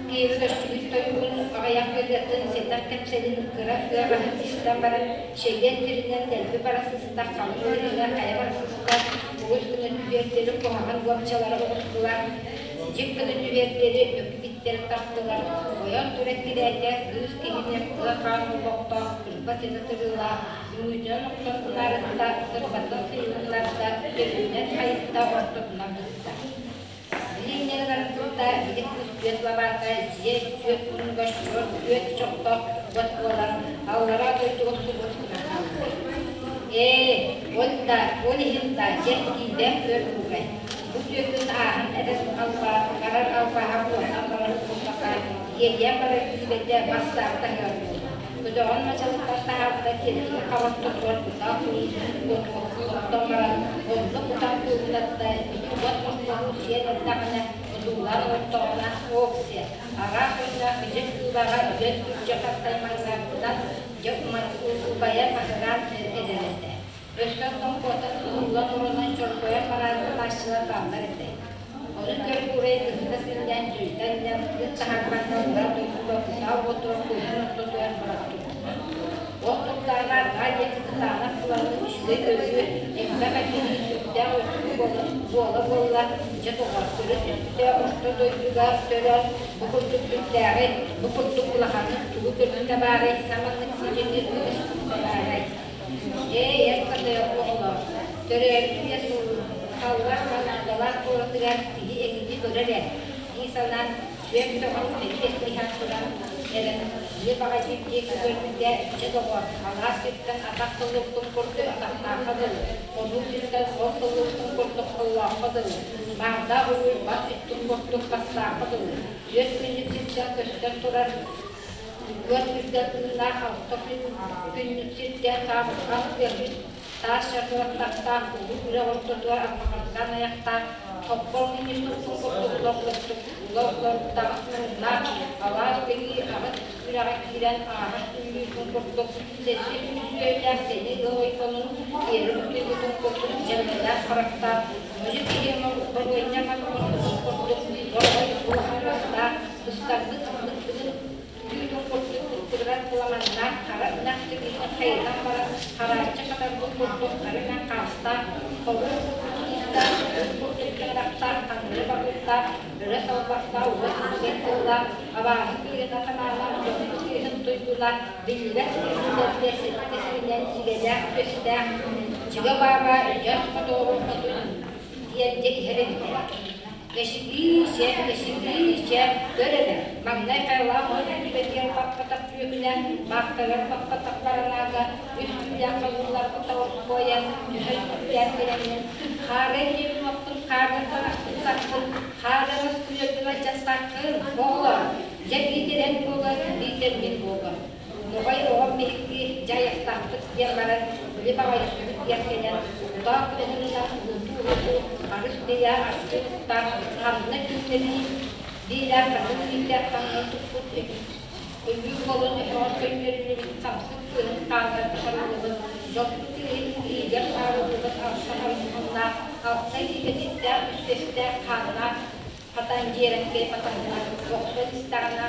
киһи көстүбүт тойугун аҕыйах ырыатын, сэтэх кэпсэлин кыра ыаҕаһын истэн баран, чэгиэн сиринэн дэлби бара сыста, халыҥ сиринэн хайа бара сыста, угус гына түһүөр диэри куһаҕан уопчалара оҕустулар, дьик гына түһүөр диэри мөкү биттэрин тартылар, ойон тура эккирээтэ, кыыс киһини кыа хаан олбохтоох, кырба ситэ сырыылаах, үҥүүтүнэн охсон унаарытта, сырбаттан сыйылыннарда, төрүнэн хайытта, ортотунан быста. Билиҥҥэ кытта били кыыс түөрт лабаата дьиэ түөрт муннугар чуор түөрт чохтоох уот буолан аллараа дойдуга субус гынан хаалла. Ээ, ол да, ол иһин да дьэ киирбэт көр уурай. Бу түөкүн ааһан эрэр алба, барар албаһа буолан барар куртаха, иэйэн барар киирбэтэ бастаах таһыар буолла. Көтөҕөн мачалыттан таһаарда тиэргэн хабар тотугар кутаа оттон баран, онно кутан куугунатта, ити уот мохсоҕол сиэн эрдэҕинэ, одуулаан олордоҕуна, оок-сиэ, араас өҥнөөх бичик кыылаҕа үгэн күрдьэх хастаймаҥнаабытынан дьэ убайа баһыраан эрэр этэ. Өссө онтон куотан уһуллан оронон чорбойон бараары гынааччылар бааллар этэ. Ону көр-куурай кыһыта сынньан, дьүлтэ анньан, ыт таһаарбакка ураа дойдуга кутаа уотугар куйгун ортотугар бырахтыбыт. Ол турдаҕына арҕаа диэки кытаанах кыланыы үчүгэй өлүү, элбэх этиһии сүрдээх өттүк буола-буола, дьэ доҕор, көрө түстэ орто дойдуга төрөөн, бу курдук сүрдээҕи, бу курдук улаханнык тугу көрбүтэ баарай, саманнык сидьиҥи ытыспыта баарай. Ээ, эр хатыйа оҕолор, төрөөбүт үйэ саллар наадалаах куоратыгар киһи эҥини көрөр ээ, дии санаан, сүөм сөҕөн эппиэттиһэн туран эрэн, ийэ баҕайы диэки көрбүтэ, чэ доҕор, алаас сиртэн атах тыллыбытын курдук атахтаахха дылы, хонуу сиртэн хол тыллыбытын курдук холлооххо дылы, баардаах уруй бас үттүн курдук бастаахха дылы, түөрт күннүк сиртэн көстөн турар Уот үрдэ тыыннаах алта күн күннүк сирдээх хаамырҕас тыаһыт таас чардыраттахтаах улуу үрэх ортотугар аппахардаан айахтаах хоппол кинис туттун курдук улар-улар улар-улар муҥнаах алаас кэҥии аҕыс үрэҕэ киирэн ааһар түннүүтүн курдук сэттэ сүүс үөллээх сэни ыал ойбонун тиэрэ утуйбутун курдук дьэллэлээх харахтаах модьу киһи боруойньа мас курдук дорҕой улахан уостаах ыстарбыт ыллыктыгын түүтүн курдук куттугурар кыламаннаах хара ынах тыгыытын хайытан баран харааччы хатарбыт курдук хара ынах хаастаах, холуур курдук тиистээх, үс курдук тыҥырахтаах, таҥнары баһыыктаах, өрө салбахтаах уот үчүгэй тыллаах, абааһы кыыһын атамаана, дьоһун кыыһын туйгуна, биллибэт кыыһын сэттэ сиринэн сигэлээх түөстээх, чыга бааба, дьас хотоору хотун диэн дьэ иһэр эбитэ. Кэсигии-сэ, кэсигии-сэ, көр эрэ, маҥнай хайалаах оһох түбэтигэр баппатах түөкүнэ, маахтарыгар баппатах баранаага, үс түүлээх халыылларбыт тоҕуспуойан, түһэн түптээн кэлэммин, хаарыан диэбин уоппун, хаарыан таҥаспын саппын, хаарыан ас күлэрбин алдьаттаххын, оҕолор, дьэ биитэр эн буолар, биитэр мин буолар. Ногай оҕом биһикки дьайыахтаахпыт диэн баран, били баҕайыспыт диэн кэлэн, утаах уһунунан уһутуу-уһутуу, арыс бэйэ астыы уктаах, ханна күннэбии биилээх ханнык биилээх таҥнан туппут өлүү уолун өһөҕөр көнньүөрүллүбүт хамсык кыыһын хааннар кытарыллыбыт, дьоппут кыыһын иһигэр хаарыллыбыт алта харыс уһуннаах. Алта илиитэ титтээх, үс тэстээх хааннаах хатан дьиэрэҥкэй батаһынан охсон истэҕинэ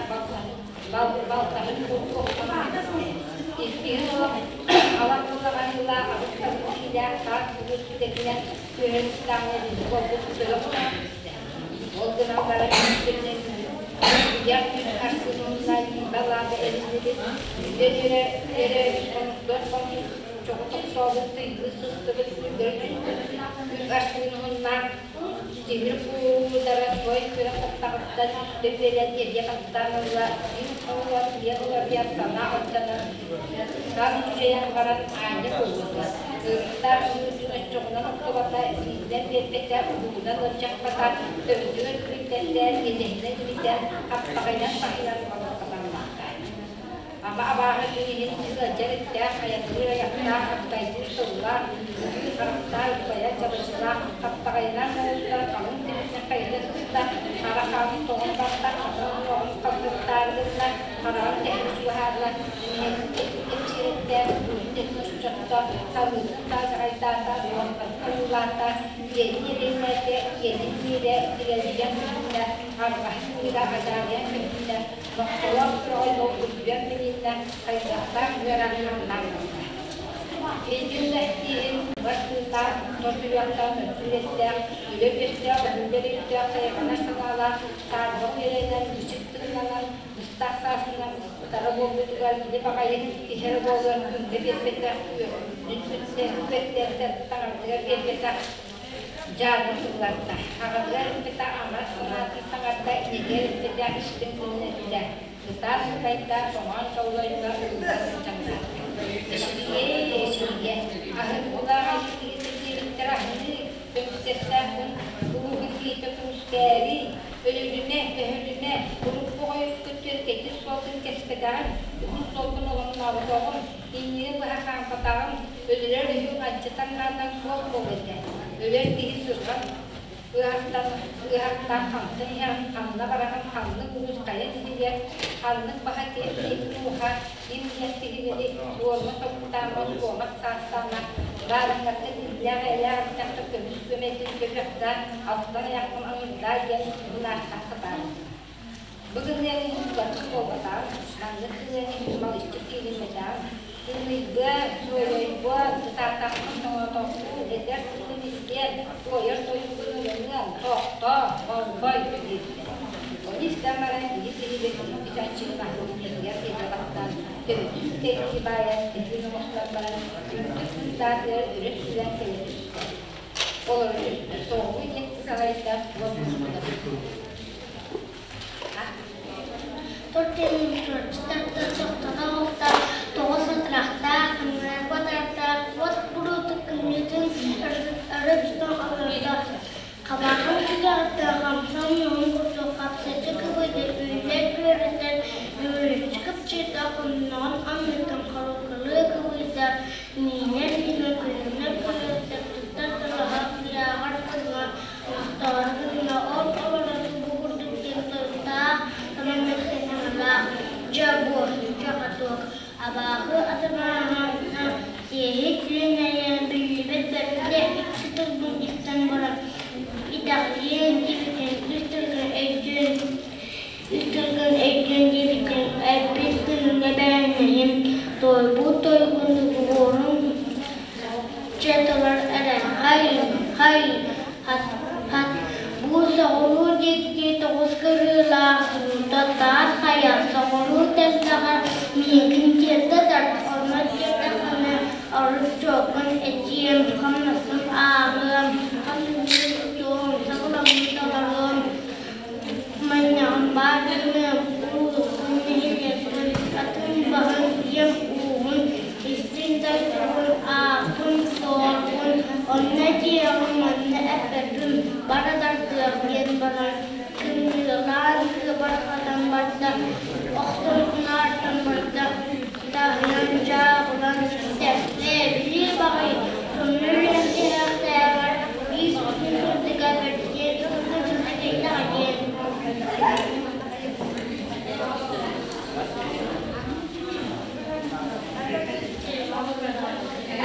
балтаһын курдук охсон кэбистэ. Иккиһин олох алах тыллаҕаһыылаах аҕыс тардыы киилээх таас бугус сүтэтинэн түһэн истэҕинэ били буолбут төлө охсон кэбистэ. Ол гынан баран үстэринэн күдэх күн арсыын уһунна лиибэ лаабы эриллибит, бүтэн эрэ эрэ хонуктар хонук чоҕу тохтообут тыйгы сыстыбыт күллэрэ түспүт үс арсыын уһуннаах тимир куудара той күрэх хаптаҕыттан үстэ үөлэн эрийэ баттаан ылла, ил хоһугар ийэ уларыйар санаа алдьанан, сан дьүдьэйэн баран аанньа буолбута. Ырыттаах үүтүн оччоҕунан охтубата, илиитинэн биэрбэтэ, уһугунан ыалдьахпата, төбөтүгэр күлүктэрдээн, иэдэһинэн имитэн, хаптаҕайынан таһыйан балыккатаммакка. Ама абааһы иһин сылдьар эттээх, айанныыр айахтаах, аптайдыыр тыллаах, ытыыр харахтаах, ыллайар дьабачылаах, хаптаҕайынан оҥостор халыҥ тимиринэн хайыта сыста, хара хаанын тоҕон барда, хатан уҥуоҕун халбыттаары гынна, хараҕын тэһитэ суоһаатылар, эмсиэрэттээх, уһун этин оччотто, салыытын таадьаҕайдаата, уоттарын ойуулаата, иэнин иэдэйнээтэ, иэнин иирэ, тирэлдьийэн көһүннэ, арҕаһын ыыра адаарыйан көһүннэ, Нохтолоох сүрэҕи долгуйан билиннэ, хайдахтаах үөрэн хамнаан ылла. Илдьиллэхтиирин бар тыыннаах, тор сүрэхтээх, мөккүр эттээх, үлэ үөстээх, өһүллэр өйдөөх, сайҕанар санаалаах, саарбах үйэлэнэн, бичик тыыннанан, быстах саасынан утары буолбутугар били баҕайы киһи эрэ буолуон күҥҥэ биэрбэтэх, үөттээхтэр таҥаратыгар биэрбэтэх дьаабы тылларда. Аҕатыгар эппитэ амарах санаатын саҥарда, инигэр эппитэ истиҥ тылын эттэ. Ытаан ытайда, соҥоон соллойдо, ыллаан ынчаҥнаата. Эчигийээ, эчигийэ, аһын улаах айыы киһитэ диэбиттэрэ аһыныы, көмүскэстээх күн улууһун киһитэ көмүскээри, өлүнүмэ, өһүлүмэ, урукку хойукку түөркэтин суолтун кэспэтэҕим, уһун суолбун оломнооботоҕум, иннигин быһа хаампатаҕым, өлөрөр үһү алдьатан наатан суох буолуо этэ. Өлөр киһи сырҕан ыаһахтан ыаһахтаан хантан иһэҕин, ханна бараҕын, ханнык улуус хайа нэһилиэк, ханнык баһа киһи ууһа, ким диэн киһини суорма тобуктаама, суомах саастаама, баарыҥҥаттан иллээх-эйэлээх эттэххэ көмүс көмөтүн көтөхтөөн, алтан айаххын аҥырдаа диэн мунаахтаах сатаабытым. Бу гыныан иһин букатын буолбатаҕым, маннык гыныан иһин малыччы киириммэтэҕим. Тымныйбыан, суойуйбуон, сытаатахпын тоҥотохпун, этэр тылбын истиэн, туойар тойукпун ылыныан, тохтоо, болҕой диэбитэ. Ону истэн баран киһи киһибит икки чанчыгын аһылык иһигэр илдьэ баттаан, төбөтүн тэйиччи баайан, тэһиин оҥостон баран, үрдүк сыыстаатыгар өрө сүүрэн кэлэ түстэ. Олоро түстэ, соҕуруу диэки салайда, уот Тоҕус атырахтаах, кымньыырга атарахтаах, уот буруотун кымньыытын өрө тутан олордо. Хабаҕын түгэҕиттэн хамсаан муоһун курдук хапсаччы кыбыйда, үүнэр үөрэтэн үмүрүччү кыпчыйда, хонноҕун анныттан хоруокалыы кыбыйда, миинэр миҥэ күлүмнэр күлүктэр туттар талаһа ыйааҕар гынна, охтоору гынна, ол олорон бу курдук диэн тойуктаах, таманнык саҥалаах, дьэ буо, дьэ хотуок, абааһы атамааһа сиэһи силинэйэн биллибэт бэркэ икки тылбын истэн баран итэҕэйиэн диэбитин, үс тылгын өйдүөн, үс тылгын өйдүөн диэбитин, эппит күнүҥҥэ бэйэҥнэһин, туойбут тойугун дугуорун чэ толор эрэ, хай, хай, хат, хат, бу соҕуруу диэки тоҕус кырыылаах суута таас хайа, соҕуруу тэллэҕэр миигин тиэрдэ тарт, онно тиэртэххинэ орут чуоккун этиэм, хамнаспын ааҕыам, хамнаспын тутуом, саҕаламмын толоруом, манньаҕын баар гыныам, улууспун, нэһилиэкпин, атын баһын ийэм ууһун, истиҥ дойдубун, ааппын, суолбун, онно этиэҕим, манна эппэппин, бара тардыах диэн баран, кымньыылаан кыбарҕатан барда, охсон унаартан барда, таһынан дьаабылан истэ, ээ, били баҕайы, сонно үөрэн иһээхтээҕэр биир күн сырдыга бэрдиэн икки сылдьыйдаҕа диэн.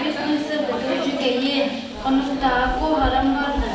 Үс күн сырдыгы үчүгэйин, хонуктааҕы куоһаран барда.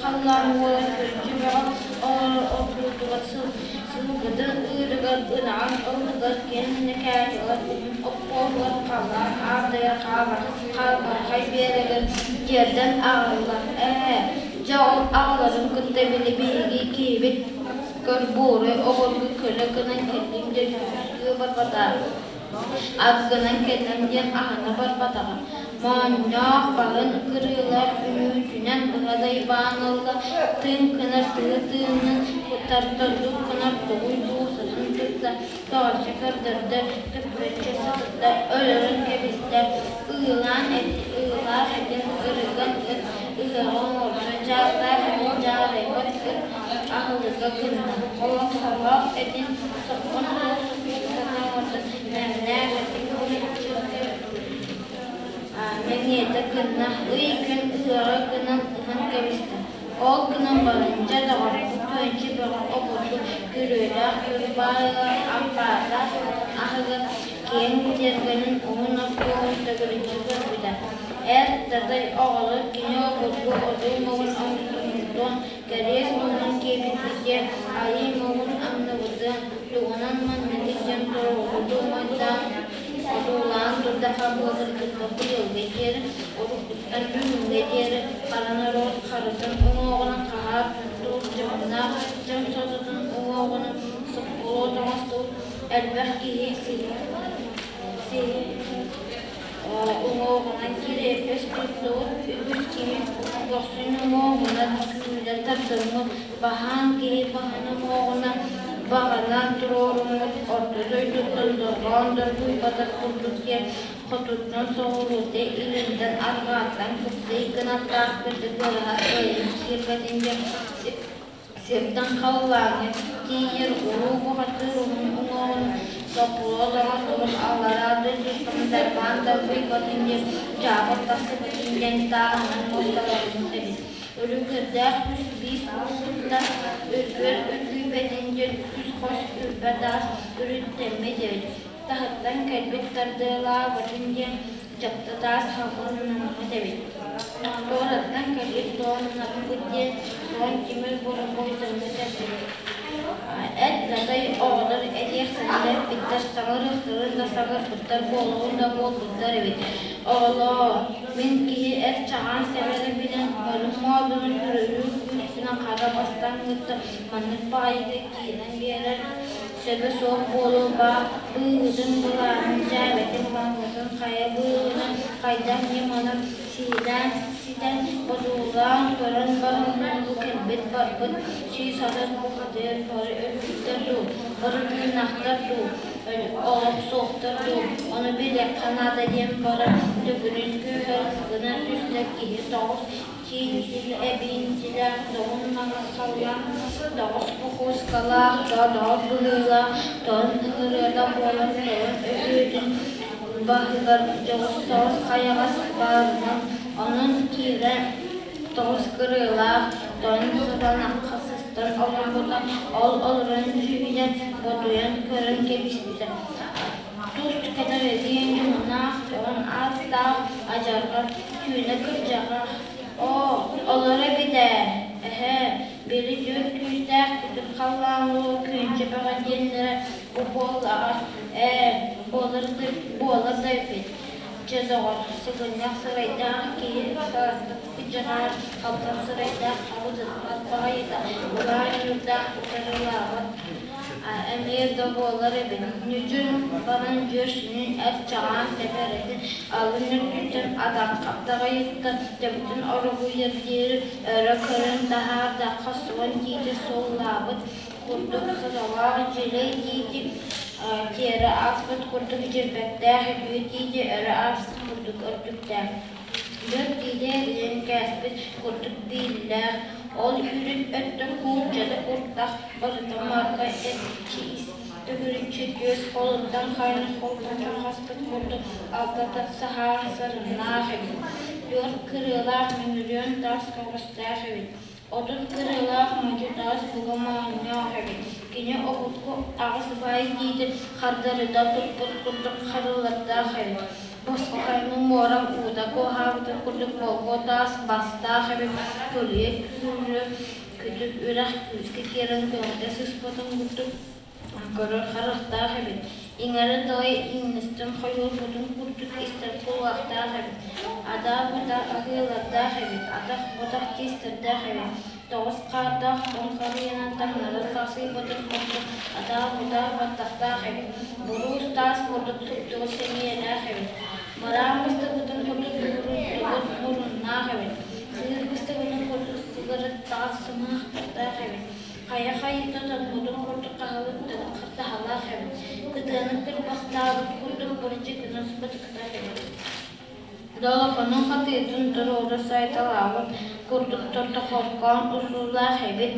халлаан уола Күрдьү Бөҕө олорбутугар сылгытын ыырыгар, ынаҕын оннугар киэҥ Нэкээтигэр уһун оппуоһугар халлаан аардайар хаалбархай биэрэгэр тиэрдэн аҕалла. Ээ, дьэ ол аҕаларын кытта били биһиги киһибит көр буорай обургу көлө гынан кэллим диэн көмүскүү барбатаҕа, ат гынан кэллим диэн аһына барбатаҕа. Моонньоох баһын кырыылаах үҥүүтүнэн быһа дайбаан ылла, тыын гынар тыһы тыынын тарта, дук гынар тугуй дуусатын тутта, тоҕоччу көрдөрдө, төппөччө сытытта, өлөрөн кэбистэ, ыылаан ыылаах этин ырыган ыт ыһыаҕа оҥордо, дьааттаах этин дьаарайбат ыт аһылыга гынна, олоҥхолоох этин соппон суох соппууската оҥордо, мэҥнээх этин мэҥиэтэ гынна, ый-күн ыһыаҕа гынан ыһан кэбистэ. Ол гынан баран, дьэ доҕор, бу күөнчү бөҕө обургу күрүөлээх күрбаайыгар ампаардаах аһыгар киэҥ тиэргэнин уһун оппуоһун төгүрүччү көрбүтэ. Эр дадай оҕолор кини обургу одуу муҥун оҥостубутун, кэриэс муҥун киэбирбитиэн, айыы муҥун анныбытын, тугунан манныгы диэн туруорбуту умайдаан одуулаан турдахха буоларгытта быйылга диэри, уруккуттан бүгүҥҥэ диэри хара норуот харытын уҥуоҕунан хаһаа туттубут дьоһуннаах дьон сототун уҥуоҕунан соппулуот оҥостубут элбэх киһи сиһи уҥуоҕунан кириэппэс туттубут үгүс киһи көхсүн уҥуоҕунан күүлэ тардыммыт баһаан киһи баһын уҥуоҕунан баҕана туруоруммут орто дойдуттан дорҕоон доргуйбатах курдук диэн хотуттан соҕуруута илинтэн арҕааттан кыптый кынаттаах кытыгыраһа кыайан киирбэтин диэн сиртэн халлааҥҥа тиийэр улуу бухатыыр уһун уҥуоҕун соппулуот оҥостубут аллараа дойдуттан дарбаан дарбыйбатын диэн дьаабыр тахсыбытын диэн тааһынан муосталарбыт эбит. Үлүгэрдээх үс биис уһуктар үргүөр үргүйбэтин диэн үс хос үрбэ таас үрүттэммит эбит. Таһыттан кэлбит тардыалаабытын диэн дьапта таас халҕаннаммыт эбит. Туораттан кэлбит тооннаппыт диэн суон тимир борокуойдаммыт эбит. Эт дадай оҕолор этиэхтэрин эппиттэр, саҥарыахтарын да саҥарбыттар, буолуон да буолбуттар эбит. Оҕолоор, мин киһи эр чаҕаан сэбэрэ билэн, барым моодунун күрүлүүр күүспүнэн хара бастаҥҥыттан маннык баҕайытык киирэн биэрэр сөбө суох буолуо баа, быыһытын былаанын, дьээбэтин маҥнытын хайа быыһынан хайдах ньыманан сиилээн ситэн, одуулаан көрөн баран бу кэлбит-барбыт 130 бухатыыр бары өлбүттэр дуу, бары тыыннаахтар дуу, олох суохтар дуу, ону билиэххэ наада диэн баран төгүрүк күүһэ гына түстэ киһи тоҕус киинтил эбиинтилээх доҕун маҥан халлаан тоҕус бухуускалаах тоодоҕор быһыылаах тоон ыҥырыата буолан тоҕун өһүөтүн баһыгар дьоҕус соҕус хайаҕас баарынан онон киирэн тоҕус кырыылаах тоон сатанахха сыстан олорбута ол олорон дьүһүйэн ботуйан көрөн кэбиспитэ Тус кэтэрэдиэн дьоһуннаах дьоһун ааттаах адьарҕа сүүнэ кырдьаҕас «Оо, олоро эбит ээ, эһээ, били түөрт күүстээх күтүр халлаан улуу Күөнчэ Бөҕө диэннэрэ бу буоллаҕа, ээ, буолар да буолар да эбит. Чэ, доҕор, сыгынньах сырайдаах киһи сарантык кыдьаҕар, халтаҥ сырайдаах абытыппат баҕайыта, улаа ньуурдаах утарылаабат Эмиэ да буолар эбит, ньүдьү баран дьүөсүнүн эр чаҕаан сэбэрэтин алын үрдүттэн атахха даҕайыттан төбөтүн оргуйар диэри өрө көрөн таһаардахха суон тиити суоллаабыт курдук сыралаах дьилэй тиити тиэрэ ааспыт курдук дьирбэттээх үтүө тиити өрө ааспыт курдук үрдүктээх. Дьон тиитэ эрийэн кээспит курдук бииллээх, ол үрүт өттө куулдьата куртах барыта марга эргиччи ис төгүрүччү түөс холуттан хайан холбоччу хаспыт курдук алтата саһаан сарыннаах эбит. Түөрт кырыылаах мөҥүрүөн таас көҕүстээх эбит. 30 кырыылаах модьу таас буга моонньоох эбит. Кини обургу аҕыс баай тиити хардарыта туппут курдук харылардаах эбит. Босхо хайаны муора уута куоһаабытын курдук болгуо таас бастаах эбит, көлүйэ күүрэ күтүр үрэх күүскэ киирэн көҥүтэ сыспытын курдук көрөр харахтаах эбит, иҥэрэ далай иҥнэстэн хойуорбутун курдук истэр кулгаахтаах эбит, адаа-будаа аһыылардаах эбит, атах-ботах тиистэрдээх эбит, тоҕус хаардаах тоҥ харыйанан таҥнары сахсыйбытын курдук адаа-будаа баттахтаах эбит, буруус таас курдук суптугур сэҥийэлээх эбит, мыраан быстыбытын курдук тугут муруннаах эбит, сыыр быстыбытын курдук сыгырыттаҕас сымыһахтардаах эбит, хайа хайыта тоҥмутун курдук хаһылык хартаһалаах эбит, кытыаны кырбастаабыт курдук бырдьыгынас бытыктаах эбит. Долохонун хатыытын туруору сайталаабыт курдук тортохоркоон усуулаах эбит,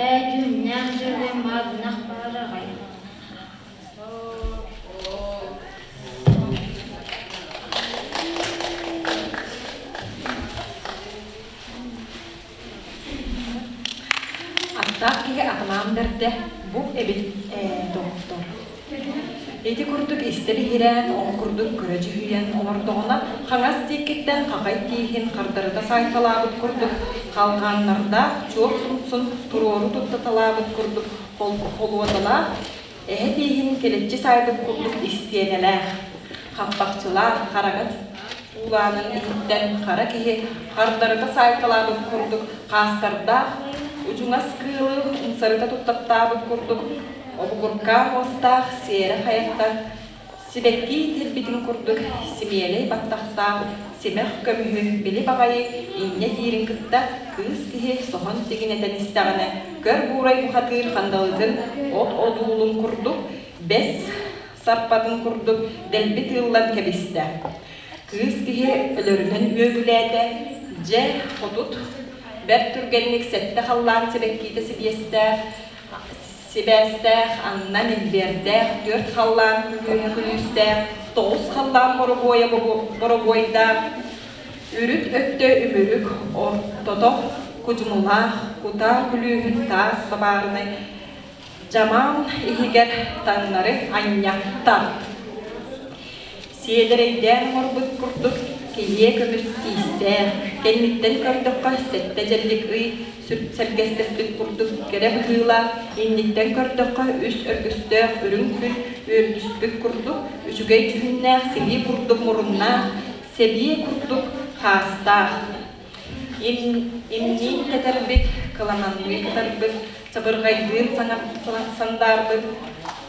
ээ дьүһүннээх дьүрүһүй маарынах баараҕай. Аттаах киһи атылаан бэрдэ, бу эбит ээ, доҕоттор. Ити курдук истэ-биһирээн, ол курдук көрө дьүһүйэн олордоҕуна, хаҥас диэкиттэн хахай тииһин хардарыта саайталаабыт курдук, халҕааннардаах чуор тумсун туруору туттаталаабыт курдук холуодалаах, эһэ тииһин килэччи саайбыт курдук истиэнэлээх, хаппахчылаах, хараҥа уулаанын иһиттэн хара киһи хардарыта саайталаабыт курдук хаастардаах, удьуҥас кыылы умсарыта туттаттаабыт курдук обугуркаа муостаах сиэрэ хайаттан сибэкки тирбитин курдук симиэлэй баттахтаах симэх көмүһү били баҕайы инньэ диирин кытта кыыс киһи соһон тигинэтэн истэҕинэ көр буурай бухатыыр хандалытын от одуулун курдук бэс сарпатын курдук дэлби тыыллан кэбистэ. Кыыс киһи өлөрүнэн үөгүлээтэ, дьэ, хотут бэрт түргэнник сэттэ халлаан сибэккиитэ сибиэстээх, сибээстээх, анна ньилбиэрдээх, түөрт халлаан күлүүһэ күлүүстээх, тоҕус халлаан боробуойа боробуойдаах, үрүт өттө үмүрүк, ортото кудьумулаах, кутаа күлүүһүн таас табаарынай дьамаан иһигэр таҥнары анньатта. Сиэдэрэйдээн оҥорбут курдук киһиэ көмүс тиистээх, кэнниттэн көрдөххө сэттэ дьэллик ый сэргэстэспит курдук кэрэ быһыылаах, инниттэн көрдөххө үс өргөстөөх үрүҥ күн үөрдүспүт курдук үчүгэй дьүһүннээх силии курдук муруннаах, сэбиэ курдук хаастаах. Имниин кэтэрбит, кыламанныы кытарбыт, чабырҕайдыын сандаарбыт,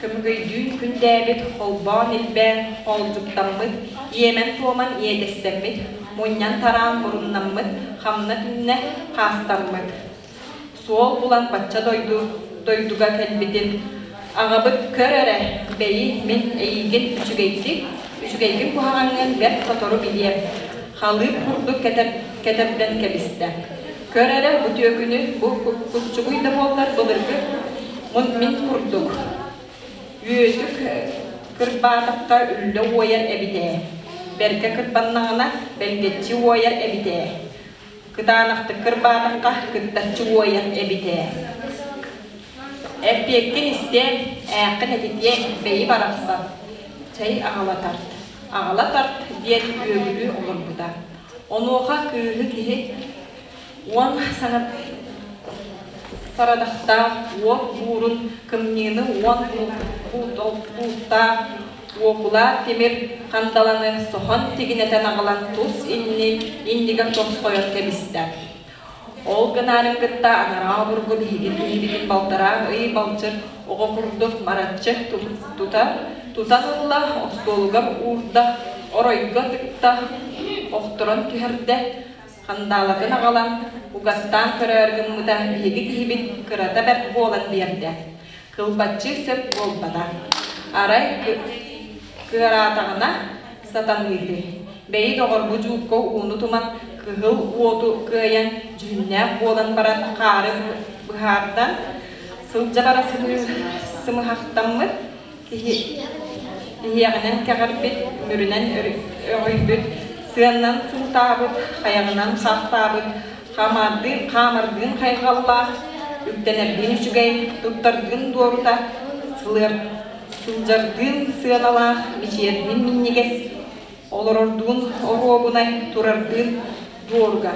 көмүгөйдүүн күндээбит, холбоон илбээн хоолдьуктаммыт, иэмэн-туоман иэдэстэммит, мунньан-тараан муруннаммыт, хамна-түннэ хаастаммыт. Суол булан бачча дойду дойдуга кэлбитин аҕабыт көр эрэ, бэйи мин эйигин үчүгэйдик, үчүгэйгин куһаҕаҥҥын бэрт сотору билиэм, халыып курдук кэтэр, кэтэрдэн кэбистэ. Көр эрэ бу түөкүнү, бу куччугуй да буоллар былыргы мин курдук үөтүк кырбаатахха үллэ уойар эбит ээ. Бэркэ кырбаннаҕына бэлгэччи уойар эбит ээ. Кытаанахтык кырбаатахха кыттаччы уойар эбит ээ. Эппиэккин истиэм, ээххин этитиэм, бэйи барахсан. Чэй аҕала тарт, аҕала тарт диэн үөгүлүү олорбута. Онуоха кыыһы киһи уон сарадахтаах уот буурун кымньыыны уон бууттаах уокулаах тимир хандаланы соһон тигинэтэн аҕалан тус инни иннигэр тосхойон кэбистэ. Ол гынаарын кытта анараа обургу биһиги киһибитин балтараа ый балчыр оҕо курдук мараччы тута тутан ылла, остуолугар уурда, оройго тыкта, охторон түһэрдэ, хандаалатын аҕалан угаттаан көрөөр гыммыта биһиги киһибит кырата бэрт буолан биэрдэ. Кылбаччы сөп буолбата. Арай кыараатаҕына сатаныыһы. Бэйи доҕорбу дьуукка ууну туман кыһыл уоту кыайан дьүһүннээх буолан баран хаары быһаардан сылдьа бара сымыһахтаммыт киһи иһиэҕинэн кэҕирбит, мүрүнэн өҕүйбүт, сыаннан сылтаабыт, хайаҕынан хахтаабыт, хаамардыын, хаамардыын хайҕаллаах, үктэнэрдиин үчүгэй, туттардыын дуорута, сылдьардыын сыаналаах, мичийэрдиин минньигэс. Олорордуун оруобунай, турардыын дуоруга.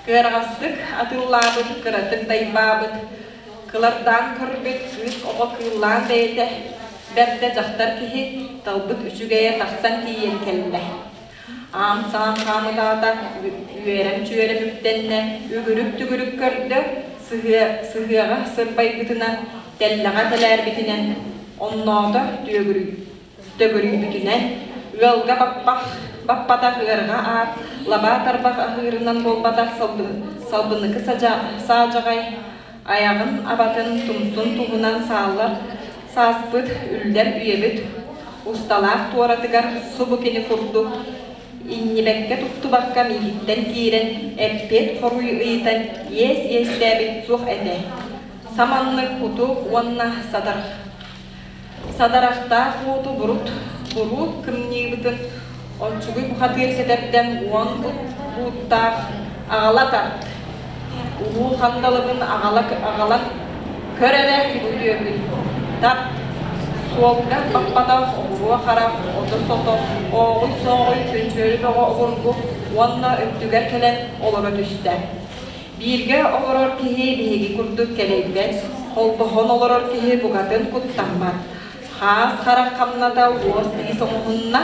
Кыараҕастык атыллаабыт, кыратык дайбаабыт, кылардаан көрбүт кыыс оҕо кыыллаан бэйэтэ бэрдэ дьахтар киһи талбыт үчүгэйэ тахсан тиийэн кэллэ. Аам-саам хаамытаата, үөрэм-чүөрэм үктэннэ, үгүрүк-түгүрүк көрдө, сыһыаҕа сырбайбытынан, тэллэҕэ тэлээрбитинэн, онноото төгүрүйбүтүнэн, ыалга баппах, баппатах ыарҕа аат, лабаа тарбах аһыырынан буолбатах салбыныкы саадьаҕай айаҕын абатын тумсун туһунан сааллар сааспыт, үллэр үйэбит усталаах туоратыгар субу кини курдук иннибэккэ туттубакка миигиттэн киирэн эппиэт хоруй ыйытан иэс иэстээбит суох этэ. Саманнык кутук уонна садарахтаах уоту бурут буруут кымньыыбытын оччугуй бухатыыр сэтэрдэн уон бууттаах аҕала тарт. Улуу хандалыбын аҕалан көр эрэ үтүөкүн. Тарт. Суолга баппатах оҕуруо харах, ото-сото, ооҕуй-сооҕуй күнчүөрү бөҕө обургу уонна өттүгэр кэлэн олоро түстэ. Бииргэ олорор киһи биһиги курдук кэлэйбэт, холбоһон олорор киһи букатын куттаммат. Хаас харах хамната уос тиис оҥоһунна,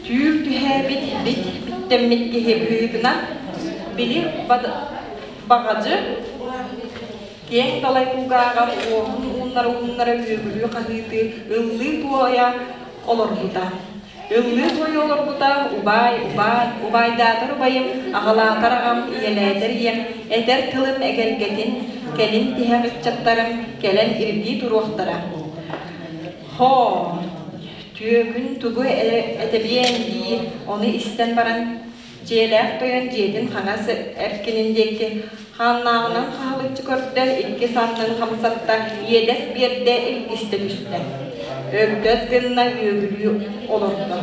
түүр түһээбит бит биттэммит киһи быһыытынан били баҕадьы киэҥ далай кулгааҕар уоһун ууннара-ууннара үөгүлүү хаһыытыы ыллыы туойа олорбута. Ыллыы туойа олорбута убаай, убаай, убаайдаатар убайым, аҕалаатар аҕам, ийэлээтэр ийэм, этэр тылым эгэлгэтин, кэлин тиһэх ыччаттарым кэлэн ирдии туруохтара. Хоо, түөкүн тугу этэбиэн диир, ону истэн баран дьиэлээх тойон дьиэтин хаҥас эркинин диэки хааннааҕынан хаһалыччы көрдө, икки саннын хамсатта, иэдэс биэрдэ, илгистэ түстэ. Өгдөс гынна үөгүлүү олордо.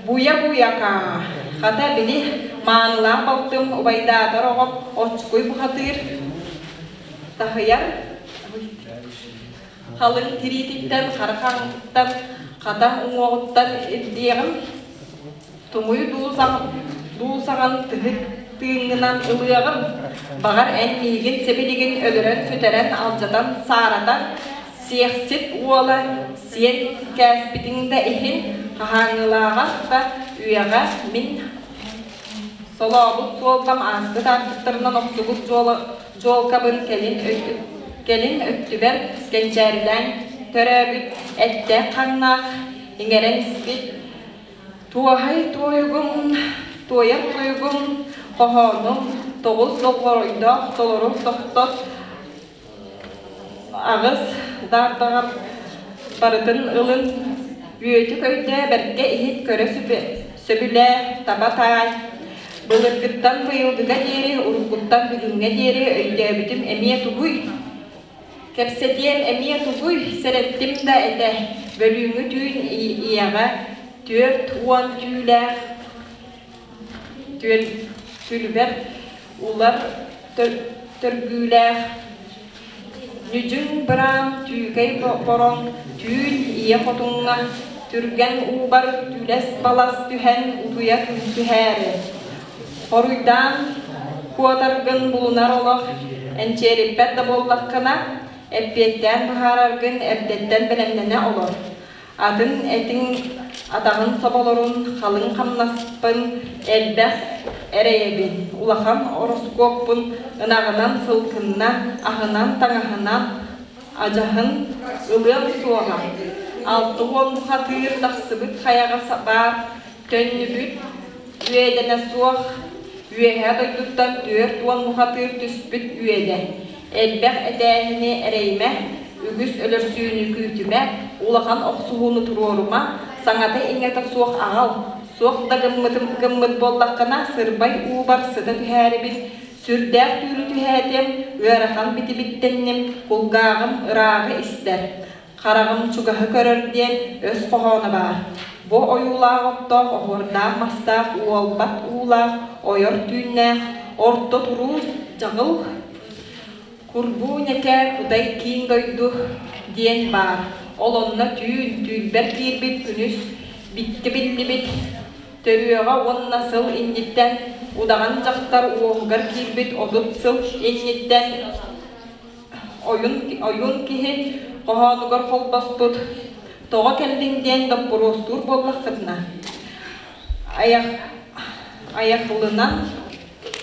Буйа-буйакаа, хата били маанылаах балтым убайдаатар оҕом оччугуй бухатыыр таһыйар халыҥ тириититтэн, хара хаҥыттан, хата уҥуоҕуттан ирдиэҕим Туҥуй дуу саҕан тыһы тыыҥҥынан ылыаҕым, баҕар эн миигин сибилигин өлөрөн-сүтэрэн алдьатан сааратан, сиэхсит уола сиэн кээспитиҥ да иһин, хаһааҥҥылааҕар да үйэҕэ мин солообут суолбам ааспыт аартыктарынан охсубут дьуолкабын кэлин өттүбэр кэнчээрилээн төрөөбүт эттээх хаҥнаах иҥэрэн испит Туоһай туойугум, туойар туйугум, хоһоонум тоҕус долгоройдоох толору тохтот аҕыс даардаҕар барытын ылын, үөтүк өйдөө бэркэ иһит көрө сөбүлээ, таба таай. Былыргыттан быйылгыга диэри, уруккуттан бүгүҥҥэ диэри өйдөөбүтүм эмиэ тугуй? Кэпсэтиэм эмиэ тугуй, сэрэттим да этэ, бөлүүҥҥү түүн ийэҕэ 40 түүлээх түлүбэр улар төргүүлээх ньүдьүҥ быраан түүкэй бороҥ түүн ийэ хотуҥҥа түргэн уубар түлэс-балас түһэн утуйа түһээри Хоруйдаан куотаргын булунар олох энчиэриппэт да буоллаххына, эппиэттээн быһаараргын эрдэттэн бэлэмнэнэ олор. Атын этиҥ атаҕын соболорун, халыҥ хамнаспын элбэх эрэйэбин, улахан ороскуоппун ынаҕынан, сылгыннан, аһынан, таҥаһынан адьаһын ылыам суоҕа. 60 бухатыыр тахсыбыт хайаҕа баар төннүбүт үөдэнэ суох Үөһээ дойдуттан 40 бухатыыр түспүт үөдэ. Элбэх этээһини эрэйимэ, үгүс өлөрсүүнү күүтүмэ, улахан охсуһууну туруорума, саҥата-иҥэтэ суох аҕал, суох да гыммытым гыммыт буоллаххына, сырбай уубар сыта түһээрибин, сүрдээх түүлү түһээтим, ыарахан битибиттэнним, кулгааҕым ырааҕы истэр. Хараҕым чугаһы көрөр диэн өс хоһооно баар. Бу ойуулаах оттоох, оһуордаах мастаах, уолбат уулаах, ойор түүннээх, орто туруу дьаҕыл, курбуу ньэкэ кудай киин дойду диэн баар. Ол онно түүн, түүлбэр киирбит күнүс Биккэ биллибит төрүөҕэ уонна сыл инниттэн удаҕан дьахтар уоһугар киирбит 30 сыл инниттэн ойун, ойуун киһи хоһоонугар холбоспут «Тоҕо кэллиҥ?» диэн доппуруостуур буоллаххытына, айах, айахлынан,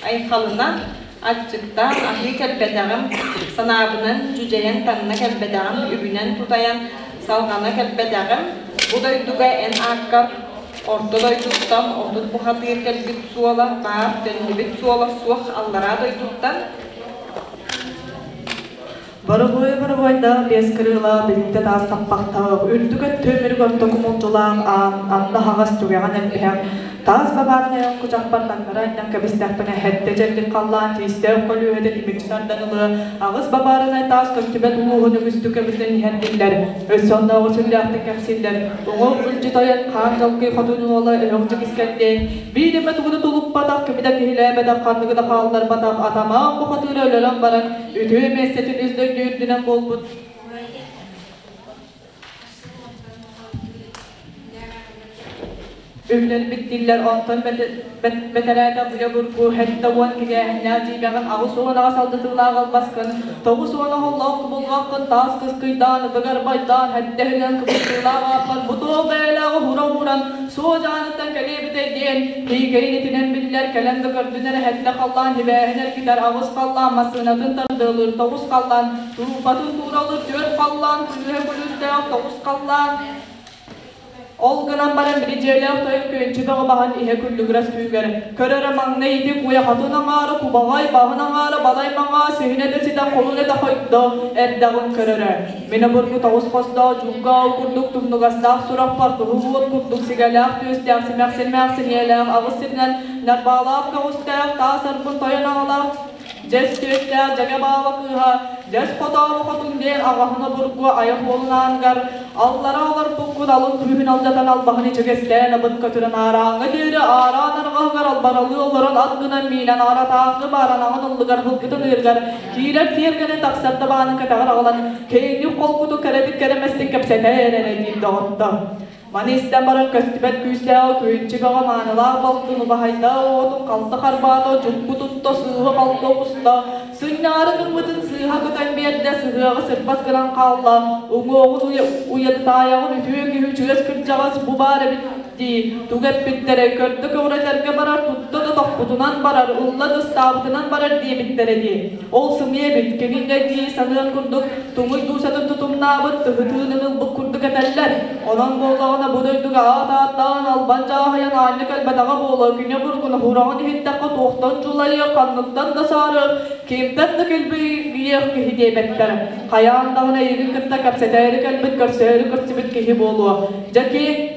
айхалынан аччыктаан аһыы кэлбэтэҕим, санаабынан дьүдьэйэн таҥна кэлбэтэҕим, үбүнэн тутайан салҕана кэлбэтэҕим, бу дойдуга эн ааккар орто дойдуттан 30 бухатыыр кэлбит суола баар, төннүбүт суола суох аллараа дойдуттан Боробуойа-боробуойдаах биэс кырыылаах билиитэ таас хаппахтаах, үрдүк өттө үмүрүк ортоку мулдьулаах аан, анна аһаҕас түгэҕин элбэһэх, таас бабаарын айан кучахпар таҥнары анньан кэбистэхпинэ сэттэ дьэллик халлаан тиистээх көлүөһэтин имиччи тардан ылыа, аҕыс бабаарынай таас көстүбэт улууһун үгүстүк эбитин иһэн биллэр, өссө оннооҕу сүрдээхтик кэпсииллэр, уҥуох илдьи тойон хаан дьалкый хотун уола өһөх дьигискэрдээн, биир эмэ тугу да тулуппатах, кими да киһилээбэтэх, ханныгы да хаалларбатах атамаан бухатыыры өлөрөн баран, үтүө миэстэтин үс дойду үрдүнэн буолбут. Үллэрбит дииллэр, онтон бэтэрээтэ Буйа Бурку 70 кигээһиннээх дьиибэҕин 88 алдьатыылаах албаскын, 90 оһоллоох кубулҕаккын таас кыскыйдаан, ытыгар байдаан, хэддэһинэн кыбыстыылаах ааппар бутуо бэйэлээх уһура ууран, суо дьааныттан кэлиэбитэй диэн, тиикэйин итинэн биллэр, кэлэн да көрдүнэр эһэттэ халлаан хибээһин эргитэр, аҕыс халлаан массыынатын тардыалыыр, тоҕус халлаан туруупатын тууралыыр, түөрт халлаан күлүһэ күлүстээх, тоҕус халлаан Ол гынан баран били дьиэлээх тойон күөнчү бөҕө баһын иһэ күллүгүрэс күүгэр, көрөрө маҥнай ити куйахатын аҥаара кубаҕай, баһын аҥаара балай маҥаа, сиһин этэ ситэн холун этэ хойдо, эрдэҕин көрөрө. Мин обургу тоҕус хостоох дьуҥка ол курдук тумнугастаах сурахпар туһу уот курдук сигэлээх түөстээх симэхсимээх сэниэлээх аҕыс сиринэн нарбаалаах көҕүстээх таас арбын тойон аҕалаах Дьэс түөстээх дьэгэ баала кыыһа, дьэс хотоору хотун диэн аҕаһын обургу айах уолун ааныгар аллара олорбуккун алын күүһүн алдьатан албаһын ичигэстээн абын көтүрэн аарааҥҥа диэри аараан арҕаһыгар албаралыы олорон ат гынан миинэн ааратааҥҥы бааранаҕын ыллыгар һылгытын ыыргар киирэр тиэргэнин тахсар дабаанын кэтэҕэр аҕалан киэҥник холкутук кэрэтик кэрэмэстик кэпсэтэ эрэрэ диир доҕотто. Маны истэн баран көстүбэт күүстээҕи күһүнчү бөҕө маанылаах балтын убаһайдаах оҕотун халты харбаата, дьукку тутта, сыыһа халты оҕуста, сынньаары гыммытын сыыһа көтөн биэрдэ, сыһыаҕы сырбас гынан хаалла, уҥуоҕун уйадытаайаҕын үтүө киһи үчүгэс кырдьаҕас бу баар эбит дии, тугу эппиттэрэ, көрдө көҕүрэтэргэ барар, тутта да тохпутунан барар, ылла да ыстаабытынан барар диэбиттэрэ дии. Ол сымыйа эбит, кинигэ дии саныан курдук, туҥуй дуусатын тутумнаабыт, тыһытыынын ылбыт курдук этэллэр. Онон буоллаҕына бу дойдуга аат ааттаан, албан дьааһыйан аанньа кэлбэтэҕэ буолуо, күнэ бургун уһураҕын иһиттэххэ туохтан дьулайыах, ханныктан да саарыах, кимтэн да килбигийиэх киһи диэбэттэр. Хайаан даҕаны эйигин кытта кэпсэтээри кэлбит, көрсөөрү көрсүбүт киһи буолуо. Дьэ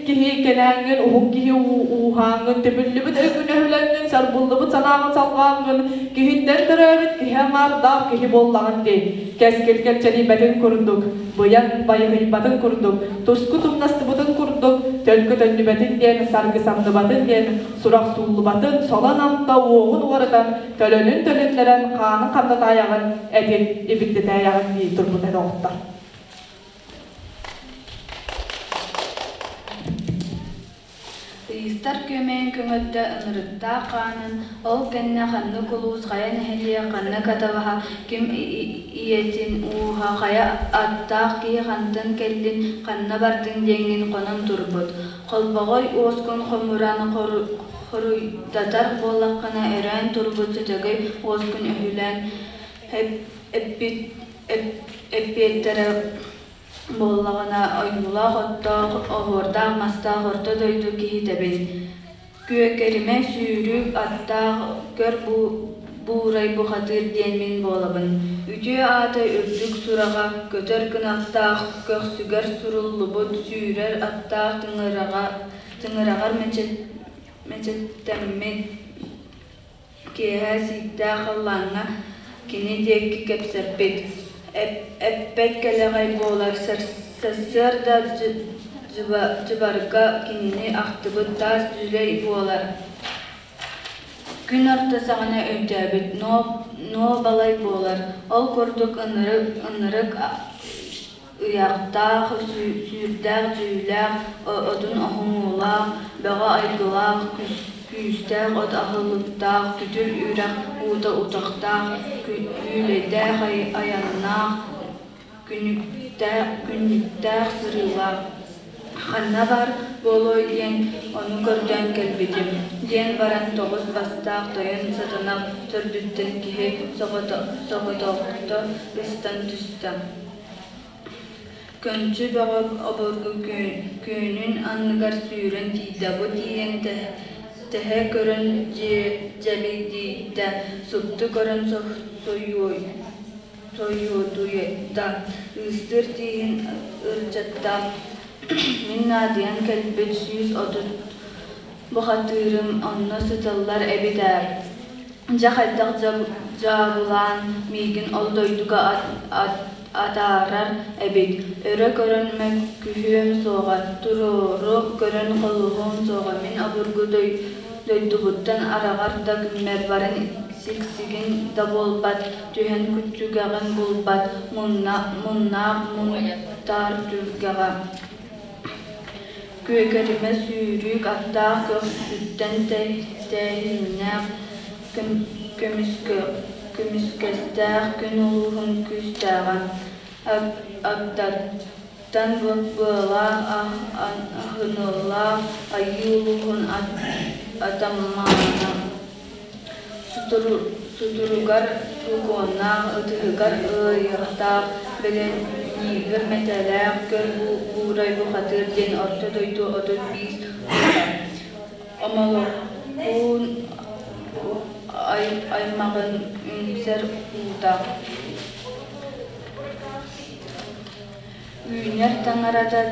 киһи кэнээҥҥин, уһун киһи ууһааҥҥын, түмүллүбүт өйгүн өһүлэҥҥин, сарбыллыбыт санааҕын салҕааҥҥын, киһиттэн төрөөбүт киһи аҥаардаах киһи буоллаҕын дии. Кэскил кэпчэнийбэтин курдук, быйаҥ байыһыйбатын курдук, туску тумнастыбытын курдук, төлкө төннүбэтин диэн, саргы самныбатын диэн, сурах сууллубатын, солон амта уоҕун уҕарытан, төлөнүн төлүннэрэн, хаанын хамнатаайаҕын, этин ибирдэтээйэҕин дии турбута доҕоттор. Ыйыстар күөмэйин көҥөттө ынырыктаах хаанын, ол кэннэ ханнык улуус, хайа нэһилиэк, ханнык атабаһа, ким ийэтин ууһа, хайа аттаах киһи хантан кэллин, ханна бардыҥ диэҥҥин хонон турбут. Холбоҕой уоскун хомуран хоруйдатар буоллаххына өрөөн турбут сөтөгөй уоскун өһүлээн эппиэттэрэ буоллаҕына ойуулаах оттоох, оһуордаах мастаах орто дойду киһитэбин. Күөкэримэ сүүрүк аттаах көр буурай бухатыыр диэн мин буолабын. Үтүө аата үрдүк сураҕа, көтөр кынаттаах, көхсүгэр суруллубут сүүрэр аттаах тыҥыраҕар мечеттэммит Киэһэ сииктээх халлааҥҥа кини диэки кэпсэппит, эппэт кэлэҕэй буолар сарсыарда дьыбарга кинини ахтыбыт таас дьүлэй буолар. Күн орто саҕана өйдөөбүт, нуо балай буолар, ол курдук ынырык Ыйаахтаах, сүүрдээх-дьүүлээх, отун оһуҥулаах, бөҕө айгылаах, күүстээх от аһылыктаах, күтүр үрэх уута утахтаах, күүлэйдээх айаннаах, күннүктээх сырыылаах. Ханна баар буолуой диэн ону көрдөөн кэлбитим, диэн баран тоҕус бастаах тойон сатанах төрдүттэн киһи соҕотохто ыстан түстэ. Көнчү бөҕө обургу күөнүн анныгар сүүрэн тиийдэ, бу тиийэн тэһэ көрөн дьэбидийдэ, супту көрөн сойуодуйда, ыыстыыр тииһин ырдьатта, мин наадыйан кэлбит 130 бухатыырым онно сыталлар эбит ээ. Дьэ хайдах дьаабылаан миигин ол дойдуга атаарар эбит, өрө көрөн мөккүһүөм суоҕа, туруору көрөн холуһуом суоҕа, мин обургу дойдубуттан араҕар да күммэр баран сиксигин да буолбат, түһэн түгэҕин булбат, муннаах мунтаар түгэҕэ Күөкэримэ сүүрүүк аттаах көхсүттэн тэһииннээх, көмүскэстээх күн улууһун күүстээҕэ, агдаттан быалаах аһыныылаах айыы улууһун атамаана, Сутуругар сукуоннаах, ытыһыгар ыйыахтаах, бэлэнньигир мэтээлээх көр Буурай бухатыыр диэн орто дойду 35 уота. Омоллоон аймаҕын үҥсэр уута. Үүнэр таҥарата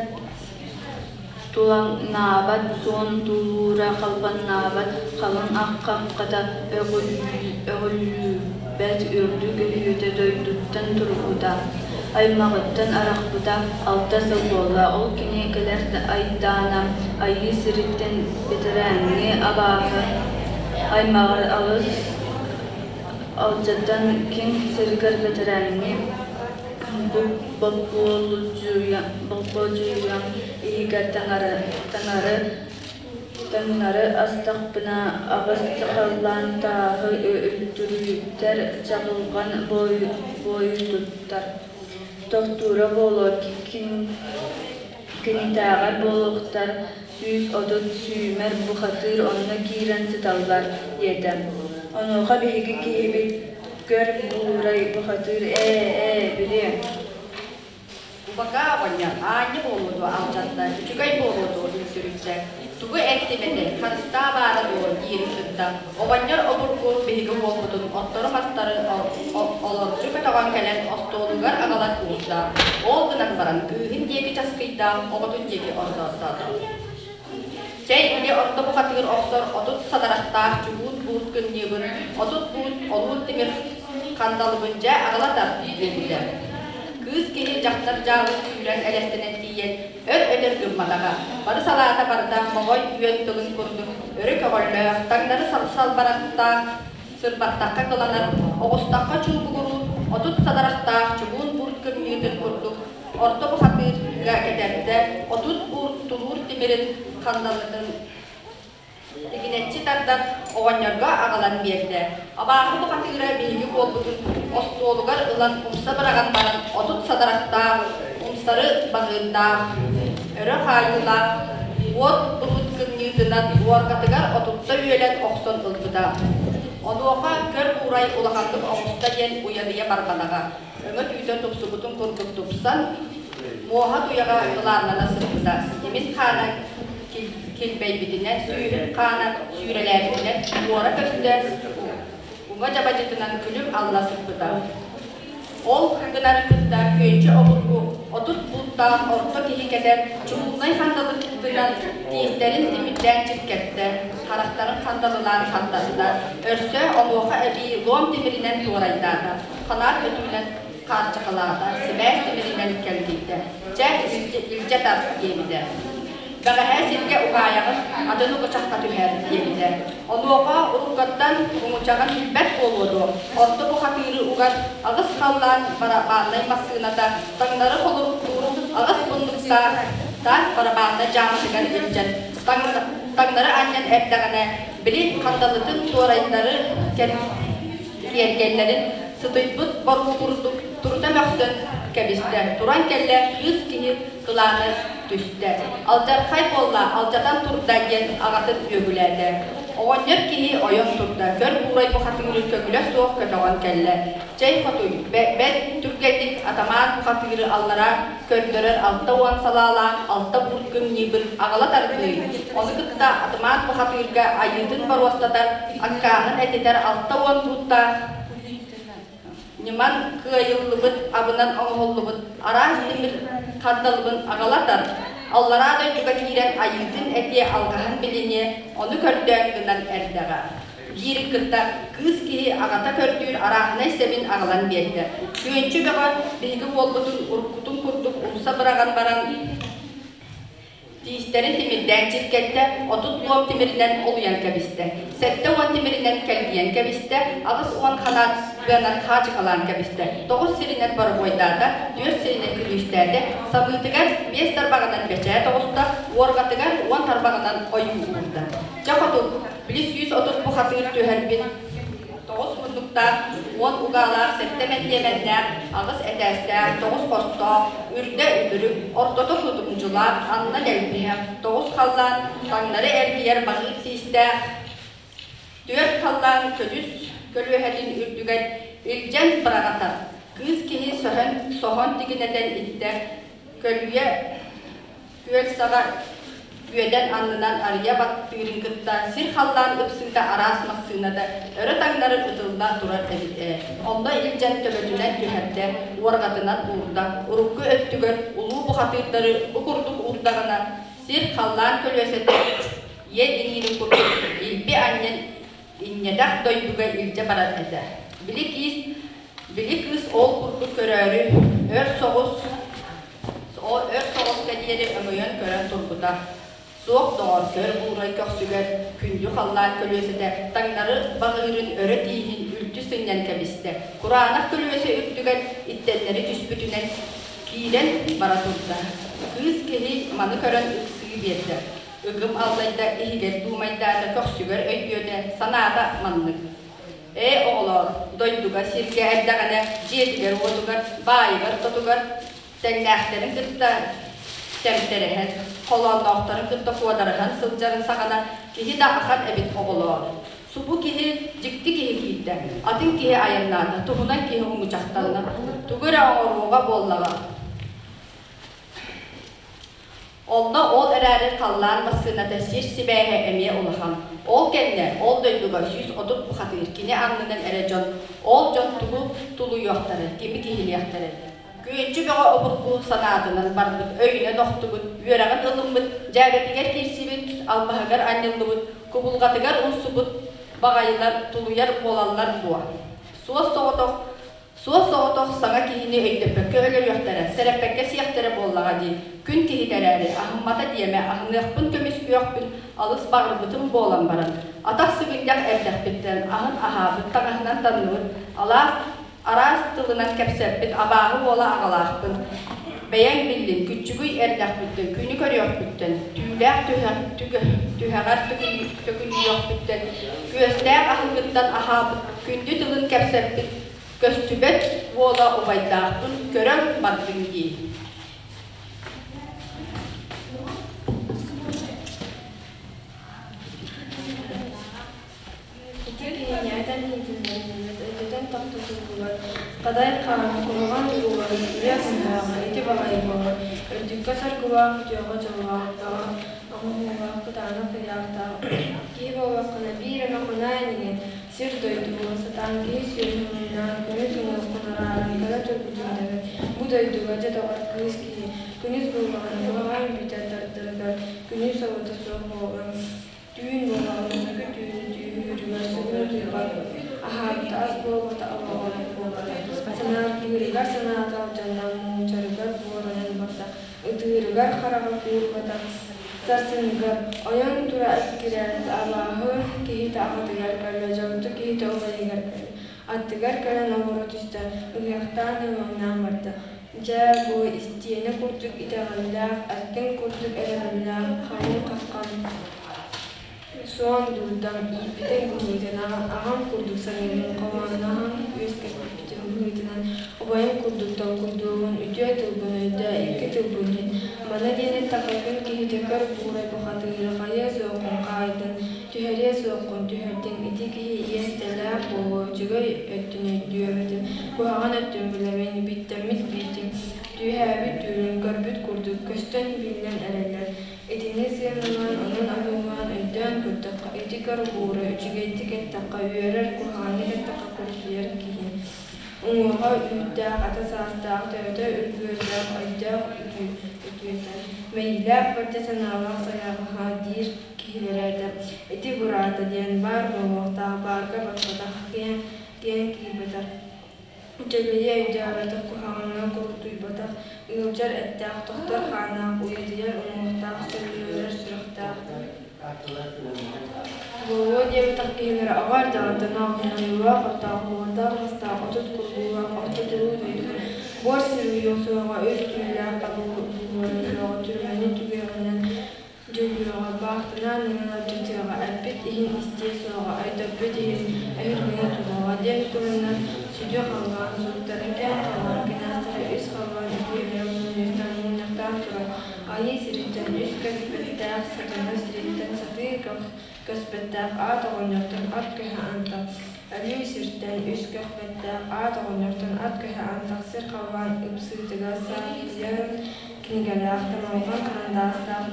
тулаҥнаабат, суон тулуура халбаннаабат, халыҥ хаххата өҕүллүбэт үрдүк өһүөтэ дойдуттан турбута, аймаҕыттан арахпыта 6 сыл буолла. Ол кини кэлэр айдаана Айыы сириттэн бэтэрээҥҥи абааһы аймаҕар алыс алдьатан киҥ сиригэр бэтэрээҥҥи Боппуолудьуйам иһигэр таҥнары астахпына, аҕыс халлаан тааһы үлтүрүтэр, чаҕылҕан буойутуттар Тохтуура буолуо, кинитээҕэр буолуохтар 130 сүүмэр бухатыыр онно киирэн сыталлар, диэтэ. Онуоха биһиги киһибит Көр Буурай бухатыыр ээ, били Убакаа оҕонньор аанньа буолуо дуо алдьатта, үчүгэй буолуо дуо үлтүрүттэ, тугу эттим этэ, харыстаа баара дуо диирин кытта оҕонньор обургу биһиги уолбутун оттору-мастары олорчу көтөҕөн кэлэн остуолугар аҕалан уурда, ол гынан баран кыыһын диэки часкыйда, оҕотун диэки ордоотоото. Чэй ити орто бухатыыр охсор 30 садарахтаах чугуун буут кынньыыбын, 30 буут олуур тимир хандалыбын дьэ аҕала тарт диэбитэ. Кыыс киһи дьахтар дьаалы сүүрэн элэстэнэн тиийэн өр-өтөр гымматаҕа. Бары салаата барыта моҕой үөн тылын курдук өрө көҕөллөөх, таҥнары салбарахтаах, сырбаттахха кыланар, оҕустахха чуубугуруур, 30 садарахтаах чугуун буут кымньыытын курдук орто бухатыырга кэтэрдэ, 30 буут тулуур тимирин хандалытын тигинэччи тардан оҕонньорго аҕалан биэрдэ. Абааһы бухатыыра биһиги буолбутун остуолугар ылан умса быраҕан баран 30 садарахтаах, умсары баһыырдаах, өрө хаайыылаах уот буһут кымньыытынан уорҕатыгар отутта үөлэн охсон ылбыта. Онуоха көр буурай улаханнык оҕуста диэн уйадыйа барбатаҕа. Өҥө түүтэ тупсубутун курдук тупсан, муоһа туйаҕа кылааннана сыппыта. Имин хаана килбэйбитинэн, сүүһүн хаана сүүрэлээбитинэн уора көстө, уҥа дьабадьытынан күлүм алла сыппыта. Ол гынарын кытта күөнчү обургу 30 бууттаах орто киһи кэлэн чугууннай хандалытынан тиистэрин тимирдээн чиккэттэ, харахтарын хандалылаан хантатта, өрсө онуоха эбии луом тимиринэн туорайдаата, ханаат өтүүнэн хаарчахалаата, сибээс тимиринэн кэлгийдэ. Чэ, илдьэ тарт диэбитэ. Бэҕэһээ сиргэ угаайаҕын атын угучахха түһэр диэбитэ. Онуоха уруккаттан уҥучаҕын билбэт буолуо дуо, орто бухатыыры угар аҕыс халлаан барабааннай массыыната таҥнары холоруктуур Аҕыс муннуктаах таас барабаанна дьааматыгар илдьэн таҥнары анньан эрдэҕинэ, били хандалытын туорайдары киэргэллэрин сытыйбыт боруу курдук турута мөхсөн кэбистэ. Туран кэллэ, кыыс киһи кылаана түстэ. Алдьархай буолла, алдьатан турда диэн аҕатын үөгүлээтэ. Оҕонньор киһи ойон турда, көр буурай бухатыыры көҥүлэ суох көтөҕөн кэллэ. Чэй хотуй, бэрт түргэнник атамаан бухатыыры аллара көрдөрөр 60 салаалаах алта буут кымньыыбын аҕала тардыы, ону кытта атамаан бухатыырга айыытын боруостатар, аккааһын этитэр 60 бууттаах ньыман кыайыллыбыт абынан оҥоһуллубут араас тимир хардалыбын аҕалатар, аллараа дойдуга киирэн айыытын этиэ алҕаһын билиниэ, ону көрдөөн гынан эрдэҕэ. Диирин кытта кыыс киһи аҕата көрдүүр арааһынай сэбин аҕалан биэрдэ. Күөнчү бөҕө биһиги уолбутун уруккутун курдук умса быраҕан баран Тиистэрин тимирдээн чиркэттэ, 30 луом тимиринэн олуйан кэбистэ, 70 тимиринэн кэлгийэн кэбистэ, 80 ханаат быанан хаачыкалаан кэбистэ, тоҕус сиринэн боробуойдаата, түөрт сиринэн күлүүстээтэ, самыытыгар биэс тарбаҕынан бэчээт оҕуста, уорҕатыгар 10 тарбаҕынан ойуу уурда. Дьэ хотун, били 130 бухатыыр түһэрбит тоҕус муннуктаах, 10 угаалаах, сэттэ мэндиэмэннээх, аҕыс этээстээх, тоҕус хостоох, үрдэ үтүрүк, ортото кутумдьулаах, анна дэлбиһэх, тоҕус халлаан, таҥнары эргийэр баһыык тиистээх, түөрт халлаан көдьүс көлүөһэтин үрдүгэр илдьэн быраҕатар. Кыыс киһи сөһөн, соһон тигинэтэн иттэ, көлүйэ Күөл саҕа үөдэн аннынан арыйа баттыырын кытта сир-халлаан ыпсыыта араас массыыната өрө-таҥнары ытылла турар эбит ээ. Онно илдьэн төбөтүнэн түһэрдэ, уорҕатынан уурда. Урукку өттүгэр улуу бухатыырдары бу курдук уурдаҕына, сир-халлаан көлүөсэтэ иэн иҥиирин курдук илби анньан инньэтэх дойдуга илдьэ барар этэ. Били киис, били кыыс ол курдук көрөөрү өр соҕус Ол өр соҕуска диэри өҥөйөн көрөн турбута. Суох, доҕор, көр буурай көхсүгэр күндү халлаан көлүөсэтэ таҥнары баҕыырын өрө тииһин үлтү сынньан кэбистэ. Кураанах көлүөсэ үрдүгэр иттэннэри түспүтүнэн киирэн бара турда. Кыыс киһи маны көрөн ыксыы биэрдэ. Ыгым аллайда, иһигэр дуумайдаата, көхсүгэр өйдүөтэ, санаата маннык. Ээ, оҕолоор, дойдуга сиргэ эрдэҕинэ дьиэтигэр-уотугар, баайыгар-тотугар тэҥнээхтэрин кытта тэмтэрэһэн, холоонноохторун кытта куодарыһан сылдьарын саҕана киһи да ахан эбит оҕолоор. Субу киһи дьикти киһи киирдэ, атын киһи айаннаата, туһунан киһи уҥучахтанна, тугу эрэ оҥоруоҕа буоллаҕа. Онно ол эрээри халлаан массыыната сир сибээһэ эмиэ улахан. Ол кэннэ ол дойдуга 130 бухатыыр кини аннынан эрэ дьон, ол дьон тугу тулуйуохтарай, кими киһилиэхтэрэй? Күөнчү бөҕө обургу санаатынан барбыт, өйүнэн охтубут, үөрэҕин ылыммыт, дьээбэтигэр киирсибит, албаһыгар анньыллыбыт, кубулҕатыгар умсубут баҕайылар тулуйар буолаллар дуо? Суос соҕотох Суос-соҕотох саҥа киһини өйдөппөккө өлөрүөхтэрэ, сэрэппэккэ сиэхтэрэ буоллаҕа дии. Күн киһитэ эрээри, аһыммата диэмэ, аһыныахпын көмүскүөхпүн алыс баҕарбытым буолан баран, атах сыгынньах эрдэхпиттэн аһын аһаабыт, таҥаһынан таҥныбыт, алаас араас тылынан кэпсэппит абааһы уола аҕалаахпын. Бэйэҥ биллин, күччүгүй эрдэхпиттэн, күнү көрүөхпүттэн, түүлээх түһэҕэр төкүнүйүөхпүттэн, күөстээх аһыҥыттан аһаабыт, күндү тылын кэпсэппит, көстүбэт уола убайдаахпын көрөн бардыҥ дии. Ити киһини этэн иһитиннэриллибит өйдөтөн тохтотуллубат хадай хаан куһаҕан уолан үрэх муҥнааҕа ити баҕайы буолар үрдүккэ саргылаах үтүөҕэ дьоллоох бөҕө оҥоһуулаах кытаанах ыйаахтаах киһи буоллаххына биир эмэ кунаа инигин сир-дойду буола сатаан киһи сүөһү муҥнаан көмүс уҥуоххун арааран көрө турбутун дэбит бу дойдуга дьэ доҕор кыыс киһи күнүс буоллаҕына куһаҕан бүтэ тардарыгар күнүү солото суох буолан Түүн буоллаҕына күнү түүнү түүһүүрүгэр сүгүн утуйбат, аһаабыта ас буолбата олоҕор буолбата, санааргыырыгар санаата алдьанна, муучарыгар буорайан барда, ытыырыгар хараҕа куурбата, сарсыныгар ойон тура эккирээт абааһы киһитэ аҕатыгар кэллэ, дьолту киһитэ убайыгар кэллэ, аттыгар кэлэн олоро түстэ, ыһыахтаан ыллаҥнаан барда. Дьэ, бу истиэнэ курдук итэҕэллээх, эркин курдук эрэмэлээх, хаҥыл хаххан, суон дуурдам, ииппитиҥ быһыытынан, аҕам курдук саныыбын, холоонноһон үөскэппитим быһыытынан, убайым курдук толкуйдуубун, үтүө тылбын өйдөө, икки тылбын иһит. Маны диэн эттэххэ, күн киһитэ көр буурай бухатыыры хайыа суоххун хаайдын, түһэриэ суоххун түһэрдиҥ, ити киһи иэстэлээх буолуо, үчүгэй өттүн өйдүөбэтим, куһаҕан өттүн билэбин, биттэммит биитим, түүһээбит түүлүм көрбүт курдук көстөн биллэн эрэллэр. Итини сыаналаан, онон ойуулаан өйдөөн көрдөххө, ити көр буурай үчүгэйдик эттэххэ үөрэр, куһаҕаннык эттэххэ курутуйар киһи. Уҥуоҕа үүттээх, ата саастаах, төбөтө үргүөрдээх, өйдөөх үтүөтэ, мэйиилээх бэрдэ санаалаах сайаҕаһа диир киһилэрэ этэ. Ити быраата диэн баар буолуохтаах, баарга баппатах, киэн киирбэтэх, үчүгэйи өйдөөбөтөх, куһаҕаҥҥа курутуйбатах, ыалдьар эттээх, тохтор хааннаах, уйадыйар уҥуохтаах, сөбүлүүр сүрэхтээх Буолуо диэбэтэх киһилэрэ оҕо эрдэҕиттэн оонньуулаах оттоох, буордаах мастаах, 30 курбуулаах орто туруу дойдуга буор сир уйуо суоҕа, үс түүлээх таба буолуо суоҕа, түрмэни түгэҕинэн дьулуһуоҕа, баахтанаан ыҥан алдьатыаҕа, эппит иһин истиэ суоҕа, өйдөппүт иһин өһүргэнэ туруоҕа диэн туһунан сүдү халлаан суруктарын кэм халлаан кинээстэрэ үс халлаан үтүөлэрэ мунньустан мунньахтаан туран Айыы сириттэн үс көспүттээх, сатана сириттэн сатыы көспүттээх аат оҕонньортон ат көһө антах, Өлүү сиртэн үс көхпүттээх аат оҕонньортон ат көһө антах сир халлаан ыпсыытыгар саатыйан кинигэлээх, тамалҕан харандаастаах,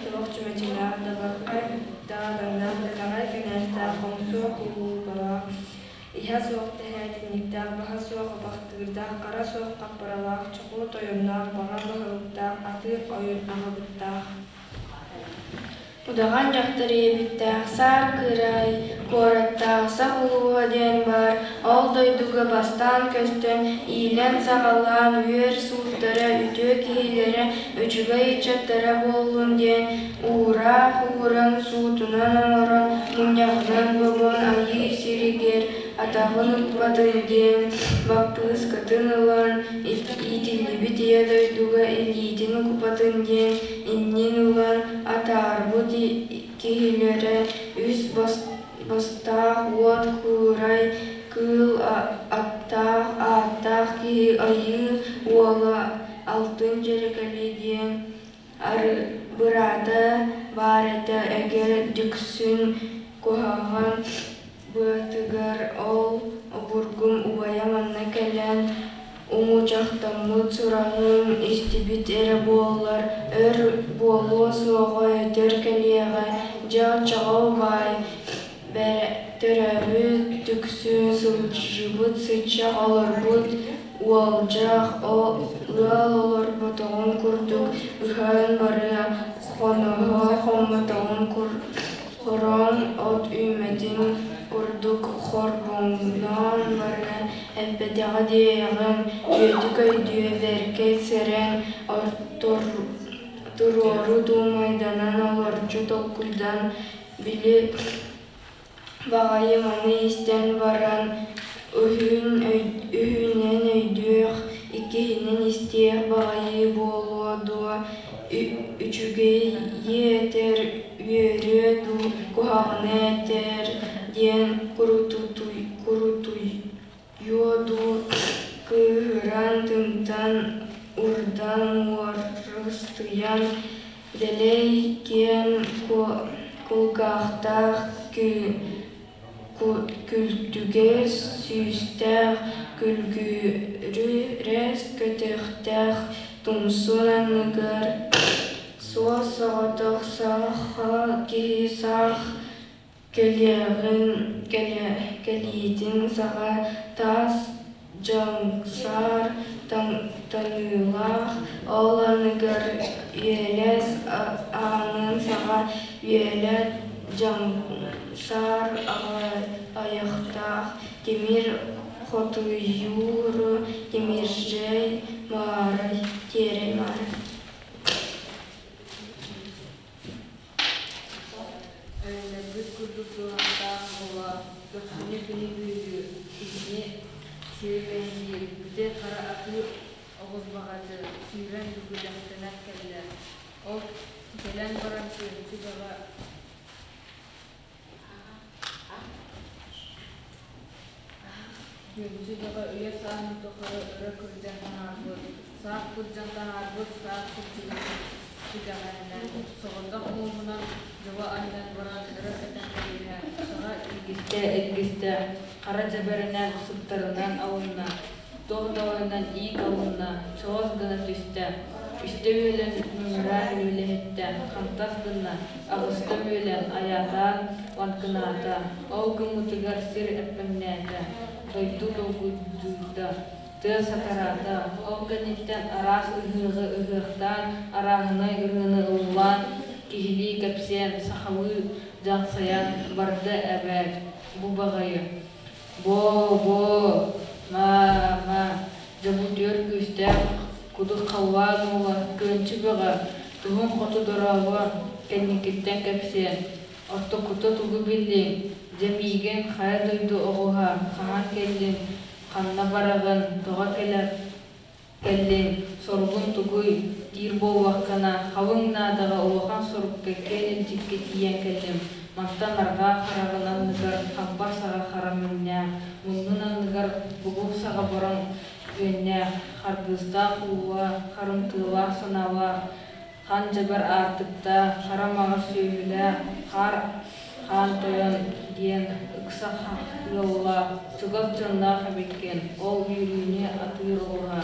тобох чүмэчилээх, дабархай даадаҥнаах, кэтэҕэй кэнээстээх, хоҥсуо кулуубалаах, иһэ суох тэһээтинньиктээх, баһа суох абахтыырдаах, хара суох хаппаралаах, чоху тойонноох, баҕа баһылыктаах, атыыр ойун аҕабыттаах. Удаҕан дьахтар ийэбиттээх Саар Кыырай куораттаах Сах улууһа диэн баар, ол дойдуга бастаан көстөн, иилэн-саҕалаан үөр сууттара, үтүө киһилэрэ, үчүгэй ыччаттара буоллун диэн уураах ууран, суутунан оҥорон, мунньаҕынан бобон айыы сиригэр атаҕын укпатын диэн баппыыскатын ылан, иитиллибит ийэ дойдуга илиитин укпатын диэн иннин ылан атаарбыт киһилэрэ үс бастаах уот куурай кыыл аттаах ааттаах киһи Айыы уола Алтын Дьэрэкэли диэн быраата баар этэ эгэ Дүксүн куһаҕан быатыгар ол обургум убайа манна кэлэн уҥучахтаммыт сураҕын истибит эрэ буоллар, өр буолуо суоҕа өтөр кэлиэҕэ, дьэ оччоҕо убаай, төрөөбүт түксү сылдьыбыт сыччах олорбут уолдьах ыал олорботоҕун курдук ыһан барыа, хоноһо хоммотоҕун хороон от үүммэтин курдук хорбоҥноон барыа, эппэтэҕэ диэҕиҥ, үөтүк өйдүө, бэркэ сэрэн, туруору дуумайданан олорчу толкуйдан, били баҕайы маны истэн баран үһүнэн өйдүөх, иккиһинэн истиэх баҕайы буолуо дуо, үчүгэйи этэр үөрүө дуу, куһаҕаны этэр диэн курутуйуо дуу, кыыһыран, тымтан, урдан, уорустуйан, дэлэй киэҥ кулгаахтаах күлтүгэс сүүстээх, күлгүрүрэс көтөхтөөх тумсун анныгар суос-соҕотох саха киһи саах кэлиэҕин кэлиитин саҕа таас дьаҥсаар таныылаах, ол анныгар үөлэс аанын саҕа үөлэ дьаҥсаар айахтаах тимир хотуйууру тимирдьэй маарай тиэрэй маарай Өйөннөрбүт курдук туһахтаах буола, көхсүнү күнү быыһыыр, киһини сири бэһиир, бүтэй хара атыы Оҕус баҕадьы сүүрэн бүгүлэхтэнэн кэллэ. Ол кэлэн баран Күөнчү Бөҕө Күөнчү Бөҕө үйэ сааһын тухары өрө күрдьэн таһаарбыт, саах күрдьэн таһаарбыт саах күрдьүгүн түгэҕинэн соҕотох мууһунан дьоло анньан баран өрө кэтэн кэбиһэ, саҕа илгистэ-илгистэ, хара дьэбэринэн сыптарынан алынна, туох далайынан иик алынна, чоҕос гына түстэ, үстэ үөлэн мөҥүрээн үөлэһиттэ, хантас гынна, аҕыста үөлэн айаатаан лаҥкынаата, ол гыммытыгар сир эппэҥнээтэ, дойду долгуйда, тыа сатараата, ол кэнниттэн араас ыһыаҕы ыһыахтаан, арааһынай ырыаны ыллаан, киһилии кэпсээн, сахалыы дьаҥсайан барда эбээт, бу баҕайы. Боо-боо, маа-ма, дьэ бу түөрт күүстээх кудук халлаан уола Күөнчү Бөҕө, туһун хоту дорообо, кэнникиттэн кэпсиэн, Ортокута тугу биллиҥ, дьэ миигин хайа дойду оҕуһа, хаһан кэллиҥ, ханна бараҕын, тоҕо кэлэр кэллиҥ, соругун тугуй диир буоллаххына, халыҥ наадаҕа улахан сорукка киэн илдьиккэ тиийэн кэллим. Мантан арҕаа хараҕын анныгар хампар саҕа хара мөҥнөөх, муннун анныгар бугул саҕа бороҥ үөннээх, харгыстаах уула, харымтыылаах санаалаах, хан дьабар аартыктаах, хара маҕас сүөһүлээх, хаар хаан тойон диэн ыкса ыаллаах, чугас дьонноох эбиккин, ол үөрүүнү атыыр оҕуһа.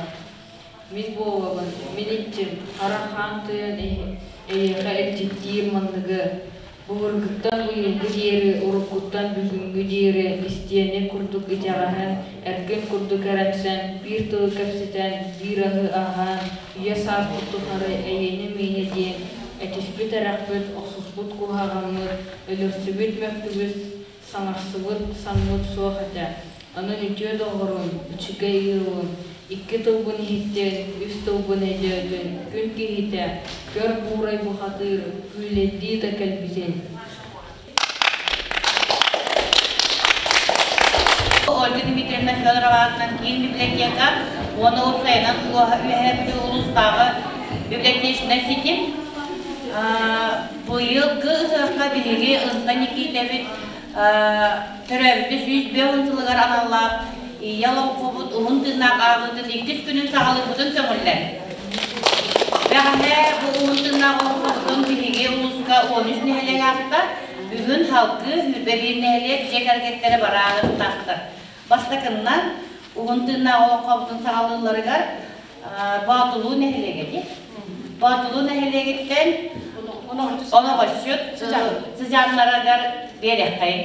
Мин буолабын, мин иччим, хара хаан тойон эйиэхэ илдьиттиир манныгы Былыргыттан быйылгы диэри, уруккуттан бүгүҥҥү диэри истиэнэ курдук итэҕэһэн, эркин курдук эрэнсэн, биир тылы кэпсэтэн, биир аһы аһаан, үйэ сааспыт тухары эйэни-миини диэн этиспит эрэхпит, охсуспут куһаҕаммыт, өлөрсүбүт мөккүбүт, саҥарсыбыт саҥмыт суох этэ. Онон үтүө доҕорум, үчүгэй ыалым, икки тылбын иһиттин, үс тылбын өйдөөтүн, күн киһитэ, көр буурай бухатыыр, күүлэйдии да кэлбитин. Ольга Дмитриевна Федорова аатынан киин библиотека уонна уопсайынан Үөһээ Бүлүү улуустааҕы библиотечнай ситим. Быйылгы ыһыахха биһиги Ынта Никитэбит төрөөбүтэ 105 сылыгар аналлаах Ийэ олоҥхобут уһун тыыннаах ааҕыытын иккис күнүн саҕалыырбытын көҥүллэр. Бэҕэһээ бу уһун тыыннаах олоҥхобутун биһиги улууска 13 нэһилиэк аахта. Бүгүн халкыы 21 нэһилиэк дьиэ кэргэттэрэ барааһыттаахтар. Бастакыннан уһун тыыннаах олоҥхобутун саҕалыылларыгар Боотулуу нэһилиэгэ дии. Боотулуу нэһилиэгиттэн Оноҕосчут сыдьааннарыгар биэриэххэйин.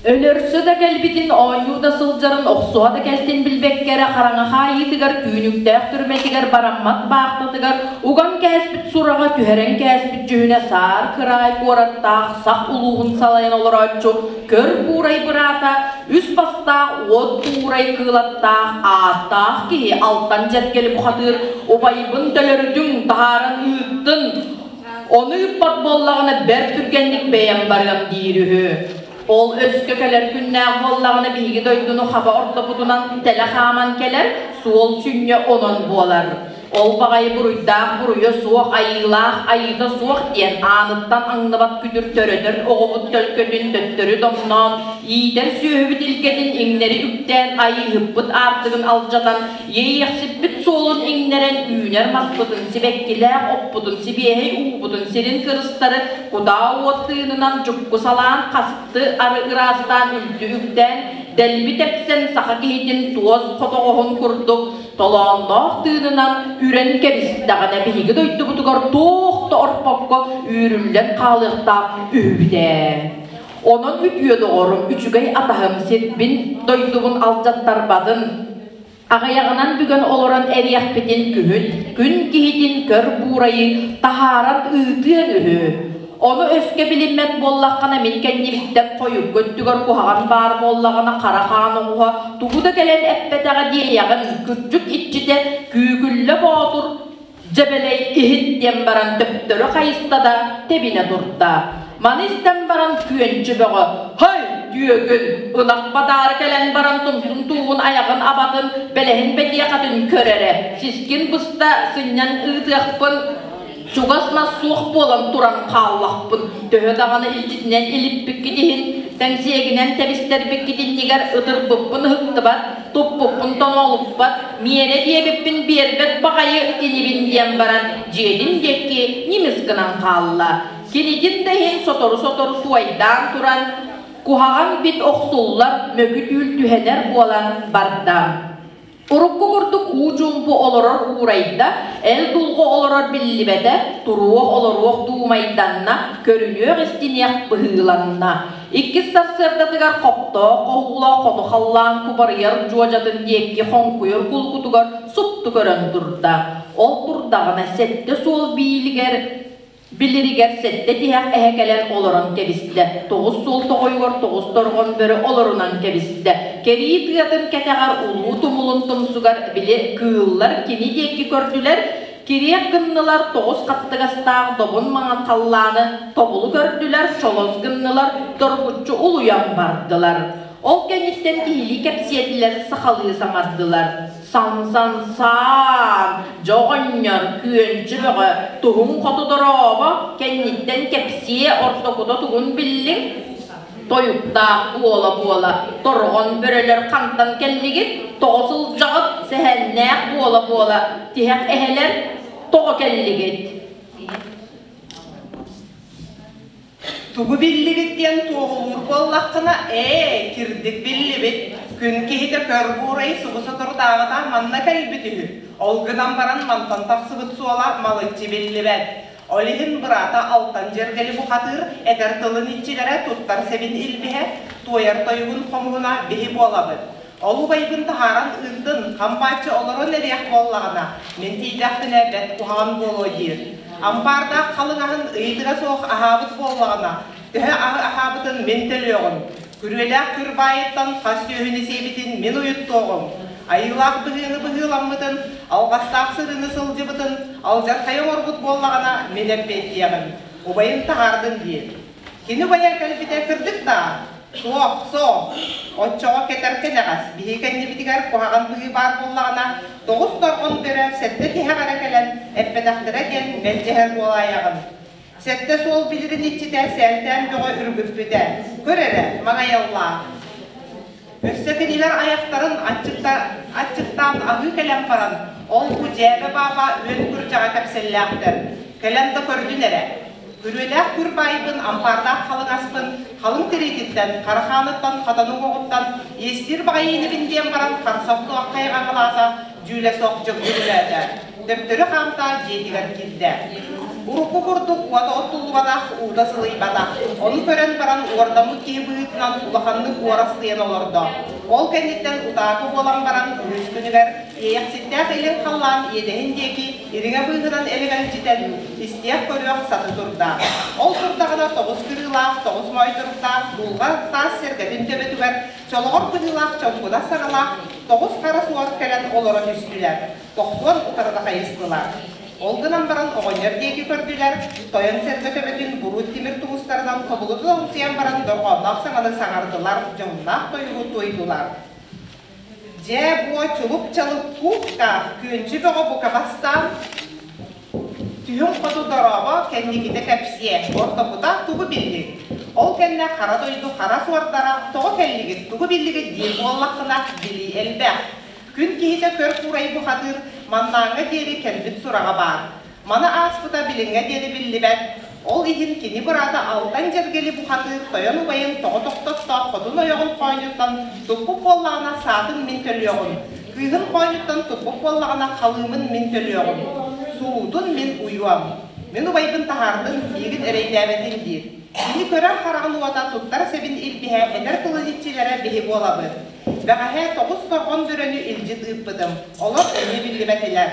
Өлөрсө да кэлбитин, оонньуу да сылдьарын, охсуһа да кэлтин билбэккэ эрэ хараҥа хаайыытыгар, түүнүктээх түрмэтигэр, бараммат баахтатыгар уган кээспит сураҕа түһэрэн кээспит дьүһүнэ саар кыраай куораттаах сах улууһун салайан олорооччу көр буурай быраата үс бастаах уот туурай кыылаттаах ааттаах киһи алтан дьэргэли бухатыыр убайбын төлөрүтүҥ таһааран ыыттын ону ыыппат буоллаҕына бэрт түргэнник бэйэм барыам диир үһү. Ол өскө кэлэр күннээх буоллаҕына биһиги дойдуну хаба ортопутунан тэлэ хааман кэлэр, суол сүнньэ онон буолар. Ол баҕайы буруйдаах буруйа суох, айыылаах айыыта суох диэн ааныттан аҥныбат күтүр төрөтөр оҕобут төлкөтүн төттөрү домноон, иитэр сүөһүбүт илгэтин иҥнэри үктээн айыыһыппыт аартыгын алдьатан, иэйиэхсиппит суолун иҥнэрэн үүнэр маспытын, сибэккилээх оппутун, сибиэһэй уубутун, сирин кырыстары кутаа уот тыынынан дьукку салаан хасты ары ыраастаан үлтү үктээн, дэлби тэпсэн саха киһитин туос хотоҕоһун курдук толоонноох тыынынан үрэн кэбистэҕинэ биһиги дойдубутугар туох да орпокко үүрүллэн хаалыахтаах үһүбүт ээ. Онон үтүө доҕорум, үчүгэй атаһым сирбин, дойдубун алдьаттарбатын, аҕыйаҕынан бүгэн олорон эриэхпитин күһүн, күн киһитин көр буурайы таһааран ыытыан үһү. Ону өскө билиммэт буоллаххына мин кэннибиттэн хойукку өттүгэр куһаҕан баар буоллаҕына хара хаан оҕуһа тугу да кэлэн эппэтэҕэ диэйэҕин, күрдьүк иччитэ Күүкүллэ Боотур дьэбэлэй иһит диэн баран төптөрү хайыста да тэбинэ турда. Маны истэн баран Күөнчү Бөҕө «Һай! Түөкүн, ынах бадаары кэлэн баран тумсун туугун айаҕын абатын, бэлэһин бэтиэхэтин көр эрэ, сискин быста сынньан ыытыахпын чугас мас суох буолан туран хааллахпын. Төһө даҕаны илдьитинэн илиппиккит иһин, тэҥсиэгинэн тэбистэрбиккит иннигэр ытырбыппын ыһыктыбат, туппуппун тоҥолуппат, миэнэ диэбиппин биэрбэт баҕайы инибин диэн баран дьиэтин диэки ньимис гынан хаалла. Кинитин да иһин сотору-сотору туойдаан туран, куһаҕан бит охсуллар, мөкү түүл түһэнэр буолан барда. Урукку курдук уу чуумпу олорор уурайда, эл дулҕа олорор биллибэтэ, туруох олоруох дуумайданна, көрүнүөх истиниэх быһыыланна. Иккис сарсыардатыгар хоптоох хоһуулаах хоту халлаан кубарыйар дьуодьатын диэки хоҥкуйар кулукутугар супту көрөн турда. Ол турдаҕына сэттэ суол биилигэр Билиригэр сэттэ тиһэх эһэ кэлэн олорон кэбистэ, тоҕус суол тоҕойугар тоҕус торҕон бөрө олорунан кэбистэ. Кэрии тыатын кэтэҕэр улуу тумулун тумсугар били кыыллар кини диэки көрдүлэр, кириэх гыннылар, тоҕус хаттыгастаах добун маҥан халлааны тобулу көрдүлэр, чолос гыннылар, доргуччу улуйан бардылар. Ол кэнниттэн киһилии кэпсиэтилэр, сахалыы саҥардылар. Сан-сан-саан, дьоҕонньор, күөнчү бөҕө, туһуҥ хоту дорообо, кэнниттэн кэпсиэ ортокута тугун биллиҥ? Тойуктаах буола-буола, торҕон бөрөлөр хантан кэллигит? Тоҕо сылдьаҕыт? Сэһэннээх буола-буола, тиһэх эһэлэр тоҕо кэллигит? Тугу биллибит диэн туоһулуур буоллаххына, ээ, кирдик биллибит. Күн киһитэ көр буурайы субу соторутааҕыта манна кэлбит үһү. Ол гынан баран мантан тахсыбыт суола малыччы биллибэт. Ол иһин быраата Алтан Дьэргэли бухатыыр этэр тылын иччилэрэ туттар сэбин илбиһэ, туойар тойугун хомуһуна биһи буолабыт. Ол убайбын таһааран ыыттын, хампааччы олорон эриэх буоллаҕына, мин тиийдэхпинэ бэрт куһаҕан буолуо диир. Ампаардаах халыҥ аһын ыйытыга суох аһаабыт буоллаҕына, төһө аһы аһаабытын мин төлүөҕүм. Күрүөлээх күр баайыттан хас сүөһүнү сиэбитин мин уйуттуоҕум. Айыылаах быһыыны быһыыламмытын, алҕастаах сырыыны сылдьыбытын, алдьархайы оҥорбут буоллаҕына, мин эппиэттиэҕим. Убайын таһаардын диир. Кини убайа кэлбитэ кырдьык даа? Суох, суох. Оччоҕо кэтэр кэнэҕэс, биһиги кэннибитигэр куһаҕан быһыы баар буоллаҕына, тоҕус торҕон бөрө сэттэ тиһэх эрэ кэлэн эппэтэхтэрэ диэн мэлдьэһэр буолаайаҕын. Сэттэ суол билирин иччитэ сээлтээн бөҕө үргүппүтэ. Көр эрэ, маҥайаллаах. Өссө кинилэр айахтарын аччыктаан аһыы кэлэн баран, ол-бу дьээбэ-бааба үөн күрдьэҕэ кэпсэллээхтэр. Кэлэн да көрдүн эрэ. Күрүөлээх күр баайбын, ампаардаах халыҥ аспын, халыҥ тириититтэн, хара хааныттан, хатан уҥуоҕуттан иэстиир баҕайы инибин диэн баран харса суох хайҕаҥалаата, дьүүлэ суох дьөгдьүгүлээтэ. Төптөрү хаамта дьиэтигэр киирдэ. Урукку курдук уота оттуллубатах, уута сылыйбатах. Ону көрөн баран уордаммыт киһи быһыытынан улаханнык уорастыйан олордо. Ол кэнниттэн утаакы буолан баран үһүс күнүгэр Иэйэхситтээх илин халлаан иэдэһин диэки ириҥэ быыһынан элэгэлдьитэн, истиэх-көрүөх саты турда. Ол турдаҕына тоҕус кырыылаах, тоҕус моойторуктаах дулҕа таас сэргэтин төбөтүгэр чолоҕор быһыылаах чоҥкунас саҥалаах тоҕус хара суор кэлэн олоро түстүлэр. Тохсуон утарыта хайыстылар. Ол гынан баран оҕонньор диэки көрдүлэр, тойон сэргэ төбөтүн буруут тимир тумустарынан тобулу тоҥсуйан баран дорҕоонноох саҥаны саҥардылар, дьоһуннаах тойугу туойдулар. Дьээ буо чулуп-чалып кууктаах күөнчү бөҕө бука бастаан түһүн хоту дорообо кэнникитэ кэпсиэ, ортокута тугу биллиҥ? Ол кэннэ хара дойду хара суордара тоҕо кэллигит, тугу биллигит диир буоллаххына билии элбэх. Күн киһитэ көр куурай бухатыыр маннааҥҥа диэри кэлбит сураҕа баар. Маны ааспыта билиҥҥэ диэри биллибэт. Ол иһин кини быраата Алтан Дьэргэли бухатыыр тойон убайын тоҕо тохтоттоох хотун ойоҕун хоонньуттан туппут буоллаҕына саатын мин төлүөҕүм, кыыһын хоонньуттан туппут буоллаҕына халыымын мин төлүөҕүм, суруутун мин уйуом. Мин убайбын таһаардын, миигин эрэйдээбэтин диир. Кини көрөр хараҕын уота туттар сэбин илбиһэ этэр тылын иччилэрэ биһи буолабыт. Бэҕэһээ тоҕус торҕон бөрөнү илдьит ыыппытым, олор эмиэ биллибэтилэр.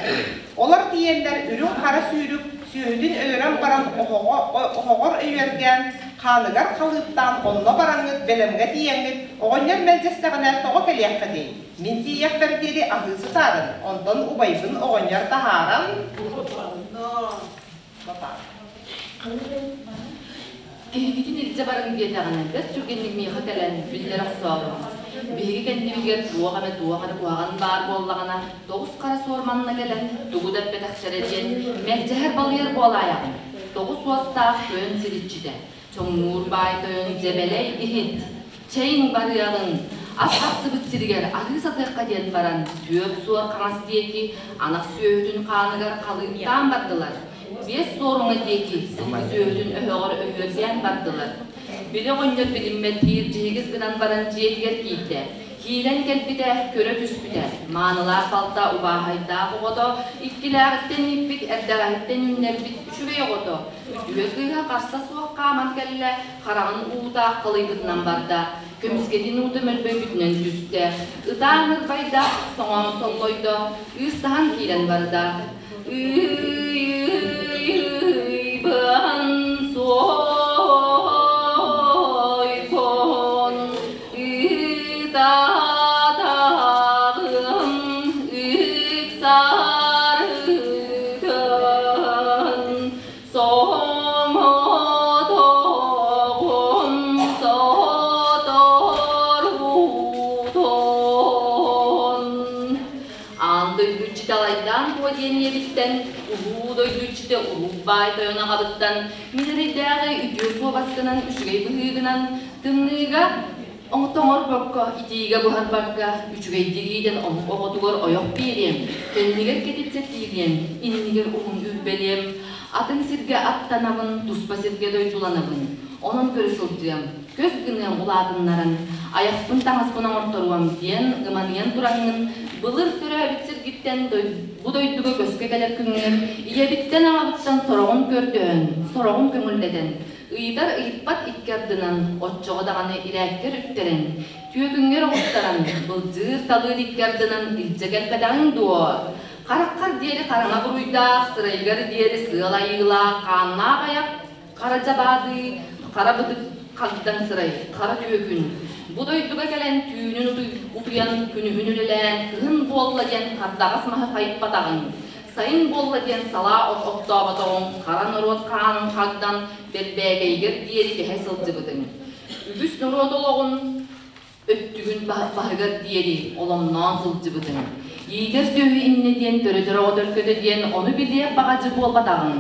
Олор тиийэннэр үрүҥ-хара сүүрүк сүөһүтүн өлөрөн баран оһоҕор өйүөргээн, хааныгар халыыптаан онно бараҥҥыт бэлэмҥэ тиийэҥҥит оҕонньор мэлдьэстэҕинэ тоҕо кэлиэххитий? Мин тиийиэхпэр диэри аһыы сытаарын, онтон убайбын оҕонньор таһааран Киһигитин илдьэ барыҥ диэтэҕинэ, бэрт түргэнник миэхэ кэлэн биллэрэ охсоору. Биһиги кэннибитигэр туох эмэ туох эрэ куһаҕан баар буоллаҕына, тоҕус хара суор манна кэлэн тугу да эппэтэхтэрэ диэн мэлдьэһэр балыйар буолаайаҕын. Тоҕус уостаах тойон сир иччитэ, чоҥнуур баай тойон дьэбэлэй иһит, чэйиҥ барыаҕыҥ, ас тахсыбыт сиригэр аһыы сатыахха диэн баран, түөрт суор хаҥас диэки анах сүөһүтүн хааныгар халыыптаан бардылар. Биэс суоруҥа диэки сылгы сүөһүтүн өһөҕөр өһүөргээн бардылар. Били оҕонньор билиммэт биир дьиһигис гынан баран дьиэтигэр киирдэ. Киирэн кэлбитэ, көрө түспүтэ, маанылаах балта убааһайдаах оҕото, иккилээҕиттэн ииппит, эрдэҕэһиттэн үүннэрбит үчүгэй оҕото, үтүө кыыһа харса суох хааман кэллэ, хараҕын уута халыйбытынан барда, көмүскэтин уута мөлбөйбүтүнэн түстэ, ытаан ырбайда, соҥоон соллойдо, ыыстаһан киирэн барда. Ыйбын суойбун ытаатаҕым ыксарытын соҥотоҕум соторутун Аан дойду иччитэ Алайдаан Куо диэн ийэбиттэн, улуу дойду иччитэ Улуу Баай Тойон аҕабыттан мин эрэйдээҕи үтүө суобаскынан, үчүгэй быһыыгынан, тымныыга тоҥорбокко, итиигэ буһарбакка, үчүгэйдик иитэн омук оҕотугар ойох биэриэм, кэннигэр кэтитсэ тиириэм, иннигэр уһун үрбэлиэм, атын сиргэ аттанабын, туспа сиргэ дойдуланабын, онон көрө сылдьыам. Көс гыныам улаатыннаран, айахпын таҥаспын оҥорторуом диэн ыманыйан тураҥҥын, былыр төрөөбүт сиргиттэн бу дойдуга көскө кэлэр күҥҥэр ийэбиттэн-аҕабыттан сороҕун көрдөһөн, сороҕун көҥүллэтэн, ыйытар ыйыппат икки ардынан, оччоҕо даҕаны ирээккэр үктэрэн, түөкүҥҥэр оҕустаран, былдьыыр-талыыр икки ардынан илдьэ кэлбэтэҕиҥ дуо? Хараххар диэри хараҥа буруйдаах, сырайгар диэри сыал айыылаах, хааннаах айах Хара дьабаадыы, хара бытык хагдаҥ сырай, хара түөкүн. Бу дойдуга кэлэн түүнүн утуйан, күнүһүн үлэлээн, кыһын буолла диэн хардаҕас маһы хайыппатаҕыҥ, сайын буолла диэн салаа от оттооботоҕуҥ, хара норуот хаанын хагдан, бэрбээкэйигэр диэри кэһэ сылдьыбытыҥ. Үгүс норуот олоҕун өттүгүн баһыгар диэри оломноон сылдьыбытыҥ. Иитэр сүөһү иннэ диэн төрөтөр оҕо төлкөтө диэн ону билиэх баҕадьы буолбатаҕыҥ.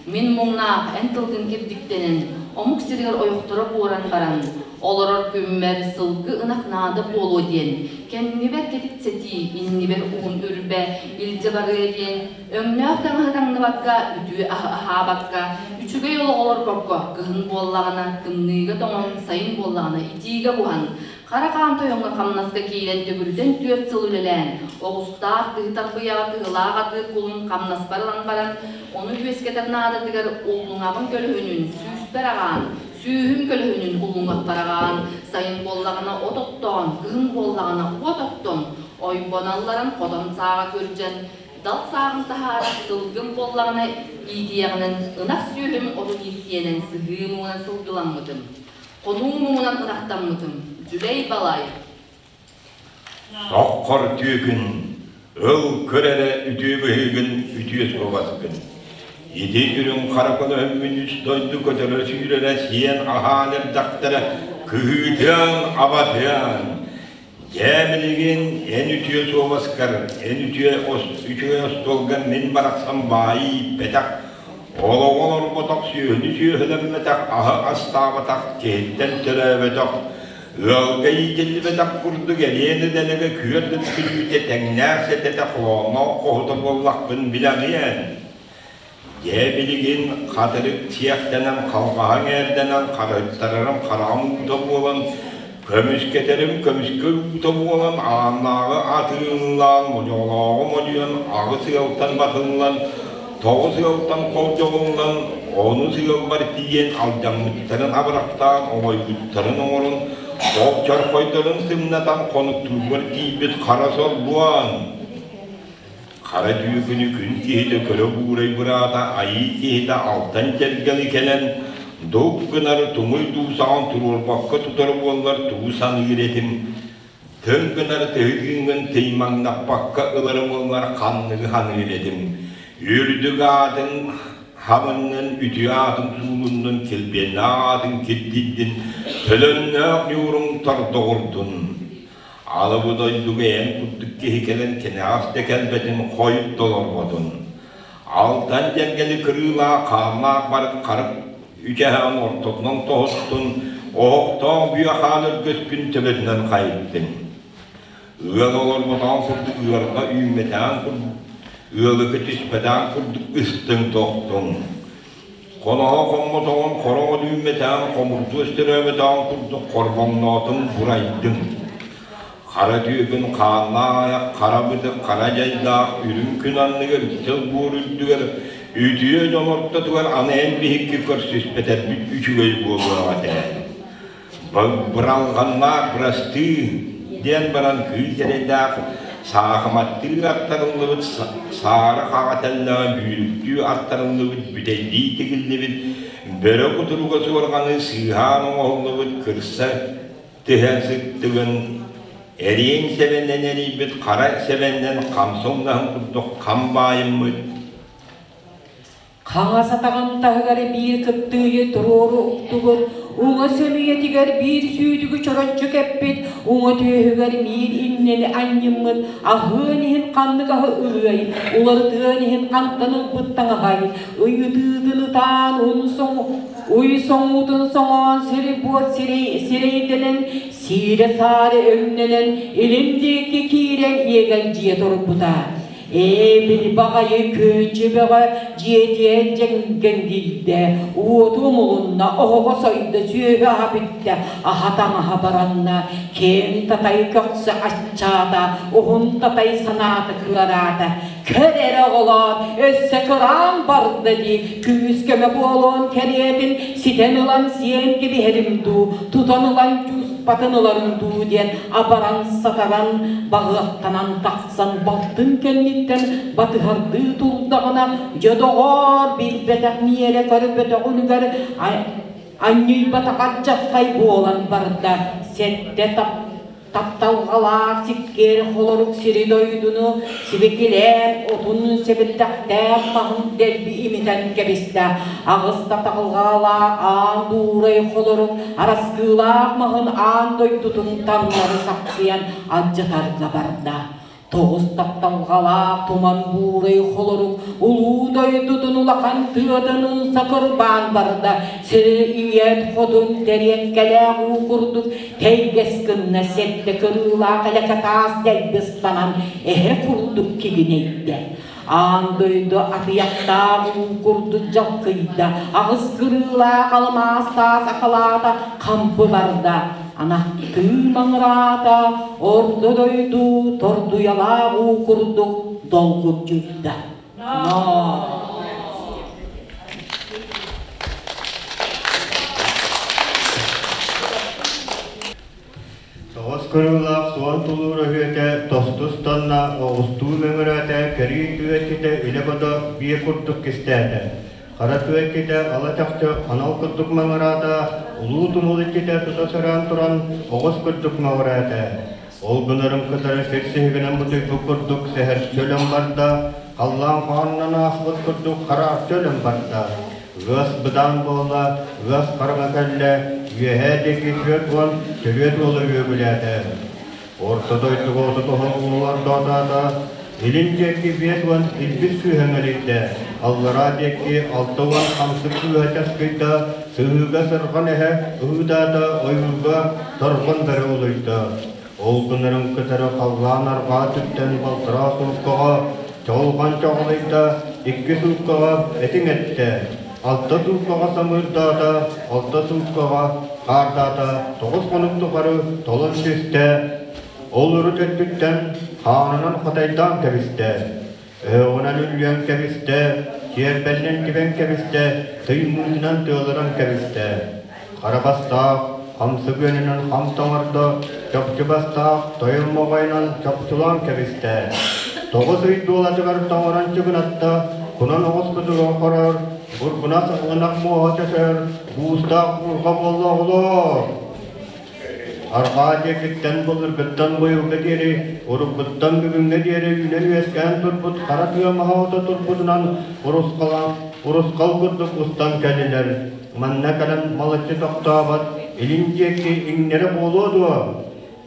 Мин муҥнаах эн тылгын кирдиктэнэн, омук сиригэр ойохторо буоран баран, олорор күммэр сылгы ынах наада буолуо диэн, кэннибэр кэтит сэтии, иннибэр уһун үрбэ илдьэ барыа диэн, Өҥнөөх таҥаһы таҥныбакка, үтүө аһы аһаабакка, үчүгэй олох олорбокко, кыһын буоллаҕына тымныыга тоҥон, сайын буоллаҕына итиигэ буһан, хара хаан тойоҥҥо хамнаска киирэн төгүрүтэн түөрт сыл үлэлээн, оҕустаах тыһы тарбыйаҕа тыһылаах атыыр кулун хамнаспар ылан баран, ону үөскэтэр наадатыгар уллуҥаҕым көлөһүнүн сүүспэр аҕаан, сүүһүм көлөһүнүн уллуҥахпар аҕаан, сайын буоллаҕына от оттоон, кыһын буоллаҕына уот оттон, ойбон алларан хотон сааҕа күрдьэн, Дал сааҕын таһаарар сылгым буоллаҕына иитийэҕинэн ынах сүөһүм отун ииттиэнэн сыһыы муҥунан сылгыламмытым, хонуу муҥунан ынахтаммытым, дьүлэй балай. Соххор түөкүн, ыл көр эрэ үтүө быһыыгын үтүө суобаскын. Ити үрүҥ хара көлөһүммүн үс дойду көтөрө сүүрэрэ сиэн аһаан эрдэхтэрэ кыһыытыан абатыан Дьэ билигин эн үтүө суобаскар, эн үтүө үчүгэй остуолга мин барахсан баайы ииппэтэх, олоҕу олорботох, сүөһүнү сүөһүлэммэтэх, аһы астаабатах, киһиттэн төрөөбөтөх, ыалга иитиллибэтэх курдук эриэн дэлэгэ күөрт күлүүтэ тэҥнээх сэтэтэ холоонноох хоһута буоллахпын билэҕиэн. Дьэ билигин хатырык сиэхтэнэн, халҕаһаҥ эрдэнэн, харыһыттарарым хараҕым уута буолан, көмүскэтэрим көмүскэ уута буолан, ааннааҕы атыылаан, модьоҕолооҕу модьуйан, аҕыс ыалтан батыллан, тоҕус ыалтан холдьоҕуллан, онус ыалбар тиийэн алдьаммыттарын абырахтаан, оҥойбуттарын оҥорон, чорхойдорун сымнатан хонуктуурбар тиийбит хара сор буолан, Хара түүкүнү күн киһитэ көрө буурай быраата айыы киһитэ алтан сэргэни кэлэн дук гынар туҥуй дуусаҕын туруорбакка тутар буоллар тугу саныыр этим тыҥ гынар тыһы тыыҥҥын тыймаҥнаппакка ылар буоллар ханныгы саныыр этим үрдүк аатын Хабыннын, үтүө аатын суулуннун, килбиэннээх аатын кирдийдин, төлөннөөх ньууруҥ тордоҕурдун. Алы бу дойдуга эн курдук киһи кэлэн кэнэҕэс да кэлбэтин хойут толорботун. Алтан дьэргэни кырыылаах хааннаах барык харык үчэһэҕин ортотунан тоһуттун, оһохтоох бүө хаан өргөскүн төбөтүнэн хайыттын. Ыал олорботоҕун курдук ыарҕа үүммэтэҕин курдук, ыалыкы түспэтэҕин курдук ыстыҥ тохтуҥ. Хоноһо хоммотоҕун хороҕо үүммэтэҕин хомурдуос өстөрөөбөтөҕүн курдук хорбоҥноотуҥ, бурайдыҥ. Хара түөкүн хааннаах айах, хара бытык, хара дьайдаах үрүҥ күн анныгар үктэл буор үрдүгэр үтүө дьон ортотугар аны эн биһикки көрсүспэтэрбит үчүгэй буолуоҕа этэ. Быралҕаннаах бырастыы диэн баран кыыс эрэйдээх саахыматтыы аттарыллыбыт саара хаҕа тэллэҕэ бүүрүктүү аттарыллыбыт бүтэйдии тигиллибит бөрө кутуруга суорҕаны сыыһаан оҥоһуллубут кырса түһэн сыттыгын эриэн сэбэннэн эрийбит хара сэбэннэн хамса умнаһын курдук хам баайыммыт. Хаҥас атаҕын таһыгар биир кыптыыйы туруору уктубут, уҥа сөмүйэтигэр биир сүүтүгү чороччу кэппит, уҥа түөһүгэр миин иннэни анньыммыт, аһыан иһин ханнык аһы ылыай, уларытыан иһин хантан ылбыт таҥаһай, ыйытыытын ытаан уй соҥуутун соҥоон сири-буор сирэйдэнэн, сиирэ-саары өҥнөнөн, илин диэки киирэн иэгэлдьийэ турбута. Ээ, били баҕайы күөнчү бөҕө дьиэтиэн дьэҥгэҥдийдэ, уоту умулунна, оһоҕо сойдо, сүөһү аһа бүттэ, аһа таҥаһа баранна, киэҥ татай көхсө аччаата, уһун татай санаата кыараата. Көр эрэ оҕолоор, өссө кыраан барда дии, күүс-көмө буолуон кэриэтин ситэн ылан сиэн кэбиһэрим дуу, тутан ылан чууспатын ыларым дуу диэн абаран-сатаран, баҕыахтанан тахсан балтын кэнниттэн батыһардыы турдаҕына, дьэ доҕоор, билбэтэх миэрэ көрбөтөх үлүгэр анньыйбатах ардьаххай буолан барда, сэттэ тап тапталҕалаах сиккиэр холорук сири-дойдуну сибикилээн отун сэбирдэхтээх маһын дэлби имитэн кэбистэ. Аҕыс татаҕалаах аан дуурай холорук араскыылаах маһын аан дойдутун таҥнары сахсыйан алдьатарга барда. Тоҕус тапталҕалаах туман буурай холорук улуу дойдутун улахан тыатын умса кырбаан барда, сири ийэт хотун тэриэккэлээх уу курдук тэйгэс гынна сэттэ кырыылаах элэкэ таас дэлби ыстанан эһэ курдук кигинэйдэ. Аан дойду атыйахтаах уу курдук дьалкыйда, аҕыс кырыылаах алмаас таас акалаата хампы барда, анахтыы маҥыраата, орто дойду тордуйалаах уу курдук долгурдьуйда. Но! Тоҕус кырыылаах суон тулуур өһүөтэ тостус тонна оҕустуу мөҥүрээтэ кэрии түөккитэ илэ-бодо биэ курдук кистээтэ. Хара түөккитэ ала чахчы анал курдук маҥыраата, улуу тумул иччитэ тута сөрөөн туран оҕус курдук мөҕүрээтэ. Ол гынарын кытары сир сиһигинэн бутуйбут курдук сэһэрчи өлөн барда, халлаан хаанынан ааспыт курдук харааччы өлөн барда. Ыас быдаан буолла, ыас хараҥа кэллэ, үөһээ диэки 40 төрүөт уола үөгүлээтэ. Орто дойдуга 30 уол ордоотоото, илин диэки 50 илбис күүһэ мэлийдэ, аллараа диэки 60 хамсык күүһэ часкыйда, сыһыыга сырҕан эһэ ыһыытаата, ойуурга торҕон бөрө улуйда. Ол гынарын кытары халлаан арҕаа түптэн балтараа сууккаҕа чаҕылҕан чаҕылыйда, икки сууккаҕа этиҥ эттэ, алта сууккаҕа самыырдаата, алта сууккаҕа хаардаата, тоҕус хонук тухары толон түстэ, ол урут өттүттэн хаанынан хатайдаан кэбистэ, өһөҕүнэн үллүйэн кэбистэ, чиэрбэннэн тибэн кэбистэ, тыймыытынан тыалыран кэбистэ. Хара бастаах, хамсык үөнүнэн хам тоҥордо, чопчу бастаах, тойон моҕойунан чопчулаан кэбистэ. Тоҕус ый дуолатыгар тоҥорон чыгынатта, кунан оҕус кутуруга хорор, бургунас ынах муоһа чөсөр, буустаах буурҕа буолла оҕолоор. Арҕаа диэкиттэн былыргыттан быйылга диэри, уруккуттан бүгүҥҥэ диэри үүнэн-үөскээн турбут хара тыа маһа ото турбутунан урусхал курдук устан кэллилэр. Манна кэлэн малыччы тохтообот, илин диэки иҥнэрэ буолуо дуо?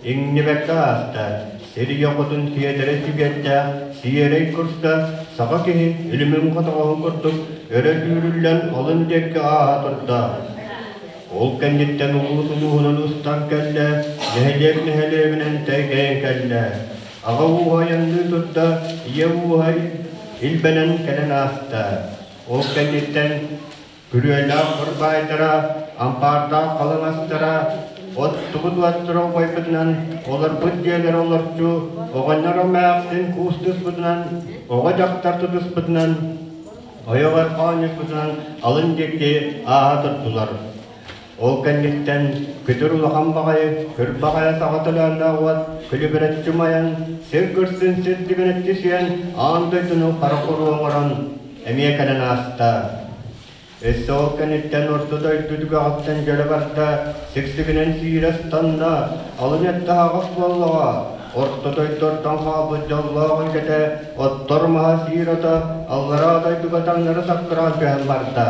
Иҥнибэккэ ааста, сир ийэ хотун сиэдэрэй сибиэттээх сиэрэй курса саха киһи илимин хотоҕоһун курдук өрө түүрүллэн алын диэки ааһа турда. Ол кэнниттэн улуус улууһунан устан кэллэ, нэһилиэк нэһилиэгинэн тэйгэйэн кэллэ. Аҕа ууһа айанныы турда, ийэ ууһа илбэнэн кэлэн ааста. Ол кэнниттэн күрүөлээх курбаайдара, ампаардаах халыҥ астара, оттубут уоттара убайбытынан, олорбут дьиэлэрэ олорчу, оҕонньор эмээхсин куустуспутунан, оҕо-дьахтар тутуспутунан, ойоҕор хоонньуспутунан алын диэки ааһа турдулар. Ол кэнниттэн күтүр улахан баҕайы, күр баҕайы саҕа төлөөннөөх уот күлүбүрэччи умайан, сир кырсын сир дибинэччи сиэн, аан дойдуну хара куруо оҥорон эмиэ кэлэн ааста. Өссө ол кэнниттэн орто дойду түгэҕиттэн дьөлө барда, сиксигинэн сиирэ ыстанна, алын өттө аһаҕас буоллаҕа, орто дойдуттан хаалбыт дьоллоох илгэтэ, оттор маһа сиир ото аллараа дойдуга таҥнары саккыраан түһэн барда.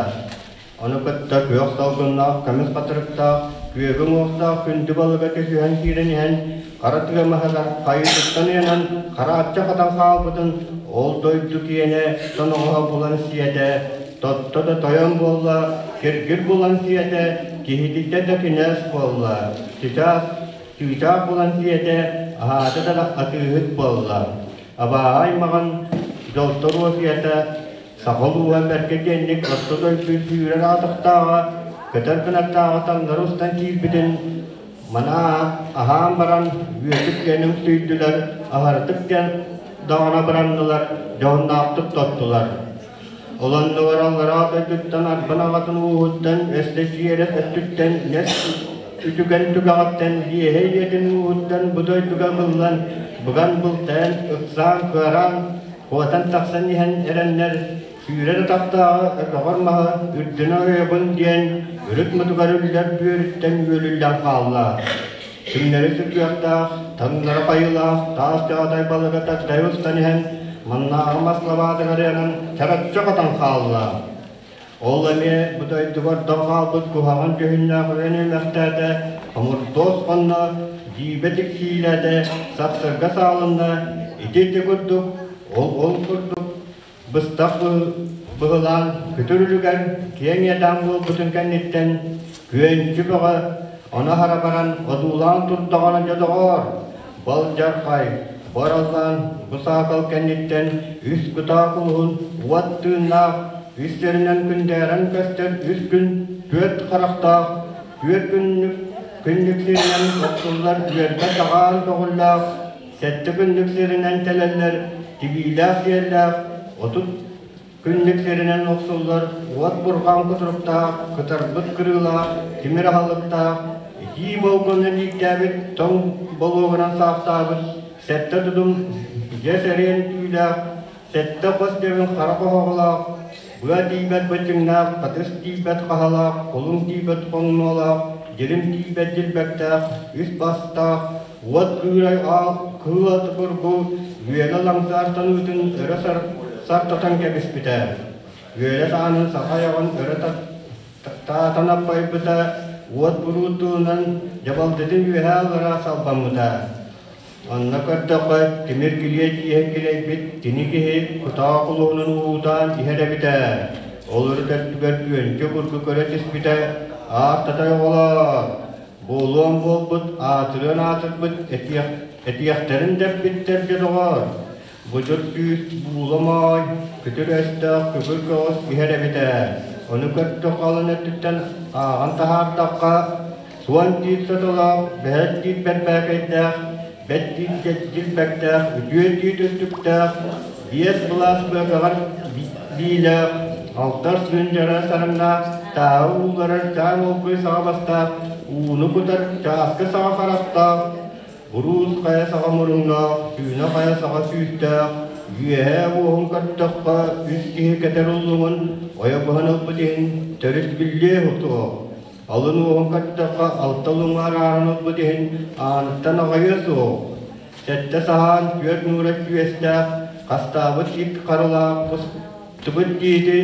Ону кытта күөх салгыннаах, көмүс хатырыктаах, күөгү уҥуохтаах күндү балыга түсүһэн киирэн иһэн, хара тыа маһыгар хайытыттан ыйанан харааччы хатан хаалбытын ол дойду киэнэ тоноҕоһо булан сиэтэ, тотто да тойон буолла, киргир булан сиэтэ, киһитийдэ да кинээс буолла, чычаас чыычаах булан сиэтэ, аһаата да атыыһыт буолла. Абааһы аймаҕын дьолторуо сиэтэ, Саха улууһа бэркэ диэнник орто дойду сүүрэр аатахтааҕа, көтөр кынаттааҕа таҥнары устан киирбитин манаа аһаан баран үөтүк диэн үҥсүйдүлэр, аһарытык диэн даҕана бараннылар, дьоһуннаахтык тоттулар. Ол оннугар аллараа дойдуттан арбан аҕатын ууһуттан өссө сиэрэх өттүттэн нэс үтүгэн түгэҕиттэн лиэһэ ийэтин ууһуттан бу дойдуга ылыллан быган былтайан ыксаан-кыараан Куотан тахсан иһэн эрэннэр, сүүрэр атахтааҕы өкөҕөр маһы үрдүнэ ойобун диэн үрүт мутугар үллэр бүөрүттэн үөлүллэн хаалла. Түҥнэри сүргүөхтээх, таҥнары хайыылаах таас чаадай балыга тагдай устан иһэн, маннааҕы мас лабаатыгар ыйанан чараччы хатан хаалла. Ол эмиэ бу дойдуга ордон хаалбыт куһаҕан дьүһүннээх үөн үөмэхтээтэ, хомурдуос хонно, дьиибэ тиксиилээтэ, сахсырга саалынна, ити-ити курдук, ол-ол курдук быстах быһылаан күтүр үлүгэр киэҥ иэдээн буолбутун кэнниттэн күөнчү бөҕө ону аһара баран одуулаан турдаҕына дьэ доҕоор, Балдьархай, бараллаан бу саахал кэнниттэн үс кутаа кулуһун уот тыыннаах, үс сиринэн күндээрэн көстөр үс күн түөрт харахтаах, түөрт күннүк күннүк сиринэн охсуллар үөрбэ даҕаан көҕүллээх, сэттэ күннүк сиринэн тэлэллэр тигиилээх сиэллээх, 30 күннүк сиринэн охсуллар уот бурҕаан кутуруктаах, кытарбыт кырыылаах, тимир аһылыктаах, итии болгону бииктээбит тоҥ болуогунан саахтаабыт, сэттэ тутум дьэс эриэн түүлээх, сэттэ хос дэбин хара хоһоҕолоох, быа тиийбэт быччыҥнаах, хатыс тиийбэт хаһалаах, кулун тиийбэт хоҥнуолаах, дьирим тиийбэт дьилбэктээх, үс бастаах, уот кыырай аал кыыл аты кургу үөлэ лаҥсаар таныытын өрө сартатан кэбиспитэ. Үөлэ саанын саха айаҕын өрө таатан аппайбыта, уот буруутуунан дьабалдытын үөһээ аллараа салбаммыта. Онно көрдөххө, тимир килиэ тииһэ килэйбит кини киһи кутаа кулуһунун уһуутаан иһэр эбитэ. Ол өрүт өттүгэр күөнчү курдук көрө түспүтэ, аартатай оҕолоор, Буолуон буолбут, аатырыан аатырбыт этиэхтэрин да эппиттэр дьэ доҕоор, Будьур күүс буула моой, күтүр өстөөх күкүр көҕүс иһэр эбит ээ. Ону көрдөххө алын өттүттэн ааҕан таһаардахха, суон тиит сотолоох, бэһэр тиит бэрбээкэйдээх, бэт тиит дьилбэктээх, үтүө тиит өттүктээх, биэс былаас быакаҕар биилээх, алтар сыын дьара сарыҥнаах, тааһы уулларар чаан олгуй саҕа бастаах, ууну кутар чааскы саҕа харахтаах, буруус хайа саҕа муруннаах, сүүнэ хайа саҕа сүүстээх, үөһээ уоһун көрдөххө үс киһи кэтэр уллуҥун ойо быһан ылбыт иһин төрүт биллиэ суох. Алын уоһун көрдөххө, алта луҥа арааран ылбыт иһин ааныттан аҕыйыа суох. Сэттэ саһаан, түөрт нуурай түөстээх, хастаабыт икки харылаах кустубут тиити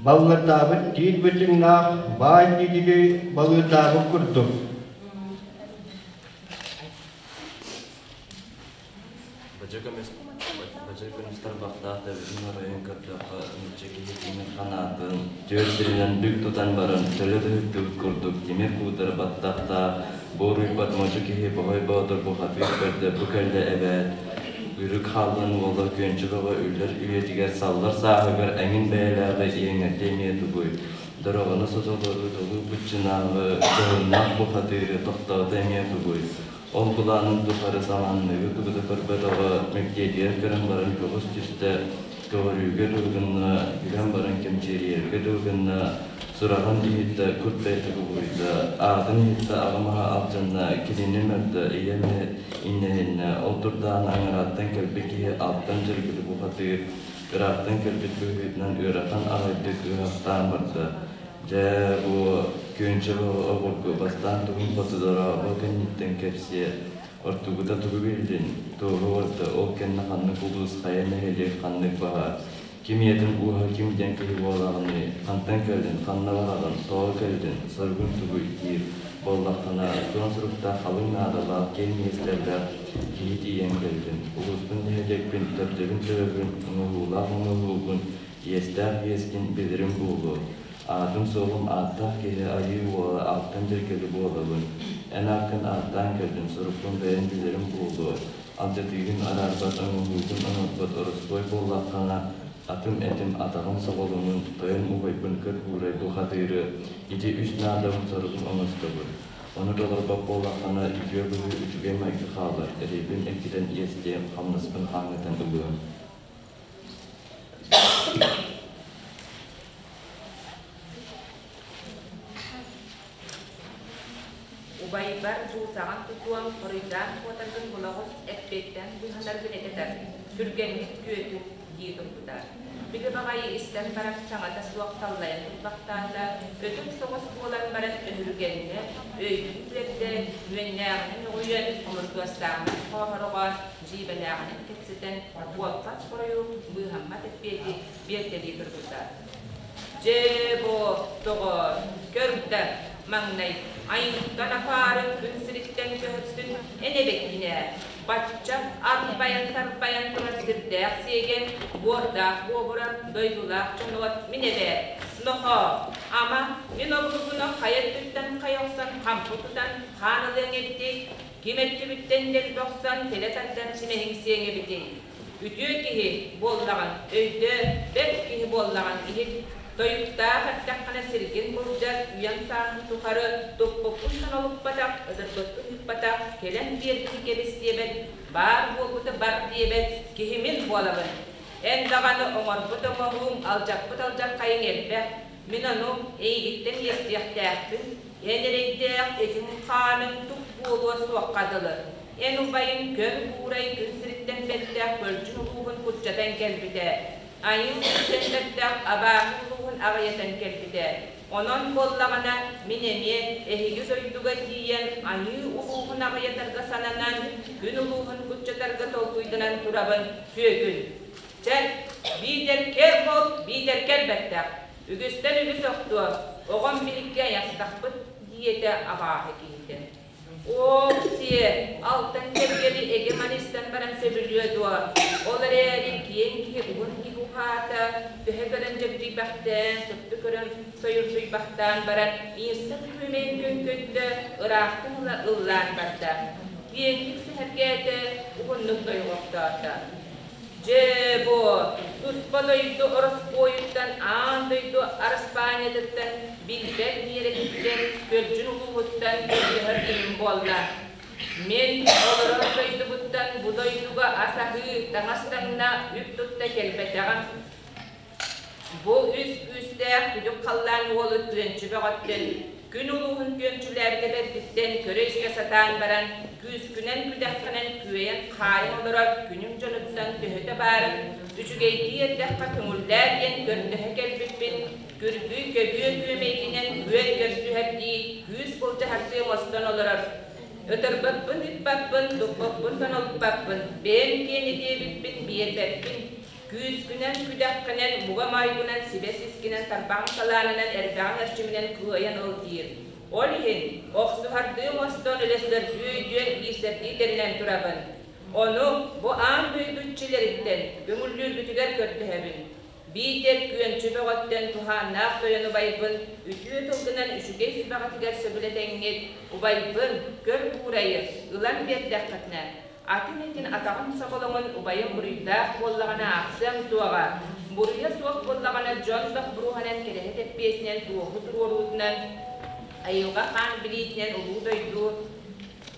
баллырдаабыт тиит быччыҥнаах баай тиитиги балыырдаабыт курдук. Бадьа көмүс бадьа көмүс тарбахтаах төбөтүн оройун көрдөххө, нуучча киһи тимир ханаатын түөрт сиринэн бүк тутан баран төлө түһүктүбүт курдук тимир куудара баттахтаах, буоруйбат модьу киһи Боһой Боотур бухатыыр көрдө бу кэллэ эбээт, Үрүк Халлан уола Күөнчү Бөҕө үллэр үйэтигэр саллар сааһыгар эҥин бэйэлээҕи иэҥэрдэ эмиэ тугуй, дороҕону сотолору толуу быччынааҕы дьоһуннаах бухатыыры тохтоото эмиэ тугуй, Ол былаанын тухары самаанныгы тугу да көрбөтөҕө, мэктиэтигэр көрөн баран көҕүс түстэ, көҕөрүүгэ дылы гынна, күлэн баран кэмчиэрийэргэ дылы гынна, сураҕын иһиттэ, кут бэйэтэ кубулуйда, аатын иһиттэ, аҕам аһа алдьанна, кинини мөрдө, ийэм иннэһиннэ, ол турдаҕына аҥарааттан кэлбит киһи алтан дьыргыты бухатыыр, ыраахтан кэлбит быһыытынан ыарахан аҕайдык ыһыахтаан барда. Дьэ, бу Күөнчэ обургу бастаан тугун хотудорообо кэнниттэн кэпсиэ, ортугута тугу биллин, туоһу барда, ол кэннэ ханнык улуус, хайа нэһилиэк ханнык баһа, ким ийэтин ууһа ким диэн киһи буолаҕыный, хантан кэллин, ханна бараҕын, тоҕо кэллин, соругун тугуй диир буоллаххына, суон суруктаах халыҥ наадалаах киэҥ миэстэлээх киһи тиийэн кэллин, улууспун нэһилиэкпин, төрдөбүн төбөбүн, оҥоһуулаах оҥоһуубун, иэстээх иэскин билэрим буолуо. Аатым-суолум ааттаах киһи айыы уола алтан дьэргэли буолабын. Эн ааккын ааттаан кэллим, сурукпун бэйэм билэрим буолуо. Алдьатыыгын араарбат, оҥоһуугун оҥорбот ороспуой буоллаххына, атым этим, атаҕым соболоҥун, тойон убайбын көр буурай бу хатыыры, ити үс наадабын соругум оҥостобун. Ону толорбот буоллаххына, үтүө быһыы үчүгэй майгы хаалар, эрэйбин эккитэн иэстиэм, хамнаспын хааҥҥытан ылыам. Убайбар дуусаҕын тутуом, хоруйдаан куотаргын булаҕыс, эппиэттээн быыһанаргын этэтэр, түргэнник күөтүн, дии турбута. Били баҕайы истэн баран саҥата суох саллайан турбахтаата, өтөх соҕус буолан баран өһүргэннэ, өйүн үөрдэ, үөннээҕинэн өҕүйэн, хомурдуостааҕынан хооһороҕо, дьиибэлээҕинэн кэпсэтэн, буолбат хоруйу, быыһаммат эппиэти биэртэлии турбута. Дьэ, бу тоҕо, көр да, маҥнай айыҥтан акаарын күн сириттэн көһөрсүн эн эбэккин ээ, бачча арбайан-сарбайан турар сирдээх сиэгэн, буордаах буобура, дойдулаах дьонуот мин эбээт. Нохоо, ама, мин обургуну хайа өттүттэн хайа охсон хампы тутан хаан ылыаҥ эбитий? Ким өттүбүттэн дэлби охсон тэлэ тардан симэһиҥ сиэҥ эбитий? Үтүө киһи буоллаҕын өйдөө, бэрт киһи буоллаҕын иһит. Тойуктаах эттэххинэ сиргин былдьас, үйэҥ сааһын тухары туппуккун тонолуппатах, ытырбыккын ыыппатах, кэлэн биэрбити кэбис диэбэт, баар буолбуту бар диэбэт киһи мин буолабын. Эн даҕаны оҥорбут оҥоһууҥ, алдьаппыт алдьархайыҥ элбэх. Мин ону эйигиттэн иэстиэхтээхпин. Эн эрэйдээх этиҥ-хааныҥ тук буолуо суохха дылы. Эн убайыҥ көр буурай күн сириттэн бэттэх Көлдьүн улууһун куччатан кэлбитэ. Айыы сириттэн бэттэх Абааһы улууһун аҕыйатан кэлбитэ. Онон буоллаҕына, мин эмиэ эһиги дойдуга тиийэн Айыы улууһун аҕыйатарга сананан, күн улууһун куччатарга толкуйданан турабын, түөкүн. Чэ, биитэр кэр буол, биитэр кэлбэттэх. Үгүстэн үгүс охтуо, оҕом биһикки айастахпыт, диэтэ абааһы киһитэ. Оок-сиэ, алтан кэргэли эгэ манистан баран сөбүлүө дуо? Ол эрээри киэҥ киһи уһун киһи уһаата, төһө көрөн дьэгдьийбэхтээн, сөптө көрөн сойурдуйбахтаан баран, иистэх күөмэйин көҥкөттө, ыраахтан ыла ыллаан барда. Киэҥник сэһэргээтэ, уһуннук дойҕохтоото. Дьэ, бу туспа дойду ороспуойуттан аан дойду араспаанньатыттан билбэт миэрэтиттэн Көлдьүн улууһуттан көрдөһөр күнүм буолла. Мин олорор дойдубуттан бу дойдуга ас аһыы, таҥас таҥна, үп тутта кэлбэтэҕим. Бу үс күүстээх күдүк халлаан уолу Күөнчү бөҕөттөн. Күн улууһун күөмчүлээбитэ бэрдиттэн көрө-истэ сатаан баран, күүскүнэн-күдэххинэн күөйэн хаайан олорор күнүм дьонуттан төһөтө баарын үчүгэйдии эрдэххэ көҥүллээ диэн көрдөһө кэлбиппин, күргүй көбүө күөмэйгинэн күөн көрсүһэрдии күүс былдьаһардыы оҥостон олорор. Ытырбыппын ыппаппын, туппуппун тонолуппаппын, бэйэм киэнэ диэбиппин биэрбэппин, Күүскүнэн, күдэххинэн, буга моойгунан, сибэс искинэн, тарбаҕыҥ талаанынан, эрбэҕиҥ эрчиминэн кыайан ыл диир. Ол иһин, охсуһардыы оҥостон өлөстөрдүү өйдүөн иирсэрдии тэринэн турабын. Ону бу аан дойду иччилэриттэн көҥүллүүргүтүгэр көрдөһөбүн. Биитэр күөнчү бөҕөттөн туһааннаах тойон убайбын үтүө тылгынан үчүгэй сүбэҕитигэр сөбүлэтэҥҥит, убайбын, көр буурайы, ылан биэрдэххитинэ, Атын этин атаҕын соболоҥун убайым буруйдаах буоллаҕына аахсыам суоҕа, буруйа суох буоллаҕына дьон доппуруоһунан кэрэһит эппиэтинэн туоһу туруоруутунан, айылҕа хаан билиитинэн улуу дойду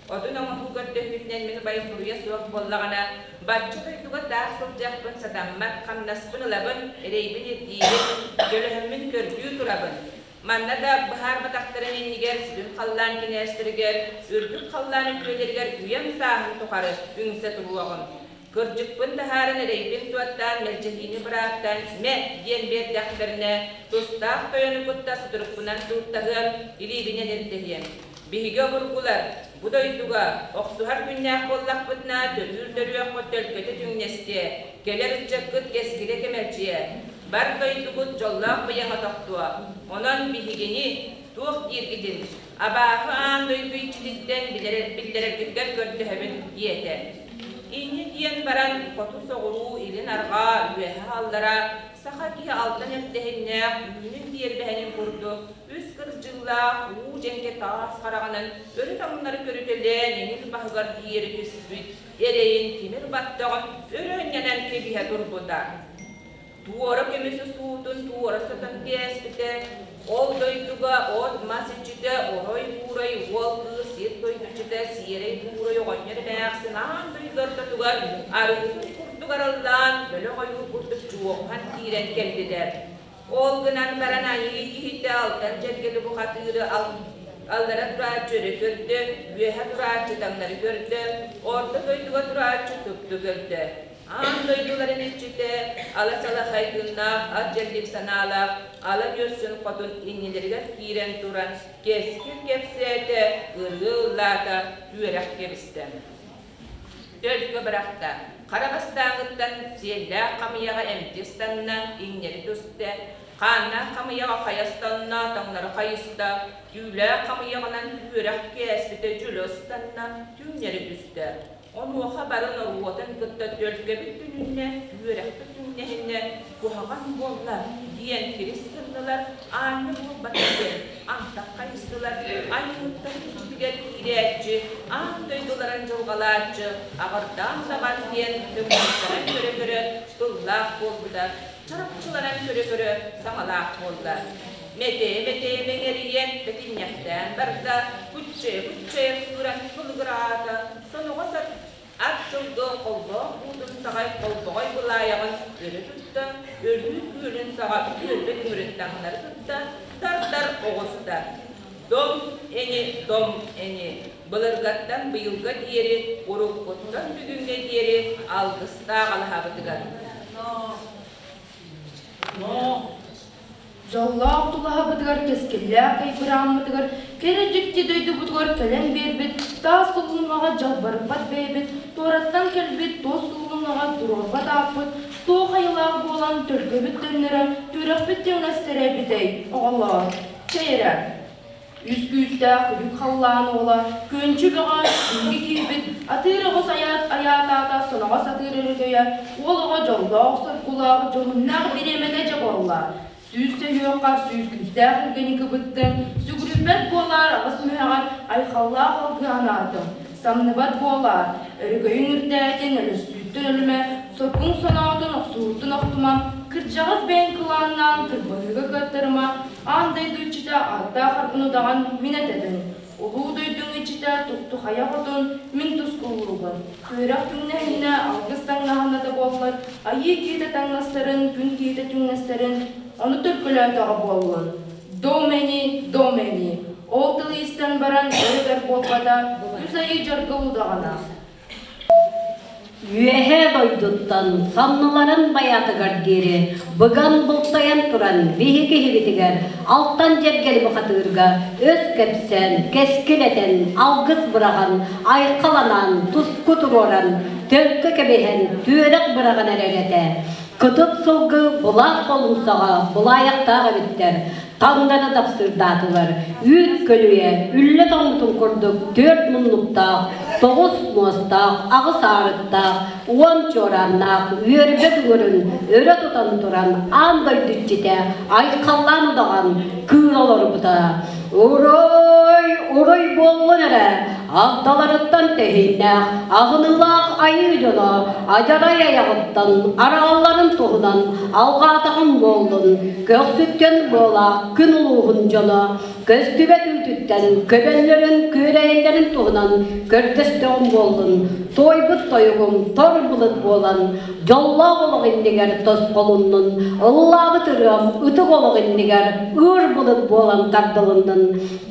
отун оҥоһуу көрдөһүүтүнэн мин убайым буруйа суох буоллаҕына, бачча дойдуга таах сылдьыахпын сатаммат, хамнаспын ылабын, эрэйбин ирдиибин, дьөлөһөммүн көрдүү турабын. Манна да быһаарбатахтарын иннигэр сүрүн халлаан кинээстэригэр, үрдүк халлаан үтүөлэригэр үйэм сааһын тухары үҥсэ туруоҕум. Кырдьыкпын таһааран эрэйбин суоттаан мэлдьэһиини бырааттан мэ диэн биэрдэхтэринэ, тустаах тойону кытта сутурукпунан сууттаһыам, илиибинэн ирдэһиэм. Биһиги обургулар, бу дойдуга охсуһар күннээх буоллахпытына, төрүүр төрүөххүт төлкөтө түҥнэстиэ, кэлэр ыччаккыт кэскилэ кэмэлдьиэ. Бар дойдугут дьоллоох быйаҥа тохтуо. Онон биһигини туох дииргитин, абааһы аан дойду иччититтэн биллэрэргитигэр көрдөһөбүн, диэтэ. Инньэ диэн баран, хоту соҕуруу, илин арҕаа, үөһэ аллара саха киһи алтан эрдэһиннээх үүнүн тиэрбэһинин курдук үс кырдьыылаах уу дьэҥкэ таас хараҕынан өрө таҥнары көрүтэлээн иҥин баһыгар диэри түспүт эрэйин тимир баттаҕын өрө анньанан кэбиһэ турбута. Туора көмүс суутун туора сотон кээспитэ, ол дойдуга от-мас иччитэ, орой-буурай уол-кыыс сир дойду иччитэ, сиэрэй-буурай оҕонньор эмээхсин аан дойду ортотугар арыытын курдук араллаан, бөлөх ойуур курдук чуоҕуһан киирэн кэллилэр. Ол гынан баран айыы киһитэ алтан дьэргэли бухатыыры аллара турааччы өрө көрдө, үөһэ турааччы таҥнары көрдө, орто дойдуга турааччы супту көрдө. Аан дойдуларын иччитэ, ала салахай тыыннаах, ат дьэллик санаалаах, ала ньүөссүн хотун иннилэригэр киирэн туран, кэскил кэпсээтэ, ырыа ыллаата, үөрэх кэбистэ. Төлкө бырахта, хара бастааҥыттан сиэллээх хамыйаҕа эмти ыстанна, иҥнэри түстэ, хааннаах хамыйаҕа хайастанна, таҥнары хайыста, түүлээх хамыйаҕынан түөрэх кээспитэ дьөлө ыстанна, түҥнэри түстэ. Онуоха бары норуотун кытта төлкөбүт түнүннэ, үөрэхпит түҥнэһиннэ, куһаҕан буолла диэн кирис гыннылар, аанньа буолбата диэн антах хайыстылар, айыыһыттарын иччитигэр киирээччи, аан дойдуларын дьылҕалааччы, аҕырдаан даҕан диэн көҥүллэрэн көрө-көрө тыллаах буолбута, чарапчыланан көрө-көрө саҥалаах буолла. Мэтээ-мэтээ мэҥэрийэн, бэтинньэхтээн барда, куччайа-куччайа сууран кылыгыраата, Соноҕос ат сылгы холбоох уутун саҕай холбоҕой былаайаҕын өрө тутта, өлүү күөлүн саҕа үөлбэ дүҥүрүн таҥнары тутта, тар-тар оҕуста. Дом эни, дом эни, былыргаттан быйылга диэри, уруккуттан бүгүҥҥэ диэри алгыстаах алаһабытыгар. Дьоллоох тулаһабытыгар, кэскиллээх кыйбырааммытыгар, кэрэ дьикти дойдубутугар кэлэн биэрбит таас сулумаҕа дьалбарыппат бэйэбит, туораттан кэлбит туос сулумаҕа туруорбат ааппыт, туох айылаах буолан төлкөбүт төннөрө, түөрэхпит түҥнэстэрэ эбитэй, оҕолоор, чэй эрэ. Үс күүстээх күлүк халлаан уола, күөнчү бөҕө, биһиги киирбит, атыыр оҕус айаат айаатаата соноҕос атыыр өрөгөйө, уол оҕо дьоллоох соргулаах, дьоһуннаах бириэмэтэ дьэ буолла. Сүүс сөһүөххэр сүүс күүстээх илгэни кыбыттыҥ, сүгүрүйбэт буолаар аҕыс мүһэҕэр айхаллаах алгыы анаатым. Самныбат буолаар, өрөгөйүҥ үрдээтин, өлөссүүттэн өлүмэ, соргуҥ соноотун, охсуһууттан охтума, кырдьаҕас бэйэҥ кылааннаан кырбаһыыга кыаттарыма, Аан дойду иччитэ ааттаах аргын удаҕан мин этэбин, улуу дойдуҥ иччитэ Туктухайа хотун мин тускуллуубун. Түөрэх түҥнэһиннэ, алгыс таҥнаһынна да буоллар, айыы киһитэ таҥнастарын, күн киһитэ түҥнэстэрин, ону төлкөлөөтөҕө буоллун. Домени, домени. Ол тылы истэн баран өр-өтөр буолбата, үс айыы дьаргыл удаҕана. Үөһээ дойдуттан санныларын байаатыгар диэри быган бултайан туран биһиги иһибитигэр алтан дьэргэли бухатыырга өс кэпсээн, кэскил этэн, алгыс быраҕан, айхаланаан, туску туруоран, төлкө кэбиһэн, түөрэх быраҕан эрэр этэ. Кытыт сылгы былаах холумсаҕа былаайахтаах эбиттэр, таҥнары дапсыырдаатылар. Үүт көлүйэ үллэ тоҥмутун курдук түөрт муннуктаах, тоҕус муостаах, аҕыс аарыктаах, уон чуорааннаах үөрбэ дүҥүрүн өрө тутан туран аан дойду иччитэ айхаллаан удаҕан кыыра олорбута. Урой, уруй буоллун эрэ, агдаларыттан тэһииннээх, аҕыныылаах айыы дьоно адьарай айаҕыттан араҕалларын туһунан алҕаатаҕым буоллун, көхсүттэн буолаах күн улууһун дьоно көстүбэт үүтүттэн көбөллөрүн, күөрэйэллэрин туһунан көрдөстөҕүм буоллун, туойбут тойугум тор былыт буолан, дьоллоох олох иннигэр тосхолуннун, ыллаабыт ырыам ытык олох иннигэр ыыр былыт буолан тардылыннын,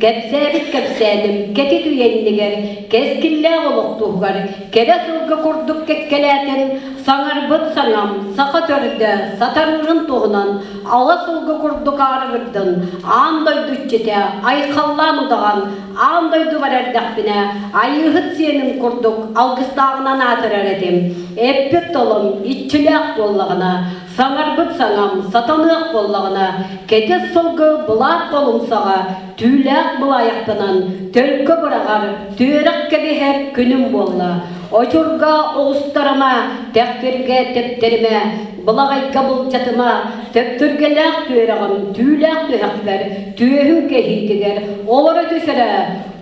кэпсээбит кэпсээним кэтит үйэ иннигэр кэскиллээх олох туһугар кэрэ сылгы курдук кэккэлээтин, саҥарбыт саҥам саха төрдө сатарыырын туһунан ала сылгы курдук аарыгырдын, аан дойду иччитэ айхаллаан удаҕан аан дойдубар эрдэхпинэ айыыһыт сиэнин курдук алгыстааҕынан аатырар этим. Эппит тылым иччилээх буоллаҕына, саҥарбыт саҥам сатаныах буоллаҕына, кэтит сылгы былаат холумсаҕа түүлээх былаайахтанан төлкө быраҕар, түөрэх кэбиһэр күнүм буолла. Очурга оҕустарыма, тэхтиргэ тэптэримэ, былаҕайга былдьатыма, төптүргэлээх түөрэҕим түүлээх түһэхпэр, түөһүм кэһиитигэр олоро түс эрэ,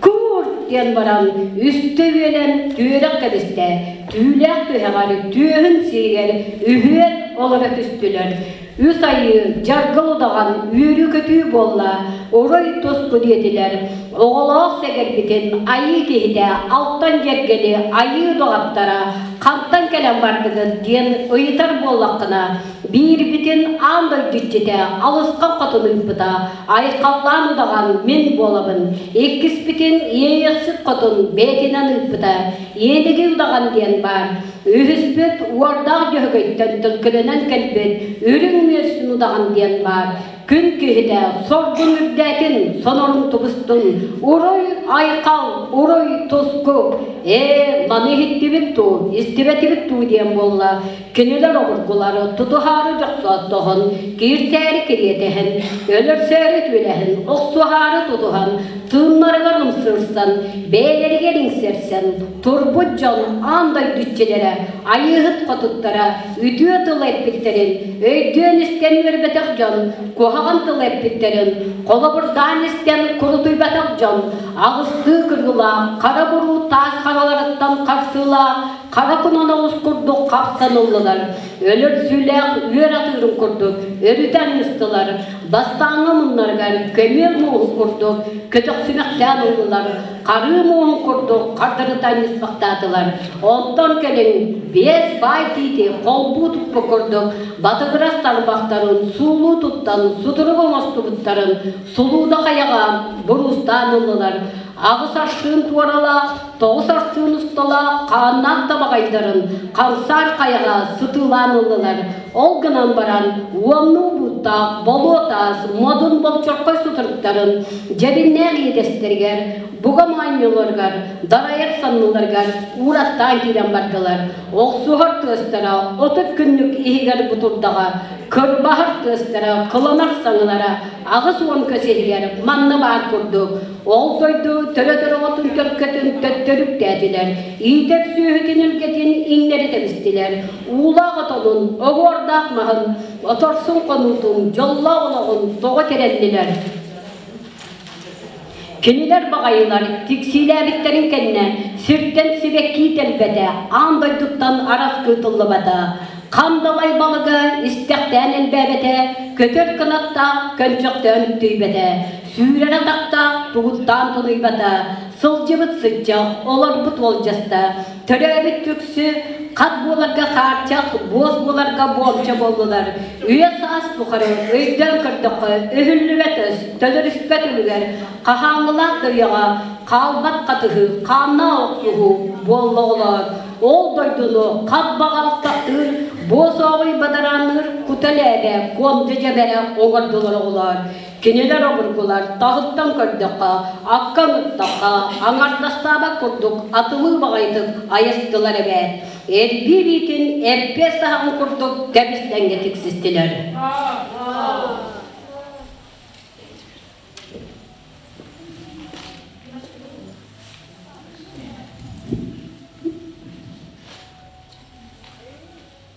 куур диэн баран үстэ үөлэн түөрэх кэбистэ, түүлээх түһэҕэр түөһүн сиигэр үһүөн олоро түстүлэр. Үс айыы, дьаргыл удаҕан, үөрүү-көтүү буолла, орой туску диэтилэр. Оҕолоох сэгэрбитин айыы киһитэ алтан дьэргэли айыы доҕоттора хантан кэлэн бардыгыт диэн ыйытар буоллаххына, биирбитин аан дойду иччитэ алысхан хотун ыыппыта, айхаллаан удаҕан мин буолабын. Иккиспитин иэйэхсит хотун бэйэтинэн ыыппыта, иэнигий удаҕан диэн баар. Үһүспүт уордаах дьөһөгөйтөн төлкөлөнөн кэлбит үрүҥ үөрсүн удаҕан диэн баар. Күн киһитэ соргун үрдээтин, сонорун тубустун, уруй айхал, уруй туску. Ээ, маны иһиттибит дуу, истибэтибит дуу диэн буолла. Кинилэр обургулары тутуһаары дьохсооттоһон, киирсээри кириэтэһэн, өлөрсөөрү түөлэһэн, охсуһаары тутуһан, тыыннарыгар ымсыырсан, бэйэлэригэр иҥсэрсэн, турбут дьон аан дойду иччилэрэ, айыыһыт хотуттара үтүө тыл эппиттэрин, өйдүөн истэн үөрбэтэх дьон куһаҕан тыл эппиттэрин, холобурдаан истэн курутуйбатах дьон аҕыстыы кырыылаах, хара буруу таас хараларыттан харсыылаах хара кунан оҕус курдук хапсан ыллылар, өлөрсүүлээх үөр атыырын курдук өрүтэ анньыстылар, бастааҥҥы муннарыгар көмүөл мууһун курдук көтөхсүмэхтээн ыллылар, харыы мууһун курдук хардарыта анньыспахтаатылар. Онтон кэлин биэс баай тиити холбуу туппут курдук батыгырас тарбахтарын суулуу туттан сутурук оҥостубуттарын сулууда хайаҕа буруустаан ыллылар. Аҕыс аршыын туоралаах, тоҕус аршыын усталаах хааннаах табаҕайдарын хамсаар хайаҕа сытыылаан ыллылар. Ол гынан баран уоннуу бууттаах болуо таас модун болчорхой сутуруктарын дьэбиннээх иэдэстэригэр, буга моонньуларыгар, дарайар санныларыгар уураттаан киирэн бардылар. Охсуһар тыастара 30 күннүк иһигэр бутурдаҕа, кырбаһар тыастара, кыланар саҥалара 80 көс иһигэр манна баар курдук. Ол дойду төрөтөр оҕотун төлкөтүн төттөрү үктээтилэр, иитэр сүөһүтүн илгэтин иҥнэри тэбистилэр. Уулаах отонун, оһуордаах маһын, оторсун хонуутун, дьоллоох олоҕун тоҕо тэрэллилэр. Кинилэр баҕайылар тиксиилээбиттэрин кэннэ сиртэн сибэкки тэлбэтэ, аан дойдуттан арас кыытыллыбата. Хандалай балыга истэхтээн элбээбэтэ, көтөр кынаттаах көнчөхтөөн үктүйбэтэ, сүүрэрэ тахтаах тугуттаан тунуйбата. Сылдьыбыт сыччах, олорбут уолдьаста, төрөөбүт түксү, хат буоларга хаарчах, буос буоларга буолча буоллулар. Үйэ саас тухары өйдөөн көрдөххө, өһүллүбэт өс, төлөрүспэт үлүгэр, хаһааҥҥылаах да үйэҕэ хаалбат хатыһыы, хааннаах охсуһуу буолла оҕолоор. Ол дойдуну хат баҕалтахтыыр, буос ооҕуй бадараанныыр кута лээбэ, куомдьа дьэбэрэ оҥордулар оҕолоор. Кинилэр обургулар таһыттан көрдөххө, акка ыҥырдахха, аҥардастаабат курдук атылыы баҕайытык айастылар эбээт. Эрбии биитин эрбиэс таһаҕын курдук тэбис-тэҥҥэ тиксистилэр.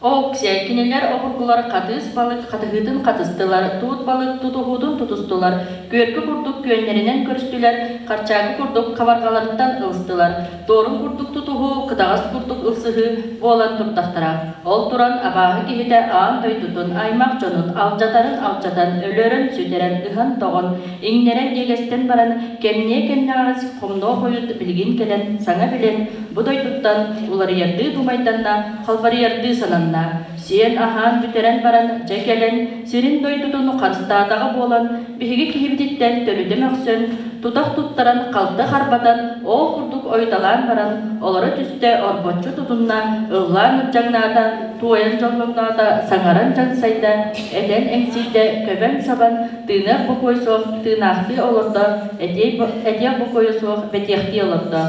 Ооксия, кинилэр обургулар хатыыс балык хатыһыытын хатыстылар, туут балык тутуһуутун тутустулар, күөркү курдук күөннэринэн көрүстүлэр, харчаагы курдук хабарҕаларыттан ылыстылар, туорум курдук тутуһуу, кытаҕас курдук ылсыһыы буолан турдахтара. Ол туран абааһы киһитэ аан дойдутун, аймах дьонун алдьатарын алдьатан, өлөрөн-сүтэрэн, ыһан-тоҕон, иҥнэрэн иэгэстэн баран, кэмниэ кэмнэҕэс хомнуо хойут билигин кэлэн саҥа билэн, бу дойдуттан уларыйардыы тумайданна, халбарыйардыы сананна. Сиэн-аһаан бүтэрэн баран, дьэ кэлэн, сирин-дойдутун харыстаатаҕа буолан, биһиги киһибититтэн төлүтэ мөхсөн, тутах туттаран халты харбатан, ол курдук ойуталаан баран, олоро түстэ, орбоччу тутунна, ыллаан ырдьаҥнаата, туойан дьоллоҥноото, саҥаран дьаҥсайда, этэн эҥсийдэ, көбөн-сабан, тыыныах бокуой суох тыынаахтыы олордо, этиэх бокуойа суох бэтиэхтии олордо.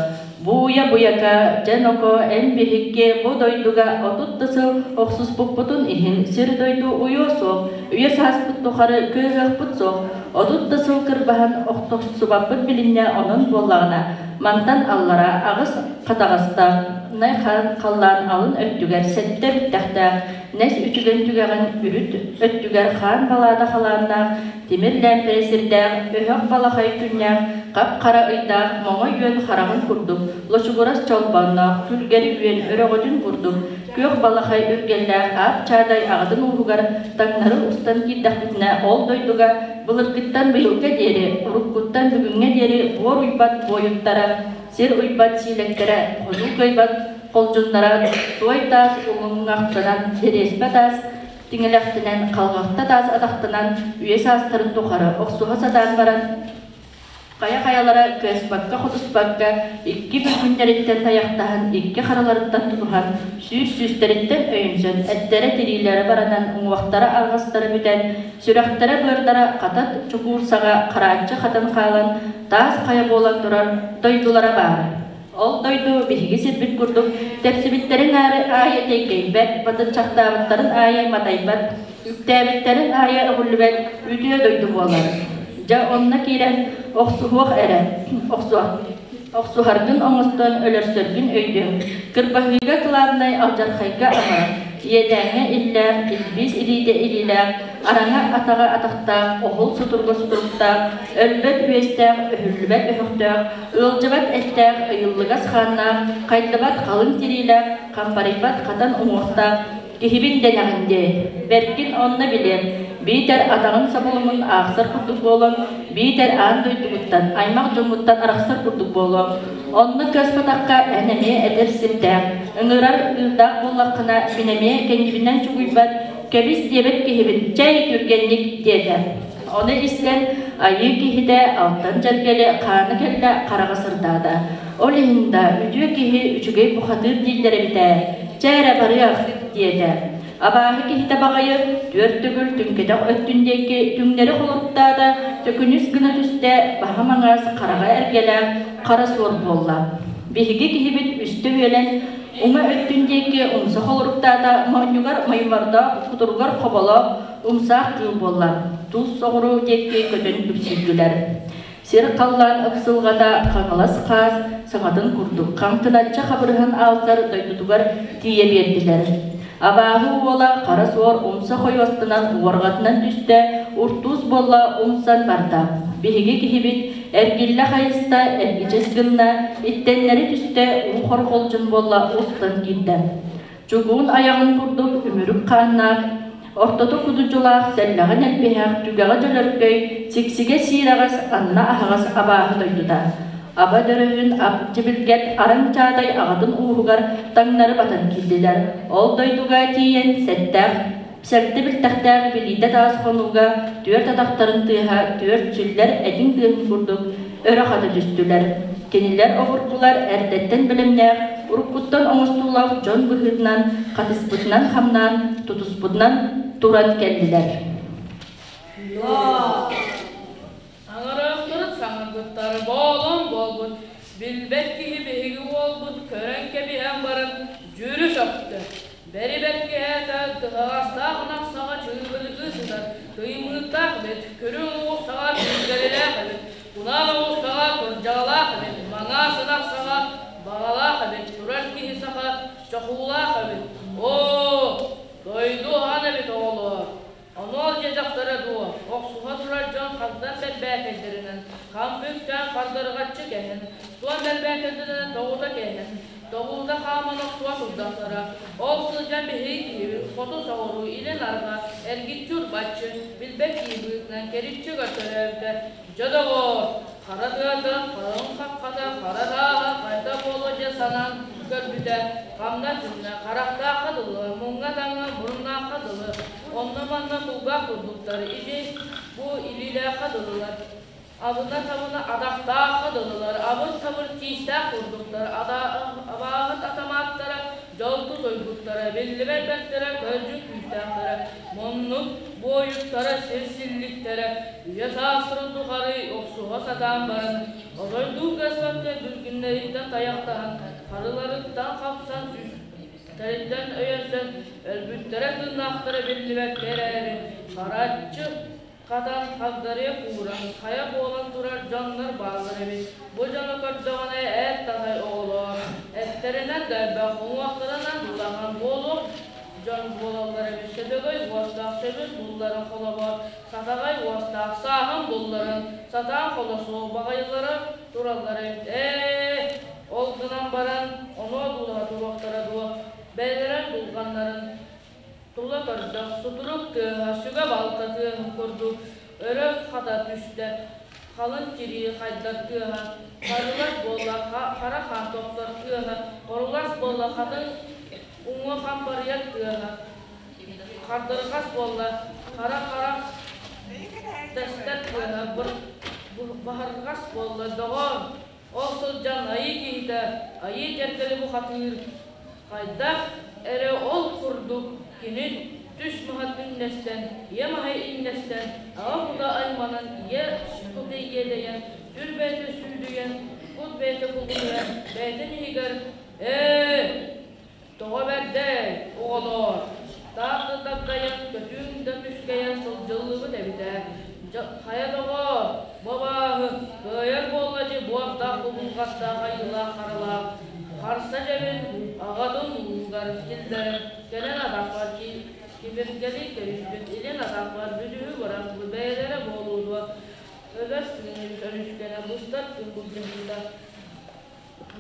Бууйа-буйака, дьэ ноко, эн биһикки бу дойдуга 30 да сыл охсуспуппутун иһин сир-дойду уйуо суох, үйэ сааспыт тухары кыаһыахпыт суох, 30 да сыл кырбаһан охтохсубаппыт билиннэ онон буоллаҕына, мантан аллара аҕыс хатаҕастаах най халлаан алын өттүгэр сэттэ биттэхтээх, нэс үтүгэн түгэҕин үрүт өттүгэр хаан балаата халааннаах, тимир лээмпэрэ сирдээх, өһөх балахай күннээх, хап-хара ыйдаах, моҥой үөн хараҕын курдук, лочугурас чолбонноох, күлгэри үөн өрөҕөтүн курдук, күөх балахай үргэллээх аап чаадай аҕатын ууһугар таҥнары устан киирдэхпитинэ, ол дойдуга былыргыттан быйылга диэри, уруккуттан бүгүҥҥэ диэри буор уйбат буойуттара, сир уйбат сиилэктэрэ, хонуу кыайбат холдьуннара, туой таас улуҥҥахтанан, дэриэспэ таас тиҥилэхтэнэн, халҕахта таас атахтанан үйэ саастарын тухары охсуһа сатаан баран, хайа-хайалара кыаспакка-хотуспакка икки бүлгүннэриттэн тайахтаһан, икки хараларыттан тутуһан, сүүс-сүүстэриттэн өйөнсөн, эттэрэ-тириилэрэ баранан, уҥуохтара арҕастара бүтэн, сүрэхтэрэ-быардара хатат чокуур саҕа харааччы хатан хаалан, таас хайа буолан турар дойдулара баар. Ол дойду биһиги сирбит курдук тэпсибиттэрин аайы тэйгэйбэт, батыччахтаабыттарын аайы матайбат, үктээбиттэрин аайы өҕүллүбэт үтүө дойду буолар. Дьэ онно киирэн охсуһуох эрэ, охсуох. Охсуһаргын оҥостон өлөрсөргүн өйдүөҥ. Кырбаһыыга кылаабынай алдьархайга аһа, иэдээҥҥэ иллээх, илбис илиитэ илиилээх, араҥа атаҕа атахтаах, оһол сутурга сутуруктаах, өлбөт үөстээх, өһүллүбэт өһөхтөөх, Ыалдьыбат эттээх, ыйыллыгас хааннаах, хайдыбат халыҥ тириилээх, хампарыйбат хатан уҥуохтаах киһибин дэнэҕин дии. Бэркин онно билиэм, биитэр атаҕын соболоҥун аахсар курдук буолан, биитэр аан дойдугуттан, аймах дьоҥҥуттан арахсар курдук буолуом. Онно кыаспатахха эн эмиэ эдэр сирдээх, ыҥырар ыырдаах буоллаххына, мин эмиэ кэннибинэн чугуйбат, кэбис диэбэт киһибин, чэй түргэнник диэтэ. Ону истэн, айыы киһитэ алтан дьэргэли хаана кэллэ хараҕа сырдаата. Ол иһин да үтүө киһи үчүгэй бухатыыр дииллэр эбит ээ. Чэ эрэ барыах, диэтэ. Абааһы киһитэ баҕайы түөрт төгүл түҥкэтэх өттүн диэки түҥнэри холоруктаата, төкүнүс гына түстэ, баһа маҥаас, хараҕа эргэлээх, хара суор буолла. Биһиги киһибит үстэ үөлэн, уҥа өттүн диэки умса холоруктаата, моонньугар маймордоох, кутуругар хоболоох, Умсаах кыыл буолла, туус соҕуруу диэки көтөн күпсүйдүлэр. Сир-халлаан ыпсылҕата Хаҥалас хаас саҥатын курдук хаҥкыначчы хабырыһан аалсар дойдутугар тиийэ биэрдилэр. Абааһы уола хара суор умса хойуостанан уорҕатынан түстэ, уртуус буолла умсан барда. Биһиги киһибит эргиллэ хайыста, эргичис гынна, иттэннэри түстэ, уу хорҕолдьун буолла устан киирдэ. Чугуун айаҕын курдук үмүрүк хааннаах, ортото кудучулаах, тэллэҕин элбиһэх, түгэҕэ дьөлөркөй, сиксигэ сиирэҕэс, анна аһаҕас абааһы дойдута. Аба Дөрөһүн ап Чэбилгэт Араҥ Чаадай аҕатын ууһугар таҥнары батан киирдилэр. Ол дойдуга тиийэн сэттээх, сэртэ билтэхтээх билиитэ таас хонууга түөрт атахтарын тыаһа түөрт сүллэр этиҥ тыаһын курдук өрө хата түстүлэр. Кинилэр обургулар эрдэттэн бэлэмнээх, уруккуттан оҥостуулаах дьон быһыытынан хатыспытынан хамнаан, тутуспутунан туран кэллилэр. Саҥарыахтарын саҥарбыттара буолан буолбут, билбэт киһи биһиги уолбут көрөн кэбиһэн баран дьүрү сөхтө. Бэри-бэркиһээтэ тыһаҕастаах ынах саҕа чыыбыргыы сытар, тыймыыттаах эбит, көрүҥ оҕус саҕа күүргэлилээх эбит, кунаан оҕус саҕа кырдьаҕалаах эбит, маҥаас ынах саҕа баҕалаах эбит, турар киһи саха чохуулаах эбит. Оо, дойду ахан эбит оҕолоор! Ону ол дьахтара дуо, охсуһа турар дьон хантан бэрбээкэйдэринэн, хам бүктээн хардарҕаччы кэһэн, суон бэрбээкэйдэринэн тоҕута кэһэн, тоҕуута хааман охсуһа турдахтара. Ол сылдьан биһиги киһибит хоту соҕуруу, илин арҕаа, эргиччи урбаччы, билбэт киһи быһыытынан кэриччи көртөрөөбүтэ. Дьэ доҕоор, хара тыата, халыҥ хаххата, хара тааһа хайда буолуо диэн санаан көрбүтэ, хамна түннэ, харахтаахха дылы, муҥҥа таҥҥа муруннаахха дылы, онно-манна кулгаах курдуктар, ити бу илиилээххэ дылылар, абына-табына атахтаахха дылылар, абыр-табыр тиистээх курдуктар, абааһыт атамааттара дьолту тойбуттара, биллибэт бэртэрэ, көлдьүн күүстээхтэрэ, муннук буойуттара, сир силликтэрэ, үйэ саастарын тухары охсуһа сатаан баран, оройдуу кыаспакка бүлгүннэриттэн тайахтаһан, харыларыттан хапсан сүүстэриттэн өйөнсөн, өлбүттэрэ тыыннаахтара биллибэккэ эрээри, хараччы хатан хагдарыйа кууран, хайа буолан турар дьоннор бааллар эбит. Бу дьону көрдөҕүнэ эт татай оҕолоор, эттэринэн да элбэх, уҥуохтарынан улахан буолуох дьон буолаллар эбит. Сөдөгөй уостаах сөбүн булларын холобор, сатаҕай уостаах сааһын булларын, сатаан холосуох баҕайылара тураллар эбит. Ээ, ол гынан баран онуо дуулаһа туруохтара дуо, бэйэлэрин дулҕаннарын Тула көрдөх, сутурук тыаһа, сүгэ-балта тыаһын курдук өрө хата түстэ, халыҥ тирии хайдар тыаһа, харылас буолла хара хаан тохтор тыаһа, орулас буолла хатыҥ уҥуо хампарыйар тыаһа, хардырҕас буолла хара харах тэстэр тыаһа, баһырҕас буолла доҕоор, ол сылдьан айыы киһитэ, айыы дьэргэли бухатыыр Хайдах эрэ ол курдук кини түс маһа түҥнэстэн, ийэ маһа иҥнэстэн, аҕа кута айманан, ийэ кута иэдэйэн, сүр бэйэтэ сүүдүйэн, кут бэйэтэ кулгуйан, бэйэтин иһигэр «Ээ, тоҕо бэрдэй, оҕолоор, таах да дагдайан, көтүүҥ да түскэйэн сылдьыллыбыт эбит ээ, хайа доҕоор, бу абааһы кыайар буолла дии буордаах кубулҕаттаах айыылаах харалаах, Харса дьэбин аҕатын уугар киллэрэн, кэлэн атахпар кибиргэли кэбиспит, илин атахпар бүлүүһү бырахпыт бэйэлэрэ буолуо дуо, өлөр тыын өрүскэнэ быстар күн былдьаһыыта,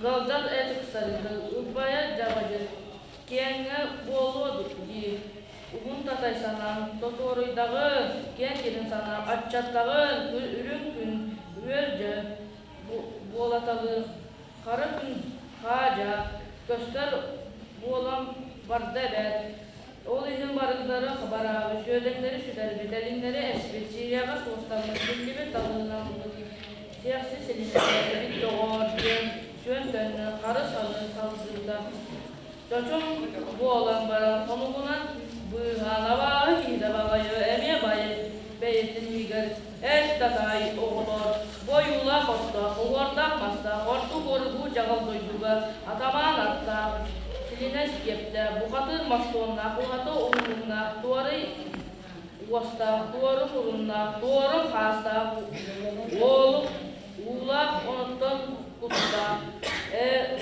ыалдьар эт ыксарыыта, ырбайар дьабадьы киэҥҥэ буолуо дии, уһун татай санаан тотуоруйдаҕын, киэҥ кирин санаан аччаттаҕын, үрүҥ күн үөл дьэ буолаталыыр Хара күн хаадьа, көстөр буолан барда эбээт. Ол иһин барыллары бараабыт, сүөдэҥнэри сүтэрбит, элиҥнэри эспит, Сирияҕа суостаммыт, биллибит талыынаммыт, сиэхси силиннэрбит доҕоор диэн сүөн төннөн харыс аны салгыыта. Чочум буолан баран хонугунан быыһаан абааһы киһитэ баҕайы эмиэ байы бэйэтин иһигэр эт татай оҕолор бойуулаах оттоох уҥуордаах мастаах ордук оргуу дьаҕыл дойдуга атамаан аттаах силинэс киэптээх бухатыыр мохсуоннаах уһаты уһуннаах туорай уостаах туору муруннаах туору хаастаах уолук уулаах онтон куттаах ээ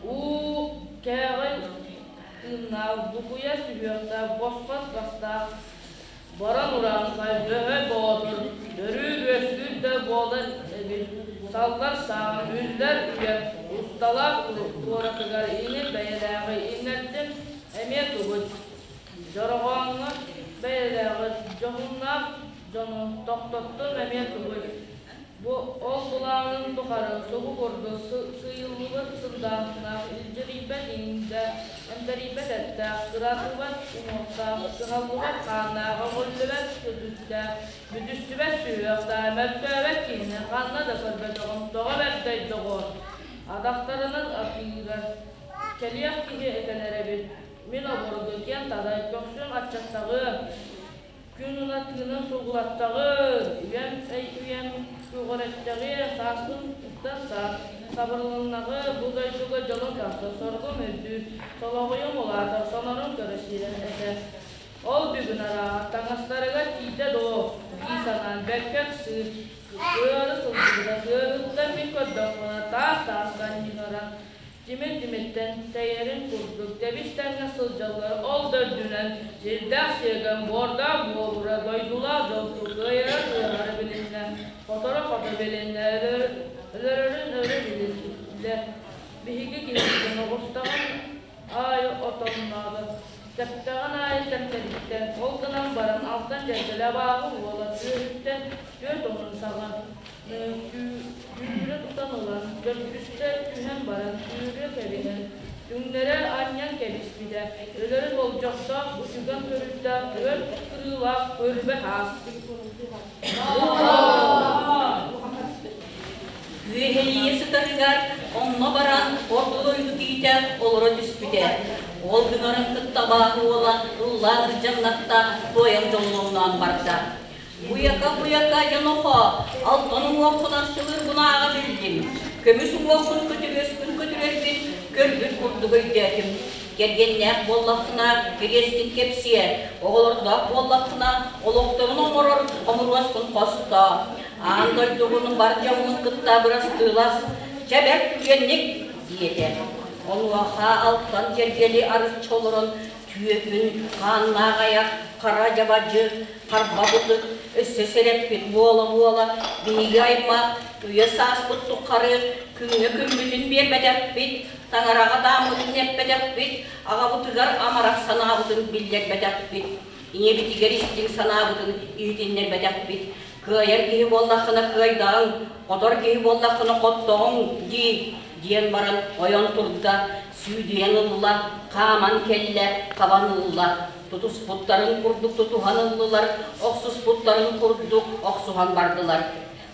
уу кээҕэй тыыннаах букуйа сүһүөхтээх босхот бастаах баран урааҥхай бөһө боотур өрүү үөскүүр да буолар эбит саллар сааҕын үллэр үйэ усталаах туоратыгар иҥин бэйэлээҕи иҥнэрдим эмиэ тугуй дьороҕооҥҥо бэйэлээҕи дьоһуннаах дьону тохтоттум эмиэ тугуй. Ол былаанын тухары субу курдук сыыйыллыбыт сындааһыннаах, илдьирийбэт иҥиирдээх, эмтэрийбэт эттээх, кыратыбат уҥуохтаах, кыһаллыбат хааннаах, өҕүллүбэт көтүттээх, бүтүстүбэт сүһүөхтээх, мөлтөөбөт киһини ханна да көрбөтөҕүм, тоҕо бэрдэй доҕоор, атахтарынан атыырар, кэлиэх киһи этэлэр эбит, мин обургу киэн тадай, көхсүн аччаттаҕыам, Күн ыла тыынын сулгулаттаҕын, үйэм үйэм көҕүрэттэҕиэ, сааспын уктан саас, сабырылыннаҕы, бу дойдуга дьолум тахсар, соргум үрдүүр, солоҕойум улаатар, сонорум көрө сиэрэ этэ. Ол бүгүн арааһа таҥастарыгар тиийдэ дуо дии санаан бэркэ ыксыыр, кыары сылдьыбыта тыаһыттан мин көрдөхпүнэ таас-тааска анньыһаран Тимир-тимиртэн тэйэрин курдук тэбис-тэҥҥэ сылдьаллар, ол да үрдүнэн сирдээх сиэгэн, буордаах буобура, дойдулаах дьолту кыайара-кыаһара билиннэ, хоторо-хото билиннэ, өлөрөрүн өрө билиллэ. Биһиги киһибитин оҕустаҕын аайы отонноото, тэптэҕин аайы тэптэрбитэ, ол гынан баран алтан дьэргэлэ абааһы уола түөһүттэн түөрт омун саҕа Түүрэ тутан ылан, дьөлбүстэ түһэн баран, түүрэ кэбиһэн, түҥнэрэ анньан кэбиспитэ, өлөрүн болдьохтоох утуган көрүллээх өр кырыылаах көрбө аас. Үөһэлийэ сытарыгар онно баран орто дойду киһитэ олоро түспүтэ. Ол гынарын кытта абааһы уола ыллаан ырдьаҥнатта, туойан дьоллоҥноон барда. Буйака-буйака дьонохо, алтан уҥуоххун арчылыыр гунааҕа биллим, көмүс уҥуоххун көтүрүөскүн көтүрэрбин көрбүт курдук өйдөөтүм. Кэргэннээх буоллаххына кириэскин кэпсиэ, оҕолордоох буоллаххына олохторун оҥорор хомуруоскун хостоо. Аан дойдугун бар дьоҥҥун кытта бырастыылас, чэ бэрт түргэнник, диэтэ. Онуоха алтан дьэргэли арычча олорон түөкүн, хааннаах айах, хара дьабадьы, харба бытык, өссө сэрэппит буола-буола, биһиги аймах үйэ сааспыт тухары күҥҥэ күммүтүн биэрбэтэхпит, таҥараҕа дааммытын эппэтэхпит, аҕабытыгар амарах санаабытын биллэрбэтэхпит, ийэбитигэр истиҥ санаабытын иһитиннэрбэтэхпит. Кыайар киһи буоллаххына кыайдаҕыҥ, хотор киһи буоллаххына хоттоҕуҥ дии, диэн баран ойон турда, сүүдүйэн ылла, хааман кэллэ, хабан ылла. Тутуспуттарын курдук тутуһан ыллылар, охсуспуттарын курдук охсуһан бардылар.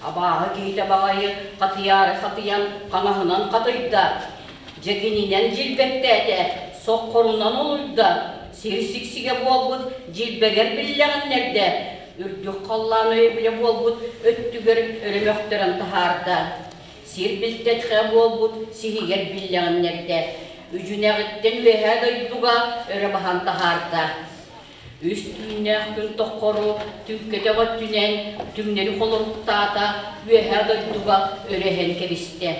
Абааһы киһитэ баҕайы хатыйаары хатыйан хаҥаһынан хатыйда, дьэгининэн дьилбэктээтэ, соххорунан олуйда, сир сиксигэ буолбут дьилбэгэр биллэҕиннэрдэ, үрдүк халлаан өйөбүлэ буолбут өттүгэр өрө мөхтөрөн таһаарда. Сир билтэтхэ буолбут сиһигэр биллэҕиннэрдэ, үдьүнэҕиттэн үөһээ дойдуга өрө баһан таһаарда. Үс түүннээх күн тоххору түҥкэтэх өттүнэн түҥнэри холоруктаата, үөһээ дойдуга өрө эһэн кэбистэ.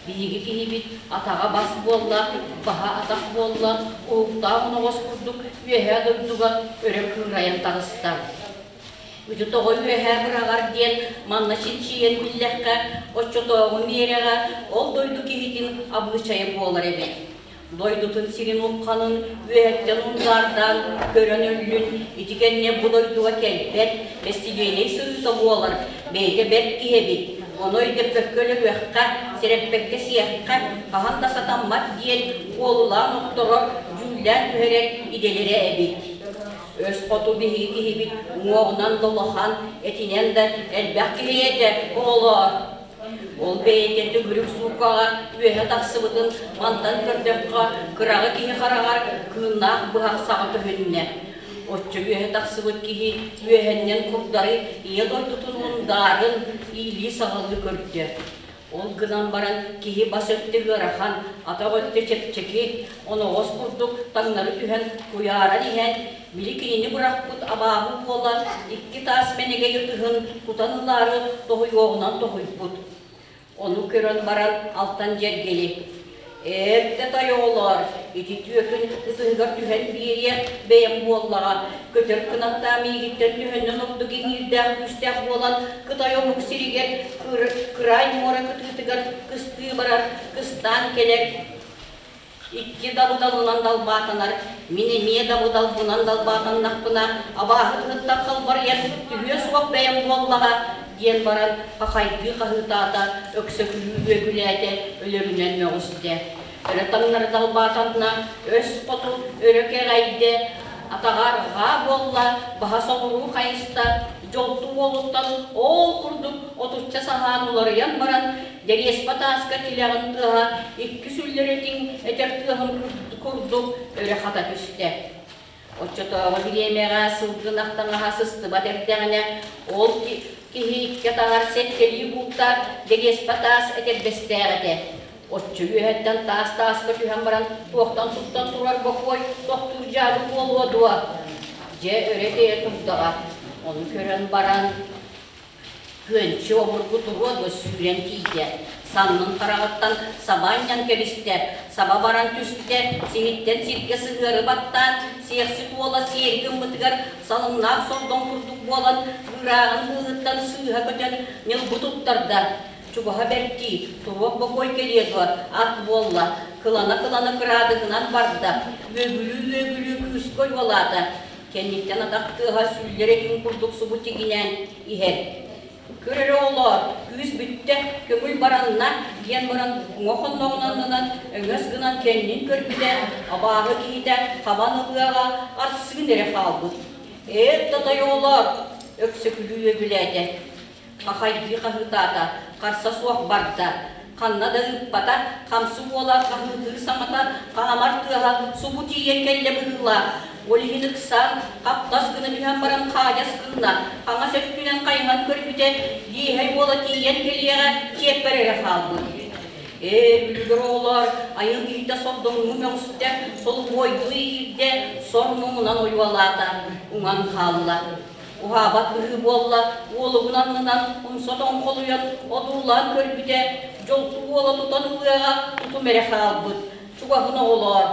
Биһиги киһибит атаҕа бас буолла, баһа атах буолла, уһуктаах оноҕос курдук үөһээ дойдуга өрө кыырайан таҕыста. Ити тоҕо үөһээ быраҕар диэн манна чинчийэн биллэххэ, оччотооҕу миэрэҕэ ол дойду киһитин абыычайа буолар эбит. Дойдутун сирин ухханын үөһэттэн ундаардаан көрөн өллүн, ити кэннэ бу дойдуга кэлбэт, бэстилиэнэй сырыыта буолар, бэйэтэ бэрт киһи эбит. Ону өйдөппөккө өлөрүөххэ, сэрэппэккэ сиэххэ хаһан да сатаммат диэн куолулаан охторор, дьүүллээн түһэрэр идэлэрэ эбит. Өс хоту биһиги киһибит уҥуоҕунан да улахан, этинэн да элбэх киһи этэ, оҕолоор. Ол бэйэтэ төгүрүк сууккаҕа үөһэ тахсыбытын мантан көрдөххө, кыраҕы киһи хараҕар кыыннаах быһах саҕа көһүннэ. Оччо үөһэ тахсыбыт киһи үөһэннэн курдары ийэ дойдутун мундаарын иилии-саҕалыы көрдө. Ол гынан баран киһи бас өттө ыарахан, атах өттө чэпчэки, оноҕос курдук таҥнары түһэн куйааран иһэн, били кинини бырахпыт абааһы уола икки таас мэнэгэй ытыһын тутан ылаары тоһуйуоҕунан тоһуйбут. Ону көрөн баран алтан дьэргэли Эрдэ тойоҕолоор, ити түөкүн ытыһыгар түһэн биэриэ бэйэм буоллаҕа, көтөр кынаттаах миигиттэн түһэннэн ордук иҥиирдээх күүстээх буолан Кытай омук сиригэр кыраай муора кытыытыгар кыстыы барар, кыстаан кэлэр, икки дабыдалынан далбаатанар, мин эмиэ дабыдалбынан далбаатаннахпына, абааһы тыһыттан халбарыйан түһүө суох бэйэм буоллаҕа. диэн баран хахайдыы хаһыытаата, өксөкүлүү үөгүлээтэ, өлөрүнэн мөҕүстэ. Өрө таҥнары далбаатанна, өс хоту өрө кэҕэйдэ, атаҕа арҕаа буолла, баһа соҕуруу хайыста, дьолту уолуттан ол курдук отучча саһаан уларыйан баран, дэриэспэ тааска тилэҕин тыаһа икки сүллэрэтиҥ этэр тыаһын курдук өрө хата түстэ. Оччотооҕу бириэмэҕэ сылгы-ынах таҥаһа сыстыбат эрдэҕинэ, ол киһи икки атаҕар сэттэлии бууттаах дэриэспэ таас этэрбэстээх этэ. Оччо үөһэттэн таас-тааска түһэн баран туохтан туттан турар бокуой тохтуур дьаабы буолуо дуо? Дьэ, өрө тэйэ турдаҕа. Ону көрөн баран Күөнчү обургу туруо дуо сүүрэн тиийдэ, саннын хараҕыттан саба анньан кэбистэ, саба баран түстэ, сиһиттэн сиргэ сыһыары баттаан, сиэхсит уола сиэри гыммытыгар салыҥнаах сордоҥ курдук буолан, быырааҕын быыһыттан сыыһа көтөн ньылбы туттарда. Чугаһа бэртии, туруох бокуой кэлиэ дуо, ат буолла, кылана-кылана кыраадыһынан барда, үөгүлүү-үөгүлүү күүскэ ойуолаата. Кэнниттэн атах тыаһа сүүллэр этин курдук субу тигинээн иһэр. Көр эрэ оҕолоор, күүс бүттэ, көҥүл баранна, диэн баран уҥа хонноҕун аннынан өҥөс гынан кэннин көрбүтэ, абааһы киһитэ хабан ылыаҕа арсыын эрэ хаалбыт. Эт татай оҕолоор, өксөкүлүү үөгүлээтэ. Хахайдыы хаһыытаата, харса суох барда. Ханна да ыыппата, хамсык уола хаһыытыыр саҥата, хаамар тыаһа субу тиийэн кэллэ быһыылаах. Ол иһин ыксаан, хаптас гына түһэн баран хаадьас гынна, хаҥас өттүнэн хайыһан көрбүтэ, Лиэһэй уола тиийэн кэлиэҕэ чиэппэр эрэ хаалбыт. Ээ, үлүгэр оҕолоор, айыл киһитэ сордоҥнуу мөҕүстэ, солубуойдуу иирдэ, сор муҥунан ойуолаата, уҥан хаалла. Уһаабат быһыы буолла, уолугун аннынан умса тоҥхолуйан, одуулаан көрбүтэ, дьолту уола тутан ылыаҕа тутум эрэ хаалбыт. Чугаһын оҕолоор,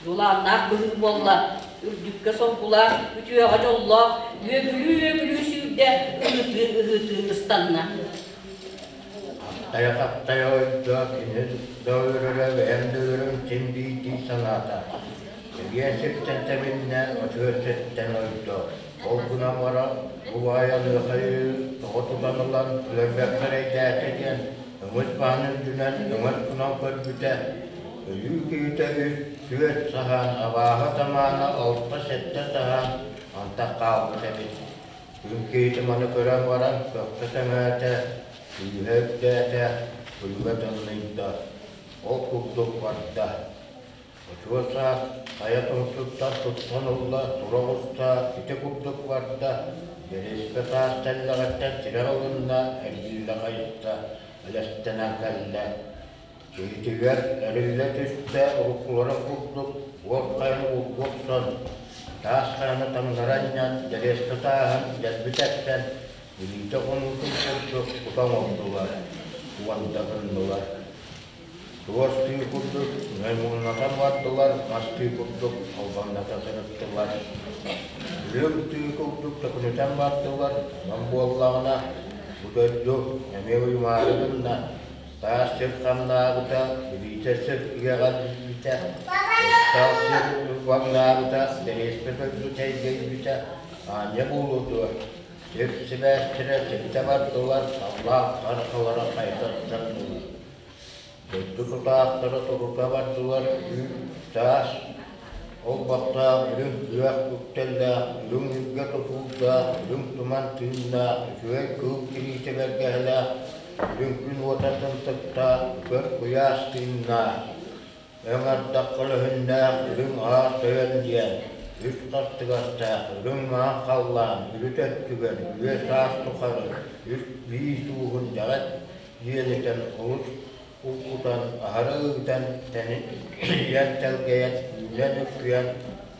дьулааннаах быһыы буолла, үрдүккэ соргулаах, үтүөҕэ дьоллоох, үөгүлүү-үөгүлүү сүүрдэ, ыһыытыы-ыһыытыы ыстанна. Хаптайа-хаптайа ойдо, кини да өлөрө, бэйэм да өлөрүм син биирдии санаата. Эбиэ сиртэн тэбиннэ, очуос сиртэн ойдо. Ол гынан баран, бу баай Алыахайы тоҕо тутан ылан өлөрбөккө эрэйдээтэ диэн өҥөс баһын үрдүнэн өҥөс гынан көрбүтэ, өлүү киһитэ үс, түөрт саһаан, абааһы атамаана алта-сэттэ саһаан антах хаалбыт эбит. Күн киһитэ маны көрөн баран көхсө сэҥээтэ, күүһэ үрдээтэ, күлүгэ тымныйда. Ол курдук барда. Очуос саас хайа тумсуттан туттан ылла, тура оҕуста, ити курдук барда, Дьэриэспэ таас тэллэҕиттэн тирэх ылынна, эргиллэ хайыста, элэстэнэн кэллэ. Киһитигэр эриллэ түстэ, уруккуларын курдук уот хайаны булгу охсон, таас хайаны таҥнары анньан, Дьэриэспэ тааһын дэлби тэпсэн, илиитэ хонуутун курдук кута оҥордулар, уонда гыннылар. Туос тыы курдук маймыллатан бардылар, мас тыы курдук албанната сырыттылар. Үрүҥ тыы курдук төкүнүтэн бардылар, онон буоллаҕына бу дойду эмиэ уйумаары гынна, таас сир хамнаабыта, билиитэ сир иэҕэллибитэ, ыстаал сир уйбаҥнаабыта, дэриэспэ дойду тэйгэйбитэ, аанньа буолуо дуо, сир сибээстэрэ сирдэ бардылар, саллаах харахалара хайдастардылар. Дойду тутаахтара турута бардылар, үүт, таас, ол бахтаах үрүҥ күөх үктэллээх, үрүҥ үргэ тутуурдаах, үрүҥ туман тыыннаах, үчүгэй кыыл тириитэ бэргэһэлээх, үрүҥ күн уота тымтыктаах, көр куйаас тыыннаах, өҥ ардах көлөһүннээх үрүҥ аар тойон диэн, үс хартыгастаах үрүҥ маҥан халлаан үрүт өттүгэр үйэ-саас тухары үс биис ууһун дьэҕэт Дьиэлитэн олус улгутан, аһара ыытан, тэнийэн тэлгэйэн, үүнэн-үккүйэн,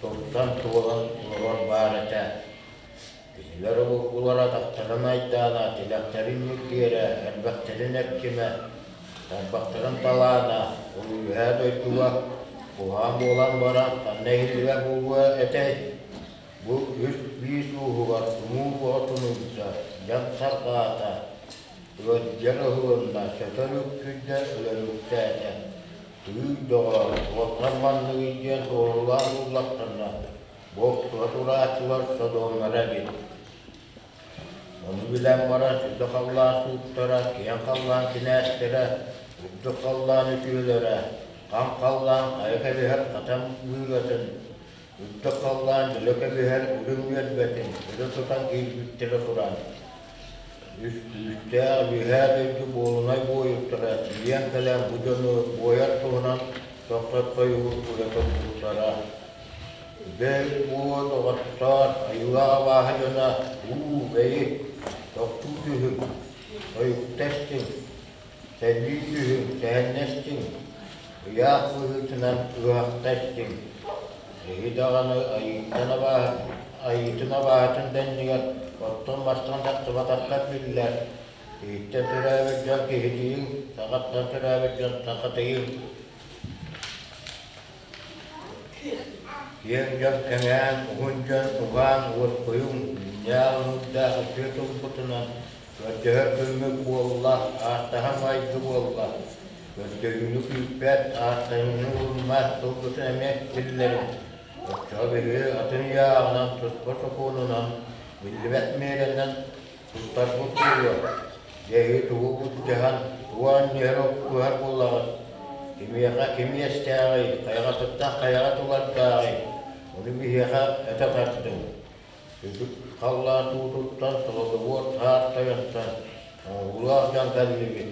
турсан-туолан олорор баар этэ. Кинилэр обургулар атахтарын айдаана, тилэхтэрин ньиргиэрэ, эрбэхтэрин эрчимэ, тарбахтарын талаана, ол үөһээ дойдуга куһаҕан буолан баран ханна иһиллибэт буолуо этэй? Бу үс биис ууһугар тумуу боотун ыытта, дьаҥ сарҕаата, Ыалдьар ыһылынна, сөтөл үксүйдэ, өлөр үксээтэ. Тыый, доҕоор, уоттар манныгый диэн туорулаан буллахтарына, бу охсуһа турааччылар содуомнара эбит. Ону билэн баран сүдү халлаан сууттара, киэҥ халлаан кинээстэрэ, үрдүк халлаан үтүөлэрэ, хаҥ халлаан хайа кэбиһэр хатан быыратын, үрдүк халлаан дьөлө кэбиһэр үрүҥ үөрбэтин өрө тутан киирбиттэрэ туран, үс күүстээх үөһээ дойду буолунай буойуттара тиийэн кэлэн бу дьону буойар туһунан тохтотто үлэ турбуттара. Бэл буо доҕоттоор, айылаах абааһы дьоно, уу, бэйи, тохтуу түһүҥ, тойукта истиҥ, сэллии түһүҥ, сэһэннэ истиҥ, ыйаах быһыытынан ыһыахта истиҥ. Эһи даҕаны айыыттан абааһы, айыытын абааһытын да иннигэр оттон-мастан тахсыбатаххар биллэр, киһиттэн төрөөбүт дьон киһитийиҥ, сахаттан төрөөбүт дьон сахатыйыҥ. Киэҥ дьон кэҥээн, уһун дьон уһаан уоскуйуҥ, ньаал нуурдаах үтүө тылбытынан көрдөһөр күммүт буолла, ааттаһар майгы буолла. Көрдөһүүнү күүппэт, ааттаһыыны ылыммат тылбытын эмиэ биллэриҥ. Оччоҕо биһиги атын ыйааҕынан, туспа сокуонунан, биллибэт миэрэнэн туттарбыт буолуо. Дьэ, тугу былдьаһан, тугу анньыһар охсуһар буолаҕыт? Кимиэхэ ким иэстээҕий, хайаҕатыттан хайаҕа тулардааҕый? Ону биһиэхэ этэ тардыҥ. Сүтүк халлаан туутуттан солодубуор саар тойонтон оҥоһуулаах дьон кэллибит,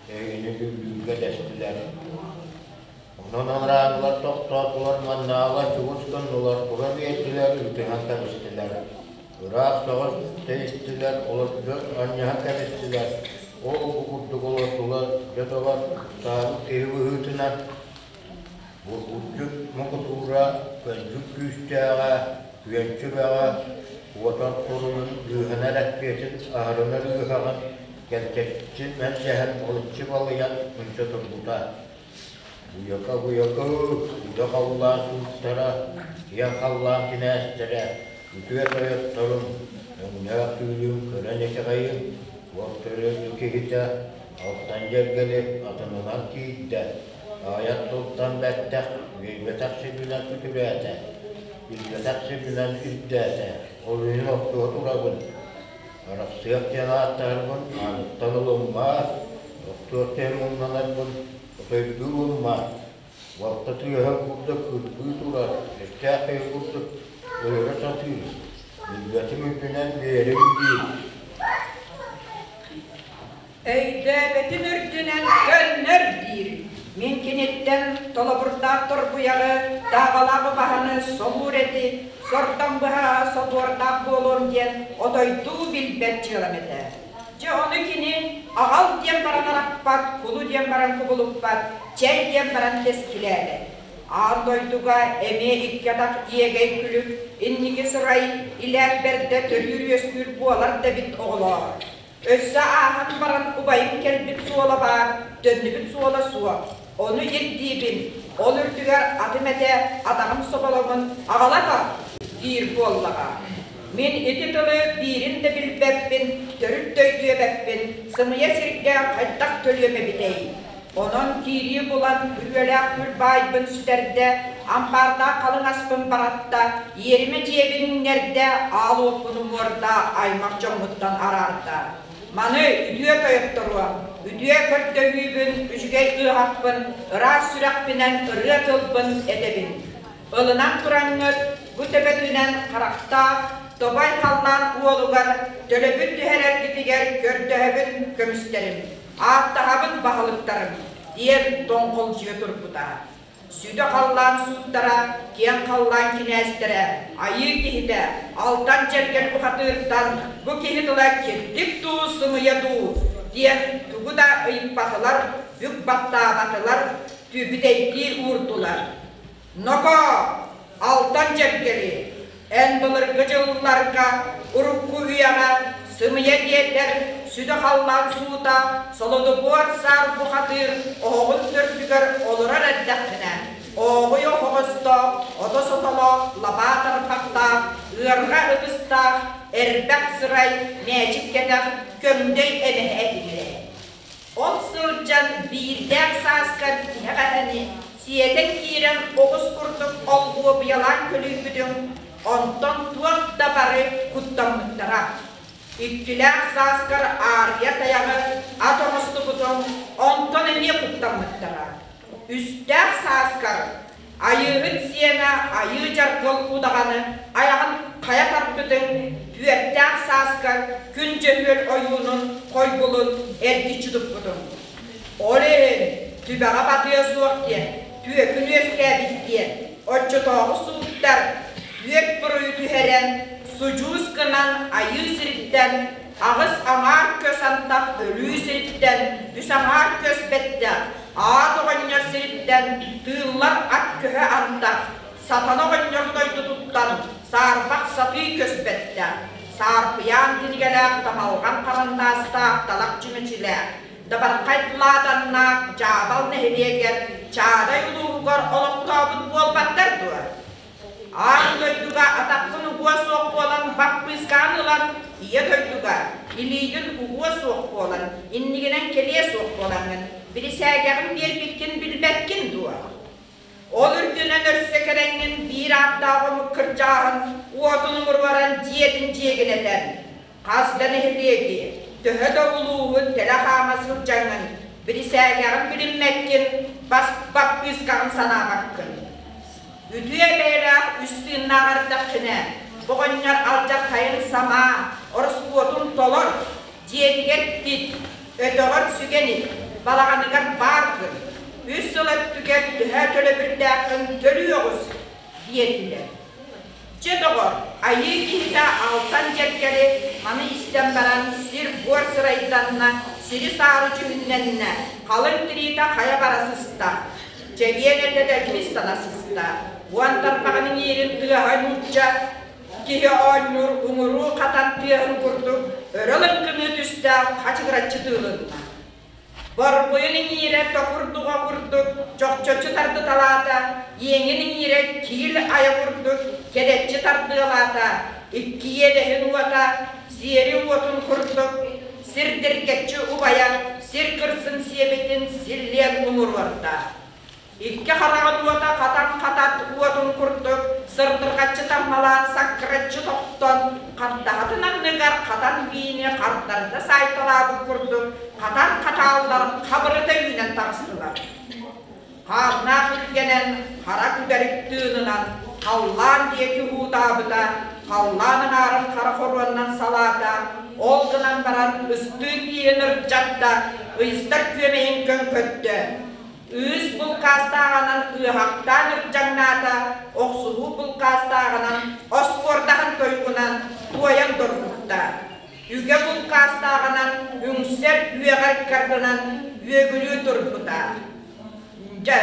эһигини дьүүллүүргэ дэстилэр. Онон анараанылар тохтоотулар, маннааҕылар чугас гыннулар, тура биэрдилэр, ыытыһан кэбистилэр. Ыраах соҕус тэйистилэр, олордо анньыһан кэбистилэр. Ол бу курдук олордулар, дьэ доҕор, саабыт киһи быһыытынан бургуччут мокутуура, көнчүк күүстээҕэ, күөнчү бөҕө, уотан хоруйун быыһанар эппиэтин аһарынар ыаһаҕын кэлтэччи мэлдьэһэн олуччу балыйан умса турбута. Буйака-буйака, үтэ халлаан сууттара, киэҥ халлаан кинээстэрэ, үтүө тойотторун, өҥнөөх түүлүн көрөн итэҕэйиҥ, уол төрүөтү киһитэ алтан дьэргэли атынынан киирдэ, аҕыйах сылтан бэттэх, үөйбэтэх сиринэн күтүрээтэ, билбэтэх сиринэн ирдээтэ, ол иһин охсуһа турабын, арахсыах диэн ааттаһарбын ааныттан ылыммат, охтуох диэн муҥнанарбын Отойдуу ылымма, балта тыаһа курдук кырбыы турар, өстөөх киһи курдук өлөрө сатыыр, билбэтим үрдүнэн биэрэбин диир. Өйдөөбөтүм үрдүнэн көннөр диир. Мин киниттэн толобурдаах торбуйаҕы, таабалаах убаһаны солуур эти, сордоҥ быһа сотуордаах буолуом диэн отойдуу билбэт дьыалам этэ. Дьэ ону кини аҕал диэн баран арахпат, кулу диэн баран кубулуппат, чэй диэн баран тэскилээбэт. Аан дойдуга эмиэ икки атах иэгэй күлүк, инники сырай, илээт бэрдэ төрүүр-үөскүүр буолар да эбит оҕолоор. Өссө ааһан баран убайым кэлбит суола баар, төннүбүт суола суох. Ону ирдиибин, ол үрдүгэр атым этэ атаҕым соболоҥун аҕала тар диир буоллаҕа. Мин ити тылы биирин да билбэппин, төрүт да өйдүөбэппин, сымыйа сиргэ хайдах төлүөм эбитэй? Онон киирии булан күрүөлээх күр баайбын сүтэрдэ, ампаардаах халыҥ аспын баратта, иэримэ дьиэбин иҥнэрдэ, аал уоппун уҥуорда, аймах дьоммуттан араарда. Маны үтүө тойотторуом, үтүө көрдөһүүбүн, үчүгэй ыаһахпын, ыраас сүрэхпинэн ырыа тылбын этэбин. Ылынан тураҥҥыт, бу төбөтүнэн харахтаах тобой халлаан уолугар төлөбүр түһэрэргитигэр көрдөһөбүн көмүстэрим, ааттаһабын баһылыктарым, диэн тоҥхолдьуйа турбута. Сүдү халлаан сууттара, киэҥ халлаан кинээстэрэ, айыы киһитэ, алтан дьэргэл бухатыыртан бу киһи тыла кирдик дуу, сымыйа дуу диэн тугу да ыйыппатылар, бүк баттаабатылар, бүтэйдии уурдулар. Ноко, алтан дьэргэли, эн былыргы дьылларга, урукку үйэҕэ сымыйа диэтэр сүдү халлаан суута солодубуор саар бухатыыр оһоҕун төрдүгэр олорор эрдэххинэ, ооҕуй оһоҕостоох, ото сотолоох, лабаа тарбахтаах, ыарҕа ытыстаах, эрбэх сырай, мээчик кэтэх, көҥдөй эмэһэ этиҥ эрэ. Ол сылдьан биирдээх сааскар тиһэх эһэни сиэтэн киирэн оҕус курдук олгуобуйалаан көлүйбүтүҥ, онтон туох да бары куттаммыттара. Иккилээх сааскар аарыйа тайаҕы ат оҥостубутуҥ, онтон эмиэ куттаммыттара. Үстээх сааскар Айыыһыт сиэнэ айыы дьаргыл удаҕаны айаҕын хайа тарпытыҥ, түөртээх сааскар күн дьөһүөл ойуунун хойгулун эргиччи туппутуҥ. Ол иһин түбэҕэ батыа суох диэн, түөкүн үөскээбит диэн, оччотооҕу сууттар түөрт буруйу түһэрэн, судьуус гынан айыы сириттэн аҕыс аҥаар көс антах өлүү сириттэн үс аҥаар көс бэттэх аат оҕонньор сириттэн тыыллар ат көһө антах сатана оҕонньор дойдутуттан саарбах сатыы көс бэттэх саарпыйаан кинигэлээх тамалҕан харандаастаах талах чүмэчилээх дабархай лааданнаах дьаабал нэһилиэгэр Чаадай улууһугар олохтообут буолбаттар дуо? Аан дойдуга атаххын угуо суох буолан баппыыскаҕын ылан ийэ дойдуга илиигин угуо суох буолан иннигинэн кэлиэ суох буолаҥҥын бирисээгэҕин биэрбиккин билбэккин дуо? Ол үрдүнэн өссө кэлэҥҥин биир ааттаах омук кырдьааһын уотун умуруоран дьиэтин дьиэгинэтэн хас да нэһилиэги төһө да улууһун тэлэ хаама сылдьаҥҥын бирисээгэҕин билиммэккин бас баппыыскаҕын санаабаккын. Үтүө бэйэлээх үс тыыннаах эрдэххинэ, оҕонньор алдьархайын самаа, ороскуотун толор, дьиэтигэр ит, өтөҕөр сүгэн ит, балаҕаныгар баар гын. Үс сыл өттүгэр төһө төлөбүрдээххин төлүү оҕус, диэтилэр. Чэ, доҕор, айыы киһитэ алтан дьэргэри маны истэн баран сир-буор сырайданна, сири-саары дьүһүннэннэ, халыҥ тириитэ хайа бара сыста. Чэгиэн этэ дэлби истана сыста. Уон тарбаҕын иҥиирин тыаһа нуучча киһи оонньуур уҥуруу хатан тыаһын курдук өрө лыҥкыныы түстэ, хачыгыраччы тыылынна. Борбуйун иҥиирэ токурдуга курдук чохчоччу тардыталаата, иэҥин иҥиирэ киил айа курдук кэдэччи тардыалаата, икки иэдэһин уота сиэри уотун курдук сир диргэччи убайа сир кырсын сиэбитин силлиэн умуруорда. Икки хараҕын уота хатан-хатат уотун курдук сырдырҕаччы таммалаан саккыраччы тохтон, хартаһатын анныгар хатан биини хардарыта саайталаабыт курдук хатан хатааллар хабырыта үүнэн таҕыстылар. Хааннаах илгэнэн, хара күдэрик тыынынан халлаан диэки уһуутаабыта, халлаан аҥаарын хара хоруоннан салаата, ол гынан баран ыстыыр тииһин ырдьатта, ыйыстар күөмэйин көҥкөттө. Ыыс булкаастааҕынан ыаһахтаан ырдьаҥнаата, охсуһуу булкаастааҕынан оспуордаһан тойугунан туойан доргутта. Үгэ булкаастааҕынан үҥсэр үөҕэр ыккардынан үөгүлүү турбута. Дьэ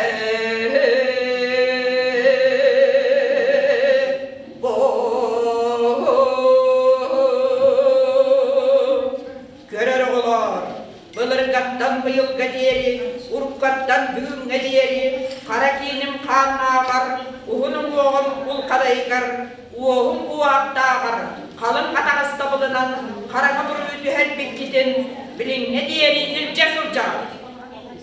Көрөр оҕолоор, былыргаттан быйылга диэри, уруккаттан бүгүҥҥэ диэри хара кииним хааннааҕар, уһун уҥуоҕум улхадайыгар, уоһум уоһахтааҕар халыҥ атаҕастабылынан хараҥа буруйу түһэрбиккитин билиҥҥэ диэри илдьэ сылдьаҕыт.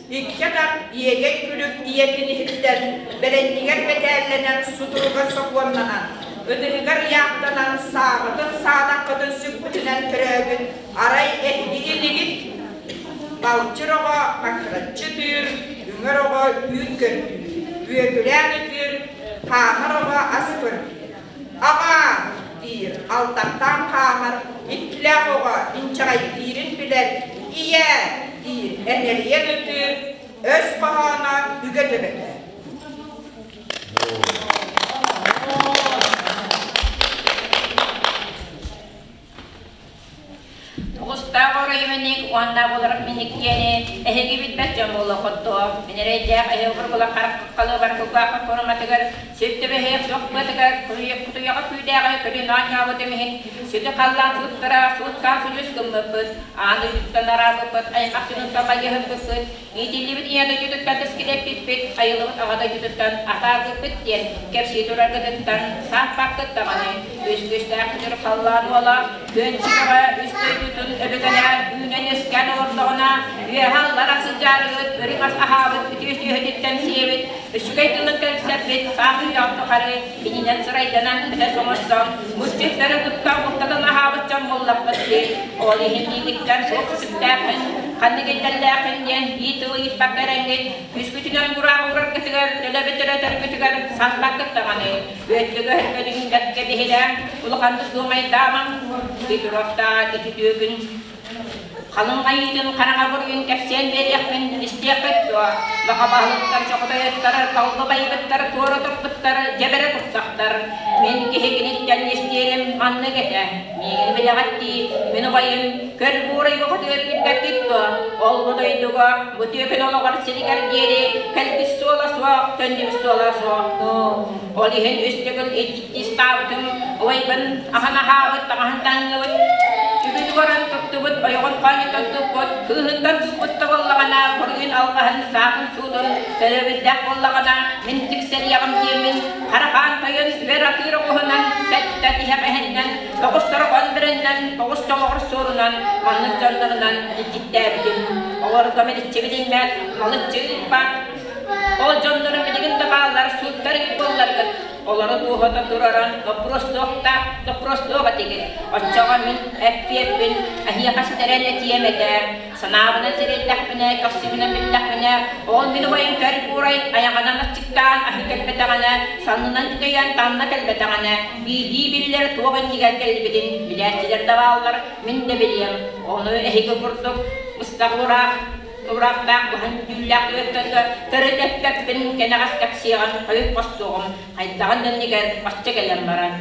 Икки атах иэгэй күлүк ийэтин иһиттэн бэлэнньигэр бэтээллэнэн сутуруга сокуоннанан, ытыһыгар ыйаахтанан сааҕытын саадаххытын сүкпүтүнэн төрөөбүт арай эһиги илигит балчыр оҕо маккыраччы ытыыр, үҥэр оҕо үүт көрдүүр, үөгүлээн ытыыр, хаамар оҕо ас көрдүүр. Аҕаа, диир, алтахтаан хаамар, иккилээх оҕо инчэҕэйдиирин билэр, ийээ, диир, энэлийэн ытыыр, өс хоһооно үгэ төбөтө. Тоҕустаах оройуменик уонна олорох миниккиэни эһиги билбэт дьон буолуоххут дуо? Мин эрэйдээх эһи обургула харах бар кулгаахха куруматыгар сүр түбэһиэх суох быатыгар кутуйаҕа күүдээҕи көрүн оонньообутум иһин сүдү халлаан сууттара суутка сүлүс гыммыппыт, аан дойдуттан араабыппыт, аймах дьонуттан майгыһыппыппыт, Иитиллибит ийэ дойдутуттан тэскилэппиппит, айыллыбыт аҕа дойдутуттан атаарбыппыт диэн кэпсии тураргытыттан сааппаккыт даҕаны үс күүстээх күтүр халлаан уола күөнчүкэҕэ үс дойдутун өбүгэлээн үүнэн-үөскээн олордоҕуна үөһэ аллара сылдьар сылдьаарыгыт, үрүҥ ас аһаабыт, үтүө сүөһүтүттэн сиэбит, үчүгэй тылын кэпсэппит, саас үйэҕин тухары ининэн сырайданан бөтөс оҥостон, мусчуттары кытта бултатан аһаабыт дьон буоллахпыт дии. Ол иһин миигиттэн туох сүтүктээххин, ханнык иллэллээххин диэн биир тылы ыйыппакка эрэҥҥит, күскүтүнэн бураах уураргытыгар, төлөбүт өрөтөргүтүгэр санпаккыт даҕаны. Үөттүгү өһөргөтүн бэркэ биһирээн, улаханнык дуомайдаамаҥ, Петровтаах ити түөкүн Халыҥ айыытын хараҥа буруйун кэпсээн биэриэхпин истиэххит дуо? Баха баһылыктар чохотойоттор, талба байбыттар, туора турбуттар, дьэбэрэ туртахтар. Мин киһи киниттэн истиэрим маннык этэ. Миигин билэҕит дии, мин убайым, көр буурай бухатыыр билбэккит дуо? Ол бу дойдуга, бу түөкүн олоҕор сиригэр диэри кэлбит суола суох, төннүбүт суола суох. Ол иһин үс төгүл иччистаабытым, убайбын аһан аһаабыт, таҥаһын таҥныбыт, үгүн уоран туттубут, ойоҕун хоонньутан туппут, кыыһыттан туппут да буоллаҕына, буруйун алҕаһын, саатын суутун төлөбүрдээх буоллаҕына, мин тиксэриэҕим диэммин, Харахаан тойон үөр атыыр оҕуһунан, сэттэ тиһэх эһэннэн, тоҕус торҕон бөрөннөн, тоҕус чолоҕор суорунан, маннык дьоннорунан илдьиттээбитим. Олорго мэличчи билиммэт, малыччы ыыппат, Ол дьоннорум билигин да бааллар, сууттар буолларгыт, олору туоһута тураран доппуруостуохтаах, доппуруостуох этигит. Оччоҕо мин эппиэппин эһиэхэ ситэрэн этиэм этэ. Санаабынан сэрэйдэхпинэ, көхсүбүнэн биллэхпинэ, ол мин убайым көр буурай айаҕынан аччыктаан аһыы кэлбэтэҕинэ, саннынан түтэйэн танна кэлбэтэҕинэ, биирдии биллэр туох иннигэр кэлбитин билээччилэр да бааллар, мин да билиэм. Ону эһиги курдук быстах ураах Тураахтаах быһан дьүүллээх түгэттэргэ төрүт эппэппин, кэнэҕэс кэпсиэҕим, хойут хостуоҕум, хайдаҕын да иннигэр бачча кэлэн баран.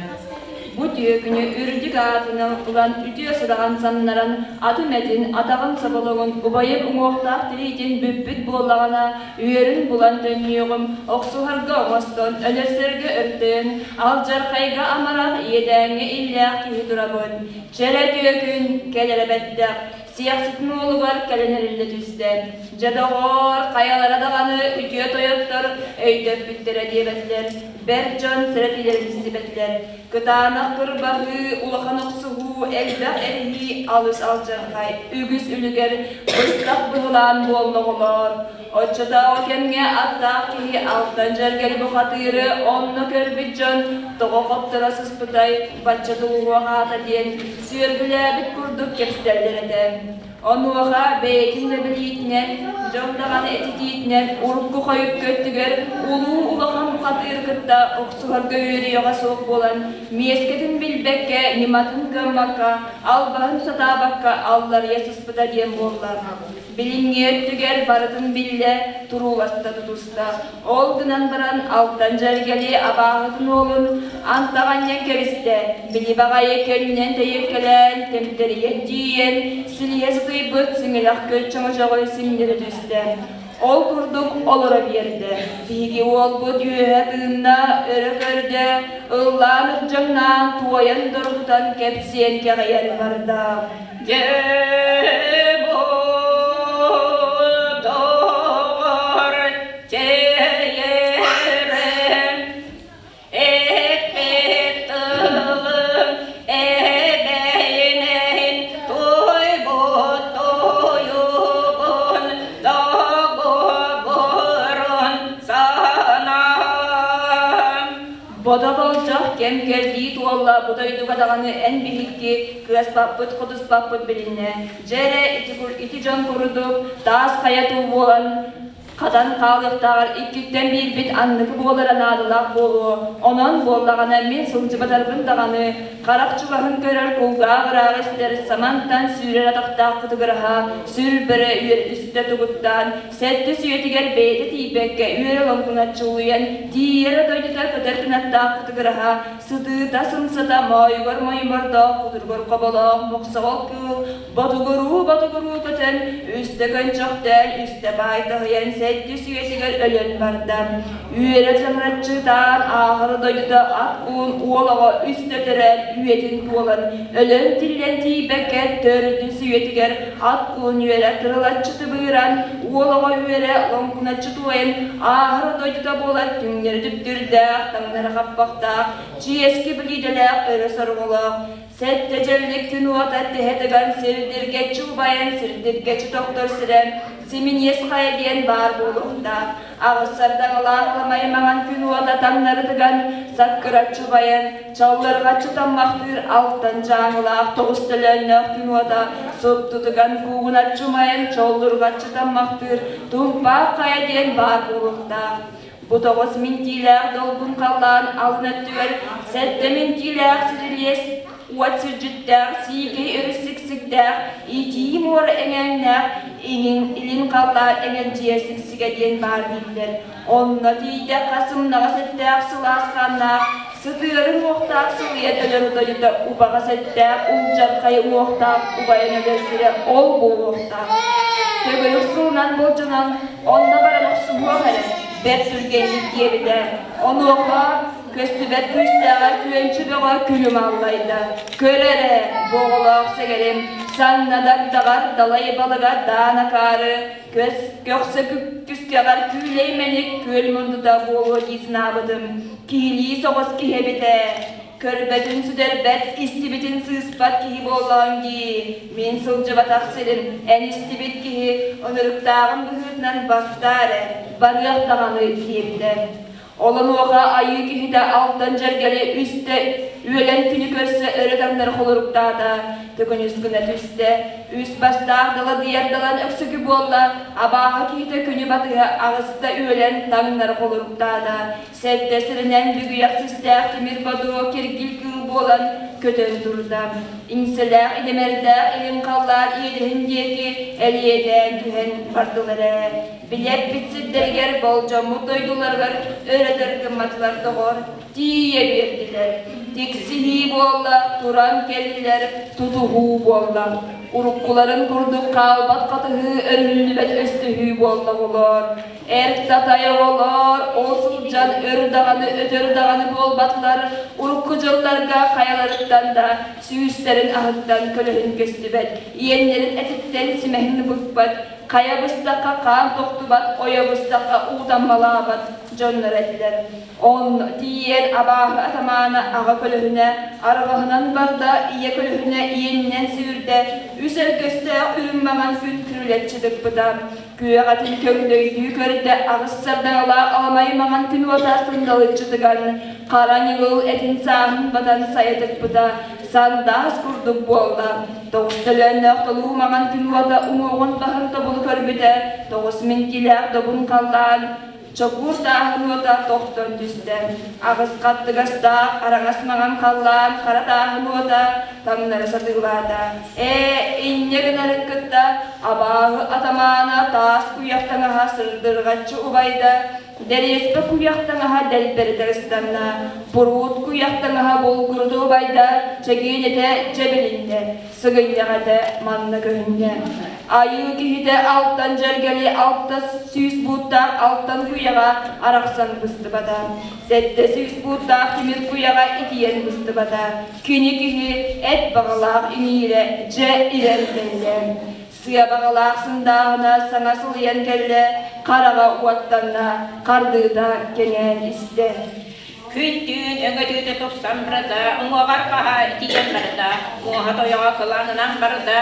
Бу түөкүнү үрдүк аатынан ылан үтүө сураҕын самнаран, атын этин, атаҕын соболоҥун, убайым уҥуохтаах тириитин бүппүт буоллаҕына, үөрүн булан төннүөҕүм, охсуһарга оҥостон, өлөрсөргө өртөйөн, алдьархайга амарах, иэдээҥҥэ иллээх киһи турабын. Чэрэ түөкүн, кэлэрэ бэттэх, Сиэхситин уолугар кэлэн эриллэ түстэ. Дьэ доҕоор, хайалара даҕаны үтүө тойоттор өйдөппүттэрэ диэбэтилэр, бэрт дьон сэрэтиилэрин истибэтилэр. Кытаанах кырбаһыы, улахан охсуһуу, элбэх эриһии алыс алдьархай, үгүс үлүгэр быстах быһылаан буолла оҕолоор. Оччотооҕу кэмҥэ аттаах киһи алтан дьэргэли бухатыыры онно көрбүт дьон тоҕо хопторо сыспытай, бачча тулуһуох аата диэн сүөргүлээбит курдук кэпсэтэллэр этэ. Онуоха бэйэтин да билиитинэн, дьон даҕаны этитиитинэн урукку хойукку өттүгэр улуу улахан бухатыыры кытта охсуһарга үөрүйэҕэ суох буолан, миэскэтин билбэккэ, ньыматын кыаммакка, албаһын сатаабакка алларыйа сыспыта диэн буолла. Билиҥҥи өттүгэр барытын биллэ, турууласта тутуста. Ол гынан баран Алтан Дьэргэли абааһытын уолун антаҕанньан кэбистэ. Били баҕайы көннөн тэйиэккэлээн, тэмтэрийэн тиийэн, силиһэ сытыйбыт сиҥилэх көлчөҥөчөҕү симнэрэ түстэ. Ол курдук олоро биэрдэ. Биһиги уолбут үөһэ тыынна, өрө көрдө, ыллаан ырдьаҥнаан, туойан доргутан, кэпсиэн кэҕийэн барда. Дьэ бу доҕор чэйэрэ эппит тылым эбэйинэһин туойбут тойугун доҕоборун санаам. Бодо-болдьох кэм-кэрдии туолла, бу дойдуга даҕаны эн биһикки кыаспаппыт-хотуспаппыт билиннэ. Дьэ эрэ ити, ити дьон курдук таас хайа туу буолан хатан хаалыахтааҕар иккиттэн биирбит анныкы буолара наадалаах буолуо. Онон буоллаҕына мин сылдьыбатарбын даҕаны харах чугаһын көрөр кулгаах ыраах истэр самантан сүүрэр атахтаах кытыгыраһа сүр бөрө үстэ тугуттаан Сэттис үйэтигэр бэйэтэ тиийбэккэ үөрэ лоҥкуначчы улуйан, тиийэрэ дойдута көтөр кынаттаах кытыгыраһа, сытыыта сымсата моойугар моймордоох кутуругар хоболоох мохсоҕол кыыл ботугуруу-ботугуруу көтөн, үстэ көнчөхтөөн, үстэ баайтаһыйан сэттис үйэтигэр өлөн барда. Үөрэ чаҥыраччытаан ааһар дойдута ат уун уол оҕо үстэ төрөөн үйэтин туолан, өлөн-тиллэн тиийбэккэ төрдүс үйэтигэр ат кулун үөрэ тырылаччы тыбыыран, уол оҕо үөрэ лоҥкуначчы туойан, ааһар дойдута буолар түҥнэри түптүрдээх, таҥнары хаппахтаах, чиэски билиидэлээх өрө сорҕолоох, Сэттэ дьэллик күн уота тэһэ тыган сирдиргэччи убайан сирдиргэччи тохтор сирэ Симиниэс хайа диэн баар буолуохтаах. Аҕыс сардаҥалаах ламай маҥан күн уота таҥнары тыган саккыраччы убайан, чаллырҕаччы таммахтыыр алтан дьааҥылаах тоҕус төлөөннөөх күн уота суптутуган куугуначчы умайан чоллурҕаччы таммахтыыр Тумпаах хайа диэн баар буолуохтаах. Бу тоҕус минтиилээх долгун халлаан алын өттүгэр сэттэ минтиилээх сирилиэс уот сирдьиттээх, сиикэй өрүс сиксиктээх, итии муора эҥээҥнээх, иҥин илин халлаан эҥэлдьийэр сиксигэ диэн баар дииллэр. Онно тиийдэххэ сымнаҕас эттээх сылаас хааннаах, сытыары уҥуохтаах сылыйа төлөр дойдута убаҕас эттээх улдьархай уҥуохтаах убайын өлөр сирэ ол буолуохтаах. Төгүрүк сылынан болдьонон онно баран охсуһуох эрэ, бэрт түргэнник диэбитэ. Онуоха көстүбэт күүстээҕэ күөнчү бөҕө күлүм аллайда. Көр эрэ, бу оҕолоох сэгэрим, санна дагдаҕар далай балыга даан акаары, көс көхсө күскэҕэр күүлэй мэник күөл мундута буолуо дии санаабытым. Киһилии соҕус киһи эбит ээ. Көрбөтүн сүтэрбэт, истибитин сыыспат киһи буоллаҕыҥ дии. Мин сылдьыбатах сирим, эн истибит киһи ынырыктааҕын быһыытынан бастаа эрэ, барыах даҕаны диэбитэ. Ол онуоха айыы киһитэ алтан дьэргэли үстэ үөлэн күнү көрсө өрө таҥнары холоруктаата, төкүнүс гына түстэ, үс бастаах даладыйар далан өксөкү буолла, абааһы киһитэ күнү батыһа аҕыста үөлэн таҥнары холоруктаата, сэттэ сиринэн бүгүйэх систээх тимир бодуо киргил кыыл буолан көтөн турда. Иҥсэлээх идэмэрдээх илин халлаан иэдэһин диэки элиэтээн түһэн бардылар ээ. Билэппит сирдэригэр болдьоммут дойдуларыгар өрөтөр гымматылар доҕор, тиийэ биэрдилэр. Тиксиһии буолла, туран кэллилэр, тутуһуу буолла. Уруккуларын курдук хаалбат хатыһыы өрүһүллүбэт өстөһүү буолла оҕолоор. Эр татай оҕолоор, ол сылдьан өр даҕаны өтөр даҕаны буолбатылар, урукку дьылларга хайаларыттан да сүүстэрин аһыттан көлөһүн көстүбэт, иэннэрин этиттэн симэһин быкпат, хайа быстахха хаан тохтубат, ойо быстахха уу таммалаабат дьоннор этилэр. Онно тиийэн абааһы атамаана аҕа көлөһүнэ арҕаһынан барда, ийэ көлөһүнэ иэнинэн сүүрдэ, үс өргөстөөх үрүҥ маҥан күн күрүлэччи тыкпыта. Күөҕэтин көҥдөйдүү көрдө, аҕыс сардаҥалаах аламай маҥан күн уота сындалыччы тыган, хара ньыгыл этин сааһын батан сайа тыкпыта, сандаас курдук буолла. Тоҕус төлөөннөөх толуу маҥан күн уота уҥуоҕун баһын тобулу көрбүтэ, тоҕус минтиилээх добун халлаан, Чокуур тааһын уота тохтон түстэ. Аҕыс хаттыгастаах араҥас маҥан халлаан хара тааһын уота таҥнары сатыылаата. Ээ, инньэ гынарын кытта абааһы атамаана таас куйах таҥаһа сырдырҕаччы убайда, дэриэспэ куйах таҥаһа дэлбэритэ ыстанна, буруут куйах таҥаһа булгурута убайда, чэгиэнэтэ дьэбилиннэ, сыгынньах этэ манна көһүннэ. Айыы киһитэ алтан дьэргэли 600 бууттаах алтан куйаҕа арахсан быстыбата. 700 бууттаах тимир куйаҕа итийэн быстыбата. Кини киһи эт баҕалаах иҥиирэ дьэ ирэн кэллэ. Сыа баҕалаах сындааһына саҥа сылыйан кэллэ, хараҕа уоттанна, хардыыта кэҥээн истэ. Күн-түүн өҥөтүүтэ тупсан барда, уҥуоҕар хаһа итийэн барда, муоһа тойоҕо кылаанынан барда,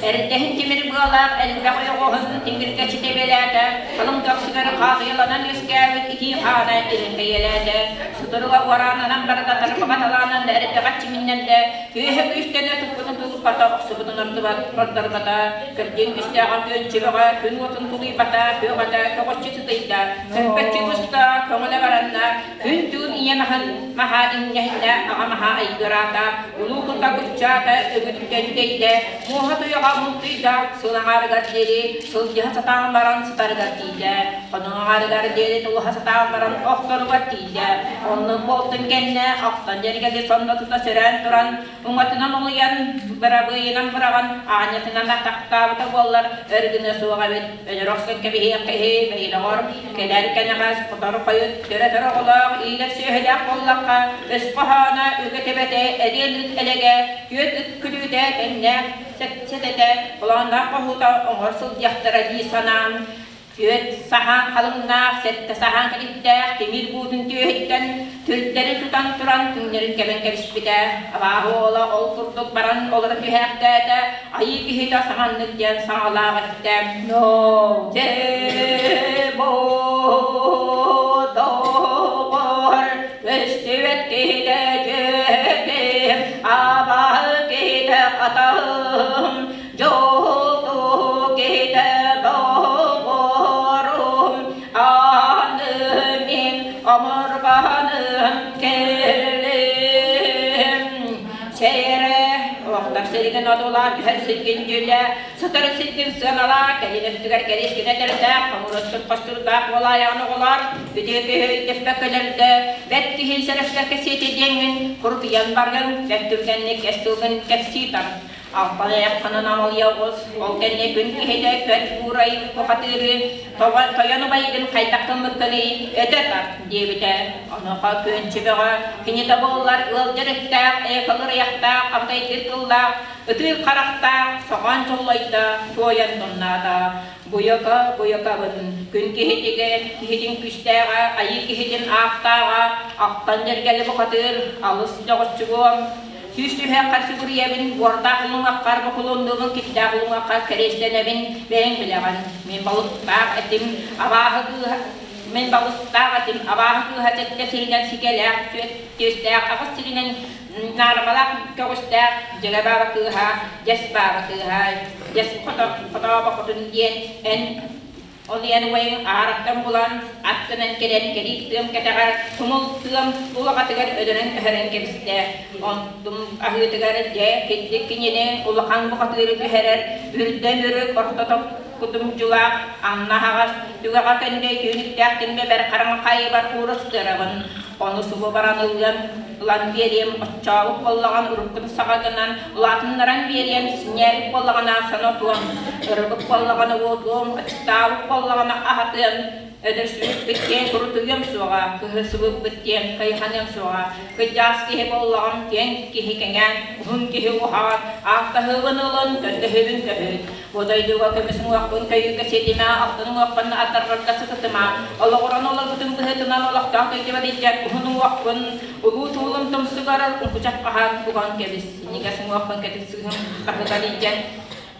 эрдэһин тимир быалаах элбэх ойоҕоһун тиҥиргэччи тэбиэлээтэ, халыҥ көхсүгэр хаатыйаланан үөскээбит итии хаана ириҥкэйэлээтэ, сутуруга уораанынан барда, тарбаҕа талаанан эрдэҕэ чиминнэннэ, күөһэ күүстэнэ туппутун тулуппата, охсубутун ордубат, ордорбото, кырдьыын күүстээҕэ күөнчү бөҕө, күн уотун тулуйбата, күөҕэтэ көҕүччү сытыйда, көппөччү куста, көҥүлэ баранна, Күн-түүн ийэм аһын маһа иҥнэһиннэ, аҕам аһа айгыраата, улуу кута куччаата, өҥүтүтэ үтэйдэ, муоһа туйаҕа мултуйда, сыл аҥаарыгар диэри сылдьыһа сатаан баран сытарыгар тиийдэ, хонуҥ аҥаарыгар диэри тулуһа сатаан баран охторугар тиийдэ. Оннук буолтун кэннэ охтон дьэргэли сонно тута сөрөөн туран, уҥатынан улуйан, бырабыайынан быраҕан, аанньатынан атахтаабыта буоллар, өр гыныа суох эбит. Өлөр охсон кэбиһиэх киһи, бэйэлэҕэр кэлэр кэнэҕэс, хотор хойут, төрөтөр оҕолоох, иилэр сүөһүлээх буоллахха, өс хоһооно, үгэ төбөтө, эриэн ыт элэгэ, түөт ыт күлүүтэ, тэҥнээх сэтэтэ, холоонноох хоһуута оҥор сылдьыахтара дии санаан, Түөрт саһаан халыҥнаах, сэттэ саһаан кэтиттээх тимир буутун түөһүттэн түрдэри тутан туран түҥнэрин кэбэн кэбиспитэ. Абааһы уола ол курдук баран олоро түһээхтээтэ, айыы киһитэ саманнык диэн саҥалаах эттэ. Дьэ, доҕор, көстүбэт киһитэ дьүөгэм, абааһы киһитэ атаһым, Дьолу киһитэ доҕорум, аны мин омурҕаным кэллим. Чээрэ, охтор сиргин одуулаа, түһэр сиргин дьүлэ, сытар сиргин сыаналаа, кэлин өттүгэр кэрискин этэрдээх, хомуруоскун хостурдаах буолаайаҕын оҕолоор, үтүө киһи өйдөспөккө өлөрдө, бэт киһи сэрэхтэккэ сиэтэ диэҥҥин, курутуйан баргын, бэрт түргэнник кэс тылгын кэпсии тар. Алпалайаххынан амалыйа оҕус, ол кэннэ күн киһитэ көт буурай бухатыыры тойон убайгын хайдах гыммыккыный, өтө тарт диэбитэ. Онуоха күөнчү бөҕө кини да буоллар ыалдьар эттээх, эйэкалыр айахтаах, абытайдыыр тыллаах, ытыыр харахтаах, соҕоон чоллойдо, туойан тоннаата. Буйака, буйакабын, күн киһитигэр, киһитин күүстээҕэ, айыы киһитин аахтааҕа, алтан дьэргэли бухатыыр, алыс дьоҕуччугуом, Сүүс түһээххэр сүгүрүйэбин, буордаах улуҥаххар бокулуоннуубун, кирдээх улуҥаххар кэриэстэнэбин, бэйэҥ билэҕин. Мин балыктаах этим, абааһы кыыһа мин балыстаах этим, абааһы кыыһа сэттэ сиринэн сикэлээх, түөстээх, аҕыс сиринэн наарымалаах көҕүстээх, дьэгэ бааба кыыһа, дьэс бааба кыыһа, дьэс хотообо хотун диэн эн Ол иһэн убайыҥ аараттан булан, аттынан кэлэн кэлиик тыам кэтэҕэр тумул тыам улаҕатыгар өлөрөн-өһөрөн кэбистэ. Онтум аһыытыгар дьэ кирдик кинини улахан бухатыыры түһэрэр үрдэ мүрүк ортото кутумдьулаах анна аһаҕас түгэҕэ көндөй түүнүктээх тимбэбэр хараҥа хайыбар куурус тыарабын. Ону субу баран ылыам, ылан биэриэм, оччообут буоллаҕын уруккун саҕа гынан улаатыннаран биэриэм, синньээбит буоллаҕына санатыам, ырыбыт буоллаҕына уотуом, аччыктаабыт буоллаҕына аһатыам, өлөрсүбүппүт диэн курутуйуом суоҕа, кыһысыбыппыт диэн кыйаханыам суоҕа, кыдьаас киһи буоллаҕым, киэҥ киһи кэҥээн, уһун киһи уһаан, ааттаһыыбын ылын, көрдөһүүбүн көһүт. Бу дойдуга көмүс уҥуохпун көйүүкэ сиэтимэ, алтын уҥуохпун атарҕарга сытытыма, олоҕуран олорбутум быһыытынан олохтоох дойдубар илдьэн уһун уҥуохпун улуу туулум тумсугар кучах хаһан уган кэбис, синньигэс уҥуохпун кэтит сыыһым таһыгар илдьэн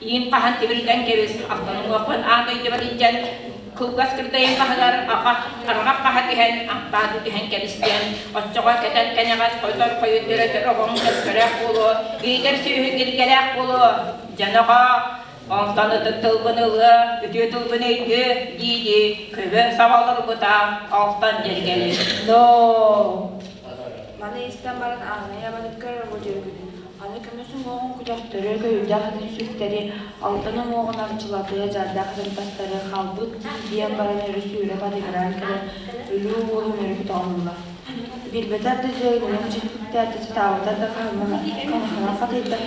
иин хаһан тимирдэн кэбис, алтын уҥуохпун аан дойдубар илдьэн кылгас кырдайын хаһыгар арҕах хаһа түһэн, ампаады түһэн кэбис диэн, оччоҕо кэтэн кэнэҕэс хотор хойут төрөтөр оҕоҥ төлкөлөөх буолуо, иитэр сүөһү илгэлээх буолуо, Дьоноҕо онтон ытык тылбын ылыа, үтүө тылбын өйдүө дии-дии көбө сабалырбыта алтан дьэргэли. Но! Маны истэн баран Аана ябанып көрөр бу дьүрүгүнүн. Аны көмүс уҥуоҕун күтөхтөрү, көйүрдээх атын сүктэри, алтан уҥуоҕун арчылатыа, дьардаах атын тастары хаалбыт дии диэн баран өрө сүүрэ бадыгыраан кэлэн, өлүү уолун өрө көтөҕөн ылла. Билбэтэр да дьиэгинэн дьиктитэ сатаабатар да хаһана хатыйда,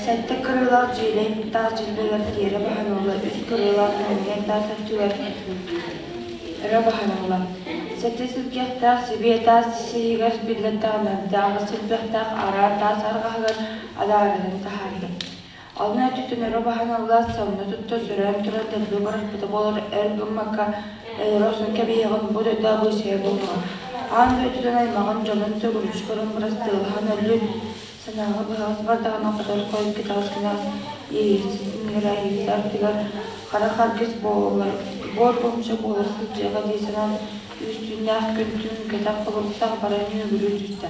сэттэ кырыылаах дьиэлэй таас дьыллыгар тиэрэ баһан ылла, үс кырыылаах мөҥүөн таас өттүгэр өрө баһан ылла. Сэттэ силгэхтээх сибиэ таас сиһигэр биллэн даҕанардаах силбэхтээх араа таас арҕаһыгар адаарытан таһаарда. Алын өттүттэн өрө баһан ылла, сонно тутта сөрөөн туран дэлби бырахпыта буолар өр гыммакка өлөрө охсон кэбиһиэҕин бу дойду абыычайа буоллаҕа. Аан дойдутун аймаҕын дьонун төгүрүччү көрөн бырастыылаһан өллүн, санааҕа быһаҕас бардаҕына хотор хойут кэтэҕэс гынаҕас иэйиэхсит иннигэр ардыгар хара харгыс буолар буор буомча буолар сылдьыаҕа дии санаан үс түүннээх күн түүн кэтэх холоруктаах баран үөгүлүү түстэ.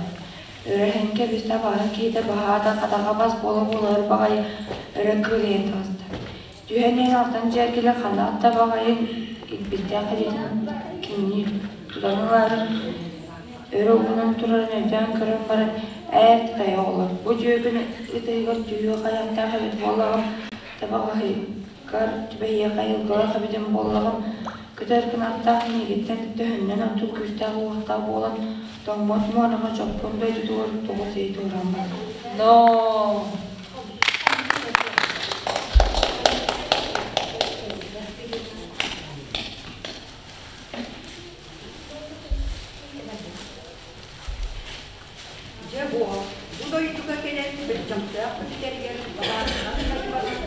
Өрөһөҥкө бистэ абааһы киһитэ баһаата хатаҕа бас буола-буола өр баҕайы өрө кыырайан таҕыста. Түһэн иһэн алтан дьэргэлэ ханна да баҕайы илбистээх илиитин кинини тутан ылаары өрө уунан турарын өйдөөн көрөн баран «Ээр тайа оҕолор, бу дьүөгүн ытыһыгар түһүөх айахтаах эбит буоллаҕым, табаҕаһыгар түбэһиэх айылгылаах эбитим буоллаҕым, көтөр кынаттаах миигиттэн төһөннөн ордук күүстээх уохтаах буолан тоҥмот муораҕа чоппун дойдутугар тоҕус ый туораммын». Но Дьэ буол, бу дойдуга кэлэн бөлчөхтөөх көтүтэригэр баҕарынан хайбанан,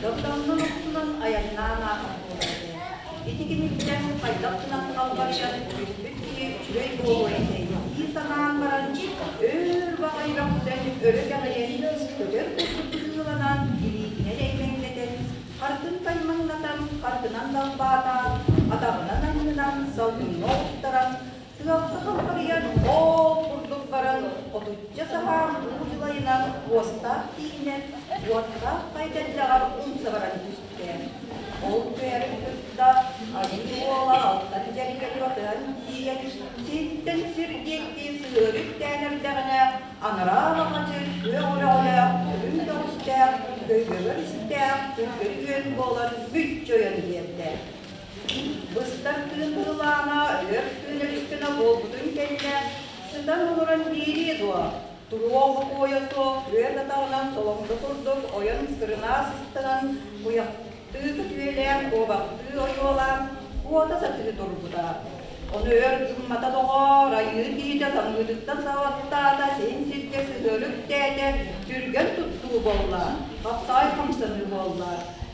догдоҥнон охсунан айаннаан ааһар буолар этэ. Ити киниттэн хайдах гынан халбарыйан түспүт киһи үчүгэй буолуо этэй дии санаан баран, өр баҕайы бөхсөн, өрө кэҕийэн, көтөр курдук быһыыланан, илиитинэн эймэҥнэтэн, хартын таймаҥнатан, хартынан далбаатаан, атаҕынан анньынан, салгыҥҥа оҕустаран, тыалга халбарыйан, ол курдук баран, отучча саһаан уу дьулайынан, уостаах тииһинэн, уоттаах хайдаллаҕар умса баран түстэ. Ол түһэрин кытта Айыы уола алтан дьэргэни батыһан тиийэн, сиртэн сир диэки сыһыары үктээн эрдэҕинэ, анараа баҕадьы күөх өрөҕөлөөх, үрүҥ көҕүстээх, көйгөгөр истээх, күргүр үөн буолан мүччү ойон биэрдэ. Быстар тыын быһылаана өр тыын өрүскэнэ буолбутун кэннэ, сытан олорон биэриэ дуо? Туруох бокуойа суох түөрт атаҕынан солоҥдо курдук ойон кырынаас ыстанан, куйахтыы көтүөлээн, куобахтыы ойуолаан, куота сатыы турбута. Ону өр гыммата доҕоор, айыы киһитэ самыытыттан саҕаттаата, син сиргэ сыһыары үктээтэ, түргэн туттуу буолла, хапсаҕай хамсаныы буолла.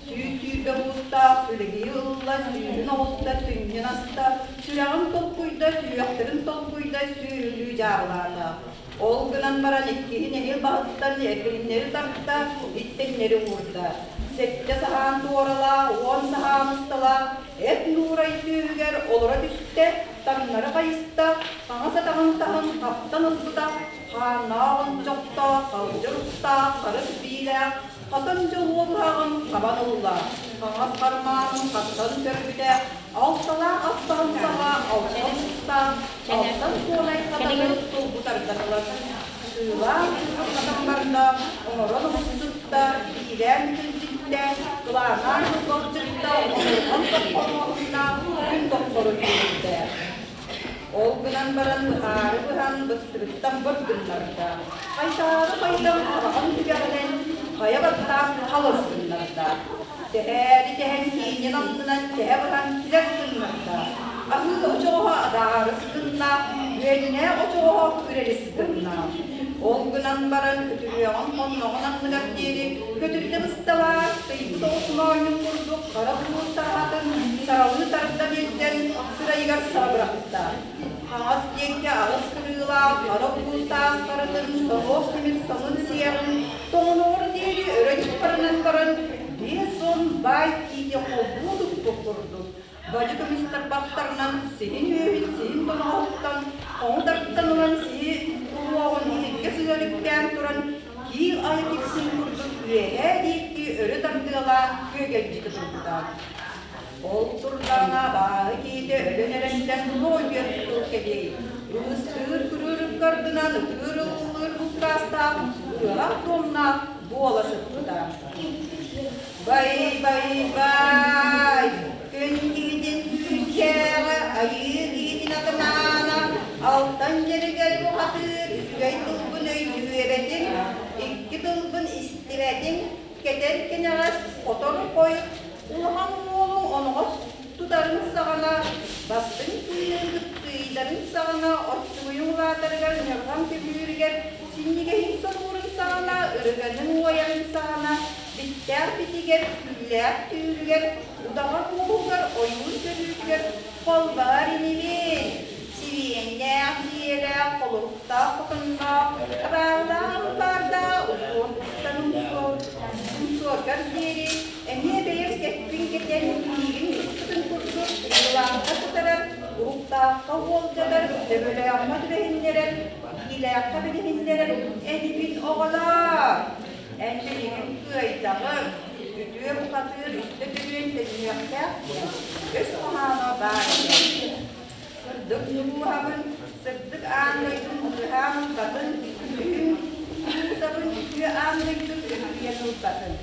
Сүүс сүүрбэ буустаах сүлэгийи ылла, сүүһүн оҕуста, сүнньүн аста, сүрэҕин толкуйда, сүһүөхтэрин толкуйда, сүүһүлүү дьаарылаата. Ол гынан баран иккиһин эһиил баһыттан эргилиннэри тарта, иттэннэри уурда. Сэттэ саһаан туоралаах, уон саһаан усталаах эт нуурай түөһүгэр олоро түстэ, таҥнары хайыста, хаҥас атаҕын таһын хаптан ылбыта, хааннаах ончохтоох, халдьыр устаах, харыс биилээх, хатан дьолуо быһаҕын хабан ылла, хаҥас хармаанын хаттан көрбүтэ, алталаах аттаҕын саҕа алтан устаах, алтан туонай хатаны сулбу тардан ылар. Сыылаах сыһыт хатан барда, оҥорон оҥостутта, биилээн күлдьүттэ, кылаанаан кылбалдьытта, омурҕан тоххоруоһунна, күн тоххору түһэрдэ. Ол гынан баран быһаары быһан быстыгыттан быр гыннарда. Хайдаары хайдан хараҕын түгэҕинэн хайа баттаан халыс гыннарда. Тэһээри тэһэн киинин аннынан тэһэ быһан килэс гыннарда. Аһыы очоҕоһо адаарыс гынна, үөннээх очоҕоһо үрэлис гынна. Ол гынан баран көтүрүөҕүн хонноҕун анныгар диэри көтүрдэ бысталаах, тыйбыт оҕус моонньун курдук хара буруун таһаатын саралыы тардан илдьэн сырайыгар саба бырахта. Хаҥас диэки аҕыс кырыылаах хара уһун таас харытын соһуох тимир сонун сиэҕин тоҥонугар диэри өрө ньыппарынан баран 50 баай тиити холбуу туппут курдук бадьы көмүс тарбахтарынан сиһин үөһүн сиһин тоноҕоһуттан хоҥу тартан ылан сиһи уҥуоҕун сиргэ сыһыарыктээн туран киил айа тиксин курдук үөһээ диэки өрө тардыалаан күөгэлдьитэ турбута. Ол турдаҕына абааһы киһитэ өлөн эрэнтэн туох үтүө тыл кэлиэй? Ыыстыыр күрүүр ыккардынан ытыыр ыллыыр булкаастаах ыаһах туомнаах буола сыппыта. Бай-бай-бай, күн киһитин күүстээҕэ, айыы киһитин атамаана, алтан дьэригэр бухатыыр үчүгэй тылбын өйдүөбэтиҥ, икки тылбын истибэтиҥ, кэтэр кэнэҕэс хотор хойут, улахан уолуҥ оноҕос тутарын саҕана, бастыҥ тыынын кыттыйдарын саҕана, оччугуйуҥ улаатарыгар ньырҕаҥ көбүүрүгэр, синньигэһиҥ солуурун саҕана, ырыганыҥ уойарын саҕана, биттээх битигэр, түүллээх түүлүгэр, удаҕан уоһугар, ойуун көрүүтүгэр холбоһор инибин, сибиэннээх дьиэлээх, холоруктаах хотонноох, абааһылаах ампаардаах укуон устан умсуоргар диэри эмиэ бэйэм кэппин кэтэн, миигин туспутун курдук былааҥҥа сытарар, уһуктаахха уолдьатар, төбөлөөххө түбэһиннэрэр, биилээххэ билиһиннэрэр энибин оҕолоор! Эн билигин кыайдаҕыҥ, үтүө бухатыыр үстэ төрүөн төннүөхтээх диэн өс хоһооно баар этэ. Сырдык дууһабын, сырдык аан дойдум быыһаан ылбатын, күһүн куусабын үтүө аан дойдум өрүһүйэн ылбатын.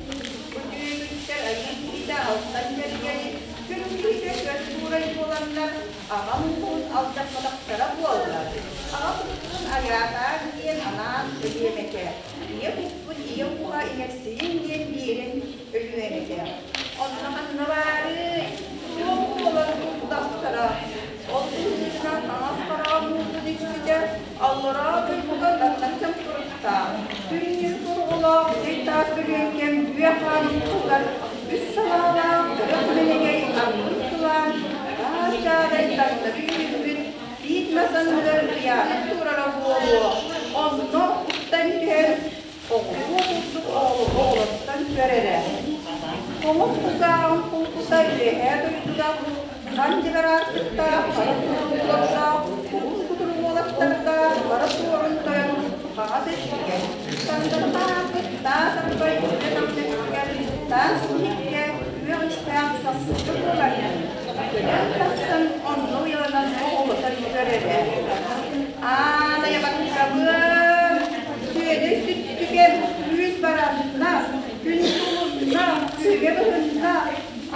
Бу түөкүттэр айыы киһитэ алтан дьэргэни, күн киһитэ көс буурай буоланнар, аҕам уһун алдьаппатахтара буоллар, аҕа куппун айаатаан диэн анаан өлүөм этэ. Ийэ куппун ийэ ууһа иҥэрсийиҥ диэн биэрэн өлүөм этэ. Онно ханна баарый? Суох буолан турдахтара. Ол быһыытынан хаҥас хараҕа муутун иччитэ аллараа дойдуга таҥнары чомпуруктаах, түннүк сорҕолоох бүтэй таас бөлүөҥкэм бүө хаан устугар үс салаалаах өрө күлэнэгэй аргын кылаан көр эрэ. Хомус кулгааҕын кулгута үөһээ дойдуга хандьыгар аартыктаах, хара суорун уһун кутурук уолаттардаах, хара суорун тойон хаҥас өттүгэр, сандалы хаһааппыт таас арбай үлэ тамньатыгар, таас иһиккэ күөх истээх сассыыка буоларынан, көтөн тахсан онно уйаланан оҕолотон көр эрэ. Аан айабаккабыан, Сүөдэй сүттүгэ күүс баранна, күн тулунна, күһүгэ быһынна,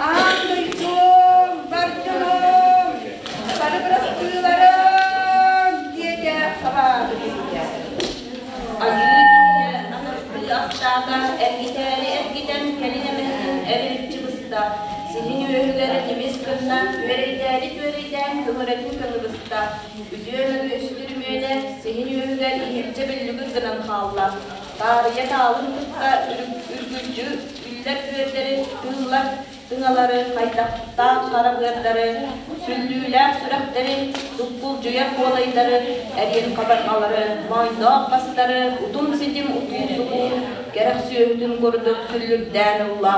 аан дойдум, бар дьонум, бары бырастыыларым, диэтэ абааһы киһитэ. Айыы киһитэ анарбыы астаата, эргитээри эргитэн кэлин эмэһэтин эриличчи быста, сиһин үөһүгэр ньимис гынна, түөрэйдээри-түөрэйдээн көҥүрэтин көҥү быста, Үтүө мөҥү үстүрүмүөнэ сиһин үөһүгэр иһирдьэ бүллүгүр гынан хаалла. Таарыйа таалын кытта үргүлдьү үллэр күөрдэри, тыыллар тыҥалары, хайдахтаах хара быардары, сүллүүлээх сүрэхтэри, суккулдьуйар куолайдары, эриэн хабарҕалары, моойдоох бастары, утум-ситим утуу-субуу кэрэх сүөһүтүн курдук сүллүрдээн ылла.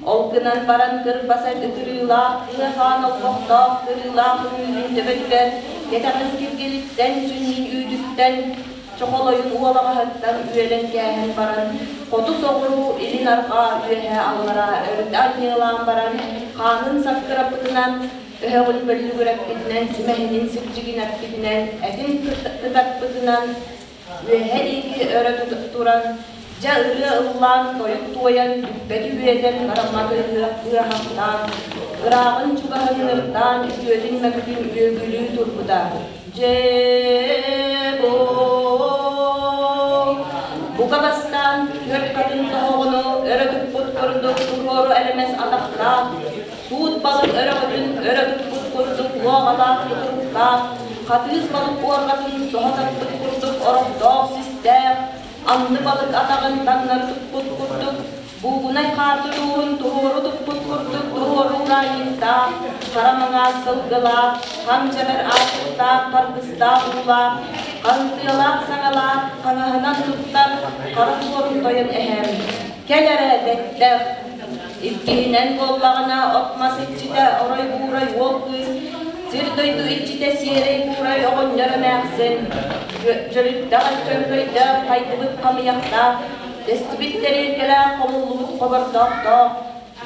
Ол гынан баран кырбаса ытырыылаах кыа хаан олбохтоох кырыылаах үҥүүтүн төбөтүгэр кэтэҕин киргилиттэн сүнньүн үүтүттэн чохолойун уолаҕаһыттан үөлэн кээһэн баран хоту соҕуруу илин арҕаа үөһээ аллараа өрүтэ анньыалаан баран хаанын саккыраппытынан өһөҕүн бөллүгүрэппитинэн сүмэһинин сирдьигинэппитинэн этин кытарпытынан Үөһэ диэки өрө туран, дьэ ырыа ыллаан, тойук туойан, бүппэт үөтэн, барамматы ыаһахтаан, ырааҕын чугаһын ырдаан, үтүөтүн мөкүтүн үөгүлүү турбута. Дьээ Бука бастаан түөрт хатын тоһоҕону өрө туппут курдук туруору элэмэс атахтаах, туут балык өрөҕөтүн өрө туппут курдук луоҕалаах кутуруктаах, хатыыс балык уорҕатын соһо тарпыт курдук орохтоох систээх, анны балык атаҕын таҥнары туппут курдук, буугунай хаар тутуурун туруору туппут курдук туруору ураанньыктаах, хара маҥаас сылгылаах, хам-дьэбэр аартыктаах, харгыстаах уулаах, хантыалаах саҥалаах, хаҥаһынан туттар хара суорун тойон эһэм. Кэл эрэ, бэттэх, Иккиһинэн буоллаҕына, от-мас иччитэ орой-буурай уол кыыс, сир-дойду иччитэ сиэрэй-буурай оҕонньор эмээхсин, дьөлүттээх өскөҥкөйдөөх, хайдыбыт хамыйахтаах, тэстибит тэриэлкэлээх, хомуллубут хобордоохтоох,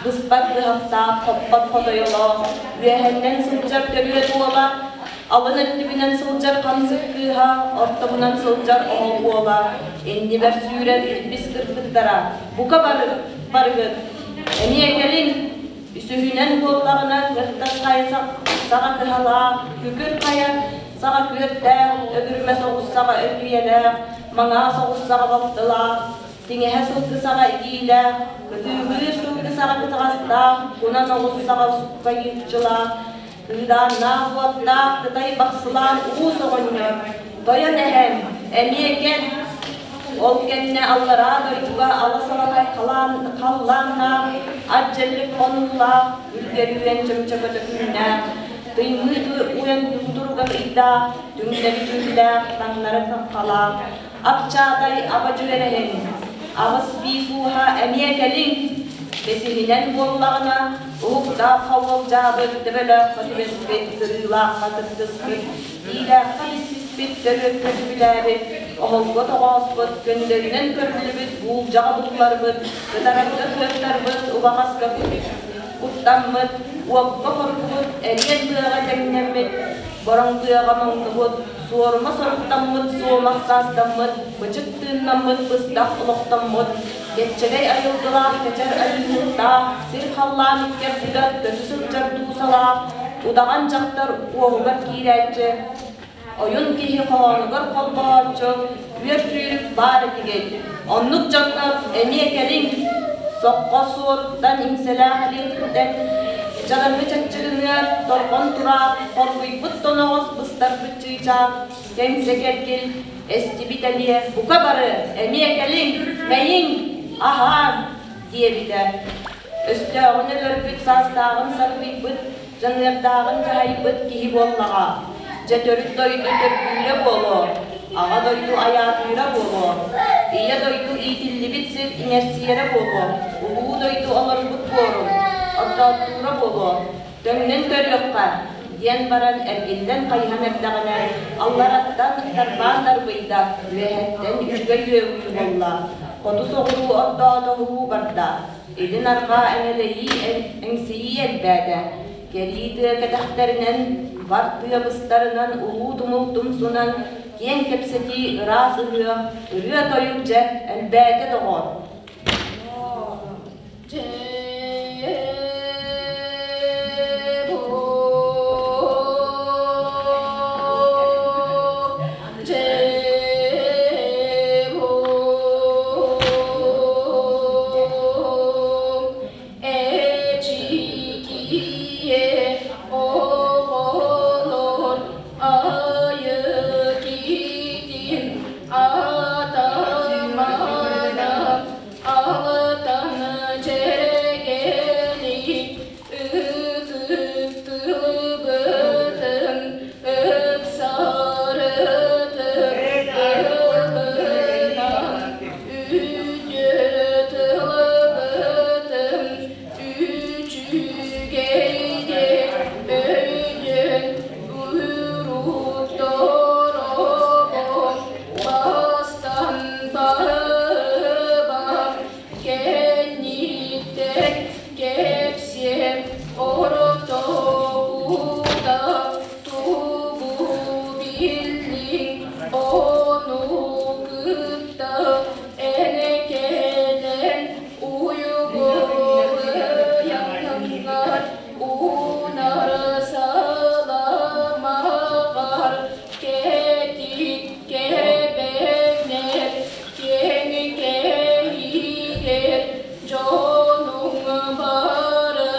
быспат быһахтаах, хоппот хотойолоох, үөһэннэн сылдьар төрүөт уола, алын өттүбүнэн сылдьар хамсык кыыһа, ортобунан сылдьар оһол уола, иннибэр сүүрэр илбис кыргыттара, бука бары барыгыт. Эмиэ кэлиҥ, үсүһүнэн буоллаҕына кыртас хайа саҕа кыһалаах, күкүр хайа саҕа күөртээх, өгүрүмэ соҕус саҕа өтүйэлээх, маҥаа соҕус саҕа балтылаах, тиҥэһэ сылгы саҕа итиилээх, кытыылыыр сылгы саҕа кытаҕастаах, кунан оҕус саҕа суккайыыччылаах, кыыдааннаах уоттаах кытай бахсылаан уус оҕонньор, тойон эһэм, эмиэ кэл! Ол кэннэ аллараа дойдуга ала саламай халлааннаах, ат дьэллик хонуулаах, үргэрүүэн чөмчөкөтө күннээх, тыймыы уйан туругар ыйдаах, түҥнэри түүллээх, таҥнары хаххалаах, апчаатай аба дьүөрэһин, аҕыс биис ууһа эмиэ кэлиҥ! Бэсиһинэн буоллаҕына, уһуктаах хауол дьаабыт төбөлөөххө түбэспит, кырыылаахха кыттыспыт, иилээххэ билсиспит, төрүөккэ түбүлээбит, оһолго тоҕооспут, көннөрүнэн көрүллүбүт буулдьаҕа булларбыт, кытарарга кыаттарбыт, убаҕаска куттаммыт, уокка хоргубут, эриэн быаҕа тэҥнэммит, бороҥ быаҕа моҥнубут, суорума соруктаммыт, суомах саастаммыт, бычык тыыннаммыт, быстах олохтоммут, кэччэгэй айылгылаах кэчэр айыыһыттаах, сир-халлаан икки ардыгар көтө сылдьар дуусалаах, удаҕан дьахтар уоһугар киирээччи, ойун киһи хоһоонугар холбооччу, үөр сүүрүк баар этигит. Оннук дьоннор эмиэ кэлиҥ, соххо суоруттан иҥсэлээх илиититтэн дьадаҥы чаччыгыныар, торҕон тураах, хоргуйбут тоноҕос быстарбыт чыычаах, кэҥсэ кэргил, эстибит элиэ, бука бары эмиэ кэлиҥ, мэйиҥ, аһааҥ, диэбитэ. Өстөөҕүн өлөрбүт, саастааҕын сарбыйбыт, дьаныардааҕын дьаһайбыт киһи буоллаҕа. Дьэ төрүт дойду төргүүрэ буолуо, аҕа дойду айаатыыра буолуо, ийэ дойду иитиллибит сир иҥэрсийэрэ буолуо. дойду олорбут буорун, ордооттуура буолуо, төҥнөн көрүөххэ, диэн баран эргиллэн хайыһан эрдэҕинэ, аллараттан дарбаан дарбыйда, үөһэттэн үчүгэй үөҕүү буолла, хоту соҕуруу ордоотоһуу барда, илин арҕаа эҥэлэйии эҥсийии элбээтэ, кэрии тыа кэтэхтэринэн, бар тыа быстарынан улуу тумул тумсунан киэҥ кэпсэтии ыраас ыһыах, ырыа-тойук дьэ элбээтэ доҕоор. Эчикие оҕолор айы китин атамана алтан дьэргэни ытыктыыбытын ыксарытын ылынан үтүө тылбытын үчүгэйдик өйдөөн уруттороҕун бастан баһыба кэнниттэн кэпсиэм ортокута тугу биллиҥ ону кытта эн кэлэн уйгуһуйаҥҥар уунар саламаҕар кэтит кэбэҥнэр киэҥ кэһиигэр дьонуҥ бары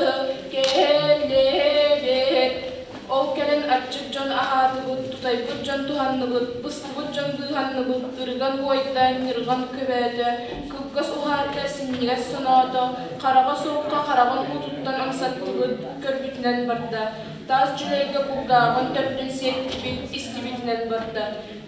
кэллэбит. Ол кэлэн аччык дьон аһаатыбыт, тутайбыт дьон туһанныбыт, быстыбыт дьон быыһанныбыт, ырыган уойда, ньырҕан көбөөтө, кылгас уһаата, синньигэс соноото, хараҕа суохха хараҕын уутуттан амсаттыбыт, көрбүтүнэн барда, таас дьүлэйгэ кулгааҕын төрдүн сиэттибит, истибитинэн барда,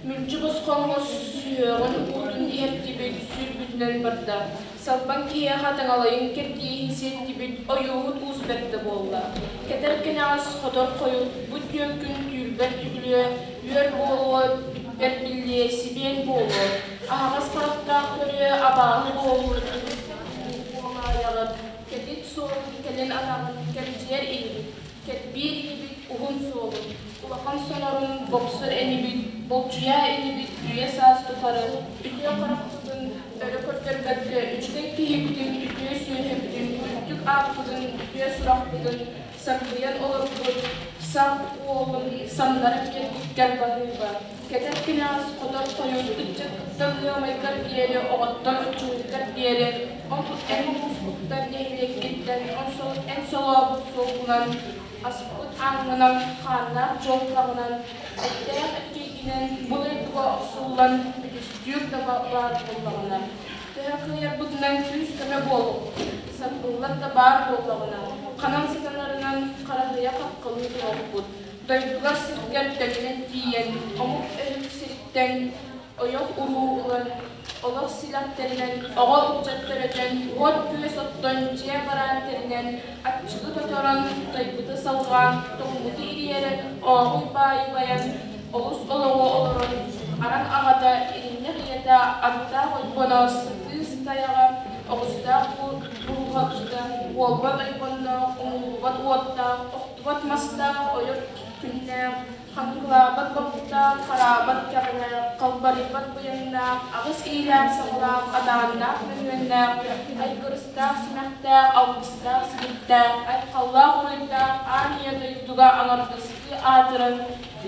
мүлдьү босхоҥҥо сүһүөҕүн уутун иһэртибит, сүүрбүтүнэн барда. Салбаҥ киһиэхэ таҥалайын киртийиһин сиэттибит, ойууһут уус бэрдэ буолла. Кэтэр кэнэҕэс хотор хойут, бу түөкүн түүрбэт түгүлүө, үөр буолуо, бүппэт биллиэ, сибиэн буолуо. Аһаҕас харахтаах көрүө, абааһы буолуу, буолаайаҕыт, кэтит суолун кэлин атаҕын кэмчийэр инибит, кэрбиир инибит уһун суолун, улахан сонорун бопсор инибит, болчуйаа инибит үйэ-саас тухары, үтүө харахпытын өрө көрдөрбөккө үчүгэй киһибитин, үтүө сүөһүбүтүн, үрдүк ааппытын, үтүө сурахпытын сарбыйан олорбут сах уолун самнаран кэлбиккэр баһыыба, кэтэр кинээс хотор хойун ыччаккыттан ыамайгар диэри, оҕоттон оччугуйгар диэри, ол эн улууспуттан, нэһилиэккиттэн, эн солообут суолгунан, аспыт ааҥҥынан, хааннаах дьуолкаҕынан, эттээх эткэйгинэн бу дойдуга охсуллан бүтүстүүр да баар буоллаҕына, төһө кыайарбытынан күүс-көмө буолуохпут, сарбыллар да баар буоллаҕына, ханан сатанарынан хараһыйа хаххалыы туруохпут, дойдугар сиргэр төннөн тиийэн, омук өһүк сириттэн ойох уруу ылан, олох силэхтэринэн, оҕо ыччат төрөтөн, уот-күөс оттон, дьиэ бараан тэринэн, аччыгы тоторон, тутайбыты салҕаан, тоҥмуту ириэрэн, ооҕуй баайы байан, олус олоҕу олорон, араҥ аҕата, иринньэх ийэтэ, аттаах ойбоно, сытыы сытайаҕа, оҕустаах бурҕалдьыта, уолбат ойбонноох, умуллубат уоттаах, охтубат мастаах, ойор күннээх, хаҥкылаабат бобуктаах, хараабат кэҕэлээх, халбарыйбат быйаҥнаах, аҕыс иилээх-саҕалаах, адааннаах мөҥүөннээх, айгырыстаах симэхтээх, алгыстаах силиктээх, айхаллаах уруйдаах аан ийэ дойдуга аҥардастыы аатыран,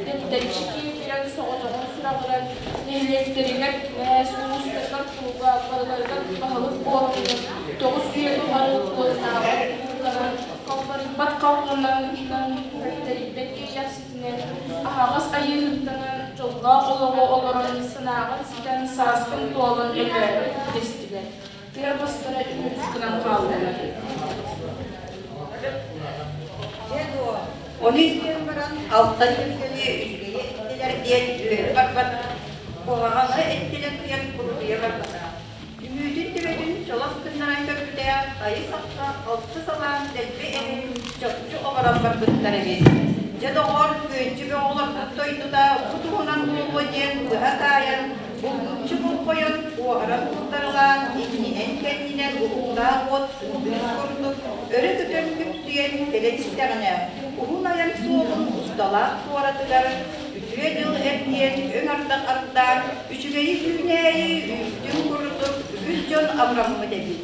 тэмтэччи киэбирэн, соҕотоҕун сураҕыран, нэһилиэктэригэр кинээс, улуустарыгар кулуба, барыларыгар баһылык буоланнар, 9 үйэ тухары куотунааҕар куурданан, халбарыйбат халҕанынан, тэрийбэт иэйэхситинэн, аһаҕас айыыһыттанан, дьоллоох олоҕу олорон, санааҕын ситэн, сааскын туолан өлөөрү дэстилэр. Тыа бастара үмүрүс гынан хааллылар. Дьэ дуо, ону истэн баран алтан дьүрүһүнү үчүгэйи эттилэр диэн үөрэ барбата, куһаҕаны эттилэр диэн курутуйа барбата. Үҥүүтүн төбөтүн чолос гыннаран көрбүтэ, хайы-сахха алты салаан дэлби эһин чопчу олорон барбыттар эбит. Дьэ доҕор, күөнчү бөҕө олорбут дойдута бу туһунан буолуо диэн быһа таайан, булгуччу болҕойон, куоһаран курдарылаан, иннинэн-кэннинэн уһуктаах уот сындыыс курдук өрө көтөн күпсүйэн кэлэн истэҕинэ, уһун айан суолун усталаах туоратыгар үтүө дьыл эргийэн өҥ ардах ардаан, үчүгэйи үүнээйи үүтүн курдук үгүс дьон абыраммыт эбит.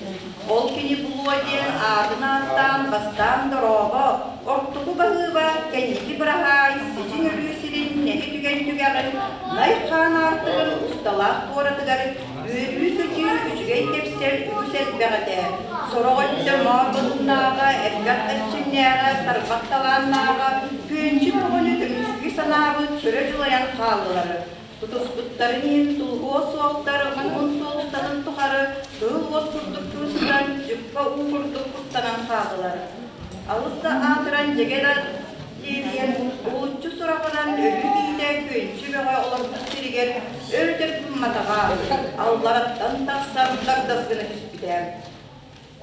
Ол кини булуо диэн аатын ааттаан бастаан дорообо, ортоку баһыыба, кэнники быраһаай, сидьиҥ өлүү сирин нэһи түгэн түгэҕин, най хаан аартыгын усталаах туоратыгар үөрүү-көтүү, үчүгэй кэпсэл үгүс элбэх этэ. Сорох өттө моонньоһуннааҕа, элбэх эрчимнээҕэ, тарбах талааннааҕа, күөнчү бөҕөнү көмүскүү санаабыт көрө дьулайан хааллылар. Тутуспуттарын иһин тулуһуо суохтар уһун суол устатын тухары кыыл уот курдук кыбыстан, дьукка уу курдук куттанан хааллылар. Алыс да аатыран дьэгэ да диэбийэн, уһулуччу сураҕынан өлүү киһитэ күөнчү бөҕө олорбут сиригэр өр-өтөр гымматаҕа, аллараттан тахсан дагдас гына түспүтэ.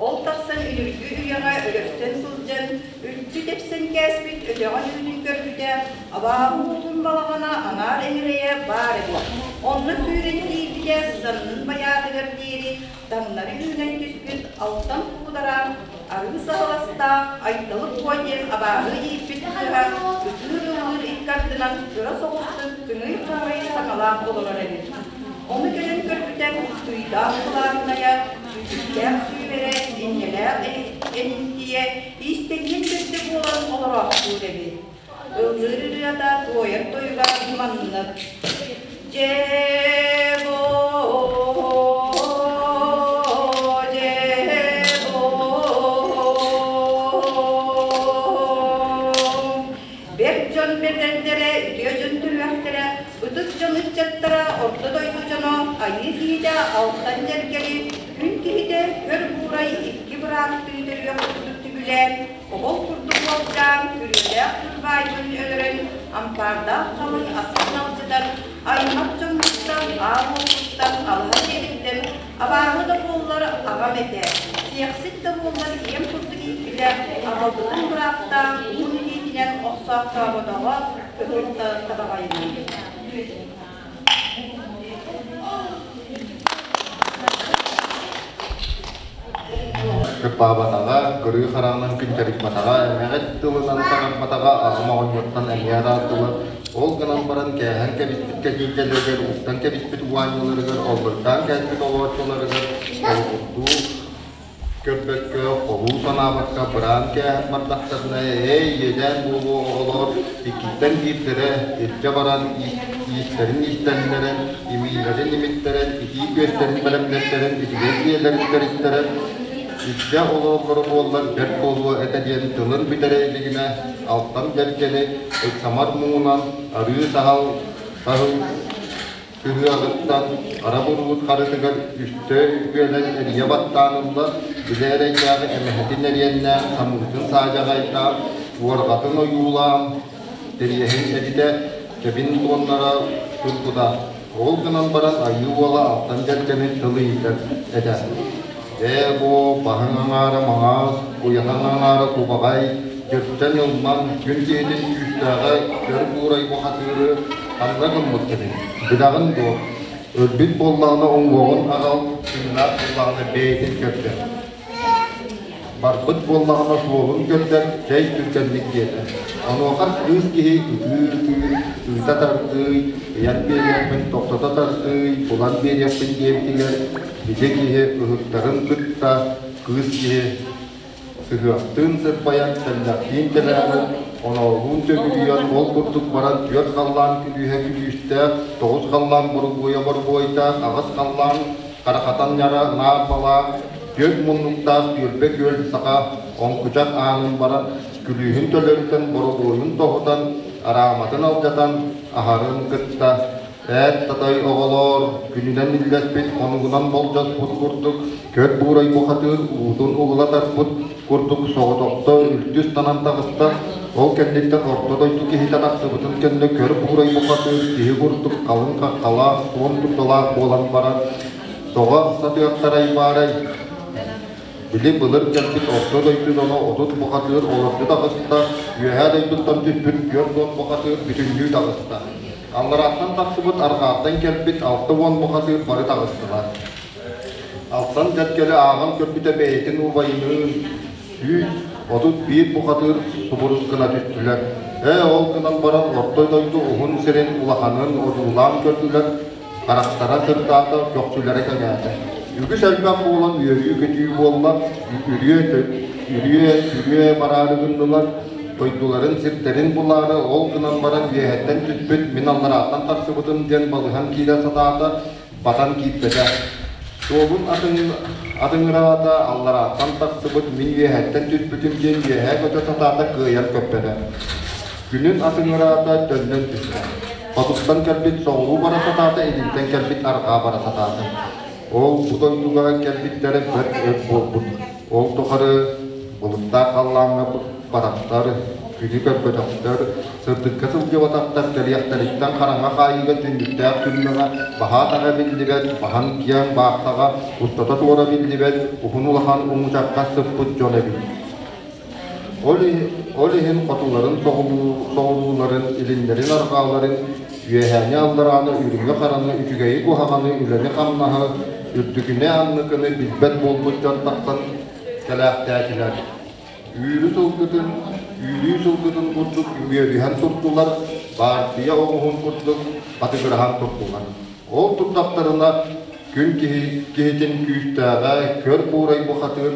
Ол тахсан үнүргү үйэҕэ өлөрсөн сылдьан, үлтү тэпсэн кээспит өтөҕүн үүтүн көрбүтэ, абааһы уутун балаҕана аҥаар эҥирэйэ баар эбит. Онно сүүрэн тиийбитэ саннын байаатыгар диэри таҥнары үүнэн түспүт алтан куудара арыы саһыластаах Айталы Куо диэн абааһы ииппит кыыһа ытыыр-ыллыыр икки ардынан кыра соҕустук кыҥый-хаҥый саҥалаах олорор эбит. Ону кэлэн көрбүтэ куттуйдаах кылаабынайа Сүтүктээх сүүбэрэ, инньэлээх энинтийэ, иистэнньэҥ бэрдэ буолан олороохтуур эбит. Ыллыыр ырыата туойар тойуга маннык. Дьээ-боо, дьээ-боо. Бэрт дьон бэрдэрдэрэ, үтүө дьон төрүөхтэрэ, ытык дьон ыччаттара, орто дойду дьоно, айыы киһитэ алтан дьэргэли, күн киһитэ көр буурай икки бырааттыы төрүөх курдук түбүлээн, оһол курдук уолчаан, күрүөлээх кырбаайбын өлөрөн, ампаардаах халыҥ аспын алдьатан, аймах дьоммуттан, аал уолбуттан, алаһа дьиэбиттэн абааһы да буоллар аҕам этэ, сиэхсит да буоллар ийэм курдук ииппитэ, аҕалбытын бырааптаан, уун илиитинэн охсоохтооботоҕо, кыһыл табаҕайынан. Кырбаабатаҕа, кырыы хараҕынан күнтэрийбатаҕа, эмэҕит тылынан саҥарбатаҕа аҕам оҕонньортон эмиэ араардылар. Ол гынан баран кээһэн кэбиспит кэтиикэлэригэр, уктан кэбиспит угаанньаларыгар, оллурдаан кээспит олооччуларыгар холобурдуу көрбөккө, холуу санаабакка быраан кээһэн бардахтарына, ээй, иэдээн буолуо оҕолоор, иккиттэн биирдэрэ илдьэ баран иистэрин иистэннэрэн, имиилэрин имиттэрэн, итии күөстэрин бэлэмнэттэрэн, үчүгэй дьиэлэрин тэриттэрэн, илдьэ олороллоро буоллар бэрт буолуо этэ диэн тылын бүтэрэ илигинэ, алтан дьэргэни ыксамар муҥунан арыы саһыл саһыл Кыһыаҕыттан хара буруут харытыгар үстэ үгүөлэн эрийэ баттаан ылла, билэ эрэйдээҕи эмэһэтин эриэннээн, самыытын саадьаҕайдаан, уорҕатын ойуулаан, тэриэһин эбитэ, кэбин туоннара турбута. Ол гынан баран Айыы уола алтан дьэргэнин тыл иитэр этэ. Ээ боо, баһыҥ аҥаара маҥаас, куйахаҥ аҥаара кубаҕай, дьөртөн ылман, күн киһитин күүстээҕэ көр буурай бухатыыры ханна гыммыккыный? Билэҕин дуо? Өлбүт буоллаҕына уҥуоҕун аҕал, тыыннаах буоллаҕына бэйэтин көрдөр. Барбыт буоллаҕына суолун көрдөр, чэй түргэнник диэтэ. Онуоха кыыс киһи ытыы-ытыы, ыыта тардыый, ыйан биэриэхпин, тохтото тардыый, булан биэриэхпин диэбитигэр, били киһи ыһыктарын кытта кыыс киһи сыһыахтыын сырбайан, тэллэхтиин тэлээрэн, оноолуун төгүрүйэн, ол курдук баран түөрт халлаан күлүүһэ күлүүстээх, тоҕус халлаан борубуойа борбуойдаах, аҕыс халлаан харахатан ньара наар балаах, түөрт муннуктаах түөлбэ күөл саха оҥкучах аанын баран, күлүүһүн төлөрүтэн, борубуойун тоһутан, арааматын алдьатан, аһарын кытта Ээт татай оҕолоор, күнүнэн үллэспит, хонугунан болдьоспут курдук, көр буурай бухатыыр уутун угула тарпыт курдук соҕотохто үлтү ыстанан таҕыста. Ол кэнниттэн орто дойду киһитэ тахсыбытын кэннэ көр буурай бухатыыр киһи курдук халыҥ хаххалаах, суон дурдалаах буолан баран, тоҕо сатыахтарай баарай? Били былыр кэлбит орто дойду дьоно 30 бухатыыр олордьу таҕыста, үөһээ дойдуттан түспүт 40 бухатыыр бүтүннүү таҕыста. Алларааттан тахсыбыт арҕааттан кэлбит 60 бухатыыр бары таҕыстылар. Алтан дьэргэли ааҕан көрбүтэ бэйэтин убайыныын 131 бухатыыр субурус гына түстүлэр. Ээ, ол гынан баран орто дойду уһун сирин улаханын одуулаан көрдүлэр, харахтара сырдаата, көхсүлэрэ кэҥээтэ. Үгүс элбэх буолан үөрүү-көтүү буолла, үрүө, үрүө, үрүө бараары гыннылар, дойдуларын, сирдэрин булаары, ол гынан баран үөһэттэн түспүт, мин алларааттан тахсыбытым диэн балыһан киирэ сатаата, батан киирбэтэ. Суолун атын атыҥыраата, алларааттан тахсыбыт, мин үөһэттэн түспүтүм диэн үөһээ көтө сатаата кыайан көппөтө. Күнүн атыҥыраата, төннөн түстэ. Хотуттан кэлбит соҕуруу бара сатаата, илинтэн кэлбит арҕаа бара сатаата. Ол бу дойдуга кэлбиттэрэ бэрт өр буолбут. Ол тухары былыттаах халлааҥҥа барахтар, күнү көрбөтөхтөр, сырдыкка сылдьыбатахтар кэлиэхтэриттэн хараҥа хаайыыга түннүктээх түрмэҕэ баһаатаҕа биллибэт, баһан киэҥ баахтаҕа устата туора биллибэт уһун улахан уҥучахха сыппыт дьон эбит. Ол иһин хотуларын соҕурууларын, илиннэрин арҕааларын, үөһээни алларааны, үрүҥү-хараны, үчүгэйи-куһаҕаны, үлэни-хамнаһы, үрдүкүнү-анныкыны билбэт буолбут дьон тахсан кэлээхтээтилэр. Үүрү сылгытын, үүрүү сылгытын курдук үмүөрүһэн турдулар, баартыйа оҕуһун курдук хатыгыраһан турдулар. Ол турдахтарына күн киһи киһитин күүстээҕэ, көр буурай бухатыыр,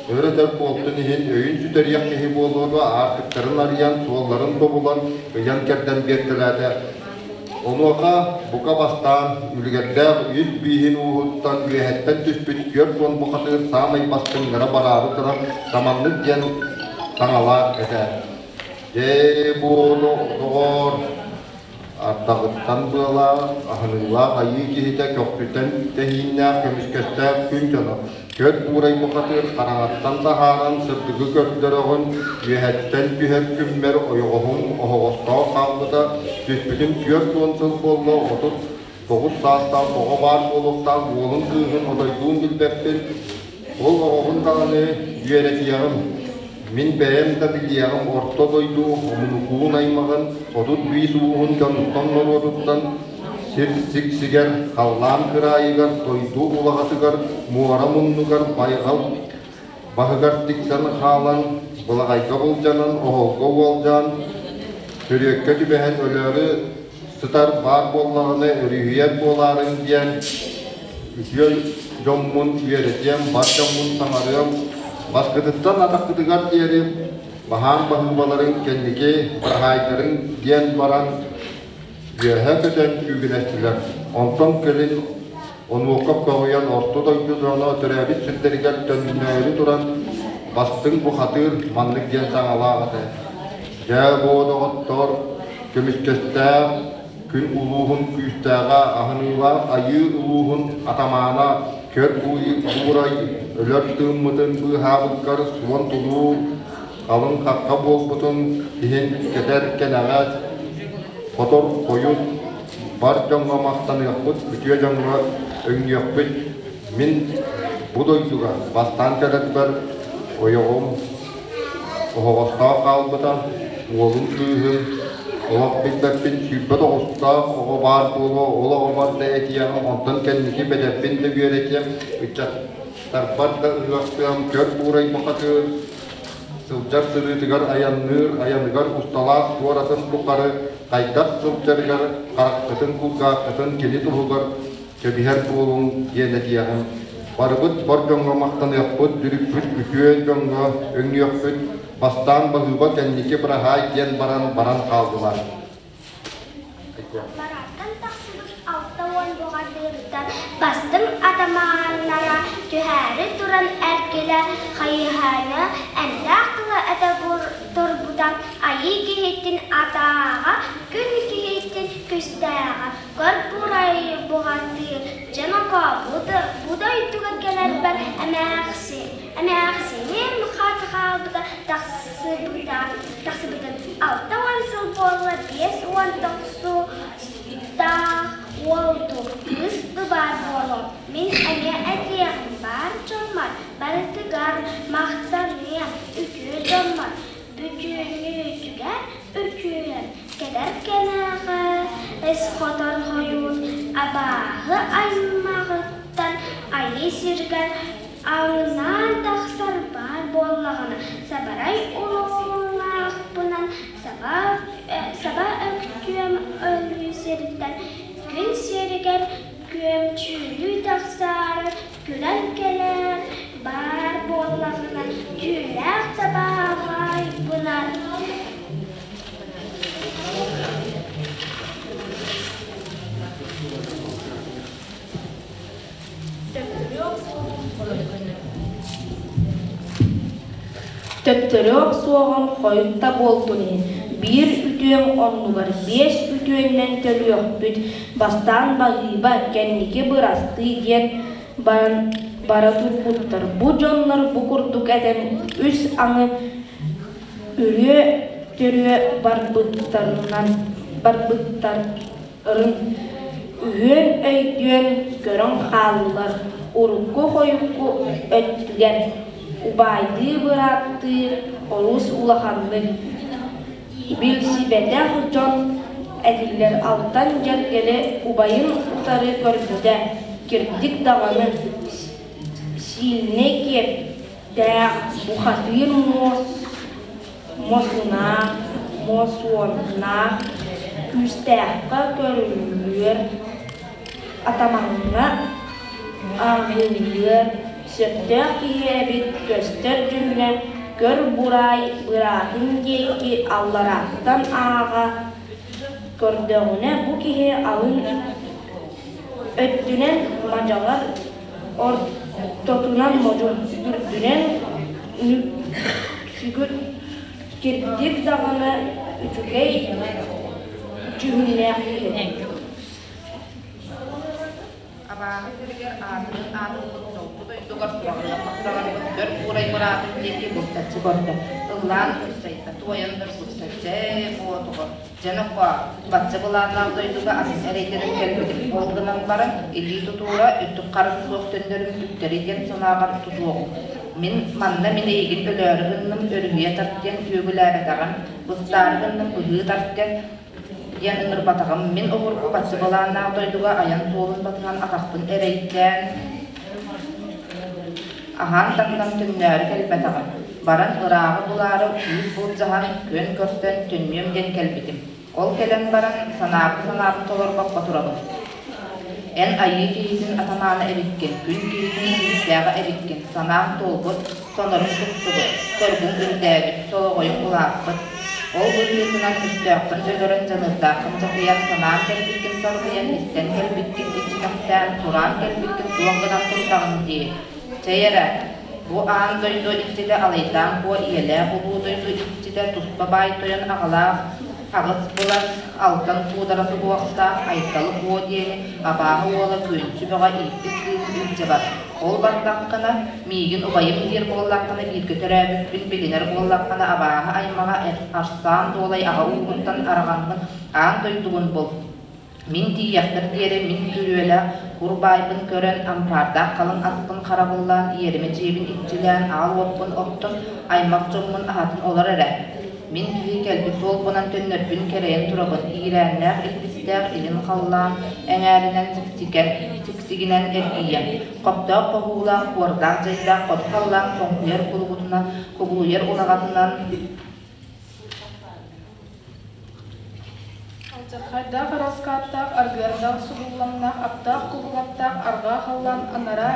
өр-өтөр буолтун иһин өйүн сүтэриэх киһи буолуону аартыктарын арыйан, суолларын тобулан, ыйан-кэрдэн биэртэлээтэ. Онуоха бука бастаан үлүгэрдээх үс бииһин ууһуттан үөһэттэн түспүт 40 бухатыыр саамай бастыҥнара бараары туран саманнык диэн саҥалаах этэ. Дьэ, буону доҕоор, Ардаҕыттан быалаах, аһыныылаах айыы киһитэ көхсүтэн тэһииннээх көмүскэстээх күн дьоно, көр буурай бухатыыр хараҥаттан таһааран сырдыгы көрдөрөҕүн, үөһэттэн түһэр күммэр ойоҕоһум оһоҕостоох хаалбыта, түспүтүм 40 сыл буолла, 39 саастаах оҕо баар буолуохтаах уолун кыыһын отойдуун билбэппин, ол оҕобун даҕаны үөрэтиэҕим. Мин бэйэм да билиэҕим орто дойду омунукуун аймаҕын 35 ууһун дьонуттан норуотуттан сир сиксигэр, халлаан кыраайыгар, дойду улаҕатыгар, муора муннугар, байҕал баһыгар тиксэн хаалан, былаҕайга былдьанан, оһолго уолдьаан, төрүөккэ түбэһэн өлөөрү сытар баар буоллаҕына өрүһүйэр буолаарыҥ диэн үтүө дьоммун үөрэтиэм, бар дьоммун саҥарыам, баскытыттан атахпытыгар диэри баһаам баһыыбаларын кэнники быраһаайдарыҥ диэн баран үөһэ көтөн күүгүнэстилэр. Онтон кэлин онуоха көҕүйэн орто дойду дьоно төрөөбүт сирдэригэр төннөөрү туран бастыҥ бухатыыр маннык диэн саҥалаах этэ. Дьэ, буо доҕоттор, көмүскэстээх күн улууһун күүстээҕэ аһыныылаах айыы улууһун атамаана көр буурай өлөр тыыммытын быыһаабыккар суон тулуу халыҥ хахха буолбутун иһин кэтэр кэнэҕэс хотор хойут бар дьоҥҥо махтаныахпыт үтүө дьоҥҥо өҥнүөхпүт мин бу дойдуга бастаан кэлэрбэр ойоҕум оһоҕостоох хаалбыта, уолум кыыһын олох билбэппин 29-таах оҕо баар буолуо, ол оҕобор да этиэҕим, онтон кэнники бэдэрбин да үөрэтиэм, ыччаттарбар да ыһыахтыам, көр буурай бухатыыр, сылдьар сырыытыгар айанныыр, айаныгар усталаах туоратын тухары хайдах сылдьарыгар хараххытын, кулгааххытын кини туһугар кэбиһэр буолуҥ диэн этиэҕим. Барыбыт бар дьоҥҥо махтаныахпыт, дүрүкпүт үтүө дьоҥҥо өҥнүөхпүт, бастаан баһыыба кэнники быраһаай диэн баран баран хааллылар. Барааттан тахсыбыт 60 бухатыыртан бастыҥ атамааннара түһээри туран эргилэ хайыһаны эмтээх тыла этэ турбута айыы киһитин атааҕа, күн киһитин күстээҕэ Көр буурайы буҕатыыр, дьэ нокоо, бу дойдуга кэлэрбэр эмээхсиним хат хаалбыта тахсыбытын 60 сыл буолла 59-таах уол дуу, кыыс дуу баар буолуо. Мин эмиэ этиэҕим баар дьоммор бары. Барытыгар махтаныам, үтүө дьоммор, бүтүннүүтүгэр үтүөм, кэлэр кэнэҕэ эс хотор хойуун абааһы аймаҕыттан айыы сиригэр аҥнаан тахсар баар буоллаҕына, сабарай улуулаахпынан саба, саба өктүөм өлүү сириттэн күн сиригэр күөмчүлүү тахсаары күлэн кэлэр баар буоллаҕына, түүлээх табааҕайбынан Төптөрү охсуоҕум хойут да буолтун иһин, биир үтүөм оннугар биэс үтүөннэн төлүөхпүт, бастаан баһыыба, кэнники бырастыы диэн баран бара турбуттар. Бу дьоннор бу курдук этэн үс аҥы үрүө-төрүө барбыттарынан барбыттарын үһүөн өйдүөн көрөн хааллылар. Урукку-хойукку өттүгэр убаайдыы-бырааттыы олус улаханнык билсибэтэх дьон этиллэр Алтан Дьэргэли убайын утары көрбүтэ, кирдик даҕаны сильнэй киэптээх бухатыыр муос мосунаах, мосуоннаах күүстээххэ көрүллүөр, атамаҥҥа ааҕыллыар сөптөөх киһи эбит көстөр дьүһүнэ көр бураай быраатын диэки алларааттан ааҕа көрдөҕүнэ бу киһи алын өттүнэн мадьалар ортотунан модьу, үрдүнэн нүксүгүр, кирдик даҕаны үчүгэй дьүһүннээх киһи. Абааһы сиригэр аатырын аатырбыт долгу дойдугар сураҕырбыт сураҕырбыт бөрт буурай быраатын диэки бултаччы көрдө. Ыллаан ырсайда, туойан доргутта, дьэ, боотугу, Дьэ нохоо, бачча былааннаах дойдуга атын эрэйдэрин кэлбитим. Ол гынан баран, илии тутуура, өттүк харах суох төннөрүм түктэри диэн санааҕар тутуоҕум. Мин манна мин эйигин өлөөрү гынным, өрүһүйэ тарт диэн үөгүлээбэтэҕим, быстаары гынным, быһыы тарт диэн диэн ыҥырбатаҕым. Мин обургу бачча былааннаах дойдуга айан суолун батыһан атахпын эрэйдээн, аһаан таҥнан төннөөрү кэлбэтэҕим. Баран ырааҕы булаары күүс былдьаһан, күөн көрсөн төннүөм диэн кэлбитим. Ол кэлэн баран, санаабыт санаабын толорбокко турабын. Эн айыы киһитин атамаана эбиккин, күн киһитин күүстээҕэ эбиккин, санааҥ туолбут, соноруҥ тупсубут, соргуҥ үрдээбит, солоҕойуҥ улааппыт. Ол быһыытынан өстөөххүн өлөрөн дьаныардааххын дьакыйан, санаан кэлбиккин сарбыйан, истэн кэлбиккин иччитэхтээн, сураан кэлбиккин суох гынан турдаҕыҥ дии. Чэй эрэ, бу аан дойду иччитэ Алайдаан Куо ийэлээх улуу дойду иччитэ туспа баай тойон аҕалаах аҕыс былас алтан куудара суһуохтаах Айталы Куо диэни абааһы уола Күөнчү Бөҕө ииппит кыыһын илдьэ бар. Ол бардаххына, миигин убайым диир буоллаххына бииргэ төрөөбүппүн билинэр буоллаххына абааһы аймаҕа Арсаан Дуолай аҕа ууһуттан араҕаҥҥын аан дойдугун бул. Мин тиийиэхпэр диэри мин күрүөлээх кур баайбын көрөн, ампаардаах халыҥ аспын харабыллаан, иэримэ дьиэбин иччилээн, аал уоппун оттон, аймах дьоммун аһатын олор эрэ. Мин киһи кэлбит суолбунан төннөрбүн кэрэйэн турабын, иирээннээх илбистээх илин халлаан эҥээринэн сиксикэн, сиксигинэн эргийэн, хоптоох хоһуулаах, куордаах дьайдаах хоту халлаан хоҥкуйар кулугутунан, кубулуйар улаҕатынан Алдьархайдаах араскааттаах, аргыардаах субуллаҥнаах, аптаах кубулаттаах арҕаа халлаан анараа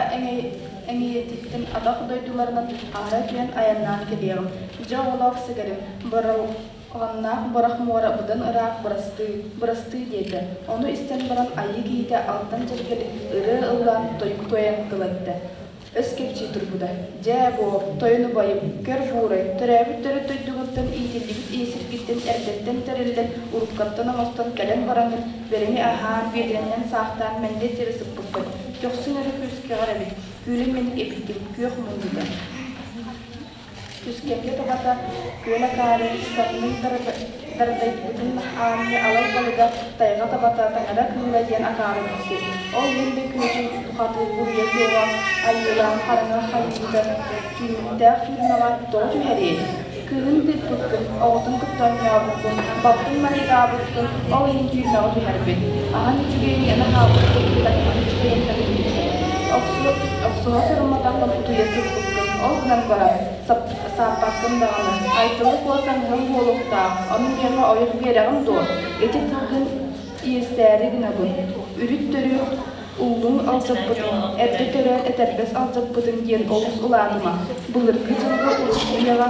эҥийэтиттэн атах дойдуларынан аара түһэн айаннаан кэлиэҕим. Дьэ оҕолоох сэгэрим, барылҕаннаах бырах муора быдан ыраах бырастыы, бырастыы диэтэ. Ону истэн баран айыы киһитэ алтан дьэргэли ырыа ыллаан тойук туойан тыл эттэ. Өс кэпсии турбута: «Дьээ буо, тойон убайым, көр буурай, төрөөбүт төрүт дойдугуттан иитиллибит ийэ сиргиттэн эрдэттэн тэриллэн, уруккаттан оҥостон кэлэн бараҥҥын, бэрэни аһаан, биэдэрэннэн саахтаан мэндиэ сири сыппыккын, көхсүн эрэ күүскэҕэр эбит, күүлүн мэник эбиккин, күөх мундута». Күскэмдьэ табата күөл акаары, саннын дардайбытын аанньа алал балыга, тайҕа табата, таҥара кыыла диэн акаары киһи. Ол иһин да күөдьүй бухатыыр буруйа суоҕа айыылаан хараҥа хайыыта түүнүктээх түүрмэҕэ тоҕо түһэриэй? Кыыһын тыыппыккын, оҕотун кытта оонньообуккун, балтын марайдаабыккын, ол иһин түүрмэҕэ түһэрбит. Аһан үчүгэйин эн аһаабыккын, таҥаһын үчүгэйин таҥныбыккын. Охсуһа сорумматаххын утуйа сыппыккын, ол гынан баран, сааппаккын даҕаны, Айталы Куо саҥаһыҥ буолуохтаах, ону миэхэ ойох биэрэҕин дуо? Ити тылгын иэстээри гынабын. Үрүт төрүөх уллуҥ алдьаппытыҥ, эрдэ төрөөн этэрбэс алдьаппытыҥ диэн олус улаатыма. Былыргы дьылга урукку үйэҕэ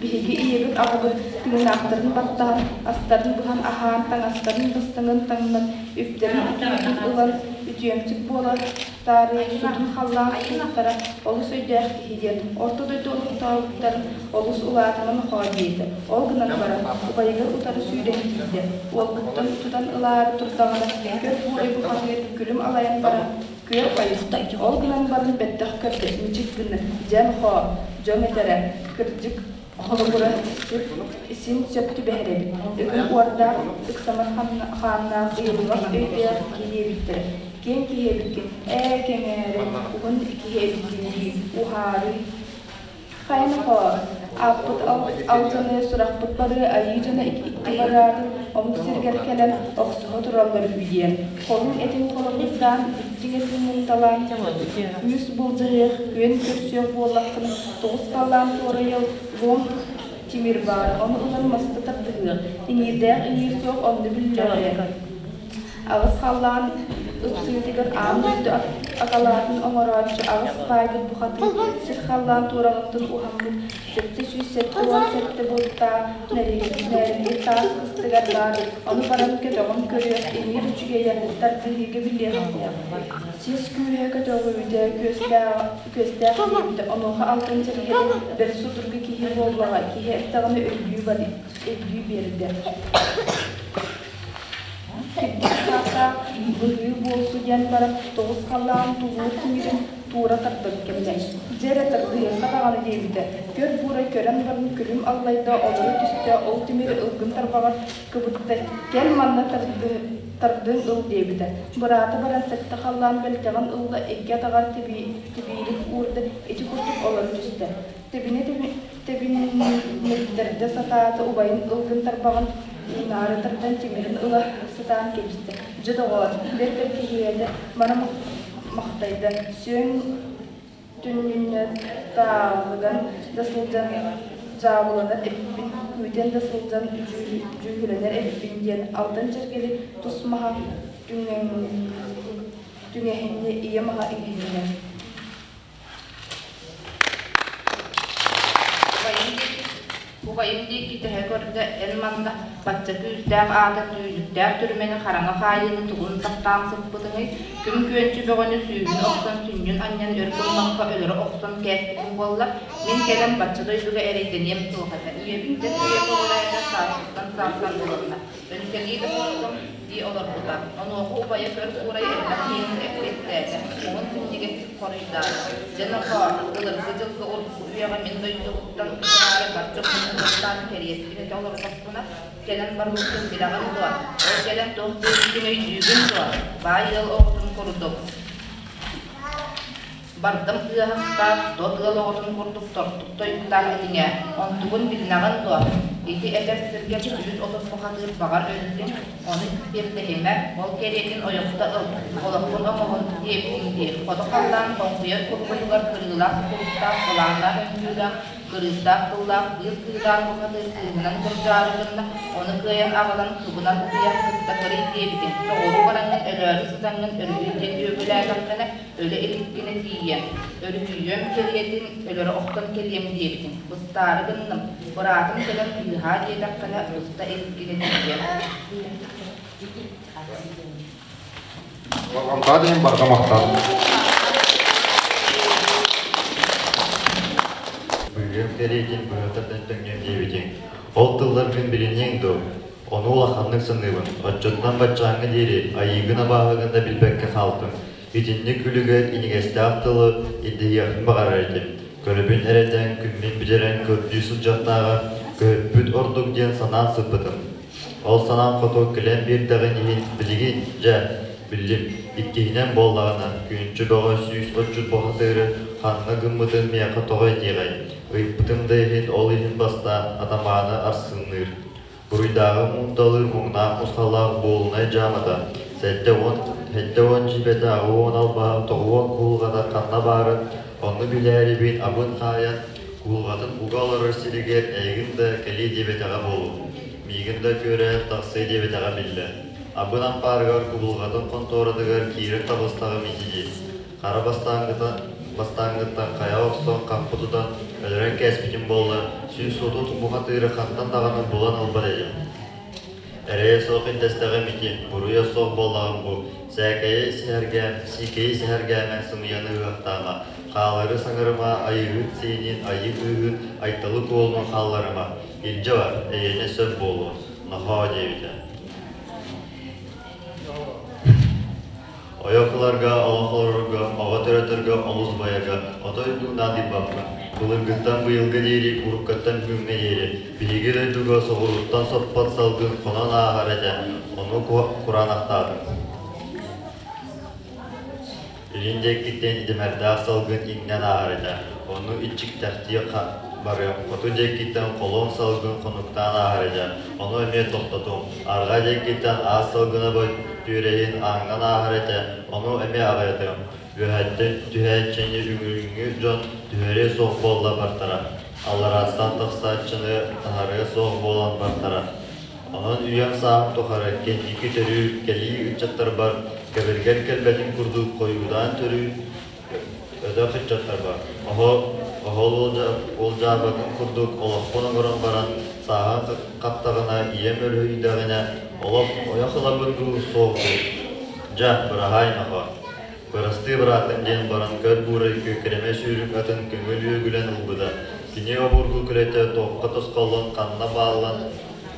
Биһиги ийэбит аҕабыт тыыннаахтарын баттаһан, астарын быһан аһаан, таҥастарын бастыҥын таҥнан, үптэрин үтүөтүн ылан, үтүөмсүк буола таарыйа сутун халлаан сууттара олус өйдөөх киһи диэн орто дойду олохтообуттарын олус улаатынан нохоо диэтэ. Ол гынан баран, убайыгар утары сүүрэн тиийдэ. Уолбуттан тутан ылаары турдаҕына, көр буурай бухатыыр күлүм алайан баран, Күөх хайыста, ол гынан баран бэттэх көрдө, мичик гына, дьэ нохоо, дьон этэрэ, кырдьык холобура син сөп түбэһэр эбит. Ыгым уордаах, ыксамар хааннаах, ыйыллыбат өйдөөх киһи диэбиттэрэ. Киэҥ киһи эбиккин, ээ кэҥээри, уһун киһи эбиккин дии, уһаарый. Хайа нохоо, ааппыт алдьаныа, сурахпыт барыа айыы дьоно икки бараатын омук сиригэр кэлэн охсуһа тураллар үһү диэн, холун этин холобурдаан, бүттүҥ этин мунталаан, күүс былдьаһыах, күөн көрсүөх буоллаххына, тоҕус халлаан туорайыл, луом тимир баар, ону ылан маста тардыһыах, иҥиирдээх иҥиир суох онно биллэҕэ. Аҕыс халлаан ыпсыытыгар аан дойду акалаатын оҥорооччу аҕыс баайбыт бухатыыр сир халлаан туораҕыттан уһаммыт 777 буруттаах нэринги таас кыстыгар баар, ону баран көтөҕөн көрүөх, иҥиир үчүгэйэ тардыһыыга билиэхтээх. Сис күүһэ көтөҕүүтэ күөстээх диэбитэ, онуоха алтан сэргэни бэрт судургу киһи буоллаҕа, киһи эттэҕинэ өйдүү биэрдэ. Кирдик саастаах быһыы буолсу диэн баран, тоҕус халлаан тулуур тимирин туура тардан кэллэ. Дьэ эрэ тардыһыахха даҕаны диэбитэ. Көр буурай көрөн баран күлүм аллайда, олоро түстэ, ол тимири ылгын тарбаҕар кыбытта, кэл манна тардыҥ ыл диэбитэ. Быраата баран сэттэ халлаан бэлтэҕин ылла, икки атаҕар тибиирик уурда, ити курдук олоро түстэ. Тэбинэ Тэбиннэрдэ сатаата убайын ылгын тарбаҕын уунаары тардан тимирин ыла сатаан кэбистэ. Дьэ доҕоор, бэрт киһиэтэ мара махтайда, сүөҥ түннүннэ таалыган да сылдьан дьаабыланар эбиппин, күүтэн да сылдьан дьүүһүлэнэр эбиппин диэн алтан дьэргэли тус маһа түҥэһиннэ, ийэ маһа иҥэһиннэ. Убайым диэки төһө көрдө, эн манна бачча күүстээх аата түүнүктээх түрмэни хараҥа хаайыыны тугун таптаан сыппытыҥый, күн күөнчү бөҕөнү сүүһүн охсон сүнньүн анньан өр гыммакка өлөрө охсон кээспитиҥ буолла, мин кэлэн бачча дойдуга эрэйдэниэм суох этэ, үйэбиттэн үйэ көҕүрээтэ, сааспыттан саас саргыланна. Өлүкэлии да сыстым, дии олорбута. Онуоха убайа көр куурай элбэх киһини эппиэттээтэ, уһун синньигэстик хоруйдаата: «Дьэ нохоо, былыргы дьылга урукку үйэҕэ мин дойдубуттан утараары бар дьоммун ыҥыртаан кэриэспин этэ олордохпуна, кэлэн барбыккын билэҕин дуо? Ол кэлэн туох диэбиккин өйдүүгүн дуо? Баай ыал оҕотун курдук Бардам ыаһахтаах, тот ыал оҕотун курдук тортук тойуктаах этиҥ ээ, онтугун билинэҕин дуо? Ити этэр сиргэ 130 бухатыыр баҕар өлбүтүн, ону ирдэһимэ, ол кэриэтин ойохто ыл, олоххун оҥоһун диэбитиҥ дии, хоту халлаан хоҥкуйар курбуһугар кырыылаах сутуруктаах, былааннаах үҥкүүлээх, Кырыыстаах тыллаах кыыс кыылаан бухатыыр кыыһынан кырдьаары гынна, ону кыайан аҕалан кыбынан утуйан кытта кырый диэбитиҥ, соҕуруу бараҥҥын өлөөрү сытаҥҥын өрүһүй диэн үөгүлээтэххинэ, өлө иликкинэ тиийиэм, өрүһүйүөм кэриэтин өлөрө охсон кэлиэм диэбитиҥ, быстаары гынным, быраатым кэлэн быыһаа диэтэххинэ, быста иликкинэ тиийиэм. Болҕомтоҕо диэн барҕа махтал. Быыһыам кэриэтин быһа тардан төҥнүөм диэбитиҥ. Ол тылларгын билиниэҥ дуо? Ону улаханнык саныыбын. Оччоттон баччааҥҥа диэри айыыгын-абааһыгын да билбэккэ хаалтым. Итинник күлүгэр инигэстээх тылы ирдэһиэхпин баҕарар этим. Көлөбүн эрэйдээн күммүн бүтэрэн көрдүү сылдьыахтааҕар көһүппүт ордук диэн санаан сыппытым. Ол санаам хоту кэлэн биэрдэҕин иһин билигин, дьэ, биллим, иккиһинэн буоллаҕына, күнчү бөҕө 130 бухатыыры ханна гыммытын миэхэ тоҕо этиэҕэй, ыйыппытым да иһин ол иһин бастаан атамааны арсынныыр. Буруйдааҕы муунталыыр муҥнаах мусхаллаах буолунай дьаамата, 70 дьиибэтэ 80 албаһа 90 куулҕата ханна баарын онну билээрибин абын хаайан, куулҕатын уга олорор сиригэр эйигин да кэлиэ диэбэтэҕэ буолуо, миигин да күөрэйэн тахсыа диэбэтэҕэ биллэр. Абын ампаарыгар кубулҕатын хонтуоратыгар киирэн таҕыстаҕым ити дии. Хара бастааҥҥыттан хайа охсон хаппы тутан өлөрөн кээспитим буоллар, 130 бухатыыры хантан даҕаны булан ылбат этим. Эрэйэ суох ирдэстэҕим ити, буруйа суох буоллаҕым бу, сээкэйи сэһэргээн, сиикэйи сэһэргээмэ, сымыйаны ыһыахтаама, хаалары саҥарыма, айыыһыт сиэнин, айыы кыыһын, айталы куолуну хаалларыма, илдьэ бар, эйиэнэ сөп буолуо, нохоо диэбитэ. Ойох ыларга, олох олорорго, оҕо төрөтөргө олус байарга отой дуу наадыйбаппын. Былыргыттан быйылга диэри, уруккаттан бүгүҥҥэ диэри биһиги дойдуга соҕурууттан соппот салгын хонон ааһар этэ, ону кураанахтаатым. Илин диэкиттэн идэмэрдээх салгын иҥнэн ааһар этэ, ону иччиктэхтии барыам, хоту диэкиттэн холуон салгын хонуктаан ааһар этэ, ону эмиэ тохтотуом, арҕаа диэкиттэн аас салгына түөрэйин ааҥнан ааһар этэ, ону эмиэ аҕыйатыам. Үөһэттэн түһээччини үҥүрүҥҥү дьон түһэриэ суох буолла бартара, алларааттан тахсааччыны таһарыа суох буолан бартара. Онон үйэм-сааһым тухары кэнники төрүүр кэлии ыччаттарбар кэбиргэл кэлбэтин курдук хойуутаан төрүүр өтөх ыччаттарбар оһол уолдьаабатын курдук олохпун оҥорон баран сааһым хаптаҕына ийэм өрүһүйдэҕинэ олох ойох ылабын дуу суох дуу дьэ быраһаай нохо бырастыы быраатым диэн баран көр буурай күөккэрэмэ сүүрүк атын көҥүл үөгүлэн ылбыта кини обургу күрэтэ туохха тосхоллон ханна бааллан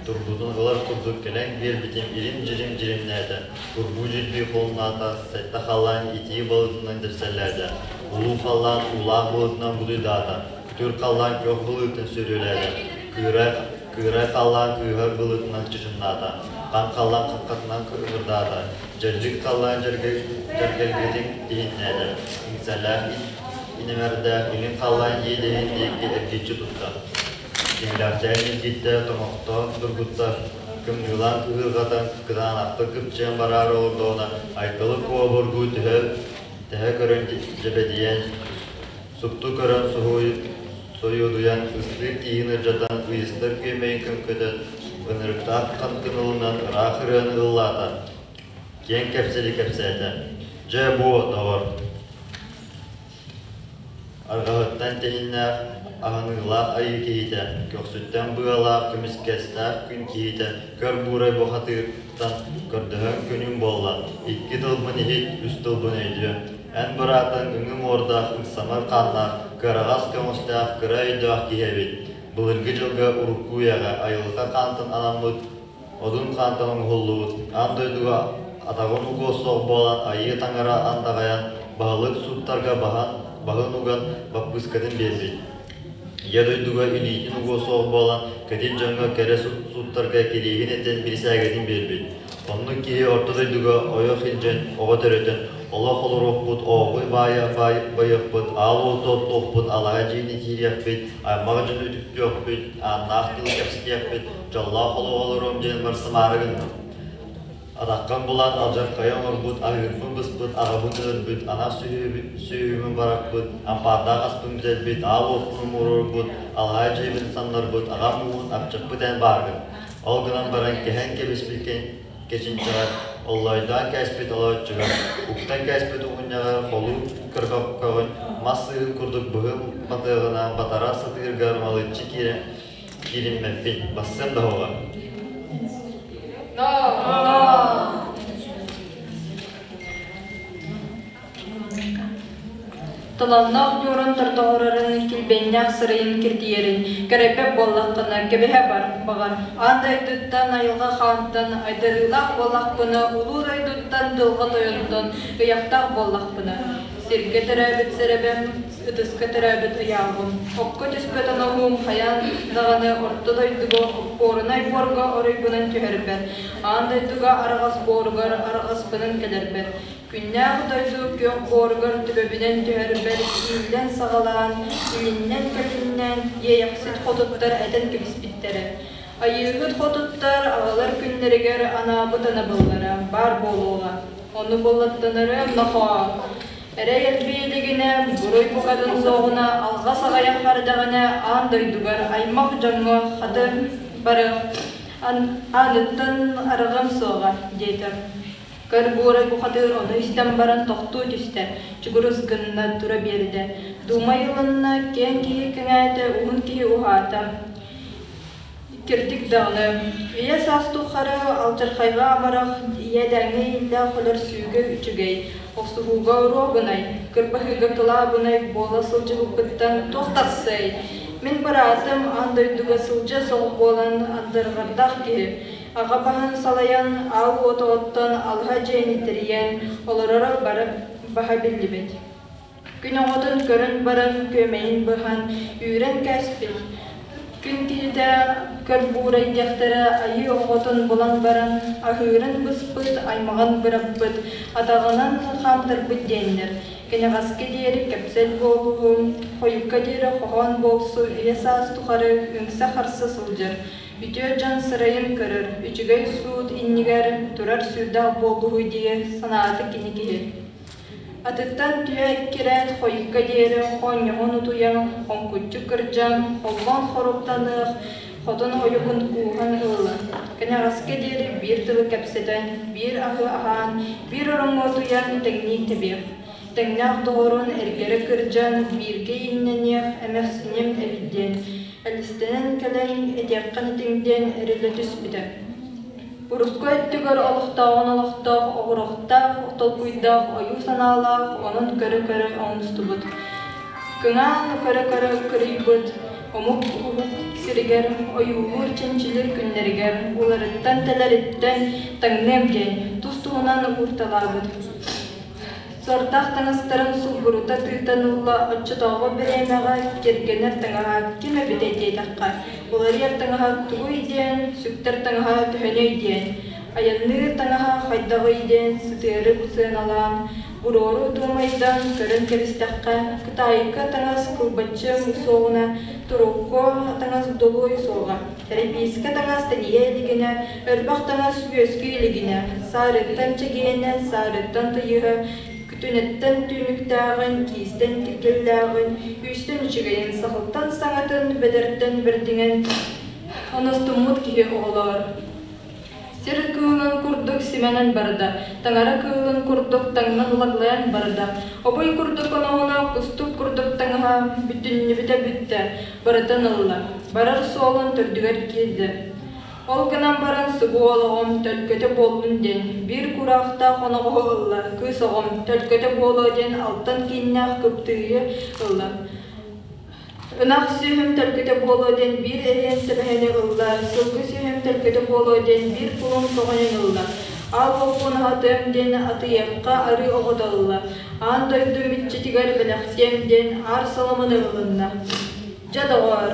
турбутун ылар курдук кэлэн биэрбитим ирим-дьирим дьиримнээтэ, курбуу дьирбии холуннаата, сэттэ халлаан итии балытынан дэпсэллээтэ, улуу халлаан уулаах былытынан будуйдаата, күтүр халлаан күөх былыытын сөрүөлээтэ, кыырай, кыырай халлаан кыыһар былытынан чычымнаата, хан халлаан хаххатынан ыҥырдаата, дьэллик халлаан дьэргэлгэтин тиһиннээтэ, иҥсэлээх инэмэрдээх илин халлаан иэдэһин диэки эргиччи тутта. Тимирэхтээн илгиттэ, тоҥохтоон тургутта, кымньыылаан кыһыырҕатан, кытаанахтык кыпчыйан бараары олордоҕуна, Айталы Куо обургу түһэ, тэһэ көрөн дьэбэдийэн, супту көрөн сойуодуйан, ыстыыр тииһин ырдьатан, ыйыстар күөмэйин көҥкөтөн, ынырыктаах хантын ылынан ыраах ырыаны ыллаата, киэҥ кэпсэли кэпсээтэ: «Дьэ, буо, доҕор, Арҕаһыттан тэһиннээх, аһыныылаах айыы киһитэ, көхсүттэн быалаах, көмүскэстээх күн киһитэ көр буурай бухатыыртан көрдөһөн күнүм буолла, икки тылбын иһит, үс тылбын өйдүө. Эн быраатыҥ өҥү муордаах, ыксамар хааннаах, кыараҕас көҥүстээх, кыра өйдөөх киһи эбит. Былыргы дьылга урукку үйэҕэ айылҕа хаантан анаммыт, одун хаантан оҥоһуллубут, аан дойдуга атаҕын угуо суох буолан айыы таҥара андаҕайан, баһылык сууттарга баһан, баһын уган баппыыскатын биэрбит. Ийэ дойдуга илиитин угуо суох буолан, кэтит дьоҥҥо кэрэ сууттарга кирииһин этэн бирисээгэтин биэрбит. Оннук киһи орто дойдуга ойох илдьэн, оҕо төрөтөн, олох олоруохпут, ооҕуй баайа байыахпыт, аал уоту оттуохпут, алаһа дьиэни киириэхпит, аймах дьону үтүктүөхпүт, ааннаах тылы кэпсэтиэхпит, дьоллоох олоҕу олоруом диэн барсымаары гынным. Атаххын булан алдьархайы оҥорбут, аһыырбын быспыт, аҕабын өлөрбүт, анах сүөһүбүн бараппыт, ампаардаах аспын бүтэрбит, аал уоппун умуруорбут, алаһа дьиэбин самнарбыт, аҕам ууһун апчаппыт эн бааргын. Ол гынан баран кэһэн кэбиспит кэчинчэҕэр, оллойдоон кээспит олооччугар, уктан кээспит угунньаҕар холуу көрбөккөҕүн мас сыыһын курдук быһым батыаҕына батара сатыыргар малыччы киирэн киириммэппин, бассыам да оһоҕо. Таланнаах дьуорун тордоҕурарын, килбиэннээх сырайын киртийэрин кэрэйбэт буоллаххына, кэбиһэ бар, баҕар, аан дойдуттан, айылҕа хаантан айдарыылаах буоллахпына, улуу дойдуттан, дьылҕа тойонтон ыйахтаах буоллахпына. Сиргэ төрөөбүт сэрэбэм, ытыска төрөөбүт ыйааҕым. Окко түспэт оноһуум хайаан даҕаны орто дойдуга оппуорунай буорга оройбунан түһэрбэт, аан дойдуга араҕас буоругар араҕаспынан кэлэрбэт. Күннээх дойду күөх буоругар төбөбүнэн түһэрбэр ииллэн-саҕалаан, илиннэн-кэлиннэн Иэйэхсит хотуттар этэн кэбиспиттэрэ. Айыыһыт хотуттар аҕалар күннэригэр анаабыт анабыллара баар буолуоҕа. Ону буллаттанарым нохоо. Эрэй элбии илигинэ, буруй букатын суоҕуна, алҕас аҕыйах бардаҕына аан дойдугар аймах дьоҥҥо хаты бары ааныттан арҕам суоҕа, диэтэ. Көр буорай бухатыыр ону истэн баран тохтуу түстэ, чугурус гынна тура биэрдэ. Дуумай ылынна, киэҥ киһи кэҥээтэ, уһун киһи уһаата. Кирдик даҕаны, үйэ саас тухары алдьархайга амарах, иэдээҥҥэ ииллээх өлөр сүүгэ үчүгэй, охсуһууга оруобунай, кырбаһыыга кылаабынай буола сылдьыбыппыттан туох тахсыай? Мин быраатым аан дойдуга сылдьа соҕус буолан андырҕардаах киһи, аҕа баһын салайан, аал уоту оттон алаһа дьиэни тэрийэн олороро бары баһа биллибит. Күн оҕотун көрөн баран күөмэйин быһан, үүрэн кээспит. Күн киһитэ көр буурай диэхтэрэ айыы оҕотун булан баран, аһыырын быспыт, аймаҕын быраппыт, атаҕынан хаамтарбыт диэннэр. Кэнэҕэскэ диэри кэпсэл буолуһу, хойукка диэри хоһоон буолсу үйэ-саас тухары үҥсэ-харса сылдьар. Үтүө дьон сырайын көрөр, үчүгэй суут иннигэр турар сүрдээх буолуһу дии санаата кини киһи. Атыттан түһэ эккирээт хойукка диэри хоонньоһон утуйан, хоҥкуччу кырдьан, холлоон хоруоптаныах, хотон ойугун кууһан ылла. Кэнэҕэскэ диэри биир тылы кэпсэтэн, биир аһы аһаан, биир ороҥҥо утуйан тэҥнии тэбиэх. Тэҥнээх доҕорун эргэрэ кырдьан, бииргэ иҥнэниэх эмэхсиним эбит диэн, элистэнэн кэлэн этиэххин этиҥ диэн эриллэ түспүтэ. Урукку өттүгэр олохтооҕун олохтоох, оҕуруохтаах, толкуйдаах, ойуу санаалаах, онон көрө-көрө оҥостубут. Кыҥаан көрө-көрө кырыйбыт, омук уһук сиригэр ойуулуур-чинчилиир күннэригэр уларыттан-тэлэриттэн таҥныам диэн тус-туһунан уурталаабыт. Сордоох таҥастарын сулбурута тыытан ылла, оччотооҕу бириэмэҕэ кэргэнэр таҥаһа ким эбитэй диэтэххэ, уларыйар таҥаһа тугуй диэн, сүктэр таҥаһа төһөнүй диэн, айанныыр таҥаһа хайдаҕый диэн сытыары сыаналаан, буруору дуомайдан көрөн кэбистэххэ, Кытайга таҥас кылбаччы суоҕуна, турукку таҥас долуой суоҕа. Эрэпиискэ таҥас тэнийэ илигинэ, өрбөх таҥас үөскүү илигинэ, саарыттан чэгиэнэ, саарыттан тыйыһа, күтүнэттэн түүнүктээҕин, киистэн киргэллээҕин, үүстэн үчүгэйин, саһылтан саҥатын, бэдэртэн бэрдиҥэн оностуммут киһи оҕолоор. Сир кыылын курдук симэнэн барда, таҥара кыылын курдук таҥнан лаглайан барда, обой курдук оноһуна, кустук курдук таҥаһа бүтүннүбүтэ бүттэ, барытын ылла, барар суолун төрдүгэр киирдэ. Ол гынан баран субу олоҕум төлкөтө буоллун диэн, биир кураахтаах оноҕоһу ылла, кыыс оҕом төлкөтө буолуо диэн алтан кииннээх кыптыыйы ылла. Ынах сүөһүм төлкөтө буолуо диэн биир эриэн сэбэһэни ылла, сылгы сүөһүм төлкөтө буолуо диэн биир кулун көҕөнүн ылла, аал лоппун аһатыам диэн атыйахха арыы оҕото ылла, аан дойду мүччүтүгэр бэлэхтиэм диэн аар соломону ылынна. Дьэ, доҕоор,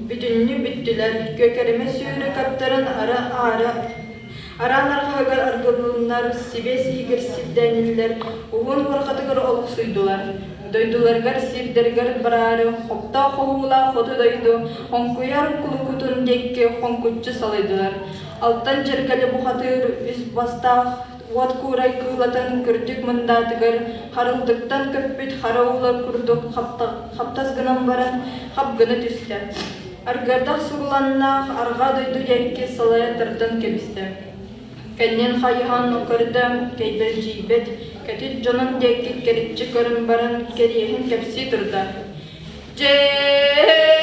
бүтүннүү бүттүлэр, күөкэримэ сүүрүк аттарын ара аара араан арҕаһыгар аргылыннар, сибиэс иһигэр сирдээниллэр, уһун уорҕатыгар олохсуйдулар. Дойдуларыгар сирдэригэр бараары хоптоох хоһуулаах хоту дойду хоҥкуйар кулукутун диэки хоҥкуччу салайдылар. Алтан дьэргэли бухатыыр үс бастаах уот куурай кыылатын күрдьүк мындаатыгар харылдыктан көппүт хара уулар курдук хаптас гынан баран хап гына түстэ. Аргыардах сугуланнаах арҕаа дойду диэки салайа тардан кэбистэ. Кэннин хайыһан көрдө, кэйбэлдьийбэт, кэтит дьонун диэки кэриччи көрөн баран кэриэһин кэпсии турда. Дьэ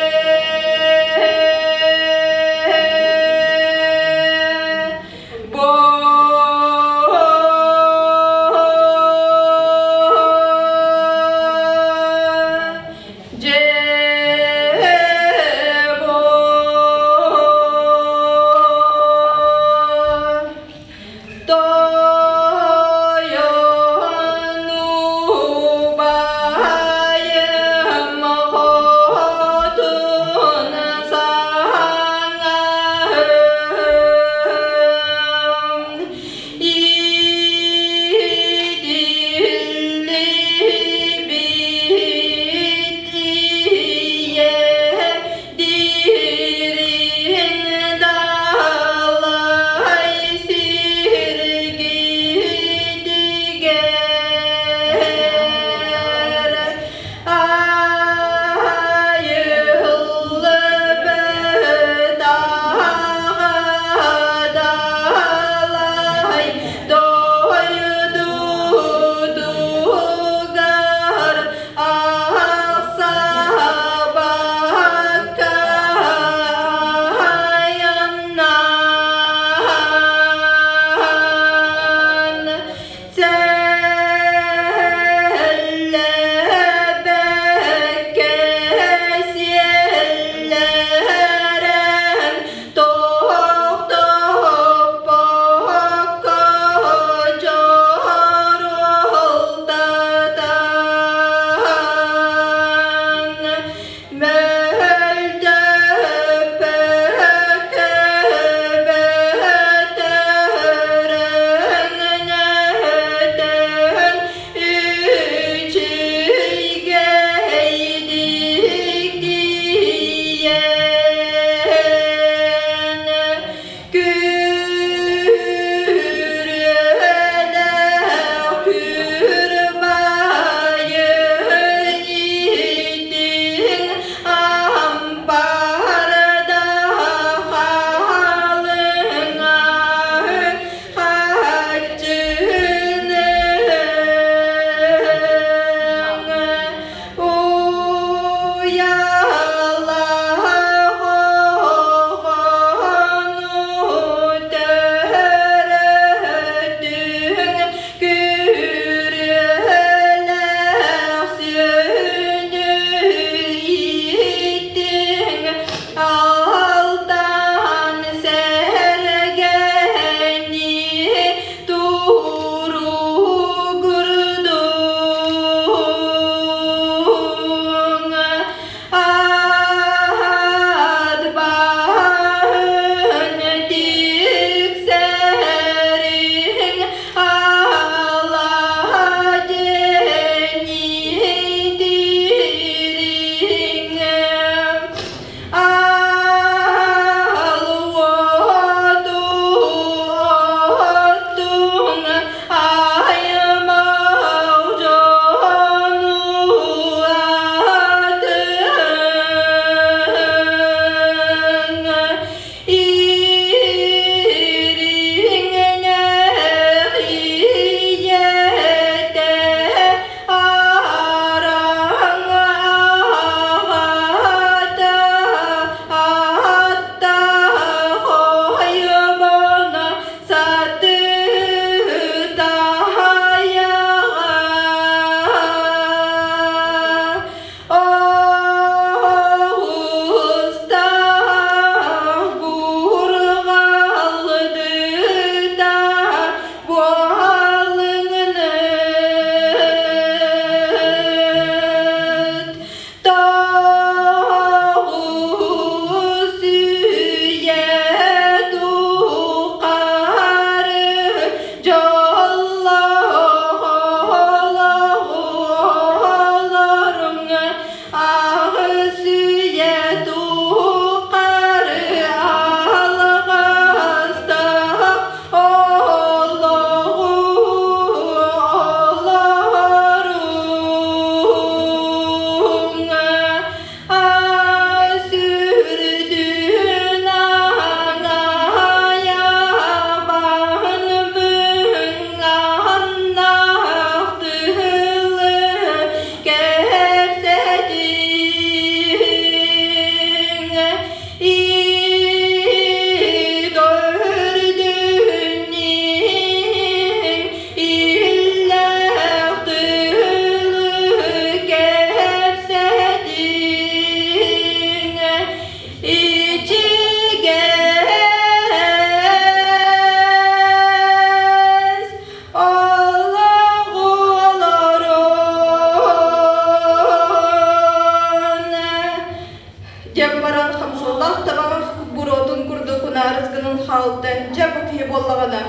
Харас гынан хаалта, дьэ бу киһи буоллаҕына,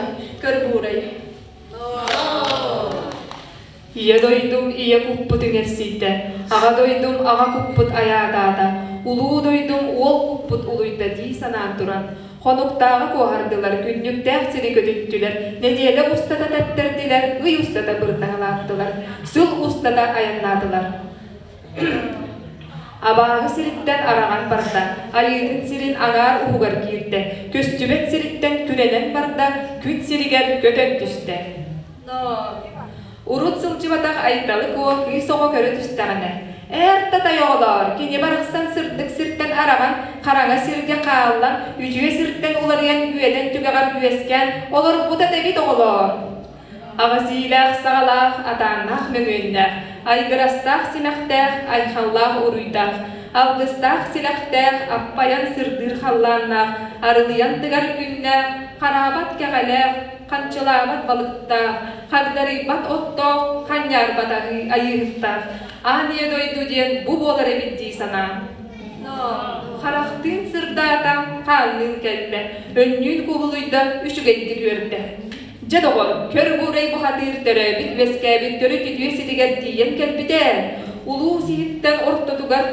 көр буурай. Ийэ дойдум ийэ куппут иҥэрсийдэ, аҕа дойдум аҕа куппут айаатаата, улуу дойдум уол куппут улуйда дии санаан туран, хонуктааҕы куоһардылар, күннүктээх сири көтүттүлэр, нэдиэлэ устата тэптэрдилэр, ый устата бырдаҥалааттылар, сыл устата айаннаатылар. Абааһы сириттэн араҕан барда, айыытын сирин аҥаар уһугар киирдэ, көстүбэт сириттэн күрэнэн барда, күн сиригэр көтөн түстэ. Урут сылдьыбатах Айталы Куо кыыс оҕо көрө түстэҕинэ, «Эр татай оҕолоор, кини барахсан сырдык сиртэн араҕан, хараҥа сиргэ хааллан, үтүө сиртэн уларыйан үөдэн түгэҕэр үөскээн олорбута эбит оҕолоор!» Аҕасиилээх саҕалаах, атааннаах мөҥүөннээх, айгырастаах симэхтээх, айхаллаах уруйдаах, алгыстаах силэхтээх, аппайан сырдыыр халлааннаах, арылыйан тыгар күннээх, хараабат кэҕэлээх, ханчылаабат балыктаах, хагдарыйбат оттоох, ханньаарбат айыыһыттаах, аан ийэ дойду диэн бу буолар эбит дии санаан. Харахтыын сырдаата, хаанныын кэллэ, өнньүүн кубулуйда, үчүгэйдик үөрдэ. Дьэ доҕор, көр буурай бухатыыр төрөөбүт-үөскээбит төрүт үтүө сиригэр тиийэн кэлбитэ. Улуу сиһиттэн ортотугар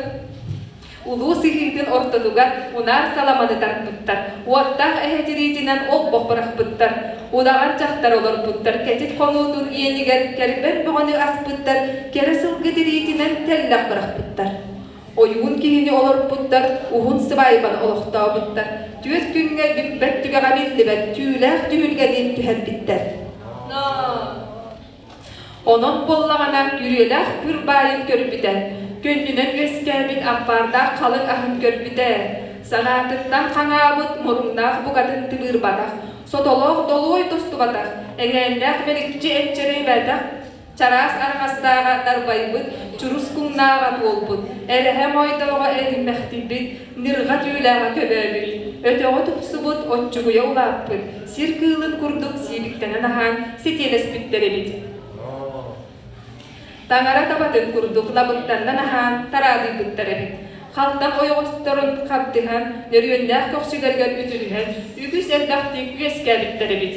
Улуу сыһыытын ортотугар унаар саламаны тарпыттар, уоттаах эһэ тириитинэн олбох бырахпыттар, удаҕан дьахтар олорбуттар, кэтит хонуутун иэнигэр кэрбэн бөҕөнү аспыттар, кэрэ сылгы тириитинэн тэллэх бырахпыттар. Ойуун киһини олорпуттар, уһун сыбаайбаны олохтообуттар, түөрт күҥҥэ бүппэт түгэҕэ биллибэт түүлээх түһүлгэни түһэрбиттэр. Онон буоллаҕына күрүөлээх күр баайын көрбүтэ, көнньүнэн үөскээбит ампаардаах халыҥ аһын көрбүтэ, санаатыттан хаҥаабыт муруннаах букатын тыбыырбатах, сотолоох долуой тостубатах, эҥээннээх мэликчи энчирэйбэтэх, чараас арҕастааҕа дарбайбыт, чурус куҥнааҕа туолбут, эрэһэ моойдооҕо эриммэхтийбит, ньырҕа түүлээҕэ көбөөбүт, өтөҕө тупсубут, оччугуйа улааппыт, сир кыылын курдук сиибиктэнэн аһаан ситиэлэспиттэр эбит. Таҥара табатын курдук лабыктаннан аһаан тараадыйбыттар эбит. Халтаҥ ойоҕосторун хабдыһан, нөрүөннээх көхсүлэригэр үтүрүһэн, үгүс элбэхтик үөскээбиттэр эбит.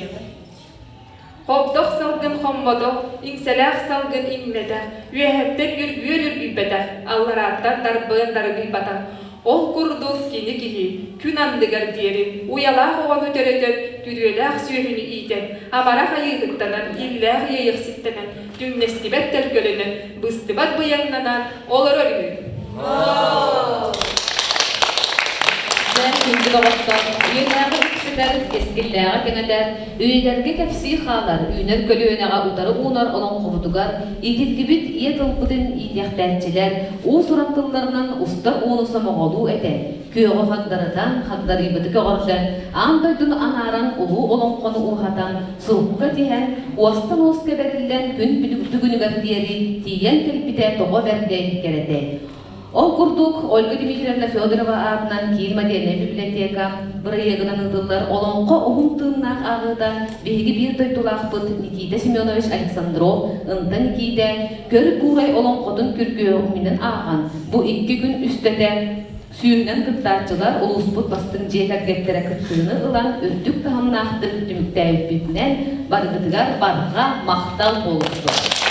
Хобдох салгын хоммотох, иҥсэлээх салгын иҥмэтэх, үөһэттэн үргүөр үргүйбэтэх, алларааттан дарбыан дарыгыйбатах. Ол курдук кини киһи күн анныгар диэри уйалаах оҕону төрөтөн, күрүөлээх сүөһүнү иитэн, амарах айыыһыттанан, иллээх иэйэхситтэнэн, түҥнэстибэт төлкөлөнөн, быстыбат быйаҥнанан олорор үһү. Дьэ, күндү доҕоттор, үйэлээҕи үксэтэр, кэскиллээҕи кэҥэтэр, үйэлэргэ кэпсии хаалар, үүнэр көлүөнэҕэ утары уунар олоҥхобутугар иитиллибит ийэ тылбытын иитиэхтээччилэр уус-уран тылларынан устар ууну сомоҕолуу этэн, күөҕү хагдарытан, хагдарыйбыты көҕөрдөн, аан дойдуну анааран улуу олоҥхону ууһатан, сурукка тиһэн, уостан уоска бэриллэн күн бүгүнүгэр диэри тиийэн кэлбитэ тоҕо бэрдэй, кэрэтэй. Ол курдук, Ольга Дмитриевна Федорова аатынан Киин модельнай библиотека бырайыагынан ыытыллар Олоҥхо уһун тыыннаах ааҕыыта биһиги биир дойдулаахпыт Никита Семенович Александров Ынта Никиитэ Көр Куурай олоҥхотун күргүөмүнэн ааҕан, бу икки күн үстэтэ сүүһүнэн кыттааччылар улууспут бастыҥ дьиэ кэргэттэрэ кыттыыны ылан үрдүк таһымнаахтык түмүктээбиппитинэн барыгытыгар барҕа махтал буолуохтун!